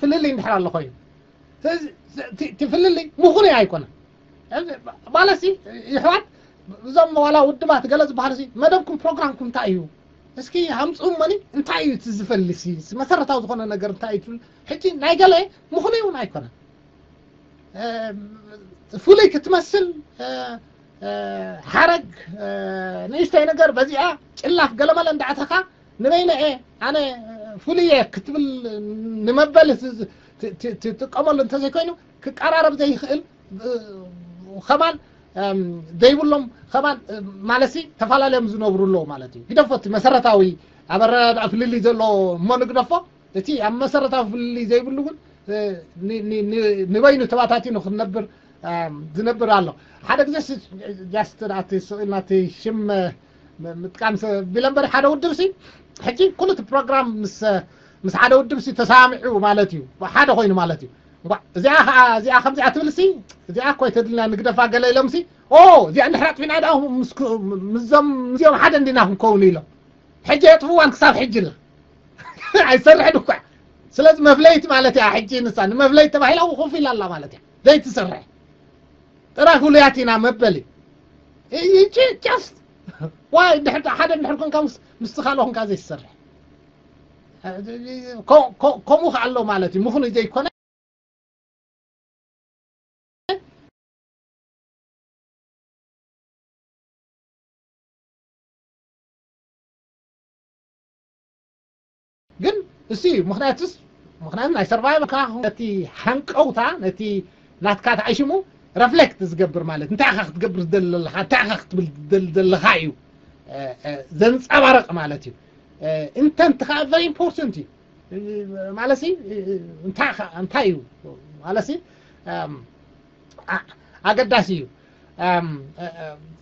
ፍልልይ እንድሕር ኣሎ ኮይኑ ትፍልልይ ምኹን ኣይኮነን ማለት ይሕዋት እዞም ዋላ ውድባት ገለ ዝበሃሉ መደብኩም ፕሮግራምኩም እንታይ እዩ እስኪ ሃምፅኡ መኒ እንታይ እዩ እቲ ዝፈሊ መሰረታዊ ዝኾነ ነገር እንታይ እዩ ትብል ሕጂ ናይ ገለ ምኹን እውን ኣይኮነን ፍሉይ ክትመስል ሓረግ ንእሽተይ ነገር በዚኣ ጭላፍ ገለመለ እንዳኣተኻ ንበይነ እየ ኣነ ፍሉይ እየ ክትብል ንመበሊ ትጥቀመሉ እንተዘይኮይኑ ክቀራረብ ዘይኽእል ከማን ዘይብሎም ከማን ማለሲ ተፈላለዮም ዝነብሩ ኣለዉ ማለት እዩ ግደፎ እቲ መሰረታዊ ኣብ ኣረዳድኣ ፍልልይ ዘሎ እሞ ንግደፎ እቲ ኣብ መሰረታዊ ፍልልይ ዘይብሉ እውን ንበይኑ ተባታቲኑ ክነብር ዝነብር ኣሎ ሓደ ግዜ ጃስት ናቲ ስቕ ኢልና እቲ ሽም ምጥቃም ቢለ እምበር ሓደ ውድብ ሲ ሕጂ ኩሉ እቲ ፕሮግራም ምስ ምስ ሓደ ውድብ ሲ ተሰማሚዑ ማለት እዩ ሓደ ኮይኑ ማለት እዩ እዚኣ ከዓ እዚኣ ከምዚኣ ትብል ሲ እዚኣ እኮ ኣይተድልና ንግደፋ ገለ ኢሎም ሲ ኦ እዚኣ እንድሕር ኣጥፊና ደኣ ምስዞም ምስዚኦም ሓደ እንዲና ክንከውን ኢሎም ሕጂ የጥፍዋን ክሳብ ሕጂ ለ ኣይሰርሕን እኳ ስለዚ መፍለይቲ ማለት እያ ሕጂ ንሳ ንመፍለይቲ ተባሂላ ኮፍ ኢላ ኣላ ማለት እያ ዘይትሰርሕ ጥራይ ፍሉያት ኢና መበሊ ጃስት ዋይ ሓደ እንድሕር ኮንካ ምስቲ ካልኦ ኮንካ ዘይትሰርሕ ከምኡ ከ ኣሎ ማለት እዩ ምኹኑ ዘይኮነ ግን እሱ እዩ ምክንያቱስ ምክንያቱ ናይ ሰርቫይቨር ካ ነቲ ሃንቀውታ ነቲ ናትካ ተዓሽሙ ረፍሌክት ዝገብር ማለት እንታይ ኢኻ ክትገብር ዝደሊ ዘለኻ እንታይ ኢኻ ክትብል ዝደሊ ዘለኻ እዩ ዘንፀባረቕ ማለት እዩ ኢንተንት ከዓ ቨሪ ኢምፖርተንት እዩ ማለት እንታይ እዩ ማለት ኣገዳሲ እዩ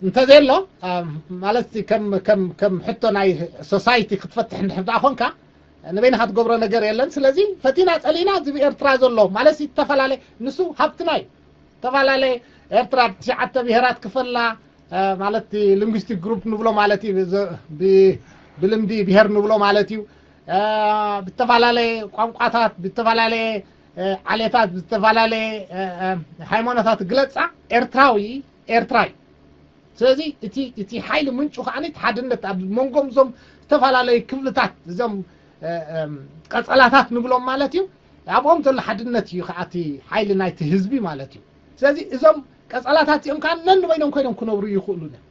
እንተዘየሎ ማለት ከም ሕቶ ናይ ሶሳይቲ ክትፈትሕ እንድሕር ደኣ ኮንካ ንበይንኻ ትገብሮ ነገር የለን ስለዚ ፈቲና ፀሊና እዚ ኤርትራ ዘሎ ማለት ዝተፈላለየ ንሱ ሃብትና እዩ ዝተፈላለየ ኤርትራ ትሽዓተ ብሄራት ክፈላ ማለት ሊንጉስቲክ ግሩፕ ንብሎ ማለት እዩ ብልምዲ ብሄር ንብሎ ማለት እዩ ብዝተፈላለየ ቋንቋታት ብዝተፈላለየ ዓሌታት ብዝተፈላለየ ሃይማኖታት ግለፃ ኤርትራዊ ኤርትራ እዩ። ስለዚ እቲ እቲ ሓይሊ ምንጩ ከዓኒ እቲ ሓድነት ኣብ መንጎም እዞም ዝተፈላለዩ ክፍልታት እዞም ቀጸላታት ንብሎም ማለት እዩ። ኣብኦም ዘሎ ሓድነት እዩ ከዓ እቲ ሓይሊ ናይቲ ህዝቢ ማለት እዩ። ስለዚ እዞም ቀጸላታት እዚኦም ከዓ ነንበይኖም ኮይኖም ክነብሩ ይኽእሉን እዮም።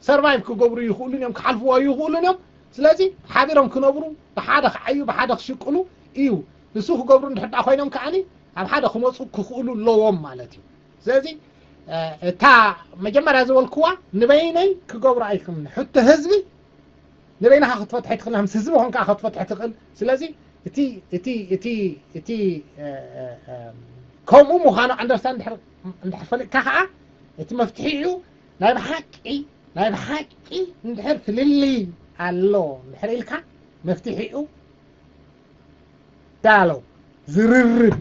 ሰርቫይቭ ክገብሩ ይኽእሉን እዮም፣ ክሓልፍዎ ይኽእሉን እዮም። ስለዚ ሓቢሮም ክነብሩ፣ ብሓደ ክዓዩ፣ ብሓደ ክሽቅሉ እዩ። ንሱ ክገብሩ እንድሕር ኮይኖም ከዓኒ ኣብ ሓደ ክመፁ ክኽእሉ ኣለዎም ማለት እዩ። ስለዚ እታ መጀመርያ ዝበልክዋ ንበይነይ ክገብሩ ኣይክምን ሕቶ ህዝቢ ንበይንኻ ክትፈትሐ ትኽእል ምስ ህዝቢ ኮንካ ክትፈትሐ ትኽእል። ስለዚ እቲ እቲ እቲ እቲ ከምኡ ምዃኑ ኣንደርስታንድ እንድሕር ፈሊጥካ ከዓ እቲ መፍትሒኡ ናይ ብሓቂ ናይ ብሓቂ እንድሕር ፍልልይ ኣሎ እንድሕር ኢልካ መፍትሒኡ ዳሎ ዝርርብ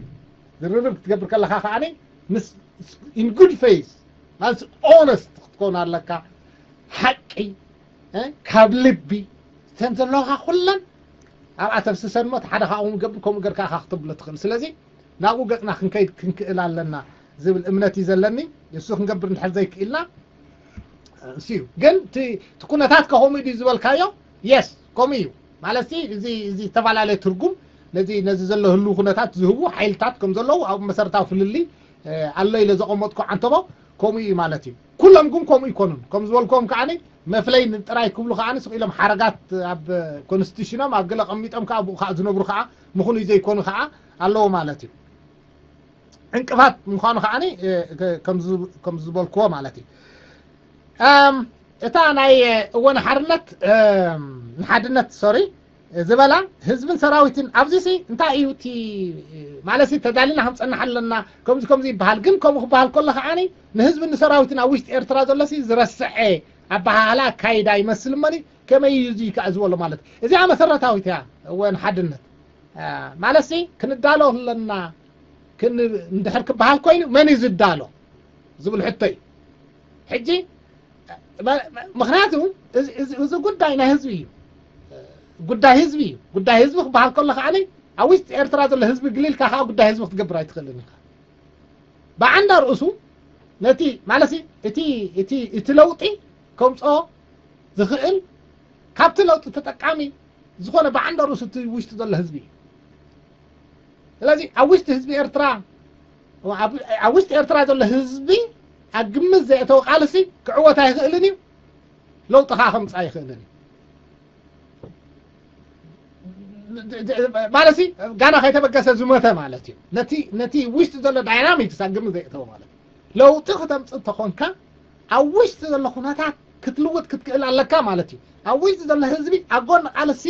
ዝርርብ ክትገብር ከለኻ ከዓኒ ምስ in good faith ማለት ኦነስት ክትከውን ኣለካ። ሓቂ ካብ ልቢ እተን ዘለኻ ኩለን ኣብኣ ተፍስሰን እሞ ሓደ ካብኦም ገብር ከምኡ ገርካ ኢኻ ክትብሎ ትኽእል። ስለዚ ናብኡ ገጽና ክንከይድ ክንክእል ኣለና ዝብል እምነት እዩ ዘለኒ። እሱ ክንገብር እንድሕር ዘይክኢልና እሱ እዩ። ግን እቲ ኩነታት ከ ከምኡ ድዩ ዝበልካዮ? የስ ከምኡ እዩ ማለት እዚ እዚ ዝተፈላለየ ትርጉም ነዚ ነዚ ዘሎ ህልው ኩነታት ዝህቡ ሓይልታት ከም ዘለዉ ኣብ መሰረታዊ ፍልልይ ኣሎ ኢለ ዘቐመጥኩ ዓንተቦ ከምኡ እዩ ማለት እዩ። ኩሎም ግን ከምኡ ይኮኑን ከም ዝበልክዎም ከዓኒ መፍለይ ንጥራይ ክብሉ ከዓኒ ስቕ ኢሎም ሓረጋት ኣብ ኮንስቲቱሽኖም ኣብ ገለ ቀሚጦም ከዓ ብኡ ከዓ ዝነብሩ ከዓ ምኹኑ ዘይኮኑ ከዓ ኣለዎ ማለት እዩ። ዕንቅፋት ምዃኑ ከዓኒ ከም ዝበልክዎ ማለት እዩ። እታ ናይ እወ ንሓርነት ንሓድነት ሶሪ ዝበላ ህዝብን ሰራዊትን ኣብዚ ሲ እንታይ እዩ እቲ ማለት ሲ ተዳሊና ክንፀንሕ ኣለና ከምዚ ከምዚ ይበሃል። ግን ከምኡ ክበሃል ከሎ ከዓኒ ንህዝብን ንሰራዊትን ኣብ ውሽጢ ኤርትራ ዘሎ ሲ ዝረስዐ ኣበሃህላ ኣካይዳ ይመስል እመኒ ከመይ እዩ እዚ ከዓ ዝበሎ ማለት እዚኣ መሰረታዊት እያ። እወ ንሓድነት ማለት ሲ ክንዳሎ ኣለና እንድሕር ክበሃል ኮይኑ መን እዩ ዝዳሎ ዝብል ሕቶ እዩ። ሕጂ ምክንያቱ እዚ ጉዳይ ናይ ህዝቢ እዩ። ጉዳይ ህዝቢ እዩ። ጉዳይ ህዝቢ ክበሃል ከሎ ከዓ ኣብ ውሽጢ ኤርትራ ዘሎ ህዝቢ ግሊልካ ከዓ ጉዳይ ህዝቢ ክትገብር ኣይትኽእልን ኢኻ። ብዓንዳ ርእሱ ነቲ ማለት እቲ እቲ እቲ ለውጢ ከምፅኦ ዝኽእል ካብቲ ለውጢ ተጠቃሚ ዝኾነ ብዓንዳ ርእሱ እቲ ውሽጢ ዘሎ ህዝቢ እዩ። ስለዚ ኣብ ውሽጢ ህዝቢ ኤርትራ ኣብ ውሽጢ ኤርትራ ዘሎ ህዝቢ ኣብ ግምት ዘእተወ ቃልሲ ክዕወት ኣይኽእልን እዩ። ለውጢ ከዓ ከምፅእ ኣይኽእልን እዩ። ማለት ጋና ከይተበገሰ ዝመተ ማለት እዩ። ነቲ ውሽጢ ዘሎ ዳይናሚክስ ኣብ ግምት ዘእተወ ማለት እዩ። ለውጢ ክተምፅእ እንተኾንካ ኣብ ውሽጢ ዘሎ ኩነታት ክትልውጥ ክትክእል ኣለካ ማለት እዩ። ኣብ ውሽጢ ዘሎ ህዝቢ ኣብ ጎኒ ቃልሲ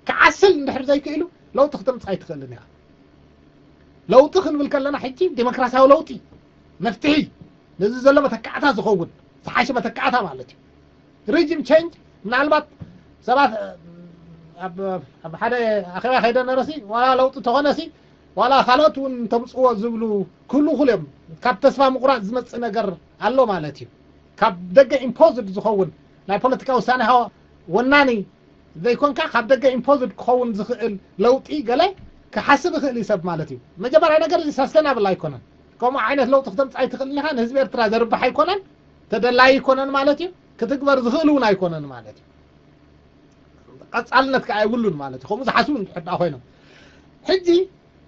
ክዓስል እንድሕር ዘይክእሉ ለውጢ ክተምፅእ ኣይትኽእልን ኢኻ። ለውጢ ክንብል ከለና ሕጂ ዴሞክራሲያዊ ለውጢ መፍትሒ ነዚ ዘሎ መተካዕታ ዝኸውን ዝሓሸ መተካዕታ ማለት እዩ። ሪጅም ቸንጅ ምናልባት ሰባት ኣብ ሓደ ኣኼባ ከይደ ነረሲ ዋላ ለውጢ ተኾነሲ ዋላ ካልኦት እውን ተምፅዎ ዝብሉ ክህሉ ክሉ እዮም። ካብ ተስፋ ምቁራፅ ዝመፅእ ነገር ኣሎ ማለት እዩ። ካብ ደገ ኢምፖዝድ ዝኸውን ናይ ፖለቲካ ውሳነ ወናኒ ዘይኮንካ ካብ ደገ ኢምፖዝድ ክኸውን ዝኽእል ለውጢ ገለ ክሓስብ ይኽእል እዩ ሰብ ማለት እዩ። መጀመርያ ነገር እዚ ሳስተናብል ኣይኮነን። ከምኡ ዓይነት ለውጢ ክተምፅእ ኣይትኽእልን ኢኻ። ንህዝቢ ኤርትራ ዘርብሕ ኣይኮነን፣ ተደላዪ ኣይኮነን ማለት እዩ። ክትግበር ዝኽእል እውን ኣይኮነን ማለት እዩ። ቀፃልነት ከዓ የብሉን ማለት እዩ። ከምኡ ዝሓስቡ እንድሕር ኮይኖም ሕጂ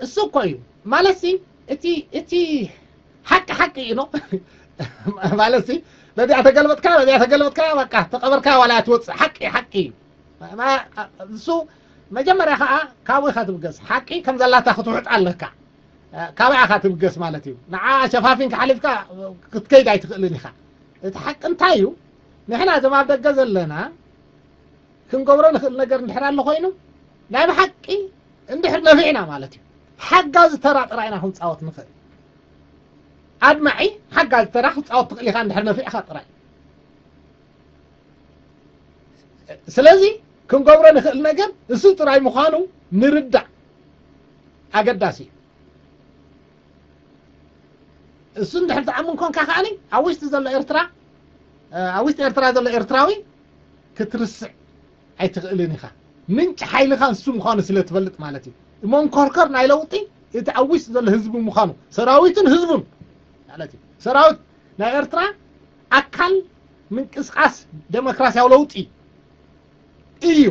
እሱ እኮ እዩ ማለት ሲ እቲ እቲ ሓቂ ሓቂ እዩ ነው ማለት ሲ በዚኣ ተገልበጥካ በዚኣ ተገልበጥካ በቃ ተቐበርካ ዋላ ትወፅእ ሓቂ ሓቂ እዩ። እሱ መጀመርያ ከዓ ካብኡ ኢኻ ትብገስ። ሓቂ ከም ዘላታ ክትውሕጥ ኣለካ። ካብኣ ኢኻ ትብገስ ማለት እዩ። ንዓ ሸፋፊንካ ሓሊፍካ ክትከይድ ኣይትኽእልን ኢኻ። እቲ ሓቂ እንታይ እዩ? ንሕና እዞም ኣብ ደገ ዘለና ክንገብሮ ንኽእል ነገር እንድሕር ኣሎ ኮይኑ ናይ ብሓቂ እንድሕር ነፊዕና ማለት እዩ። ሓጋዚ ተራ ጥራይ ኢና ክንፃወት ንኽእል። ኣድማዒ ሓጋዚ ተራ ክትፃወት ትኽእል ኢኻ እንድሕር ነፊዕኻ ጥራይ። ስለዚ ክንገብሮ ንኽእል ነገር እሱ ጥራይ ምዃኑ ምርዳእ ኣገዳሲ እዩ። እሱ እንድሕር ትኣምን ኮንካ ከዓኒ ኣብ ውሽጢ ዘሎ ኤርትራ ኣብ ውሽጢ ኤርትራ ዘሎ ኤርትራዊ ክትርስዕ ኣይትኽእልን ኢኻ። ምንጭ ሓይልኻ ንሱ ምዃኑ ስለ ትፈልጥ ማለት እዩ። መንኮርኮር ናይ ለውጢ እቲ ኣብ ውሽጢ ዘሎ ህዝቢ ምዃኑ ሰራዊትን ህዝቡን ማለት እዩ። ሰራዊት ናይ ኤርትራ ኣካል ምንቅስቃስ ደሞክራሲያዊ ለውጢ እዩ።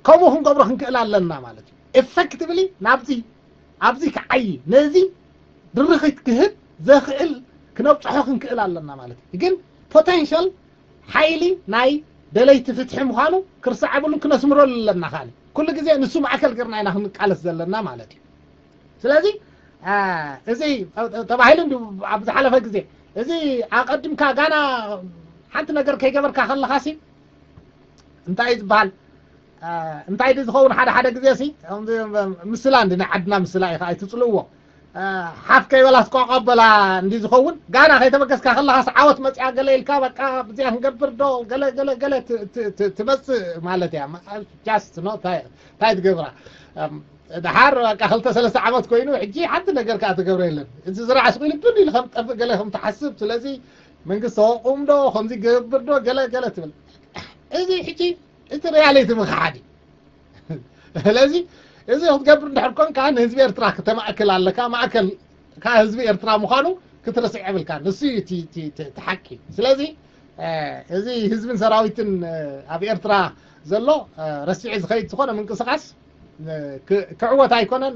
ከምኡ ክንገብሮ ክንክእል ኣለና ማለት እዩ። ኤፈክቲቭሊ ናብዚ ኣብዚ ክዓይ ነዚ ድርኺት ክህብ ዘኽእል ክነብፅሖ ክንክእል ኣለና ማለት እዩ። ግን ፖቴንሻል ሓይሊ ናይ ደለይቲ ፍትሒ ምዃኑ ክርሳዕ የብሉን፣ ክነስምረሉ ኣለና። ካሊ ኩሉ ግዜ ንሱ ማእከል ገርና ኢና ክንቃለስ ዘለና ማለት እዩ። ስለዚ እዚ ተባሂሉ እንዲ ኣብ ዝሓለፈ ግዜ እዚ ኣቐድምካ ጋና ሓንቲ ነገር ከይገበርካ ከለኻሲ እንታይ እዩ ዝበሃል? እንታይ ድ ዝኸውን ሓደ ሓደ ግዜ ሲ ምስላ እንዲ ናይ ዓድና ምስላ ኢኻ ኣይትፅልእዎ። ሓፍ ከይበላስ ቆቆበላ እንዲ ዝኸውን ጋና ከይተበገስካ ከለኻስ ዓወት መፅያ ገለ ኢልካ በቃ ብዚኣ ክንገብር ዶ ገለ ገለ ገለ ትመፅእ ማለት እያ። ጃስት ኖ እንታይ ትገብራ? ድሓር በቃ ክልተ ሰለስተ ዓመት ኮይኑ ሕጂ ሓንቲ ነገር ከዓ ትገብረ የለን። እዚ ዝረዓ ስቕ ኢሉ ብን ኢሉ ከም ጠፍእ ገለ ከም ትሓስብ። ስለዚ መንግስቲ ተወቁም ዶ ከምዚ ገብር ዶ ገለ ገለ ትብል። እዚ ሕጂ እቲ ሪያሊቲ ምክሓድ እዩ። ስለዚ እዚ ክትገብር እንድሕር ኮንካ ንህዝቢ ኤርትራ ክተማእክል ኣለካ። ማእከል ካብ ህዝቢ ኤርትራ ምዃኑ ክትርስዕ የብልካ። ንሱ እዩ እቲ ሓቂ። ስለዚ እዚ ህዝብን ሰራዊትን ኣብ ኤርትራ ዘሎ ረሲዑ ዝኸይድ ዝኾነ ምንቅስቃስ ክዕወት ኣይኮነን።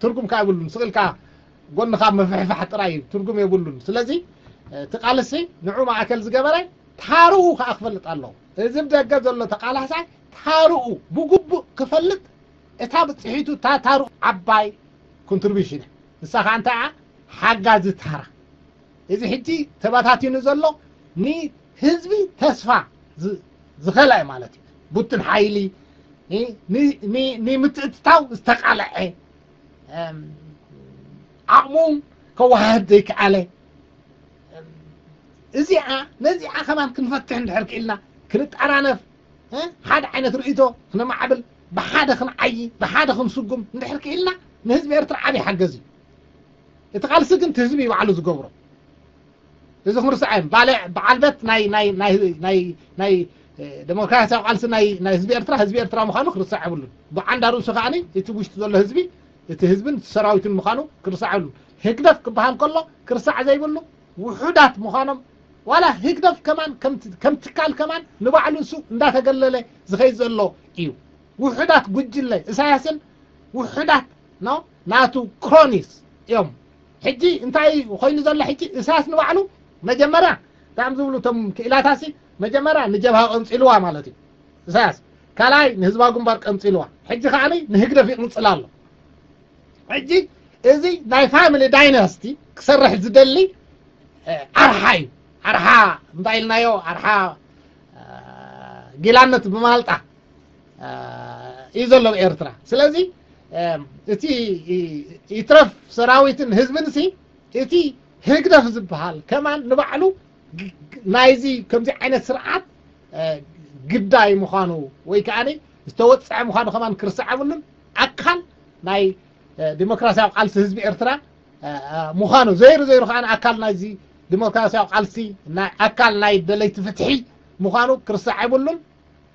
ትርጉም ከ የብሉን። ስቕ ኢልካ ጎንኻ ምፍሕፋሕ ጥራይ እዩ፣ ትርጉም የብሉን። ስለዚ እቲ ቃልሲ ንዑ ማእከል ዝገበረ ታርኡ ከኣ ክፈልጥ ኣለዎ። እዚ ብደገ ዘሎ ተቃላሳይ ታርኡ ብግቡእ ክፈልጥ እታ ብጽሒቱ እታ ታርኡ ዓባይ ኮንትሪቢሽን እያ። ንሳ ከኣ እንታይ እያ? ሓጋዚ ታራ። እዚ ሕጂ ተበታቲኑ ዘሎ ንህዝቢ ተስፋ ዝኸልአ ማለት እዩ። ቡትን ሓይሊ ንምትእትታው ዝተቃልዐ ዓቕሙ ከወሃህድ ዘይከኣለ እዚኣ ነዚኣ ከማን ክንፈትሕ እንድሕር ክኢልና ክንጠራነፍ ሓደ ዓይነት ርእይቶ ክነማዕብል ብሓደ ክንዓዪ ብሓደ ክንስጉም እንድሕር ክኢልና ንህዝቢ ኤርትራ ዓብዪ ሓገዝ እዩ። እቲ ቃልሲ ግን እቲ ህዝቢ እዩ ባዕሉ ዝገብሮ። እዚ ክንርስዓ እዮም። ባልዕ በዓል ቤት ናይ ናይ ናይ ናይ ናይ ደሞክራሲያዊ ቃልሲ ናይ ናይ ህዝቢ ኤርትራ ህዝቢ ኤርትራ ምዃኑ ክርስዕ የብሉን። ብዓንዳ ርእሱ ከዓኒ እቲ ውሽጢ ዘሎ ህዝቢ እቲ ህዝብን ሰራዊትን ምዃኑ ክርስዕ የብሉን። ህግደፍ ክበሃል ከሎ ክርስዕ ዘይብሉ ውሑዳት ምዃኖም ዋላ ህግደፍ ከማን ከም ትካል ከማን ንባዕሉ ንሱ እንዳተገለለ ዝኸይድ ዘሎ እዩ። ውሑዳት ጉጅለ እሳያስን ውሑዳት ኖ ናቱ ክሮኒስ እዮም። ሕጂ እንታይ ኮይኑ ዘሎ ሕጂ እሳያስ ንባዕሉ መጀመርያ ብጣዕሚ ዝብሉ እቶም ክኢላታሲ መጀመርያ ንጀብሃ ቀንፂልዋ ማለት እዩ እሳያስ። ካልኣይ ንህዝባዊ ግንባር ቀንፂልዋ። ሕጂ ከዓኒ ንህግደፍ ይቕንፅል ኣሎ። ሕጂ እዚ ናይ ፋሚሊ ዳይናስቲ ክሰርሕ ዝደሊ ኣርሓ እዩ። ኣርሓ እንታይ ኢልናዮ? ኣርሓ ጊላነት ብማልጣ እዩ ዘሎ ኣብ ኤርትራ። ስለዚ እቲ ይትረፍ ሰራዊትን ህዝብን ሲ እቲ ህግደፍ ዝበሃል ከማን ንባዕሉ ናይዚ ከምዚ ዓይነት ስርዓት ግዳይ ምዃኑ ወይ ከዓ ዝተወፀዐ ምዃኑ ከማን ክርስዕ የብሉን። ኣካል ናይ ዲሞክራሲያዊ ቃልሲ ህዝቢ ኤርትራ ምዃኑ ዘይሩ ዘይሩ ከዓ ኣካል ናይዚ ዲሞክራሲያዊ ቃልሲ ኣካል ናይ ደለይቲ ፍትሒ ምዃኑ ክርስዕ የብሉን።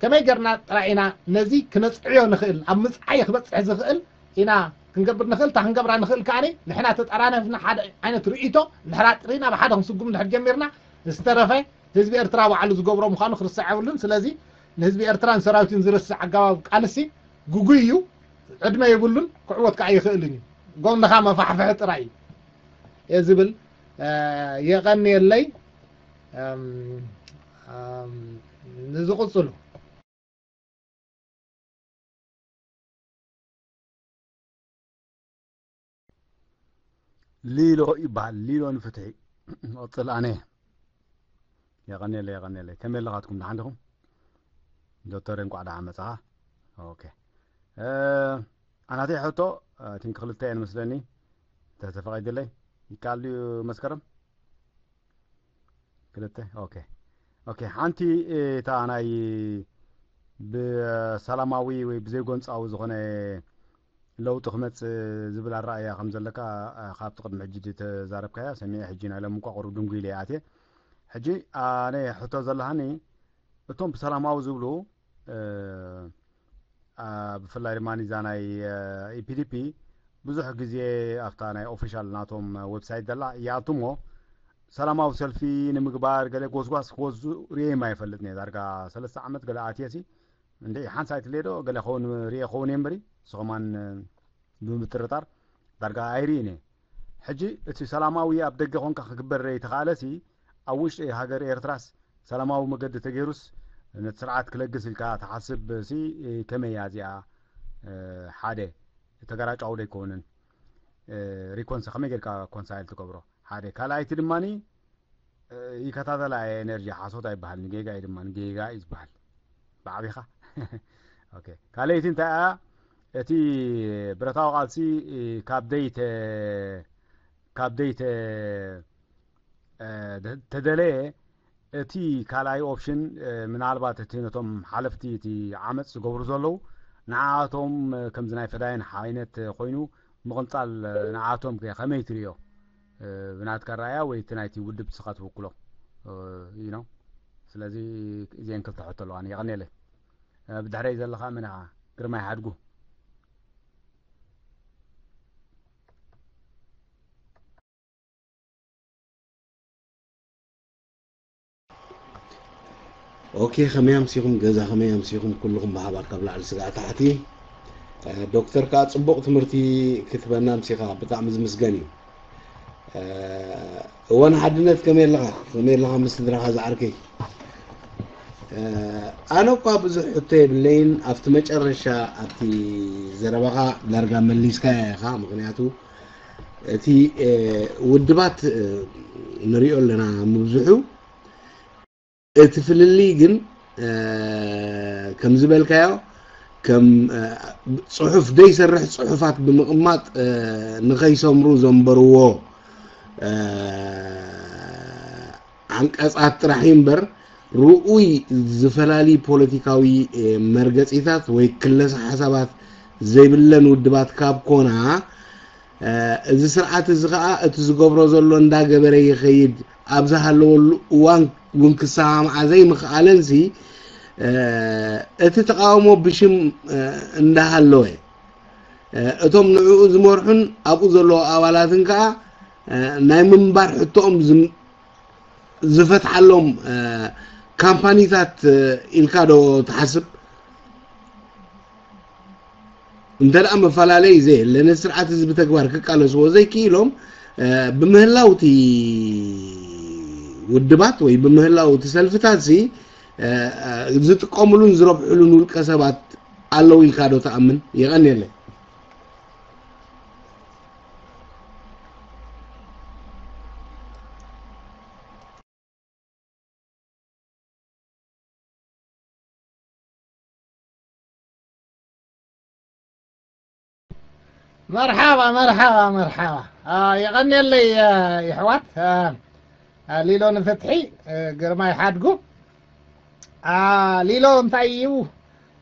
ከመይ ገርና ጥራይ ኢና ነዚ ክነፅዕዮ ንኽእል ኣብ ምፅዓይ ክበፅሕ ዝኽእል ኢና ክንገብር ንኽእል እታ ክንገብራ ንኽእል ከዓኒ ንሕና ተጠራነፍና ሓደ ዓይነት ርእይቶ እንድሕር ኣጥሪና ብሓደ ክንስጉም እንድሕር ጀሚርና ዝተረፈ ህዝቢ ኤርትራ ባዕሉ ዝገብሮ ምዃኑ ክርስዕ የብሉን። ስለዚ ንህዝቢ ኤርትራ ንሰራዊትን ዝርስዕ ኣገባብ ቃልሲ ግጉይ እዩ። ዕድመ የብሉን ክዕወት ከዓ ይኽእልን እዩ። ጎንኻ መፋሕፍሒ ጥራይ እዩ እየ ዝብል። የቐንየለይ። ንዝቕፅሉ ሊሎ ይበሃል። ሊሎ ንፍትሒ። ቀፅል ኣነ። የቐንየለይ፣ የቐንየለይ። ከመይ ኣለኻትኩም? ደሓን ዲኹም? ዶክተር እንቋዕ ደሓን መጻኻ። ኦኬ። ኣናተይ ሕቶ ቲንክ ክልተ እየን መስለኒ። እንተተፈቒድለይ ይከኣል ድዩ መስከረም? ክልተ። ኦኬ። ኦኬ። ሓንቲ እታ ናይ ብሰላማዊ ወይ ብዘይጎንጻዊ ዝኾነ ለውጢ ክመጽእ ዝብል ኣረኣእያ ከም ዘለካ ካብቲ ቅድሚ ሕጂ ተዛረብካያ ሰሚዐ። ሕጂ ናይ ሎም እኳ ቁሩብ ድንጉ ኢለ ኣትየ። ሕጂ ኣነ ሕቶ ዘለሃኒ እቶም ብሰላማዊ ዝብሉ ብፍላይ ድማ እዛ ናይ ኢፒዲፒ ብዙሕ ግዜ ኣብታ ናይ ኦፊሻል ናቶም ዌብሳይት ዘላ ይኣቱ እሞ ሰላማዊ ሰልፊ ንምግባር ገለ ጎስጓስ ክወዙ ርእየ ኣይፈልጥን እየ። ዳርጋ ሰለስተ ዓመት ገለ ኣትየሲ እንደ ሓንሳይ ትሌዶ ገለ ኸውን ርእየ ኸውን እየ እምበሪ ንስኹማን ብምጥርጣር ዳርጋ ኣይርእን እየ። ሕጂ እቲ ሰላማዊ ኣብ ደገ ኮንካ ክግበር ዘይተኻእለሲ ኣብ ውሽጢ ሃገር ኤርትራስ ሰላማዊ መገዲ ተገይሩስ ነቲ ስርዓት ክለግስ ኢልካ ትሓስብ ሲ ከመይ እያ እዚኣ? ሓደ ተገራጫዊ ዶ ኣይኮንን? ሪኮንስ ከመይ ጌርካ ኮንሳይል ትገብሮ? ሓደ ካልኣይቲ ድማኒ ይከታተላ እየ። ኤነርጂ ሓሶት ኣይበሃል ንጌጋ እዩ ድማ ንጌጋ እዩ ዝበሃል ብዓቢኻ። ኦኬ ካልኣይቲ እንታይ እያ? እቲ ብረታዊ ቃልሲ ካብ ደይተ ካብ ደይተ ተደለየ እቲ ካልኣይ ኦፕሽን ምናልባት እቲ ነቶም ሓለፍቲ እቲ ዓመፅ ዝገብሩ ዘለዉ ንዓቶም ከምዚ ናይ ፈዳይን ዓይነት ኮይኑ ምቕንፃል ንዓቶም ከ ከመይ ትርእዮ? ብናትካ ራእያ ወይ እቲ ናይቲ ውድብ ንስኻ ትውክሎ? You know ስለዚ እዚአን ክልተ ሕቶ ኣለዋኒ። የቐንየለይ። ብድሕረይ ዘለኻ መን ኢኻ? ግርማይ ሓድጉ። ኦኬ ከመይ ኣምሲኹም ገዛ ከመይ ኣምሲኹም ኩልኹም ብሓባር ካብ ላዕሊ ስጋዕ ታሕቲ። ዶክተር ከዓ ፅቡቕ ትምህርቲ ክትበና ኣምሲኻ ብጣዕሚ ዝምስገን እዩ። እዋን ሓድነት ከመይ ኣለኻ? ከመይ ኣለኻ ምስ ስድራኻ ዝዓርከይ? ኣነ እኳ ብዙሕ ሕቶ የብለይን ኣብቲ መጨረሻ ኣብቲ ዘረባኻ ዳርጋ መሊስካያ ኢኻ። ምክንያቱ እቲ ውድባት ንሪኦ ኣለና ምብዝሑ እቲ ፍልልይ ግን ከም ዝበልካዮ ከም ፅሑፍ ዘይሰርሕ ፅሑፋት ብምቕማጥ ንኸይሰምሩ ዘንበርዎ ዓንቀፃት ጥራሕ እዩ እምበር ርኡይ ዝፈላሊ ፖለቲካዊ መርገፂታት ወይ ክለሰ ሓሳባት ዘይብለን ውድባት ካብ ኮና እዚ ስርዓት እዚ ከዓ እቲ ዝገብሮ ዘሎ እንዳገበረ ይኸይድ ኣብ ዝሃለወሉ እዋን እውን ክሰማምዓ ዘይምኽኣለን ሲ እቲ ተቃውሞ ብሽም እንዳሃለወ እቶም ንዕኡ ዝመርሑን ኣብኡ ዘለዉ ኣባላትን ከዓ ናይ ምንባር ሕቶኦም ዝፈትሓሎም ካምፓኒታት ኢልካ ዶ ትሓስብ? እንተ ደኣ መፈላለይ ዘየለ ነቲ ስርዓት እዚ ብተግባር ክቃለስዎ ዘይክኢሎም ብምህላው እቲ ውድባት ወይ ብምህላው እቲ ሰልፍታት ሲ ዝጥቀምሉን ዝረብሕሉን ውልቀ ሰባት ኣለዉ ኢልካ ዶ ትኣምን? የቐንየለይ። መርሓባ መርሓባ መርሓባ። የቐንየለይ የሕዋት። ሊሎ ንፍትሒ ግርማይ ሓድጉ። ሊሎ እንታይ እዩ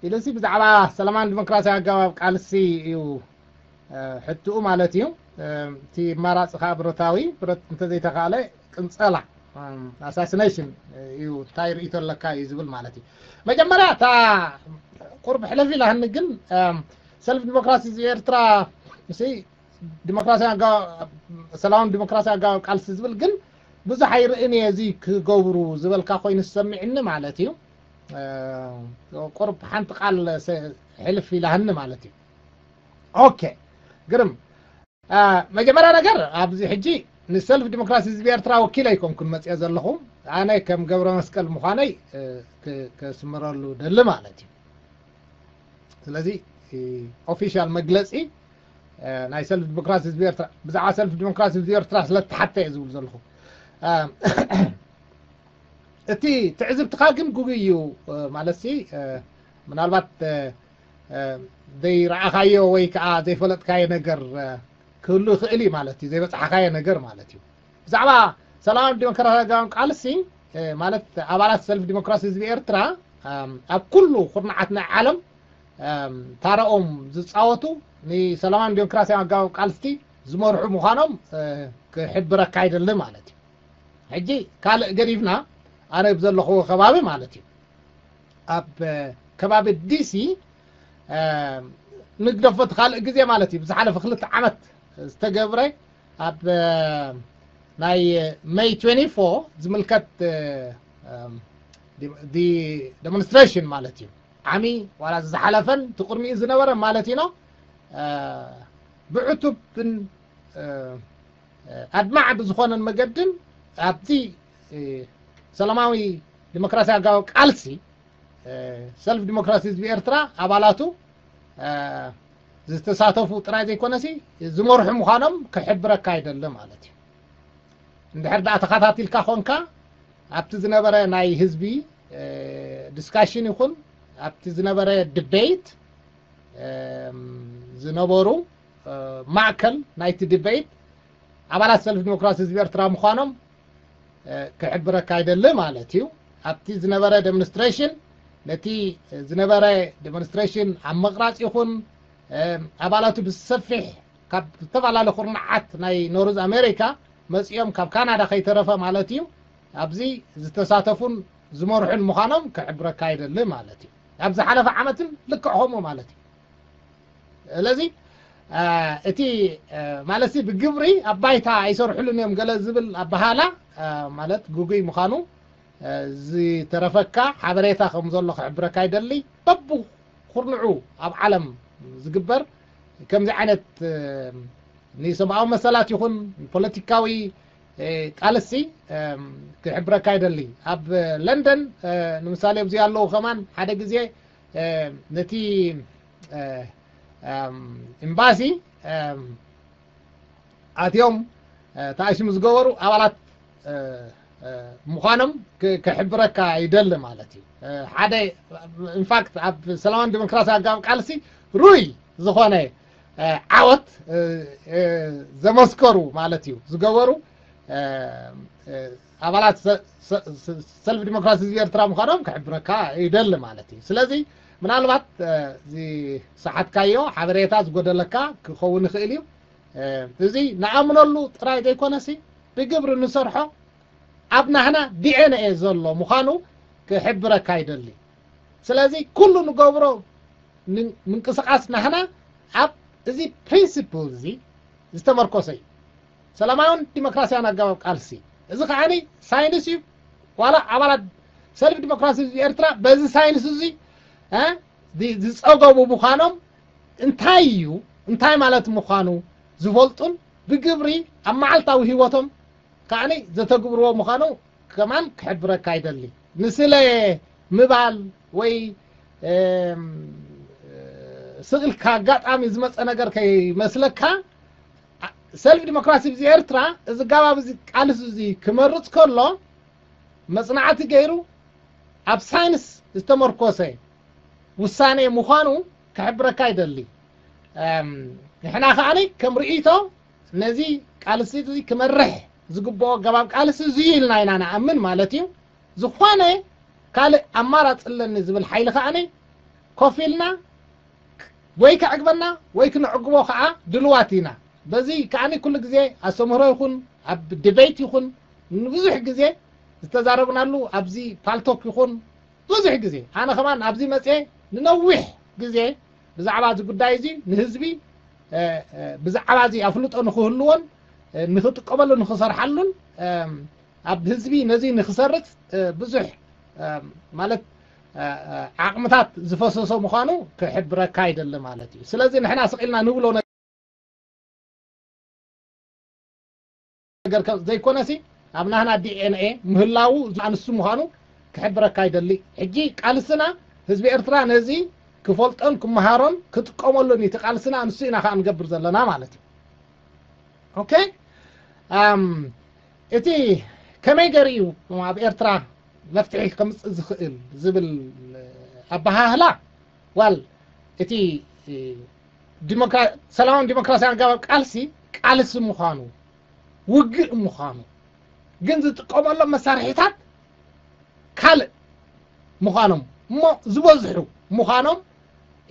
ኢሉሲ ብዛዕባ ሰላማን ዲሞክራሲያዊ ኣገባብ ቃልሲ እዩ ሕትኡ ማለት እዩ። እቲ ኣማራፂ ከዓ ብረታዊ ብረት እንተዘይተኻእለ ቅንፀላ ኣሳሲኔሽን እዩ እንታይ ርእይቶ ኣለካ እዩ ዝብል ማለት እዩ። መጀመርያ እታ ቁርብ ሕለፍ ኢላህኒ ግን ሰልፍ ዲሞክራሲ ህዝቢ ኤርትራ ምስ ዲሞክራሲ ሰላማዊ ዲሞክራሲ ኣገባብ ቃልሲ ዝብል ግን ብዙሕ ኣይርእን እየ እዚ ክገብሩ ዝበልካ ኮይኑ ዝሰሚዕኒ ማለት እዩ። ቁርብ ሓንቲ ቃል ሕልፍ ኢላህኒ ማለት እዩ። ኦኬ ግርም። መጀመርያ ነገር ኣብዚ ሕጂ ንሰልፍ ዲሞክራሲ ህዝቢ ኤርትራ ወኪል ኣይኮንኩን መፅኦ ዘለኹ። ኣነ ከም ገብረ መስቀል ምዃነይ ከስምረሉ ደሊ ማለት እዩ። ስለዚ ኦፊሻል መግለፂ ናይ ሰልፍ ዲሞክራሲ ህዝቢ ኤርትራ ብዛዕባ ሰልፍ ዲሞክራሲ ህዝቢ ኤርትራ ስለተሓተ እየ ዝብል ዘለኹ። እቲ ትዕዝብትኻ ግን ጉጉይ እዩ ማለት ሲ ምናልባት ዘይረኣኻዮ ወይ ከዓ ዘይፈለጥካዮ ነገር ክህሉ ይኽእል እዩ ማለት እዩ። ዘይበፅሓኻዮ ነገር ማለት እዩ። ብዛዕባ ሰላማዊ ዲሞክራሲያዊ ቃልሲ ማለት ኣባላት ሰልፍ ዲሞክራሲ ህዝቢ ኤርትራ ኣብ ኩሉ ኩርናዓት ናይ ዓለም ታረኦም ዝፃወቱ ንሰላማዊ ዲሞክራሲያዊ ኣገባብ ቃልስቲ ዝመርሑ ምዃኖም ክሕብረካ ይደሊ ማለት እዩ። ሕጂ ካልእ ገዲፍና ኣነ ብዘለኽዎ ከባቢ ማለት እዩ ኣብ ከባቢ ዲሲ ንግደፎ እቲ ካልእ ግዜ ማለት እዩ ብዝሓለፈ ክልተ ዓመት ዝተገብረ ኣብ ናይ መይ ትዌንቲ ፎር ዝምልከት ዲ ዲሞንስትሬሽን ማለት እዩ። ዓሚ ዋላ ዝሓለፈን ትቕድሚኡ ዝነበረ ማለት እዩ ነው። ብዕቱብን ኣድማዕ ብዝኾነን መገድን ኣብቲ ሰላማዊ ዲሞክራሲያዊ ኣገባብ ቃልሲ ሰልፍ ዲሞክራሲ ህዝቢ ኤርትራ ኣባላቱ ዝተሳተፉ ጥራይ ዘይኮነሲ ዝመርሑ ምዃኖም ክሕብረካ ይደሊ ማለት እዩ። እንድሕር ደኣ ተኸታቲልካ ኾንካ ኣብቲ ዝነበረ ናይ ህዝቢ ዲስካሽን ይኹን ኣብቲ ዝነበረ ዲቤት ዝነበሩ ማእከል ናይቲ ዲቤት ኣባላት ሰልፍ ዲሞክራሲ ህዝቢ ኤርትራ ምዃኖም ክሕብረካ ይደሊ ማለት እዩ። ኣብቲ ዝነበረ ዴሞንስትሬሽን ነቲ ዝነበረ ዴሞንስትሬሽን ኣብ ምቕራጽ ይኹን ኣባላቱ ብሰፊሕ ካብ ዝተፈላለዩ ኩርናዓት ናይ ኖርዝ ኣሜሪካ መጺኦም ካብ ካናዳ ከይተረፈ ማለት እዩ ኣብዚ ዝተሳተፉን ዝመርሑን ምዃኖም ክሕብረካ ይደሊ ማለት እዩ። ኣብ ዝሓለፈ ዓመትን ልክዕ ከምኡ ማለት እዩ። ስለዚ እቲ ማለት ብግብሪ ኣብ ባይታ ኣይሰርሕሉን እዮም ገለ ዝብል ኣበሃላ ማለት ግጉይ ምዃኑ ዝተረፈካ ሓበሬታ ከም ዘሎ ክሕብረካ ይደሊ። በብኩርንዑ ኣብ ዓለም ዝግበር ከምዚ ዓይነት ንሰብኣዊ መሰላት ይኹን ፖለቲካዊ ቃልሲ ክሕብረካ ይደሊ። ኣብ ለንደን ንምሳሌ ኣብዚ ኣለዉ ከማን ሓደ ግዜ ነቲ ኤምባሲ ኣትዮም ተኣሽሙ ዝገበሩ ኣባላት ምዃኖም ክሕብረካ ይደሊ ማለት እዩ። ሓደ ኢንፋክት ኣብ ሰላማን ዲሞክራሲ ኣገባብ ቃልሲ ሩይ ዝኾነ ዓወት ዘመስከሩ ማለት እዩ ዝገበሩ ኣባላት ሰልፍ ዲሞክራሲ ህዝቢ ኤርትራ ምዃኖም ክሕብረካ ይደሊ ማለት እዩ። ስለዚ ምናልባት ዝሰሓትካዮ ሓበሬታ ዝጎደለካ ክኸውን ይኽእል እዩ። እዚ ንኣምነሉ ጥራይ ዘይኮነሲ ብግብሪ ንሰርሖ ኣብ ናህና ዲኤንኤ ዘሎ ምዃኑ ክሕብረካ ይደሊ። ስለዚ ኩሉ ንገብሮ ምንቅስቃስ ናህና ኣብ እዚ ፕሪንሲፕል እዚ ዝተመርኮሰ እዩ። ሰላማውን ዲሞክራሲያውን ኣገባብ ቃልሲ እዚ ከዓኒ ሳይንስ እዩ። ዋላ ኣባላት ሰልፍ ዲሞክራሲ ህዝቢ ኤርትራ በዚ ሳይንስ እዚ ዝፀገቡ ምዃኖም እንታይ እዩ እንታይ ማለት ምዃኑ ዝፈልጡን ብግብሪ ኣብ መዓልታዊ ህይወቶም ከዓኒ ዘተግብርዎ ምዃኑ ከማን ክሕብረካ ይደሊ። ንስለ ምባል ወይ ስቕልካ ኣጋጣሚ ዝመፀ ነገር ከይመስለካ ሰልፍ ዲሞክራሲ ብዚ ኤርትራ እዚ ጋባብ እዚ ቃልስ እዚ ክመርፅ ከሎ መፅናዕቲ ገይሩ ኣብ ሳይንስ ዝተመርኮሰ ውሳኔ ምዃኑ ክሕብረካ ይደሊ። ንሕና ከዓኒ ከም ርእይቶ ነዚ ቃልሲ እዚ ክመርሕ ዝግብኦ ኣገባብ ቃልሲ እዚ ኢልና ኢና ንኣምን ማለት እዩ። ዝኾነ ካልእ ኣማራፂ ኣለኒ ዝብል ሓይሊ ከዓኒ ኮፍ ኢልና ወይ ከዕግበና ወይ ክነዕግቦ ከዓ ድልዋት ኢና። በዚ ከዓኒ ኩሉ ግዜ ኣስተምህሮ ይኹን ኣብ ዲቤት ይኹን ንብዙሕ ግዜ ዝተዛረብናሉ ኣብዚ ፓልቶክ ይኹን ብዙሕ ግዜ ኣነ ከማን ኣብዚ መፅየ ንነዊሕ ግዜ ብዛዕባ እዚ ጉዳይ እዚ ንህዝቢ ብዛዕባ እዚ ኣፍልጦ ንክህልዎን ንክጥቀመሉ ንክሰርሓሉን ኣብ ህዝቢ ነዚ ንክሰርፅ ብዙሕ ማለት ዓቕምታት ዝፈሰሶ ምዃኑ ክሕብረካ ይደሊ ማለት እዩ። ስለዚ ንሕና ስቕ ኢልና ንብሎ ነገር ዘይኮነሲ ኣብ ናህና ዲኤንኤ ምህላዉ ኣንሱ ምዃኑ ክሕብረካ ይደሊ። ሕጂ ቃልስና ህዝቢ ኤርትራ ነዚ ክፈልጦን ክመሃሮን ክጥቀመሉን እዩ። እቲ ቃልስና ንሱ ኢና ከዓ ንገብር ዘለና ማለት እዩ። ኦኬ እቲ ከመይ ገይሩ እዩ ኣብ ኤርትራ መፍትሒ ከምፅእ ዝኽእል ዝብል ኣበሃህላ ዋል እቲ ሰላማውን ዲሞክራሲያን ኣገባብ ቃልሲ ቃልሲ ምዃኑ ውግእ ምዃኑ ግን ዝጥቀመሎም መሳርሒታት ካልእ ምዃኖም እሞ ዝበዝሑ ምዃኖም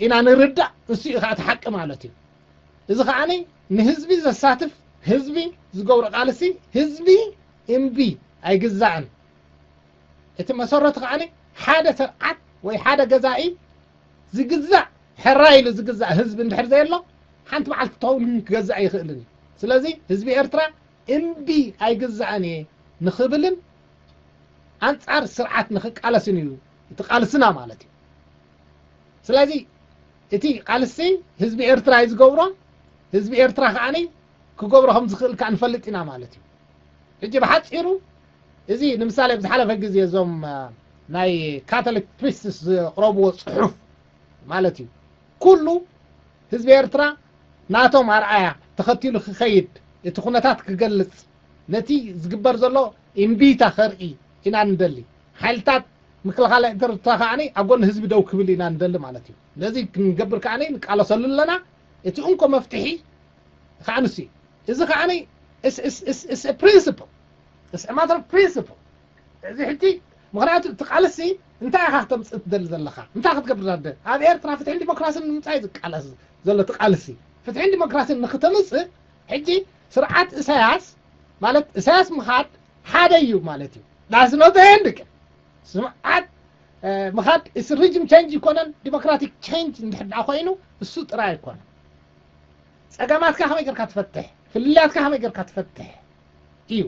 ኢና ንርዳእ። እሱ እዩ ከዓ እቲ ሓቂ ማለት እዩ። እዚ ከዓኒ ንህዝቢ ዘሳትፍ ህዝቢ ዝገብሮ ቃልሲ ህዝቢ እምቢ ኣይግዛእን። እቲ መሰረቱ ከዓኒ ሓደ ስርዓት ወይ ሓደ ገዛኢ ዝግዛእ ሕራይ ኢሉ ዝግዛእ ህዝቢ እንድሕር ዘየሎ ሓንቲ መዓልቲ ተውን ክገዛእ ኣይኽእልን እዩ። ስለዚ ህዝቢ ኤርትራ እምቢ ኣይግዛእን እየ ንኽብልን ኣንጻር ስርዓት ንኽቃለስን እዩ እቲ ቃልስና ማለት እዩ። ስለዚ እቲ ቃልሲ ህዝቢ ኤርትራ እዩ ዝገብሮ። ህዝቢ ኤርትራ ከዓኒ ክገብሮ ከም ዝኽእል ከኣ ንፈልጥ ኢና ማለት እዩ። ሕጂ ብሓጺሩ እዚ ንምሳሌ ብዝሓለፈ ግዜ እዞም ናይ ካቶሊክ ፕሪስትስ ዘቕረብዎ ጽሑፍ ማለት እዩ። ኩሉ ህዝቢ ኤርትራ ናቶም ኣርኣያ ተኸቲሉ ክኸይድ፣ እቲ ኩነታት ክገልጽ፣ ነቲ ዝግበር ዘሎ እምቢታ ከርኢ ኢና ንደሊ። ሓይልታት ምክልኻል ኤርትራ ከዓኒ ኣብ ጎኒ ህዝቢ ደው ክብል ኢና ንደሊ ማለት እዩ። ነዚ ክንገብር ከዓኒ ንቃለሰሉ ኣለና። እቲ እንኮ መፍትሒ ከዓንሱ እዩ። እዚ ከዓኒ principle፣ principle። እዚ ሕጂ ምኽንያቱ እቲ ቃልሲ እንታይ ኢኻ ክተምፅእ ትደሊ ዘለኻ? እንታይ ክትገብር ዳ ኣብ ኤርትራ ፍትሕን ዲሞክራሲን ንምምፃእ እዩ ዝቃለስ ዘሎ እቲ ቃልሲ። ፍትሕን ዲሞክራሲን ንክተምፅእ ሕጂ ስርዓት እሳያስ ማለት እሳያስ ምኻድ ሓደ እዩ ማለት እዩ። ዳስኖተየንድቅ ስርዓት ምኻድ ሪጅም ቸንጅ ይኮነን ዲሞክራቲክ ቸንጅ እንድሕር ዳ ኮይኑ እሱ ጥራይ ኣይኮነን። ፀገማትካ ከመይ ገርካ ትፈትሕ፣ ፍልልያትካ ከመይ ገርካ ትፈትሕ እዩ።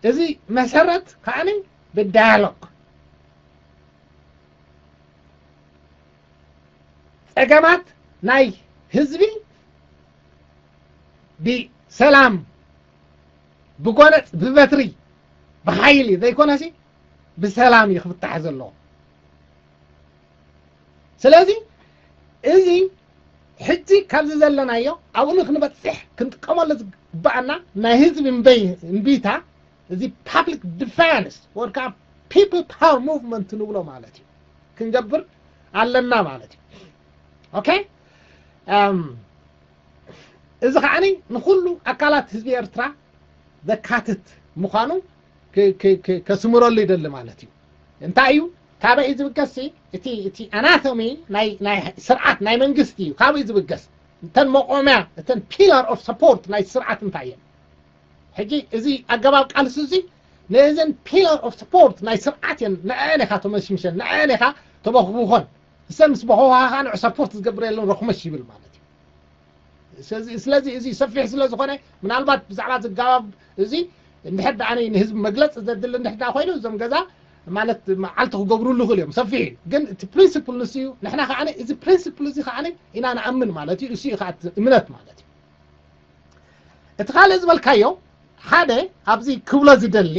እዚ መሰረት ከዓኒ ብዳያሎግ ፀገማት ናይ ህዝቢ ብሰላም ብጎነፅ ብበትሪ ብሓይሊ ዘይኮነሲ ብሰላም እዩ ክፍታሕ ዘለዎ። ስለዚ እዚ ሕጂ ካብዚ ዘለናዮ ኣብኡ ንክንበፅሕ ክንጥቀመሉ ዝግባኣና ናይ ህዝቢ እምበይ እምቢታ እዚ ፓብሊክ ዲፌንስ ወይ ከዓ ፒፕል ፓወር ሙቭመንት ንብሎ ማለት እዩ ክንገብር ኣለና ማለት እዩ። ኦኬ እዚ ከዓኒ ንኩሉ ኣካላት ህዝቢ ኤርትራ ዘካትት ምዃኑ ከስምረሉ ይደሊ ማለት እዩ። እንታይ እዩ ካበይ እዩ ዝብገስ እቲ ኣናቶሚ ናይ ስርዓት ናይ መንግስቲ እዩ። ካበይ እዩ ዝብገስ? እተን መቆምያ እተን ፒላር ኦፍ ሰፖርት ናይ ስርዓት እንታይ እየን? ሕጂ እዚ ኣገባብ ቃልሲ እዚ ነዘን ፒላር ኦፍ ሰፖርት ናይ ስርዓት እየን። ንዐአን ኢኻ ተመሽምሸን ንዐአን ኢኻ ተበኽብኾን። እሰን ምስ በኸዋኻ ንዑ ሰፖርት ዝገብር የለን ረኹመሽ ይብል ማለት እዩ። ስለዚ እዚ ሰፊሕ ስለ ዝኾነ ምናልባት ብዛዕባ ዝጋባብ እዚ እንድሕር ደኣ ንህዝቢ መግለፂ ዘድሊ እንድሕር ደኣ ኮይኑ እዞም ገዛ ማለት መዓልቲ ክገብሩሉ ይኽእሉ እዮም። ሰፊሕ እዩ ግን እቲ ፕሪንስፕል ንሱ እዩ። ንሕና ከዓ እዚ ፕሪንስፕል እዚ ከዓ ኢና ንኣምን ማለት እዩ። እሱ እዩ ከዓ እምነት ማለት እዩ። እቲ ካልእ ዝበልካዮ ሓደ ኣብዚ ክብሎ ዝደሊ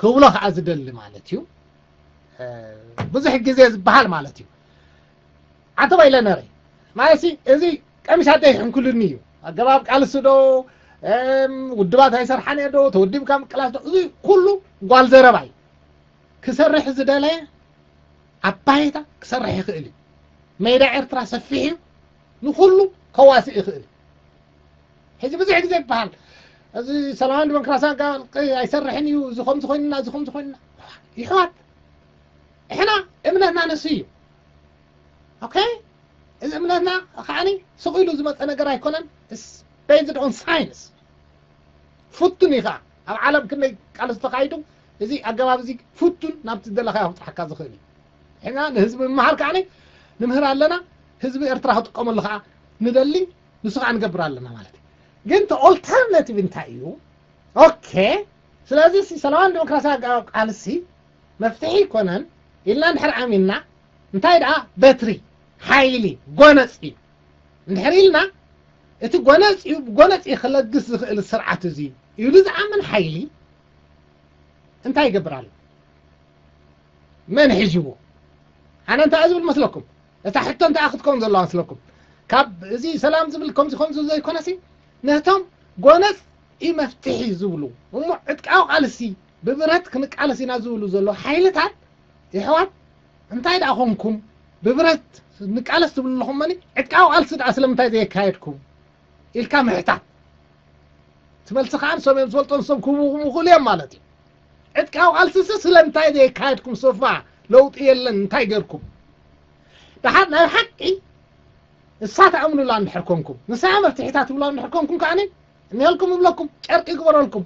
ክብሎ ከዓ ዝደሊ ማለት እዩ። ብዙሕ ግዜ ዝበሃል ማለት እዩ። ኣቶ ባይለ ነረ ማለት እዚ ቀሚሽ ኣደይ ሕንኩልኒ እዩ። ኣገባብ ቃልሲ ዶ ውድባት ኣይሰርሓን እየ ዶ ተወዲብካ ምቅላስ ዶ እዚ ኩሉ ጓል ዘረባ እዩ። ክሰርሕ ዝደለየ ኣብ ባይታ ክሰርሕ ይኽእል እዩ። ሜዳ ኤርትራ ሰፊሕ እዩ። ንኩሉ ከዋስእ ይኽእል እዩ። ሕዚ ብዙሕ ግዜ ይበሃል እዚ ሰላማዊ ዲሞክራሲያዊ ኣገባብ ኣይሰርሕን እዩ እዚ ከምዚ ኮይንና እዚ ከምዚ ኮይንና ይሕዋት እሕና እምነትና ንሱ እዩ። ኦኬ እዚ እምነትና ከዓኒ ስቕ ኢሉ ዝመፀ ነገር ኣይኮነን። Based on science ፍቱን እዩ ከዓ ኣብ ዓለም ክንደይ ቃልሲ ተካይዱ እዚ ኣገባብ እዚ ፍቱን ናብቲ ዘለካ ክብፅሓካ ዝኽእል እዩ። ሕና ንህዝቢ ምምሃር ከዓኒ ንምህር ኣለና። ህዝቢ ኤርትራ ክጥቀመሉ ከዓ ንደሊ ንሱ ከዓ ንገብር ኣለና ማለት እዩ። ግን እቲ ኦልተርናቲቭ እንታይ እዩ? ኦኬ ስለዚ ሰላማዊ ዲሞክራሲያዊ ኣገባብ ቃልሲ መፍትሒ ይኮነን ኢልና እንድሕር ኣሚንና እንታይ ደኣ በትሪ ሓይሊ ጎነፅ እዩ እንድሕር ኢልና እቲ ጎነፅ እዩ ብጎነፅ እዩ ክለግስ ዝኽእል ስርዓት እዚ ኢሉ ዝኣምን ሓይሊ እንታይ ይገብር ኣሎ? መን ሒዝዎ? ኣነ እንታይ ዝብል መስለኩም? እታ ሕቶ እንታይ ክትከውን ዘለዋ መስለኩም? ካብ እዚ ሰላም ዝብል ከምዚ ከምዚ ዘይኮነሲ ነቶም ጎነፅ እዩ መፍትሒ ዝብሉ እሞ ዕጥቃዊ ቃልሲ ብብረት ክንቃለስ ኢና ዝብሉ ዘለዉ ሓይልታት ይሕዋት እንታይ ደኣ ኮንኩም ብብረት ንቃለስ ትብሉ ኣለኹም መኒ ዕጥቃዊ ቃልሲ ደኣ ስለምንታይ ዘየካየድኩም ኢልካ ምሕታት ትመልሲ ከዓ ንሶም እዮም ዝፈልጦ ንሶም ክህቡኹም ይኽእሉ እዮም ማለት እዩ። ዕጥቃዊ ቃልስሲ ስለምንታይ ዘየካየድኩም ሶፋ ለውጢ የለን እንታይ ገርኩም? ደሓር ናይ ሓቂ እሳ ተኣምኑላ እንድሕር ኮንኩም ንሳ መፍትሒታት ትብላ እንድሕር ኮንኩም ከዓኒ እኒሀልኩም ይብለኩም ጨርቂ ይግበረልኩም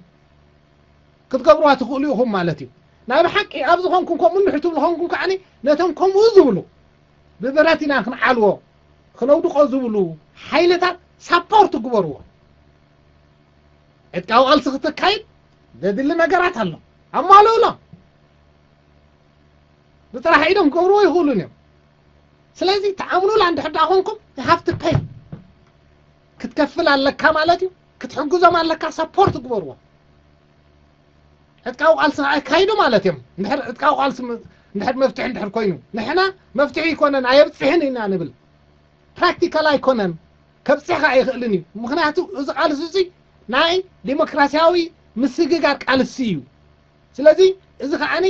ክትገብርዋ ትኽእሉ ኢኹም ማለት እዩ። ናይ ብሓቂ ኣብ ዝኾንኩም ከምኡ እንድሕር ትብሉ ኮንኩም ከዓኒ ነቶም ከምኡ ዝብሉ ብብረት ኢና ክንዓልዎ ክነውድቆ ዝብሉ ሓይልታት ሳፖርት ግበርዎ። ዕጥቃዊ ቃልሲ ክትካይድ ዘድሊ ነገራት ኣሎ። ኣማልኡሎም። ብጥራሕ ኢዶም ክገብርዎ ይኽእሉን እዮም። ስለዚ ተኣምኑላ እንድሕር ደኣ ኮንኩም፣ you have to pay፣ ክትከፍል ኣለካ ማለት እዩ። ክትሕግዞም ኣለካ፣ ሰፖርት ግበርዎ። ዕጥቃዊ ቃልሲ ኣካይዱ ማለት እዮም። እንድሕር ዕጥቃዊ ቃልሲ ም-፣ እንድሕር መፍትሒ እንድሕር ኮይኑ፣ ንሕና መፍትሒ ኣይኮነን፣ ኣየብጽሕን ኢና ንብል። ፕራክቲካል ኣይኮነን፣ ከብጽሕ ከኣ ኣይኽእልን እዩ። ምኽንያቱ እዚ ቃልሲ እዚ ናይ ዲሞክራሲያዊ ምስግጋር ቃልሲ እዩ። ስለዚ እዚ ከዓኒ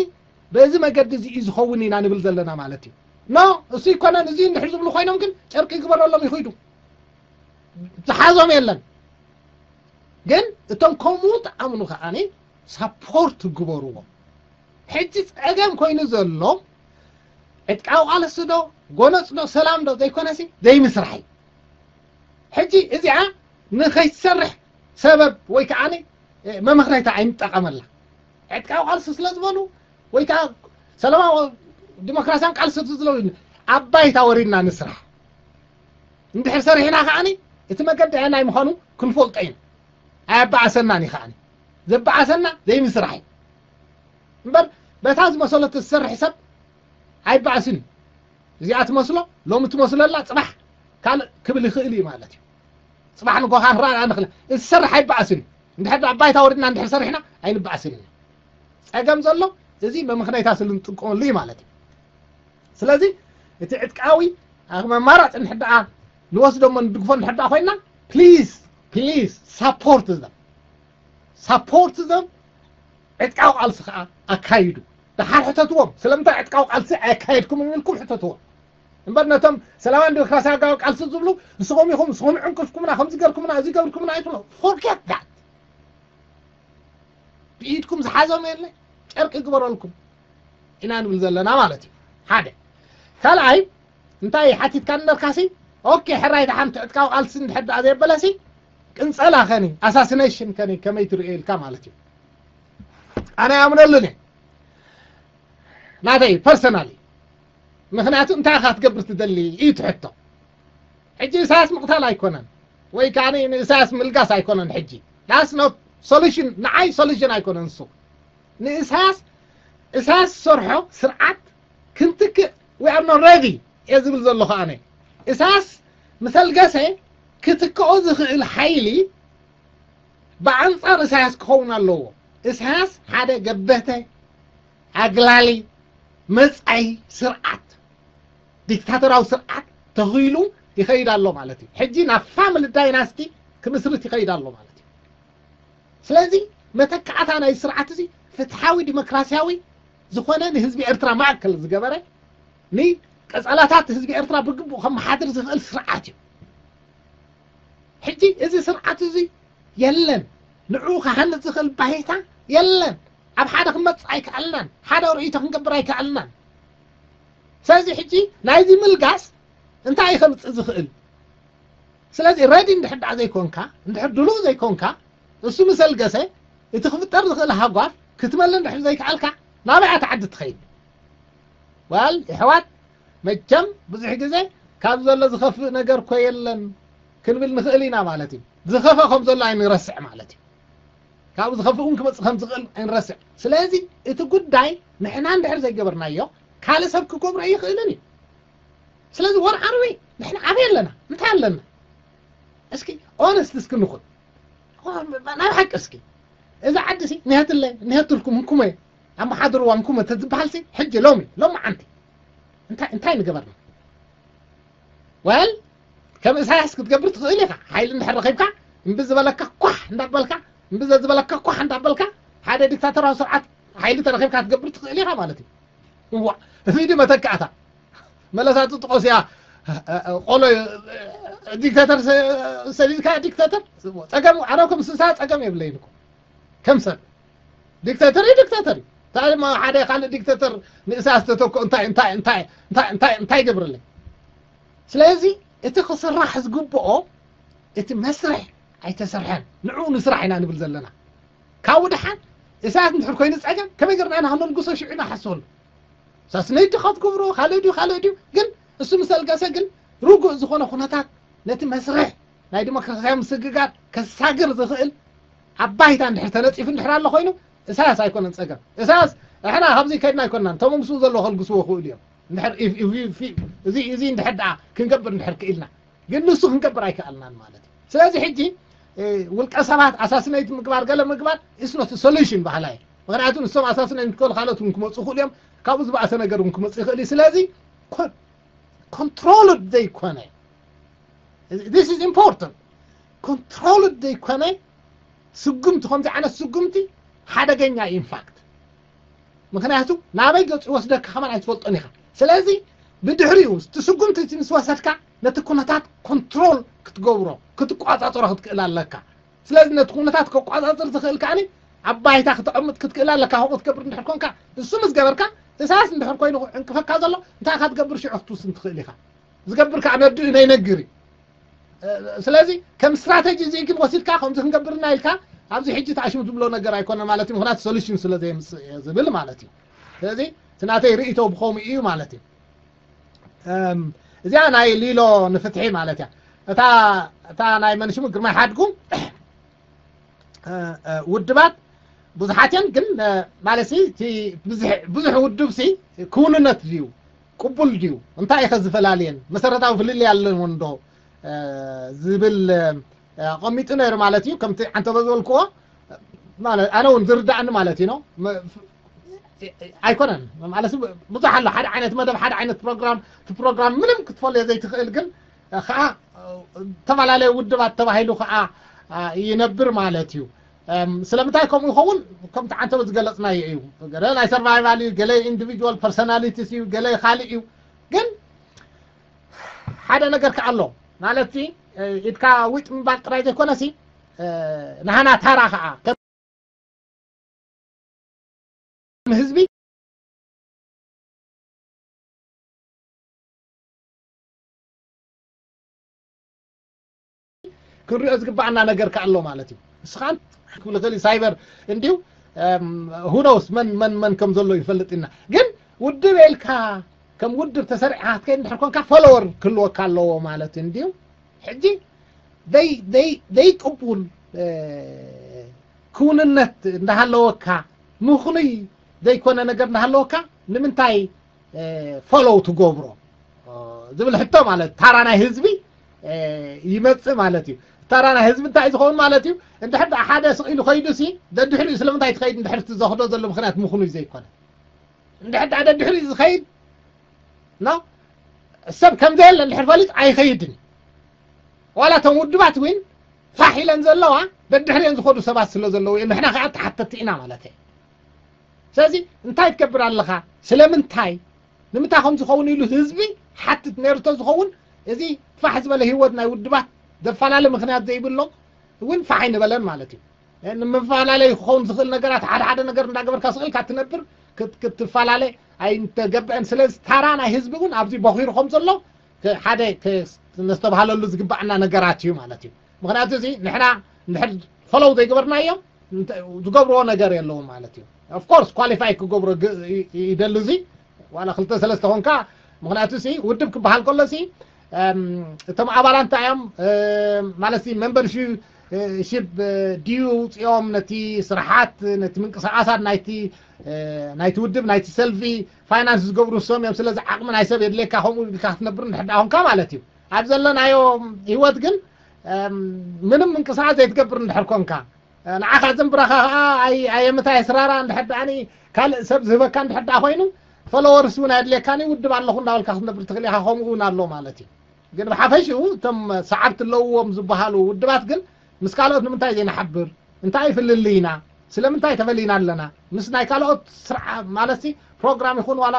በዚ መገዲ እዚ እዩ ዝኸውን ኢና ንብል ዘለና ማለት እዩ። ኖ፣ እሱ ኣይኮነን፣ እዚ እንድሕር ዝብሉ ኮይኖም ግን ጨርቂ ይግበረሎም ይኽይዱ። ዝሓዞም የለን። ግን እቶም ከምኡ ተኣምኑ ከዓኒ ሳፖርት ግበርዎም። ሕጂ ጸገም ኮይኑ ዘሎ ዕጥቃዊ ቃልሲ ዶ፣ ጎነጽ ዶ፣ ሰላም ዶ ዘይኮነሲ ዘይምስራሕ እዩ። ሕጂ እዚኣ ንኸይትሰርሕ ሰበብ ወይ ከዓኒ፣ እ፣ መመኽነይታ ኣይንጠቐመላ። ዕጥቃዊ ቃልሲ ስለ ዝበሉ ወይ ከዓ ሰላማዊ ዲሞክራሲያዊ ቃልሲ ስለ ዝበሉ ኣብ ባይታ ወሪድና ንስራሕ። እንድሕር ሰሪሕና ከዓኒ እቲ መገዲ ኣየናይ ምዃኑ ክንፈልጦ ኢና። ኣየበኣሰናን እዩ ከዓኒ። ዘበኣሰና ዘይምስራሕ እዩ። እምበር በታ ዝመሰለቶ ዝሰርሕ ሰብ ኣይበኣስን እዩ። እዚኣ ትመስሎ፣ ሎሚ ትመስለላ፣ ጽባሕ ካልእ ክብል ይኽእል እዩ ማለት እዩ። ጽባሕ ንጎኻ ክንረኣ ንኽእል። ዝሰርሕ ኣይበኣስን እዩ። እንድሕር ደኣ ባይታ ወሪድና እንድሕር ሰሪሕና ኣይንበኣስን ኢና። ጸገም ዘሎ እዚ መመኽነይታ ስለ እንጥቀመሉ እዩ ማለት እዩ። ስለዚ እቲ ዕጥቃዊ ከም ኣማራጺ እንድሕር ደኣ ንወስዶ እሞ ንድግፎ እንድሕር ደኣ ኮይና፣ ፕሊዝ፣ ፕሊዝ ሳፖርት ዘም፣ ሳፖርት ዘም፣ ዕጥቃዊ ቃልሲ ከኣ ኣካይዱ። ደሓር ሕተትዎም፣ ስለምንታይ ዕጥቃዊ ቃልሲ ኣየካየድኩምን ኢልኩም ሕተትዎም። እምበር ነቶም ሰላማዊ ዲሞክራሲያዊ ቃልሲ ዝብሉ፣ ንስኹም ኢኹም፣ ንስኹም ዕንቅፍኩምና፣ ከምዚ ገርኩምና፣ እዚ ገርኩምና ኣይትብሎ። ፎርጌት ዳት። ብኢድኩም ዝሓዞም የለ፣ ጨርቂ ግበረልኩም ኢና ንብል ዘለና ማለት እዩ። ሓደ። ካልኣይ፣ እንታይ ሓቲትካ ነበርካሲ? ኦኬ፣ ሕራይ ደሓን ዕጥቃዊ ቃልሲ እንድሕር ደኣ ዘየበለሲ፣ ቅንጸላ ከኒ፣ ኣሳሲኔሽን ከኒ፣ ከመይ ትርእዮ ኢልካ ማለት እዩ። ኣነ ኣይኣምነሉን እየ። ናተይ ፐርሰናሊ። ምኽንያቱ እንታይ ኢኻ ክትገብር ትደሊ እዩ እቲ ሕቶ። ሕጂ ኢሳያስ ምቕታል ኣይኮነን፣ ወይ ከኣ ንኢሳያስ ምልጋስ ኣይኮነን። ሕጂ that's not solution፣ ንዓይ ሶሉሽን ኣይኮነን እሱ። ንኢሳያስ፣ ኢሳያስ ዝሰርሖ ስርዓት ክንትክእ we are not ready እየ ዝብል ዘለኹ ኣነ። ኢሳያስ ምስ ኣልገሰ ክትክኦ ዝኽእል ሓይሊ ብኣንጻር ኢሳያስ ክኸውን ኣለዎ። ኢሳያስ ሓደ ገበተ፣ ኣግላሊ፣ መጻኢ ስርዓት፣ ዲክታቶራዊ ስርዓት ተኺሉ ይኸይድ ኣሎ ማለት እዩ። ሕጂ ናብ ፋሚሊ ዳይናስቲ ክምስርት ይኸይድ ኣሎ ማለት እዩ። ስለዚ መተካእታ ናይ ስርዓት እዚ ፍትሓዊ ዲሞክራሲያዊ ዝኾነ ንህዝቢ ኤርትራ ማእከል ዝገበረ ንቀጸላታት ህዝቢ ኤርትራ ብግቡእ ከመሓድር ዝኽእል ስርዓት እዩ። ሕጂ እዚ ስርዓት እዚ የለን። ንዕኡ ክሃንጽ ዝኽእል ባይታ የለን። ኣብ ሓደ ክንመጽእ ኣይከኣልናን። ሓደ ርእይቶ ክንገብር ኣይከኣልናን። ስለዚ ሕጂ ናይዚ ምልጋስ እንታይ እዩ ከምጽእ ዝኽእል? ስለዚ ረዲ እንድሕር ደኣ ዘይኮንካ፣ እንድሕር ድሉው ዘይኮንካ፣ እሱ ምስ ኣልገሰ እቲ ክፍጠር ዝኽእል ሃጓፍ ክትመልእ እንድሕር ዘይከኣልካ ናበይ እያ እታ ዓዲ ትኸይድ? ዋል የሕዋት፣ መቸም ብዙሕ ግዜ ካብ ዘሎ ዝኸፍእ ነገር እኮ የለን ክንብል ንኽእል ኢና ማለት እዩ። ዝኸፍእ ከም ዘሎ ኣይንረስዕ ማለት እዩ። ካብኡ ዝኸፍእ እውን ክመጽእ ከም ዝኽእል ኣይንረስዕ። ስለዚ እቲ ጉዳይ ንሕና እንድሕር ዘይገበርናዮ ካልእ ሰብ ክገብሮ ኣይኽእልን እዩ። ስለዚ what are we? ንሕና ኣበይ ኣለና? እንታይ ኣለና? እስኪ ኦነስት እስኪ ንኹን። ናይ ሓቂ እስኪ እዛ ዓዲ ሲ ንህትለ ንህትልኩም እንኩመ ኣመሓድርዋ እንኩመ ተዝበሃል ሲ ሕጂ ሎሚ ሎሚ ዓንቲ እንታይ እንታይ ንገበርና? ወል ከም ኢሳያስ ክትገብር ትኽእል ኢኻ። ሓይሊ እንድሕር ረኺብካ እምቢ ዝበለካ ኳሕ እንዳበልካ እምቢ ዘዝበለካ ኳሕ እንዳበልካ ሓደ ዲክታቶራዊ ስርዓት ሓይሊ ተረኺብካ ክትገብር ትኽእል ኢኻ ማለት እዩ። እዋ፣ እዚ ድዩ መተካእታ? መለሳ ጥጥቆስ እያ፣ ቆሎ፣ ዲክታተር ሰ-፣ ሰዲድካ ዲክታተር? ጸገም፣ ኣነ እኮ ምስ ንሳ ጸገም የብለይን እኮ። ከም ሰብ። ዲክታተር እዩ፣ ዲክታተር እዩ። እንታይ ድማ ሓደ ካልእ ዲክታተር ንእሳስ ተተኮ-፣ እንታይ፣ እንታይ፣ እንታይ፣ እንታይ፣ እንታይ፣ እንታይ ይገብረለይ? ስለዚ እቲ ክስራሕ ዝግብኦ እቲ መስርሕ ኣይተሰርሐን። ንዕኡ ንስራሕ ኢና ንብል ዘለና። ካብኡ ደሓን እሳያስ እንድሕር ኮይኑ ጸገም፣ ከመይ ገርና ኢና ክንልግሶ ሽዑ ኢና ሓስበሉ። ሳስነይ ድኻ ትገብሮ፣ ካልእ ድዩ፣ ካልእ ድዩ። ግን እሱ ምስ ኣልገሰ ግን ርጉእ ዝኾነ ኩነታት ነቲ መስርሕ ናይ ዲሞክራሲያዊ ምስግጋር ከሳግር ዝኽእል ኣብ ባይታ እንድሕር ተነፂፉ እንድሕር ኣሎ ኮይኑ፣ እሳያስ ኣይኮነን ፀገም። እሳያስ፣ እሕና ካብዚ ከድና ኣይኮንናን፣ እቶም ምስኡ ዘለዉ ከልግስዎ ክእሉ እዮም። እንድሕር ኢፍ- ኢፍ- ኢፍ- እዚ እዚ እንድሕር ደኣ ክንገብር እንድሕር ክኢልና፣ ግን ንሱ ክንገብር ኣይከኣልናን ማለት እዩ። ስለዚ ሕጂ ውልቀ ሰባት ኣሳስነይት ምግባር፣ ገለ ምግባር is not solution ባህላ እዩ። ምክንያቱ ንሶም ኣሳስነይት ክበሉ ካልኦት እውን ክመፁ ክእሉ እዮም። ካብኡ ዝበኣሰ ነገር እውን ክመፁ ይኽእል እዩ። ስለዚ ኮንትሮልድ ዘይኮነ፣ this is important፣ ኮንትሮልድ ዘይኮነ ስጉምቲ፣ ከምዚ ዓይነት ስጉምቲ ሓደገኛ እዩ። ኢንፋክት ምክንያቱ ናበይ ገፁ ይወስደካ ከማን ኣይትፈልጦን ኢኻ። ስለዚ ብድሕሪኡ እቲ ስጉምቲ እቲ ምስ ወሰድካ ነቲ ኩነታት ኮንትሮል ክትገብሮ ክትቋፃፀሮ ክትክእል ኣለካ። ስለዚ ነቲ ኩነታት ከቋፃፅር ትኽእል ከዓኒ ኣብ ባይታ ክተቐምጥ ክትክእል ኣለካ። ከምኡ ትገብር እንድሕር ኮንካ፣ እሱ ምስ ገበርካ፣ እሳያስ እንድሕር ኮይኑ ዕንቅፈካ ዘሎ እንታይ ኢኻ ትገብር ሽዑ ክትውስን ትኽእል ኢኻ። ዝገብር ከዓ ነድኡ ነይነግር እዩ። ስለዚ ከም ስትራተጂ እዚ ግን ወሲድካ ከምዚ ክንገብርና ኢልካ ኣብዚ ሕጂ ተኣሽሙ ትብሎ ነገር ኣይኮነ ማለት እዩ። ምክንያቱ ሶሉሽን ስለ ዘየምፅእ እየ ዝብል ማለት እዩ። ስለዚ እቲ ናተይ ርእይቶ ብኸምኡ እዩ ማለት እዩ። እዚኣ ናይ ሊሎ ንፍትሒ ማለት እያ። እታ እታ ናይ መንሽሙ ግርማይ ሓድጉ ውድባት ብዙሓት እየን፣ ግን ማለት ብዙሕ ውድብ ሲ ክውንነት ድዩ ቅቡል ድዩ እንታይ ኢኸ ዝፈላልየን መሰረታዊ ፍልልይ ኣለዎ እንዶ ዝብል ኣቐሚጡ ነይሩ ማለት እዩ። ከምቲ ዓንተበ ዝበልክዎ ማለት ኣነ እውን ዝርዳእኒ ማለት እዩ ነው። ኣይኮነን ማለት ብዙሕ ኣሎ። ሓደ ዓይነት መደብ፣ ሓደ ዓይነት ፕሮግራም፣ እቲ ፕሮግራም ምንም ክትፈልዮ ዘይትኽእል ግን ከዓ ዝተፈላለየ ውድባት ተባሂሉ ከዓ ይነብር ማለት እዩ። ስለምንታይ ከምኡ ይኸውን? ከምቲ ዓንተበ ዝገለፅናዮ እዩ። ገለ ናይ ሰርቫይቫል እዩ፣ ገለ ኢንዲቪጁዋል ፐርሶናሊቲስ እዩ፣ ገለ ካልእ እዩ። ግን ሓደ ነገር ከዓ ኣሎ ማለት ኢድካ ዊጥ ምባል ጥራይ ዘይኮነሲ ናህና ታራ ከዓ ከም ህዝቢ ክንሪኦ ዝግባኣና ነገር ከ ኣሎ ማለት እዩ። ንስኻን ክብል ይኽእል እዩ ሳይበር እንዲሁ ሁኖስ መን መን መን ከም ዘሎ ይፈልጥ ኢና። ግን ውድብ ኢልካ ከም ውድብ ተሰሪዕካ ክትከይድ እንድሕር ኮንካ ፎሎወር ክህልወካ ኣለዎ ማለት እዩ። እንዲሁ ሕጂ ዘይቅቡል ክውንነት እንዳሃለወካ ምኽኑይ ዘይኮነ ነገር እናሃለወካ ንምንታይ ፎሎው ትገብሮ ዝብል ሕቶ ማለት ታራ ናይ ህዝቢ ይመፅእ ማለት እዩ። ታራ ናይ ህዝቢ እንታይ ዝኸውን ማለት እዩ? እንድሕር ሓደ ስቕ ኢሉ ከይዱ ሲ ደድሕሪኡ ስለምንታይ ትኸይድ እንድሕር እቲ ዘኽዶ ዘሎ ምክንያት ምኽኑይ ዘይኮነ እንድሕር ደድሕሪኡ ዝኸይድ ኖ ሰብ ከም ዘየለ እንድሕር ፈሊጡ ኣይኸይድን። ዋላ እቶም ውድባት እውን ፋሕ ኢለን ዘለዋ ደድሕሪአን ዝኸዱ ሰባት ስለ ዘለዉ እዮም። ንሕና ከዓ ተሓተቲ ኢና ማለት እየ። ስለዚ እንታይ ትገብር ኣለኻ? ስለምንታይ? ንምንታይ ከም ዝኸውን ኢሉ ህዝቢ ሓትት ነይሩ ተዝኸውን እዚ ፋሕ ዝበለ ህይወት ናይ ውድባት ዘፈላለ ምክንያት ዘይብሎም እውን ፋሕ ኣይንበለን ማለት እዩ። ንምፈላለይ ክኸውን ዝኽእል ነገራት ሓደ ሓደ ነገር እንዳገበርካ ስቕልካ ትነብር ክትፈላለ ኣይንተገብአን። ስለዚ ታራ ናይ ህዝቢ እውን ኣብዚ በኺሩ ከም ዘሎ ሓደ ነስተብሃለሉ ዝግባኣና ነገራት እዩ ማለት እዩ። ምክንያቱ እዚ ንሕና ንድሕር ፈለው ዘይገበርናዮም ዝገብርዎ ነገር የለውን ማለት እዩ። ኦፍኮርስ ኳሊፋይ ክገብሮ ይደሊ እዚ ዋላ ክልተ ሰለስተ ኮንካ ምክንያቱ ሲ ውድብ ክበሃል ከሎ ሲ እቶም ኣባላት እንታይ እዮም ማለት ሲ ሜምበርሺፕ ድዩ ውፅኦም ነቲ ስርሓት ነቲ ምንቅስቃሳት ናይቲ ናይቲ ውድብ ናይቲ ሰልፊ ፋይናንስ ዝገብሩ ንሶም እዮም። ስለዚ ዓቕሚ ናይ ሰብ የድልየካ ከምኡ ኢልካ ክትነብር እንድሕር ደኣ ኮንካ ማለት እዩ። ኣብ ዘለናዮ ህይወት ግን ምንም ምንቅስቃስ ዘይትገብር እንድሕር ኮንካ ንዓኻ ዘንብራኻ ከዓ ኣየምታይ ስራራ እንድሕር ደኣኒ ካልእ ሰብ ዝህበካ እንድሕር ደኣ ኮይኑ ፎሎወርስ እውን ኣየድልየካኒ ውድብ ኣለኹ እንዳበልካ ክትነብር ትኽእል ኢኻ። ከምኡ እውን ኣሎ ማለት እዩ። ግን ብሓፈሽኡ እቶም ሰዓብቲ ኣለውዎም ዝበሃሉ ውድባት ግን ምስ ካልኦት ንምንታይ ዘይንሓብር? እንታይ ፍልልይና? ስለምንታይ ተፈሊና ኣለና? ምስ ናይ ካልኦት ስርዓ ማለት ፕሮግራም ይኹን ዋላ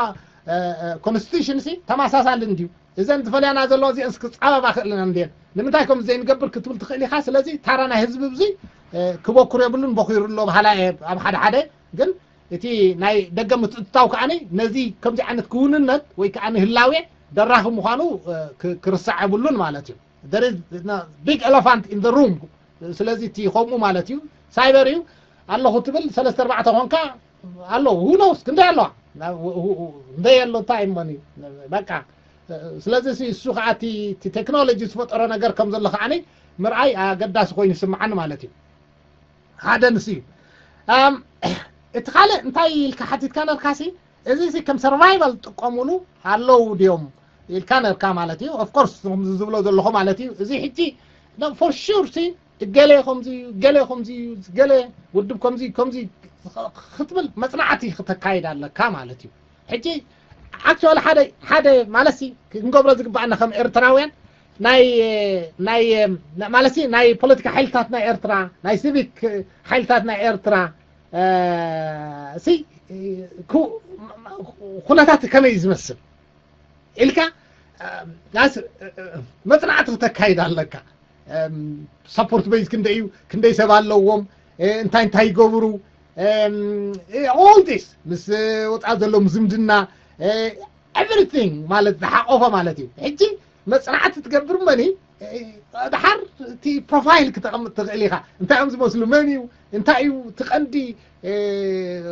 ኮንስቲቱሽን ሲ ተመሳሳሊ እንድዩ። እዘን ዝፈልያና ዘለዎ እዚአን ክፃበባ ክእልና እንድየን ንምንታይ ከም ዘይንገብር ክትብል ትኽእል ኢኻ። ስለዚ ታራ ናይ ህዝቢ ብዙ ክበኩር የብሉን በኪሩ ኣሎ በሃላ እየ ኣብ ሓደ ሓደ ግን እቲ ናይ ደገ ምትእትታው ከዓኒ ነዚ ከምዚ ዓይነት ክውንነት ወይ ከዓ ንህላዌ ደራኺ ምዃኑ ክርሳዕ የብሉን ማለት እዩ። There is big elephant in the room። ስለዚ እቲ ከምኡ ማለት እዩ ሳይበር እዩ ኣለኹ ትብል ሰለስተ ኣርባዕተ ኮንካ ኣሎ ሁኖስ ክንደይ ኣለዋ እንደ የሎ እንታይ እሞኒ በቃ ስለዚ እሱ ከዓ እቲ ቴክኖሎጂ ዝፈጠሮ ነገር ከም ዘሎ ከዓኒ ምርኣይ ኣገዳሲ ኮይኑ ይስምዓኒ ማለት እዩ። ሓደ ንሱ እዩ። እቲ ካልእ እንታይ ኢልካ ሓቲትካ ነርካሲ፣ እዚ ከም ሰርቫይቫል ጥቀሙሉ ኣለዉ ድዮም ኢልካ ነርካ ማለት እዩ። ኦፍኮርስ ዝብሎ ዘለኹ ማለት እዩ። እዚ ሕጂ ፎር ሹር ሲ እገሌ ከምዚ እዩ፣ እገሌ ከምዚ እዩ፣ እገሌ ውድብ ከምዚ ከምዚ ክትብል መፅናዕቲ ክተካይድ ኣለካ ማለት እዩ። ሕጂ ኣክቹዋሊ ሓደ ሓደ ማለት ሲ ክንገብሮ ዝግባኣና ከም ኤርትራውያን ናይ ናይ ማለት ሲ ናይ ፖለቲካ ሓይልታት ናይ ኤርትራ፣ ናይ ሲቪክ ሓይልታት ናይ ኤርትራ ሲ ኩነታት ከመይ ዝመስል ኢልካ መፅናዕቲ ክተካይድ ኣለካ። ሰፖርት ቤዝ ክንደይ እዩ፣ ክንደይ ሰብ ኣለዎም፣ እንታይ እንታይ ይገብሩ፣ all this ምስ ወፃ ዘለዎም ዝምድና፣ everything ማለት ዝሓቆፈ ማለት እዩ። ሕጂ መፅናዕቲ ትገብር መኒ ድሓር እቲ ፕሮፋይል ክተቐምጥ ትኽእል ኢኻ። እንታይ እዮም ዝመስሉ፣ መን እዩ፣ እንታይ እዩ እቲ ቀንዲ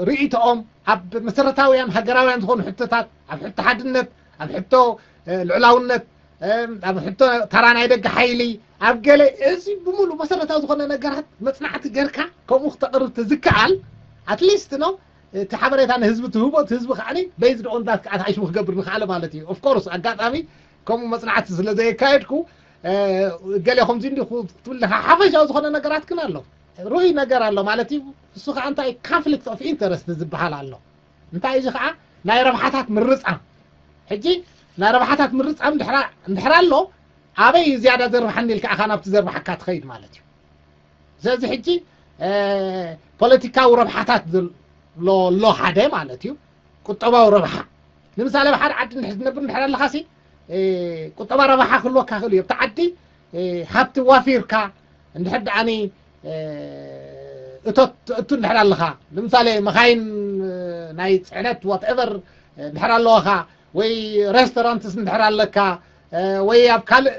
ርእይቶኦም ኣብ መሰረታውያን ሃገራውያን ዝኾኑ ሕቶታት፣ ኣብ ሕቶ ሓድነት፣ ኣብ ሕቶ ልዑላውነት፣ ኣብ ሕቶ ታራ ናይ ደገ ሓይሊ፣ ኣብ ገለ፣ እዚ ብምሉ መሰረታዊ ዝኾነ ነገራት መፅናዕቲ ገርካ ከምኡ ክተቕርብ ትዝከኣል። ኣትሊስት ነው እቲ ሓበሬታ ንህዝቢ ትህቦ፣ እቲ ህዝቢ ከዓ በይዝድ ኦን ዳት ከዓ ተሓሽሙ ክገብር ንክኣለ ማለት እዩ። ኦፍኮርስ ኣጋጣሚ ከምኡ መፅናዕቲ ስለ ዘየካየድኩ ገለ ከምዚ እንዲ ክትብል ሓፈሻዊ ዝኾነ ነገራት ግን ኣሎ። ርኡይ ነገር ኣሎ ማለት እዩ። እሱ ከዓ እንታይ፣ ኮንፍሊክት ኦፍ ኢንተረስት ዝበሃል ኣሎ። እንታይ እዚ ከዓ ናይ ረብሓታት ምርፃም። ሕጂ ናይ ረብሓታት ምርፃም እንድሕራ ኣሎ፣ ኣበይ ዝያዳ ዘርብሓኒ ኢልካ ኢኻ ናብቲ ዘርብሓካ ትኸይድ ማለት እዩ። ስለዚ ሕጂ ፖለቲካዊ ረብሓታት ዘሎ ኣሎ ሓደ ማለት እዩ፣ ቁጠባዊ ረብሓ። ንምሳሌ ኣብ ሓደ ዓዲ እንድሕር ትነብር እንድሕር ኣለኻ ሲ ቁጠባ ረብሓ ክህልወካ ክእል እዩ። ኣብቲ ዓዲ ሃብቲ ዋፊርካ እንድሕር ደኣኒ እቶት እቱ እንድሕር ኣለኻ፣ ንምሳሌ መኻይን ናይ ፅዕነት ዋትኤቨር እንድሕር ኣለዋኻ፣ ወይ ሬስቶራንትስ እንድሕር ኣለካ፣ ወይ ኣብ ካልእ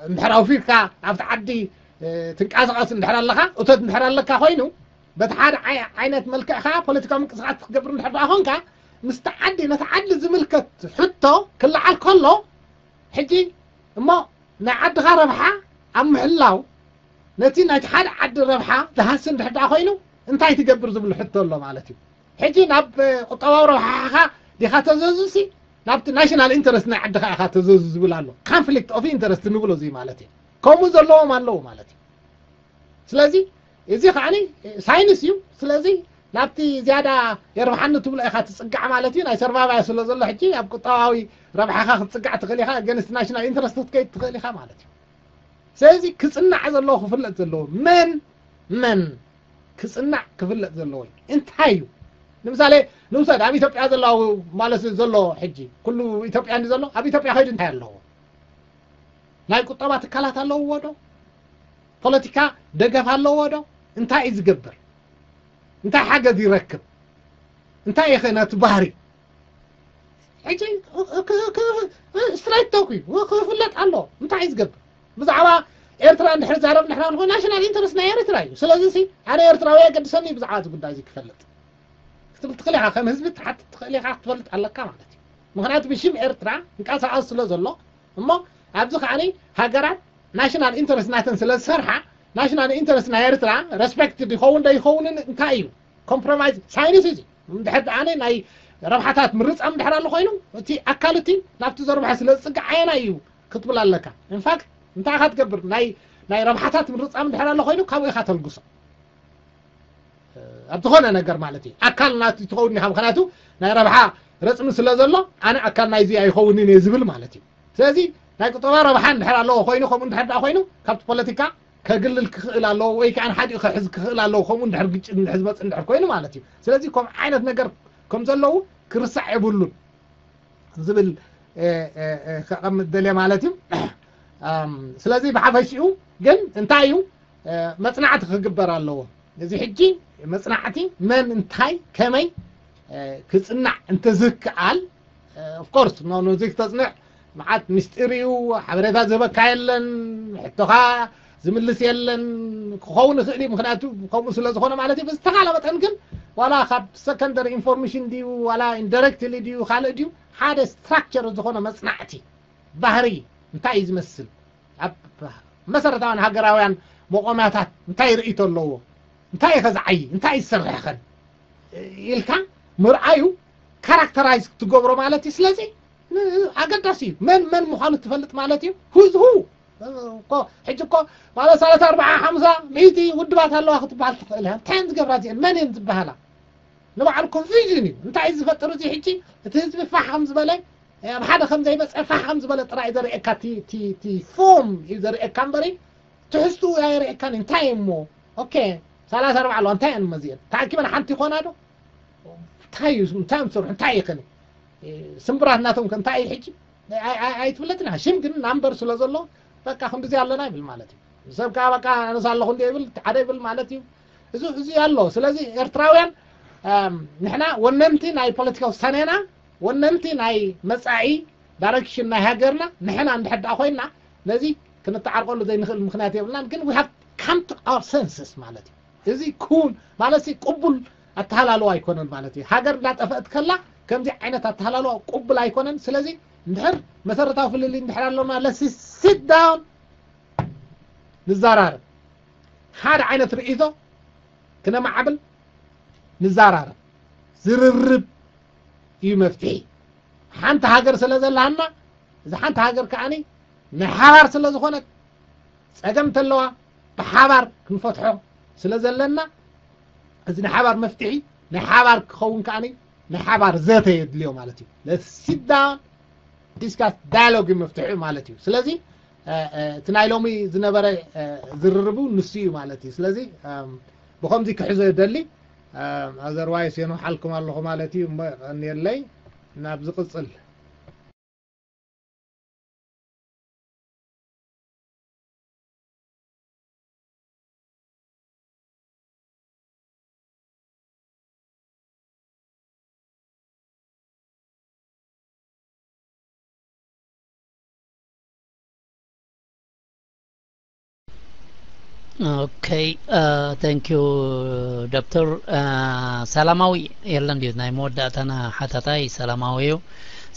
እንድሕር ኣውፊርካ ኣብቲ ዓዲ ትንቀሳቐስ እንድሕር ኣለኻ፣ እቶት እንድሕር ኣለካ ኮይኑ፣ በቲ ሓደ ዓይነት መልክዕ ከዓ ፖለቲካዊ ምንቅስቃስ ክትገብር እንድሕር ደኣ ኮንካ፣ ምስቲ ዓዲ፣ ነቲ ዓዲ ዝምልከት ሕቶ ክለዓል ከሎ፣ ሕጂ እሞ ናይ ዓድኻ ረብሓ ኣብ ምሕላው፣ ነቲ ናይቲ ሓደ ዓዲ ረብሓ ዝሃሲ እንድሕር ደኣ ኮይኑ፣ እንታይ ትገብር ዝብል ሕቶ ኣሎ ማለት እዩ። ሕጂ ናብ ቁጠባዊ ረብሓኻ ዲኻ ተዘዙ ሲ፣ ናብቲ ናሽናል ኢንተረስት ናይ ዓድኻ ኢኻ ተዘዙ ዝብል ኣሎ። ኮንፍሊክት ኦፍ ኢንተረስት ንብሎ እዚ ማለት እዩ። ከምኡ ዘለዎም ኣለዉ ማለት እዩ። ስለዚ እዚ ከዓኒ ሳይንስ እዩ። ስለዚ ናብቲ ዝያዳ የርብሓኒ ትብሎ ኢኻ ትፅጋዕ ማለት እዩ። ናይ ሰርቫይቫል ስለ ዘሎ ሕጂ ኣብ ቁጠባዊ ረብሓኻ ክትፅጋዕ ትኽእል ኢኻ፣ ኣገንስት ናሽናል ኢንተረስት ክትከይድ ትኽእል ኢኻ ማለት እዩ። ስለዚ ክፅናዕ ዘለዎ ክፍለጥ ዘለዎ መን መን ክፅናዕ ክፍለጥ ዘለዎ እዩ። እንታይ እዩ? ንምሳሌ ንውሰድ፣ ኣብ ኢትዮጵያ ዘሎ ማለት ዘሎ ሕጂ ኩሉ ኢትዮጵያ እንዲ ዘሎ፣ ኣብ ኢትዮጵያ ከይዱ እንታይ ኣለዎ? ናይ ቁጠባ ትካላት ኣለውዎ ዶ? ፖለቲካ ደገፍ ኣለዎ ዶ? እንታይ እዩ ዝገብር? እንታይ ሓገዝ ይረክብ? እንታይ እዩ ኸ ናቱ ባህሪ? ሕጂ ስትራይት ቶክ እዩ፣ ክፍለጥ ኣሎ። እንታይ እዩ ዝገብር? ብዛዕባ ኤርትራ እንድሕር ዛረብ እንድሕር ኣለኹ፣ ናሽናል ኢንተረስት ናይ ኤርትራ እዩ። ስለዚ ሲ ኣነ ኤርትራዊ የገድሰኒ እዩ ብዛዕባ እዚ ጉዳይ እዚ ክፈልጥ ክትብል ትኽእል ኢኻ። ከም ህዝቢ ትሓትት ትኽእል ኢኻ፣ ክትፈልጥ ኣለካ ማለት እዩ። ምኽንያቱ ብሽም ኤርትራ እንቀሳቐስ ስለ ዘሎ እሞ ኣብዚ ከዓኒ ሃገራት ናሽናል ኢንተረስት ናተን ስለ ዝሰርሓ፣ ናሽናል ኢንተረስት ናይ ኤርትራ ሬስፔክት ይኸውን ዶ ይኸውንን እንታይ እዩ? ኮምፕሮማይዝ ሳይንስ እዚ። እንድሕር ደኣ ናይ ረብሓታት ምርጻም እንድሕር ኣሎ ኮይኑ፣ እቲ ኣካል እቲ ናብቲ ዘርብሐ ስለ ዝጽጋዕ ኣየናይ እዩ ክትብል ኣለካ። ኢንፋክት እንታይ ኢኻ ትገብር? ናይ ናይ ረብሓታት ምርጻም እንድሕር ኣሎ ኮይኑ ካብኡ ኢኻ ተልግሶ። ኣብ ዝኾነ ነገር ማለት እዩ። ኣካል ናቱ ትኸውን ኢኻ፣ ምኽንያቱ ናይ ረብሓ ረጽሚ ስለ ዘሎ ኣነ ኣካል ናይዚ ኣይኸውንን እየ ዝብል ማለት እዩ። ስለዚ ናይ ቁጠባ ረብሓ እንድሕር ኣለዎ ኮይኑ፣ ከምኡ እንድሕር ደኣ ኮይኑ ካብቲ ፖለቲካ ከግልል ክኽእል ኣለዎ ወይ ከዓ ንሓዲኡ ክሕዝ ክኽእል ኣለዎ፣ ከምኡ እንድሕር ግጭት እንድሕር ዝመጽእ እንድሕር ኮይኑ ማለት እዩ። ስለዚ ከምኡ ዓይነት ነገር ከም ዘለዉ ክርሳዕ የብሉን ዝብል ከቐምጥ ደልየ ማለት እዩ። ስለዚ ብሓፈሽኡ ግን እንታይ እዩ መፅናዕቲ ክግበር ኣለዎ። እዚ ሕጂ መፅናዕቲ መን እንታይ ከመይ ክፅናዕ እንተዝከኣል፣ ኦፍኮርስ ነዚ ክተፅንዕ መዓት ምስጢር እዩ፣ ሓበሬታ ዝህበካ የለን፣ ሕቶኻ ዝምልስ የለን ክኸውን ይኽእል እዩ። ምኽንያቱ ከምኡ ስለ ዝኾነ ማለት እዩ። ብዝተኻለ መጠን ግን ዋላ ካብ ሰከንደሪ ኢንፎርሜሽን ድዩ ዋላ ኢንዳይሬክትሊ ድዩ ካልእ ድዩ ሓደ ስትራክቸር ዝኾነ መፅናዕቲ ባህሪ እንታይ እዩ ዝመስል፣ ኣብ መሰረታውያን ሃገራውያን መቆሚያታት እንታይ ርእይቶ ኣለዎ፣ እንታይ እዩ ከ ዝዓይ እንታይ ይሰርሕ ከን ኢልካ ምርኣዩ ካራክተራይዝ ክትገብሮ ማለት እዩ። ስለዚ ን- ኣገዳሲ እዩ። መን መን ምዃኑ ትፈልጥ ማለት እዩ። ሁዝ ሁ እኮ ሕጂ እኮ ማለት ሰላሳ ኣርባዓ ሓምሳ ሚእቲ ውድባት ኣለዋ ክትበሃል ትኽእል እያ። እንታይ እየን ዝገብራ እዚአን? መን እየን ዝበሃላ? ንባዕሉ ኮንፊውዥን እዩ። እንታይ እዩ ዝፈጥር እዚ ሕጂ? እቲ ህዝቢ ፋሕ ከም ዝበለ ኣብ ሓደ ከም ዘይመፀ ፋሕ ከም ዝበለ ጥራይ እዩ ዘርእየካ። እቲ- እቲ- እቲ ፎም እዩ ዘርእየካ እምበሪ ትሕዝቱ ኣይርእየካን እዩ። እንታይ እሞ ኦኬ ሰላሳ ኣርባዓ ኣለዋ እንታይ እየን መዚአን ተኣኪበን ሓንቲ ይኾና ዶ? እንታይ እዩ እንታይ እዮም ዝሰርሑ እንታይ ይኸኒ ስምብራት ናቶም ከ እንታይ እዩ ሕጂ? ኣይ- ኣይ- ኣይትፍለጥን እያ። ሽም ግን ናምበር ስለ ዘሎ በቃ ክንድዚ ኣለና ይብል ማለት እዩ። ሰብ ከዓ በቃ ኣነስ ኣለኹ እንዲ ይብል ሓደ ይብል ማለት እዩ። እዚ እዚ ኣሎ። ስለዚ ኤርትራውያን ኣም፣ ንሕና ወነንቲ ናይ ፖለቲካ ውሳኔና ወነንቲ ናይ መጻኢ ዳይሬክሽን ናይ ሃገርና ንሕና እንድሕር ደኣ ኮይና ነዚ ክንተዓርቀሉ ዘይንኽእል ምክንያት የብልናን። ግን we have come to our senses ማለት እዩ። እዚ ኩን ማለት ሲ ቅቡል ኣተሃላልዋ ኣይኮነን ማለት እዩ። ሃገር እንዳጠፈእት ከላ ከምዚ ዓይነት ኣተሃላልዋ ቅቡል ኣይኮነን። ስለዚ እንድሕር መሰረታዊ ፍልልይ እንድሕር ኣሎና let's sit down ንዘራረብ። ሓደ ዓይነት ርእይቶ ክነማዕብል ንዘራረብ። ዝርርብ እዩ መፍትሒ። ሓንቲ ሃገር ስለ ዘለሃና እዛ ሓንቲ ሃገር ከዓኒ ናይ ሓባር ስለ ዝኾነት ጸገም እንተለዋ ብሓባር ክንፈትሖ ስለ ዘለና እዚ ናይ ሓባር መፍትሒ ናይ ሓባር ክኸውን ከዓኒ ናይ ሓባር ዘተ የድልዮ ማለት እዩ። Let's sit down discuss dialogue እዩ መፍትሒ ማለት እዩ። ስለዚ እ፣ እ፣ እቲ ናይ ሎሚ ዝነበረ እ፣ ዝርርቡ ንሱ እዩ ማለት እዩ። ስለዚ እም፣ ብኸምዚ ክሕዞ ይደሊ። እም፣ otherwise የንውሓልኩም ኣለኹ ማለት እዩ። እሞ የቐንየለይ። ናብ ዝቕጽል። Okay, uh, thank you ዶክተር። Uh, ሰላማዊ የለን ድዩ? ናይ መወዳእታና ሓታታይ ሰላማዊ እዩ።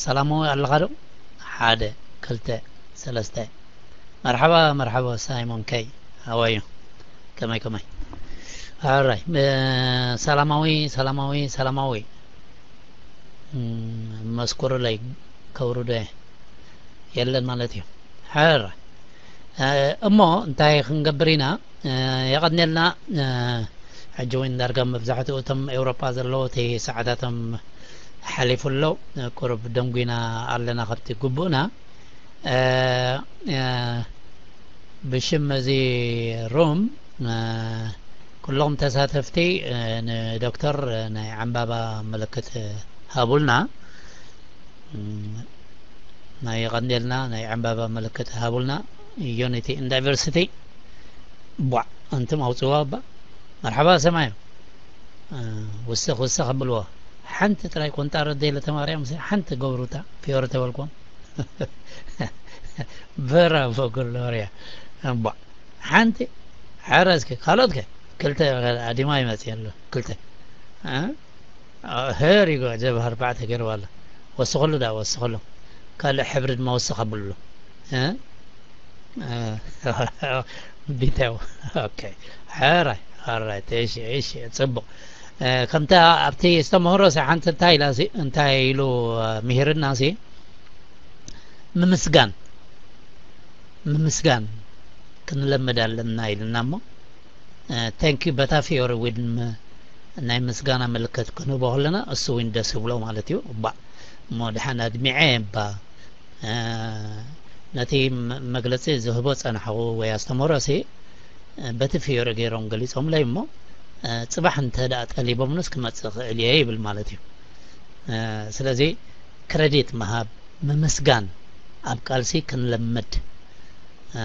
ሰላማዊ ኣለኻ ዶ? ሓደ፣ ክልተ፣ ሰለስተ። መርሓባ፣ መርሓባ ሳይሞን ከይ። How are you? ከመይ፣ ከመይ? Alright. Uh, ሰላማዊ፣ ሰላማዊ፣ ሰላማዊ። እም፣ መስኩሩለይ፣ ከውርዶ እየ። የለን ማለት እዩ። ሕረ። እ፣ እሞ እንታይ ክንገብር ኢና? እ፣ የቐንየልና። እ፣ ሕጂ እውን ዳርጋ መብዛሕትኡ እቶም ኤውሮጳ ዘለዉ እቲ ሰዓታቶም ሓሊፉ ኣሎ። እ፣ ቁሩብ ደንጒና ኣለና ካብቲ ግቡእና። እ፣ እ፣ ብሽም እዚ ሩም፣ እ፣ ኩሎም ተሳተፍቲ፣ እ፣ ንዶክተር፣ እ፣ ናይ ዕምባባ ምልክት፣ እ፣ ሃቡልና። እም፣ ናይ የቐንየልና ናይ ዕምባባ ምልክት ሃቡልና። Unity in diversity። ቧዕ፣ ኣንቱም ኣውጽዋ እባ። መርሓባ ሰማዩ። እ፣ ውስኽ ውስኽ ኣብልዎ። ሓንቲ ጥራይ ቆንጣረ ዘይለ ተማርያም፣ ሓንቲ ገብሩታ፣ ፊዮሪ ተበልኩም። ብራቮ ግሎርያ። እባ፣ ሓንቲ፣ ሓራ እስከ፣ ካልኦት ከ? ክልተ፣ ኣዲማ ይመጽእ ኣሎ፣ ክልተ። እ? አ፣ ሄር ይጎ፣ ጀብሃ ኣርባዕተ ገይርዋ ኣሎ። ወስኸሉ ዳ፣ ወስኸሉ። ካልእ ሕብሪ ድማ ወስኽ ኣብሉ። እ? እ፣ ቢተው። ኦኬ። ሓራይ፣ ሓራይ፣ እሺ፣ እሺ፣ ጽቡቕ። እ፣ ከምታ ኣብቲ ዝተምህሮ ሲ ሓንቲ እንታይ ኢላ ሲ፣ እንታይ ኢሉ፣ እ፣ ምሂርና ሲ፣ ምምስጋን፣ ምምስጋን ክንለምድ ኣለና ኢልና እሞ፣ እ፣ thank you በታ ፊዮሪ ዊን ም-፣ ናይ ምስጋና ምልክት ክንህቦ ከለና እሱ ዊን ደስ ይብሎ ማለት እዩ። እባ፣ እሞ ደሓን ኣድሚዐ እባ፣ እ፣ ነቲ መ-፣ መግለጺ ዝህቦ ጸናሕኹ ወይ ኣስተምህሮ ሲ፣ እ፣ በቲ ፊዮሪ ገይሮም ገሊጾምለይ እሞ፣ እ፣ ጽባሕ እንተ ደኣ ጠሊቦምንስ ክመጽእ እኽእል እየ ይብል ማለት እዩ። እ፣ ስለዚ ክረዲት ምሃብ፣ ምምስጋን ኣብ ቃልሲ ክንለምድ፣ እ፣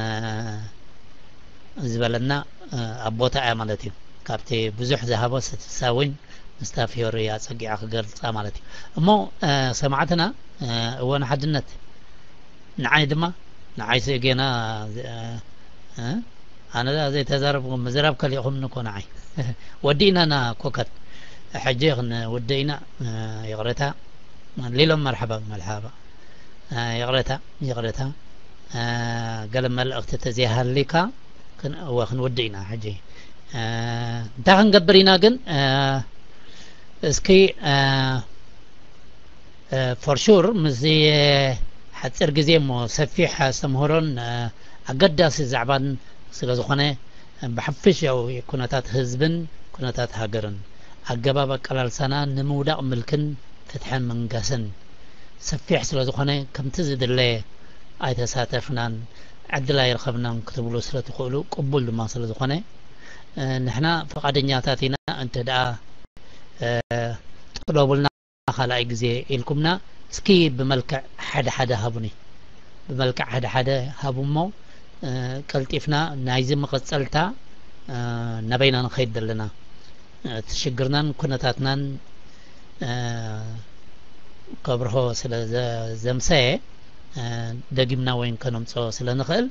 ዝበለና፣ እ፣ ኣብ ቦታ እያ ማለት እዩ። ካብቲ ብዙሕ ዝሃቦ ስትሳ እውን ምስታ ፊዮሪ ኣጸጊዓ ክገልጻ ማለት እዩ። እሞ፣ እ፣ ሰማዕትና፣ እ፣ እወ ንሓድነት ንዓይ ድማ፣ ንዓይ ስእጌና፣ እ፣ እ፣ ኣነ ዘይተዛረብኩም ምዝራብ ከሊእኹምኒ እኮ ንዓይ። ወዲእና ና ኮከት። ሕጂ ክንውድእ ኢና፣ እ፣ ይቕሬታ። ሊሎም መርሓባ፣ መርሓባ። እ፣ ይቕሬታ፣ ይቕሬታ። እ፣ ገለ መልእኽቲ ተዘይሃሊካ ክን-፣ እወ፣ ክንውድእ ኢና ሕጂ። እንታይ ክንገብር ኢና ግን? እስኪ for sure ምስዚ ሓፂር ግዜ እሞ ሰፊሕ ኣስተምህሮን ኣገዳሲ ዛዕባን ስለ ዝኾነ፣ ብሓፈሻዊ ኩነታት ህዝብን ኩነታት ሃገርን ኣገባብ ኣቀላልሳና ንምውዳቕ ምልክን ፍትሕን ምንጋስን ሰፊሕ ስለ ዝኾነ፣ ከምቲ ዝድለ ኣይተሳተፍናን ዕድል ኣይረኸብናን ክትብሉ ስለ ትኽእሉ ቅቡል ድማ ስለ ዝኾነ፣ ንሕና ፈቓደኛታት ኢና። እንተ ደኣ ጥለቡልና ካልኣይ ግዜ ኢልኩምና፣ እስኪ ብመልክዕ ሓደ ሓደ ሃቡኒ። ብመልክዕ ሓደ ሓደ ሃቡ እሞ፣ ቀልጢፍና ናይዚ መቐጸልታ ናበይና ንኸይድ ዘለና፣ እቲ ሽግርናን ኩነታትናን ከብርሆ ስለ ዘምሰየ፣ ደጊምና ወይን ከነምጾ ስለ ንኽእል፣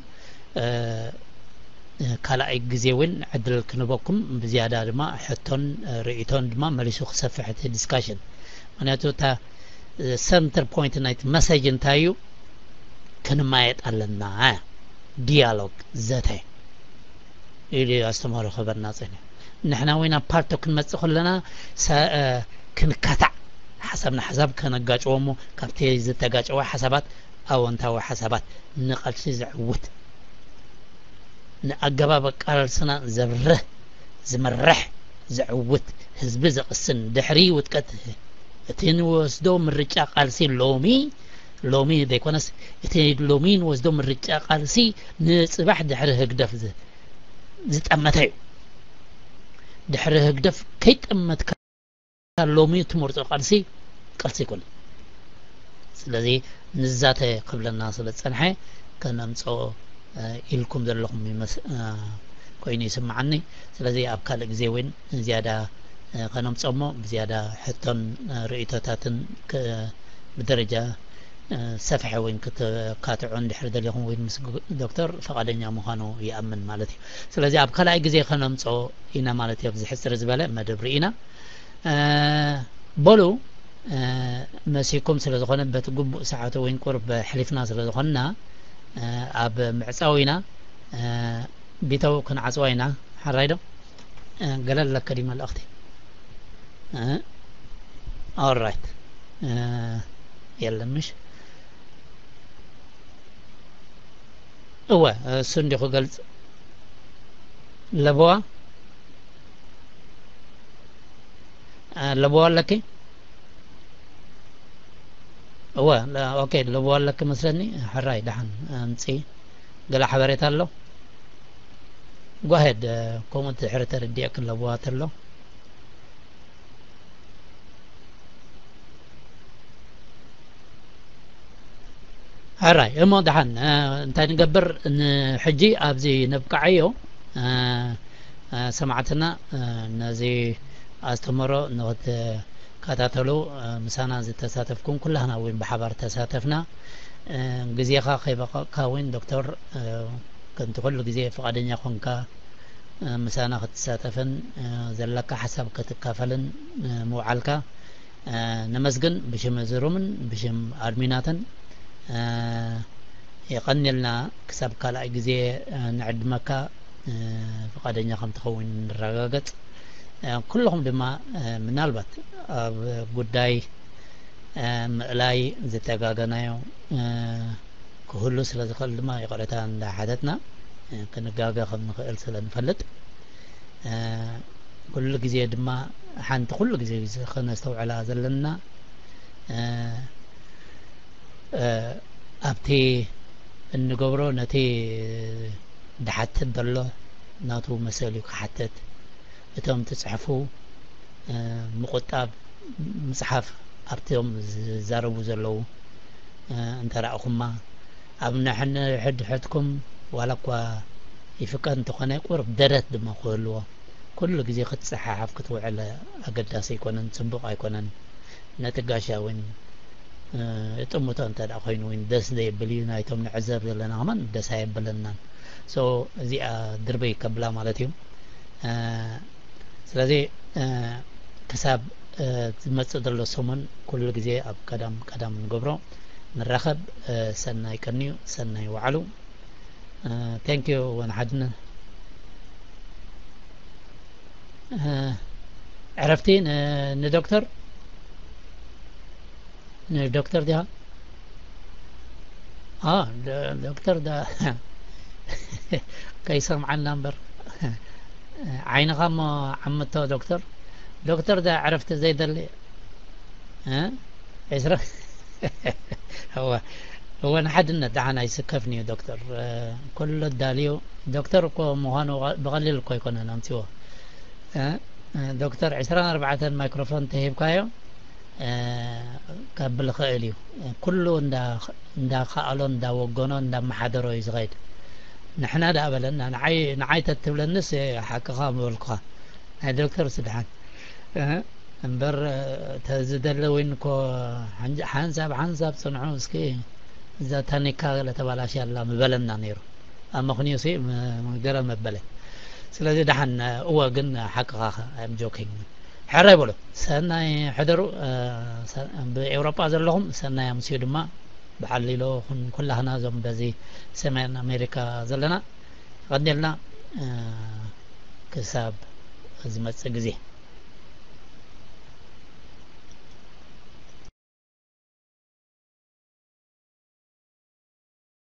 ካልኣይ ግዜ እውን ዕድል ክንበኩም፣ ብዝያዳ ድማ ሕቶን ርእይቶን ድማ መሊሱ ክሰፍሕ እቲ ዲስካሽን። ምክንያቱ እታ ሰንተር ፖይንት ናይቲ መሰጅ እንታይ እዩ? ክንማየጥ ኣለና። ዲያሎግ፣ ዘተ ኢሉ ኣስተምህሮ ክህበና ጸኒሑ። ንሕና እውን ኣብ ፓርቶ ክንመጽእ ከለና ክንካታዕ፣ ሓሳብ ንሓሳብ ከነጋጭዎ እሞ ካብቲ ዝተጋጨወ ሓሳባት ኣወንታዊ ሓሳባት ንቐልሲ ዘዕውት፣ ንኣገባብ ኣቃላልስና ዘብርህ፣ ዝመርሕ፣ ዘዕውት፣ ህዝቢ ዘቕስን፣ ድሕሪ ውድቀት እቲ ንወስዶ ምርጫ ቃልሲ ሎሚ፣ ሎሚ ዘይኮነስ እቲ ሎሚ ንወስዶ ምርጫ ቃልሲ ንጽባሕ ድሕሪ ህግደፍ ዝጠመተ እዩ። ድሕሪ ህግደፍ ከይጠመትካ ሎሚ ትመርጾ ቃልሲ፣ ቃልሲ ኣይኮነን። ስለዚ ንዛተ ክብለና ስለ ዝጸንሐ ከነምጽኦ ኢልኩም ዘለኹም ኮይኑ ይስምዓኒ። ስለዚ ኣብ ካልእ ግዜ እውን ዝያዳ ከነምጽኦ እሞ ብዝያዳ ሕቶን ርእይቶታትን ብደረጃ ሰፍሐ እውን ክትካትዑ እንድሕር ደሊኹም እውን ምስ ዶክተር ፈቓደኛ ምዃኑ ይኣምን ማለት እዩ። ስለዚ ኣብ ካልኣይ ግዜ ከነምጽኦ ኢና ማለት እዩ። ኣብዚ ሕጽር ዝበለ መደብ ርኢና። በሉ መሲኩም ስለ ዝኾነ በቲ ግቡእ ሰዓቱ እውን ቁርብ ሕሊፍና ስለ ዝኾንና ኣብ ምዕጻው ኢና። ቢተው ክንዓጽዋ ኢና። ሓራይ ዶ? ገለ ኣለካ ድዩ መልእኽቲ? ኦራይት። የለን ምሽ? እወ፣ እሱ እንዲኹ ገልጽ። ለበዋ? ለበዋ ኣለኪ? እወ፣ ኦኬ፣ ለበዋ ኣለኪ መስለኒ። ሕራይ፣ ደሓን ኣምጺ። ገለ ሓበሬታ ኣሎ? ጓሄድ፣ ከምኡ ድሕሪ ተረዲእክን ለበዋ ተሎ። ሕራይ እሞ ደሓን እንታይ ንገብር? ንሕጂ ኣብዚ ነብቅዓዮ። ሰማዕትና ነዚ ኣስተምህሮ ንኽትከታተሉ ምሳና ዝተሳተፍኩም ኩላህና እውን ብሓባር ተሳተፍና። ግዜኻ ከይበቐቕካ እውን ዶክተር ከምቲ ኩሉ ግዜ ፍቓደኛ ኮንካ ምሳና ክትሳተፍን ዘለካ ሓሳብ ክትካፈልን ምውዓልካ ነመስግን ብሽም እዚ ሩምን ብሽም ኣድሚናትን። የቐንየልና። ክሳብ ካልኣይ ግዜ ንዕድመካ ፍቓደኛ ከም ትኸውን ንረጋገጽ። ኩልኹም ድማ ምናልባት ኣብ ጉዳይ ምእላይ ዝተጋገናዮ ክህሉ ስለ ዝኽእል ድማ ይቕሬታ እንዳሓተትና ክንጋገ ከም ንኽእል ስለ ንፈልጥ ኩሉ ግዜ ድማ ሓንቲ ኩሉ ግዜ ከነስተውዕላ ዘለና ኣብቲ እንገብሮ ነቲ ድሓትት ዘሎ ናቱ መሰል እዩ ክሓትት። እቶም ትጽሕፉ ምቁጣብ ምጽሓፍ ኣብቶም ዝዛረቡ ዘለዉ እንተረእኹማ ኣብ ነሕድሕድኩም ዋላ እኳ ይፍቀድ እንተኾነ ቁሩብ ደረት ድማ ክህልዎ። ኩሉ ግዜ ክትጸሓሓፍ ክትውዕል ኣገዳሲ ኣይኮነን፣ ጽቡቕ ኣይኮነን። ነቲ ጋሻ እውን እጥምቶ እንተ ደኣ ኮይኑ እውን ደስ ዘየብል እዩ። ናይቶም ንዕዘብ ዘለና ከማን ደስ ኣየብለናን። ሶ እዚኣ ድርበይ ከብላ ማለት እዩ። ስለዚ ክሳብ ዝመጽእ ዘሎ ሰሙን ኩሉ ግዜ ኣብ ቀዳም ቀዳም ንገብሮ ንራኸብ። ሰናይ ቀንዩ፣ ሰናይ ዋዕሉ። Thank you ወን ሓድነት። ዕረፍቲ ንዶክተር ንዶክተር ዲኻ? ዶክተር ከይሰምዓና እምበር ዓይንኻ እሞ ዓምቶ። ዶክተር ዶክተር ዳ ዕረፍቲ ዘይደሊ ዕስራ እወ ንሓድነት ደሓን ኣይስከፍን እዩ። ዶክተር ኩሉ ኣዳልዩ። ዶክተር እኮ ምዃኑ ብቐሊል እኮ ኣይኮነን ኣምፅዎ። ዶክተር ዕስራን ኣርባዕተን ማይክሮፎን ተሂብካዮ ከብል ኽእል እዩ። ኩሉ እንዳኸኣሎ እንዳወገኖ እንዳመሓደሮ እዩ ዝኸይድ። ንሕና ደኣ በለና ንዓይ ተትብለንስ ሓቅኻ ምበልኩኻ። ናይ ዶክተር ስድሓን እምበር ተዝደለ ወይን እኮ ሓንሳብ ሓንሳብ ፅንሑ እስኪ እዛ ታኒካ ገለ ተባላሽ ኣላ ምበለና ነይሩ። ኣብ ምኽንዩ ሲ ገረ መበለ። ስለዚ ደሓን እወ ግን ሓቅኻ ም ጆኪንግ። ሕራይ በሉ። ሰናይ ሕደሩ። ብኤውሮጳ ዘለኹም ሰናይ ኣምስዩ ድማ ብዓሊሎ ኩላህና እዞም በዚ ሰሜን ኣሜሪካ ዘለና ቀኒልና ክሳብ ዝመፅእ ግዜ።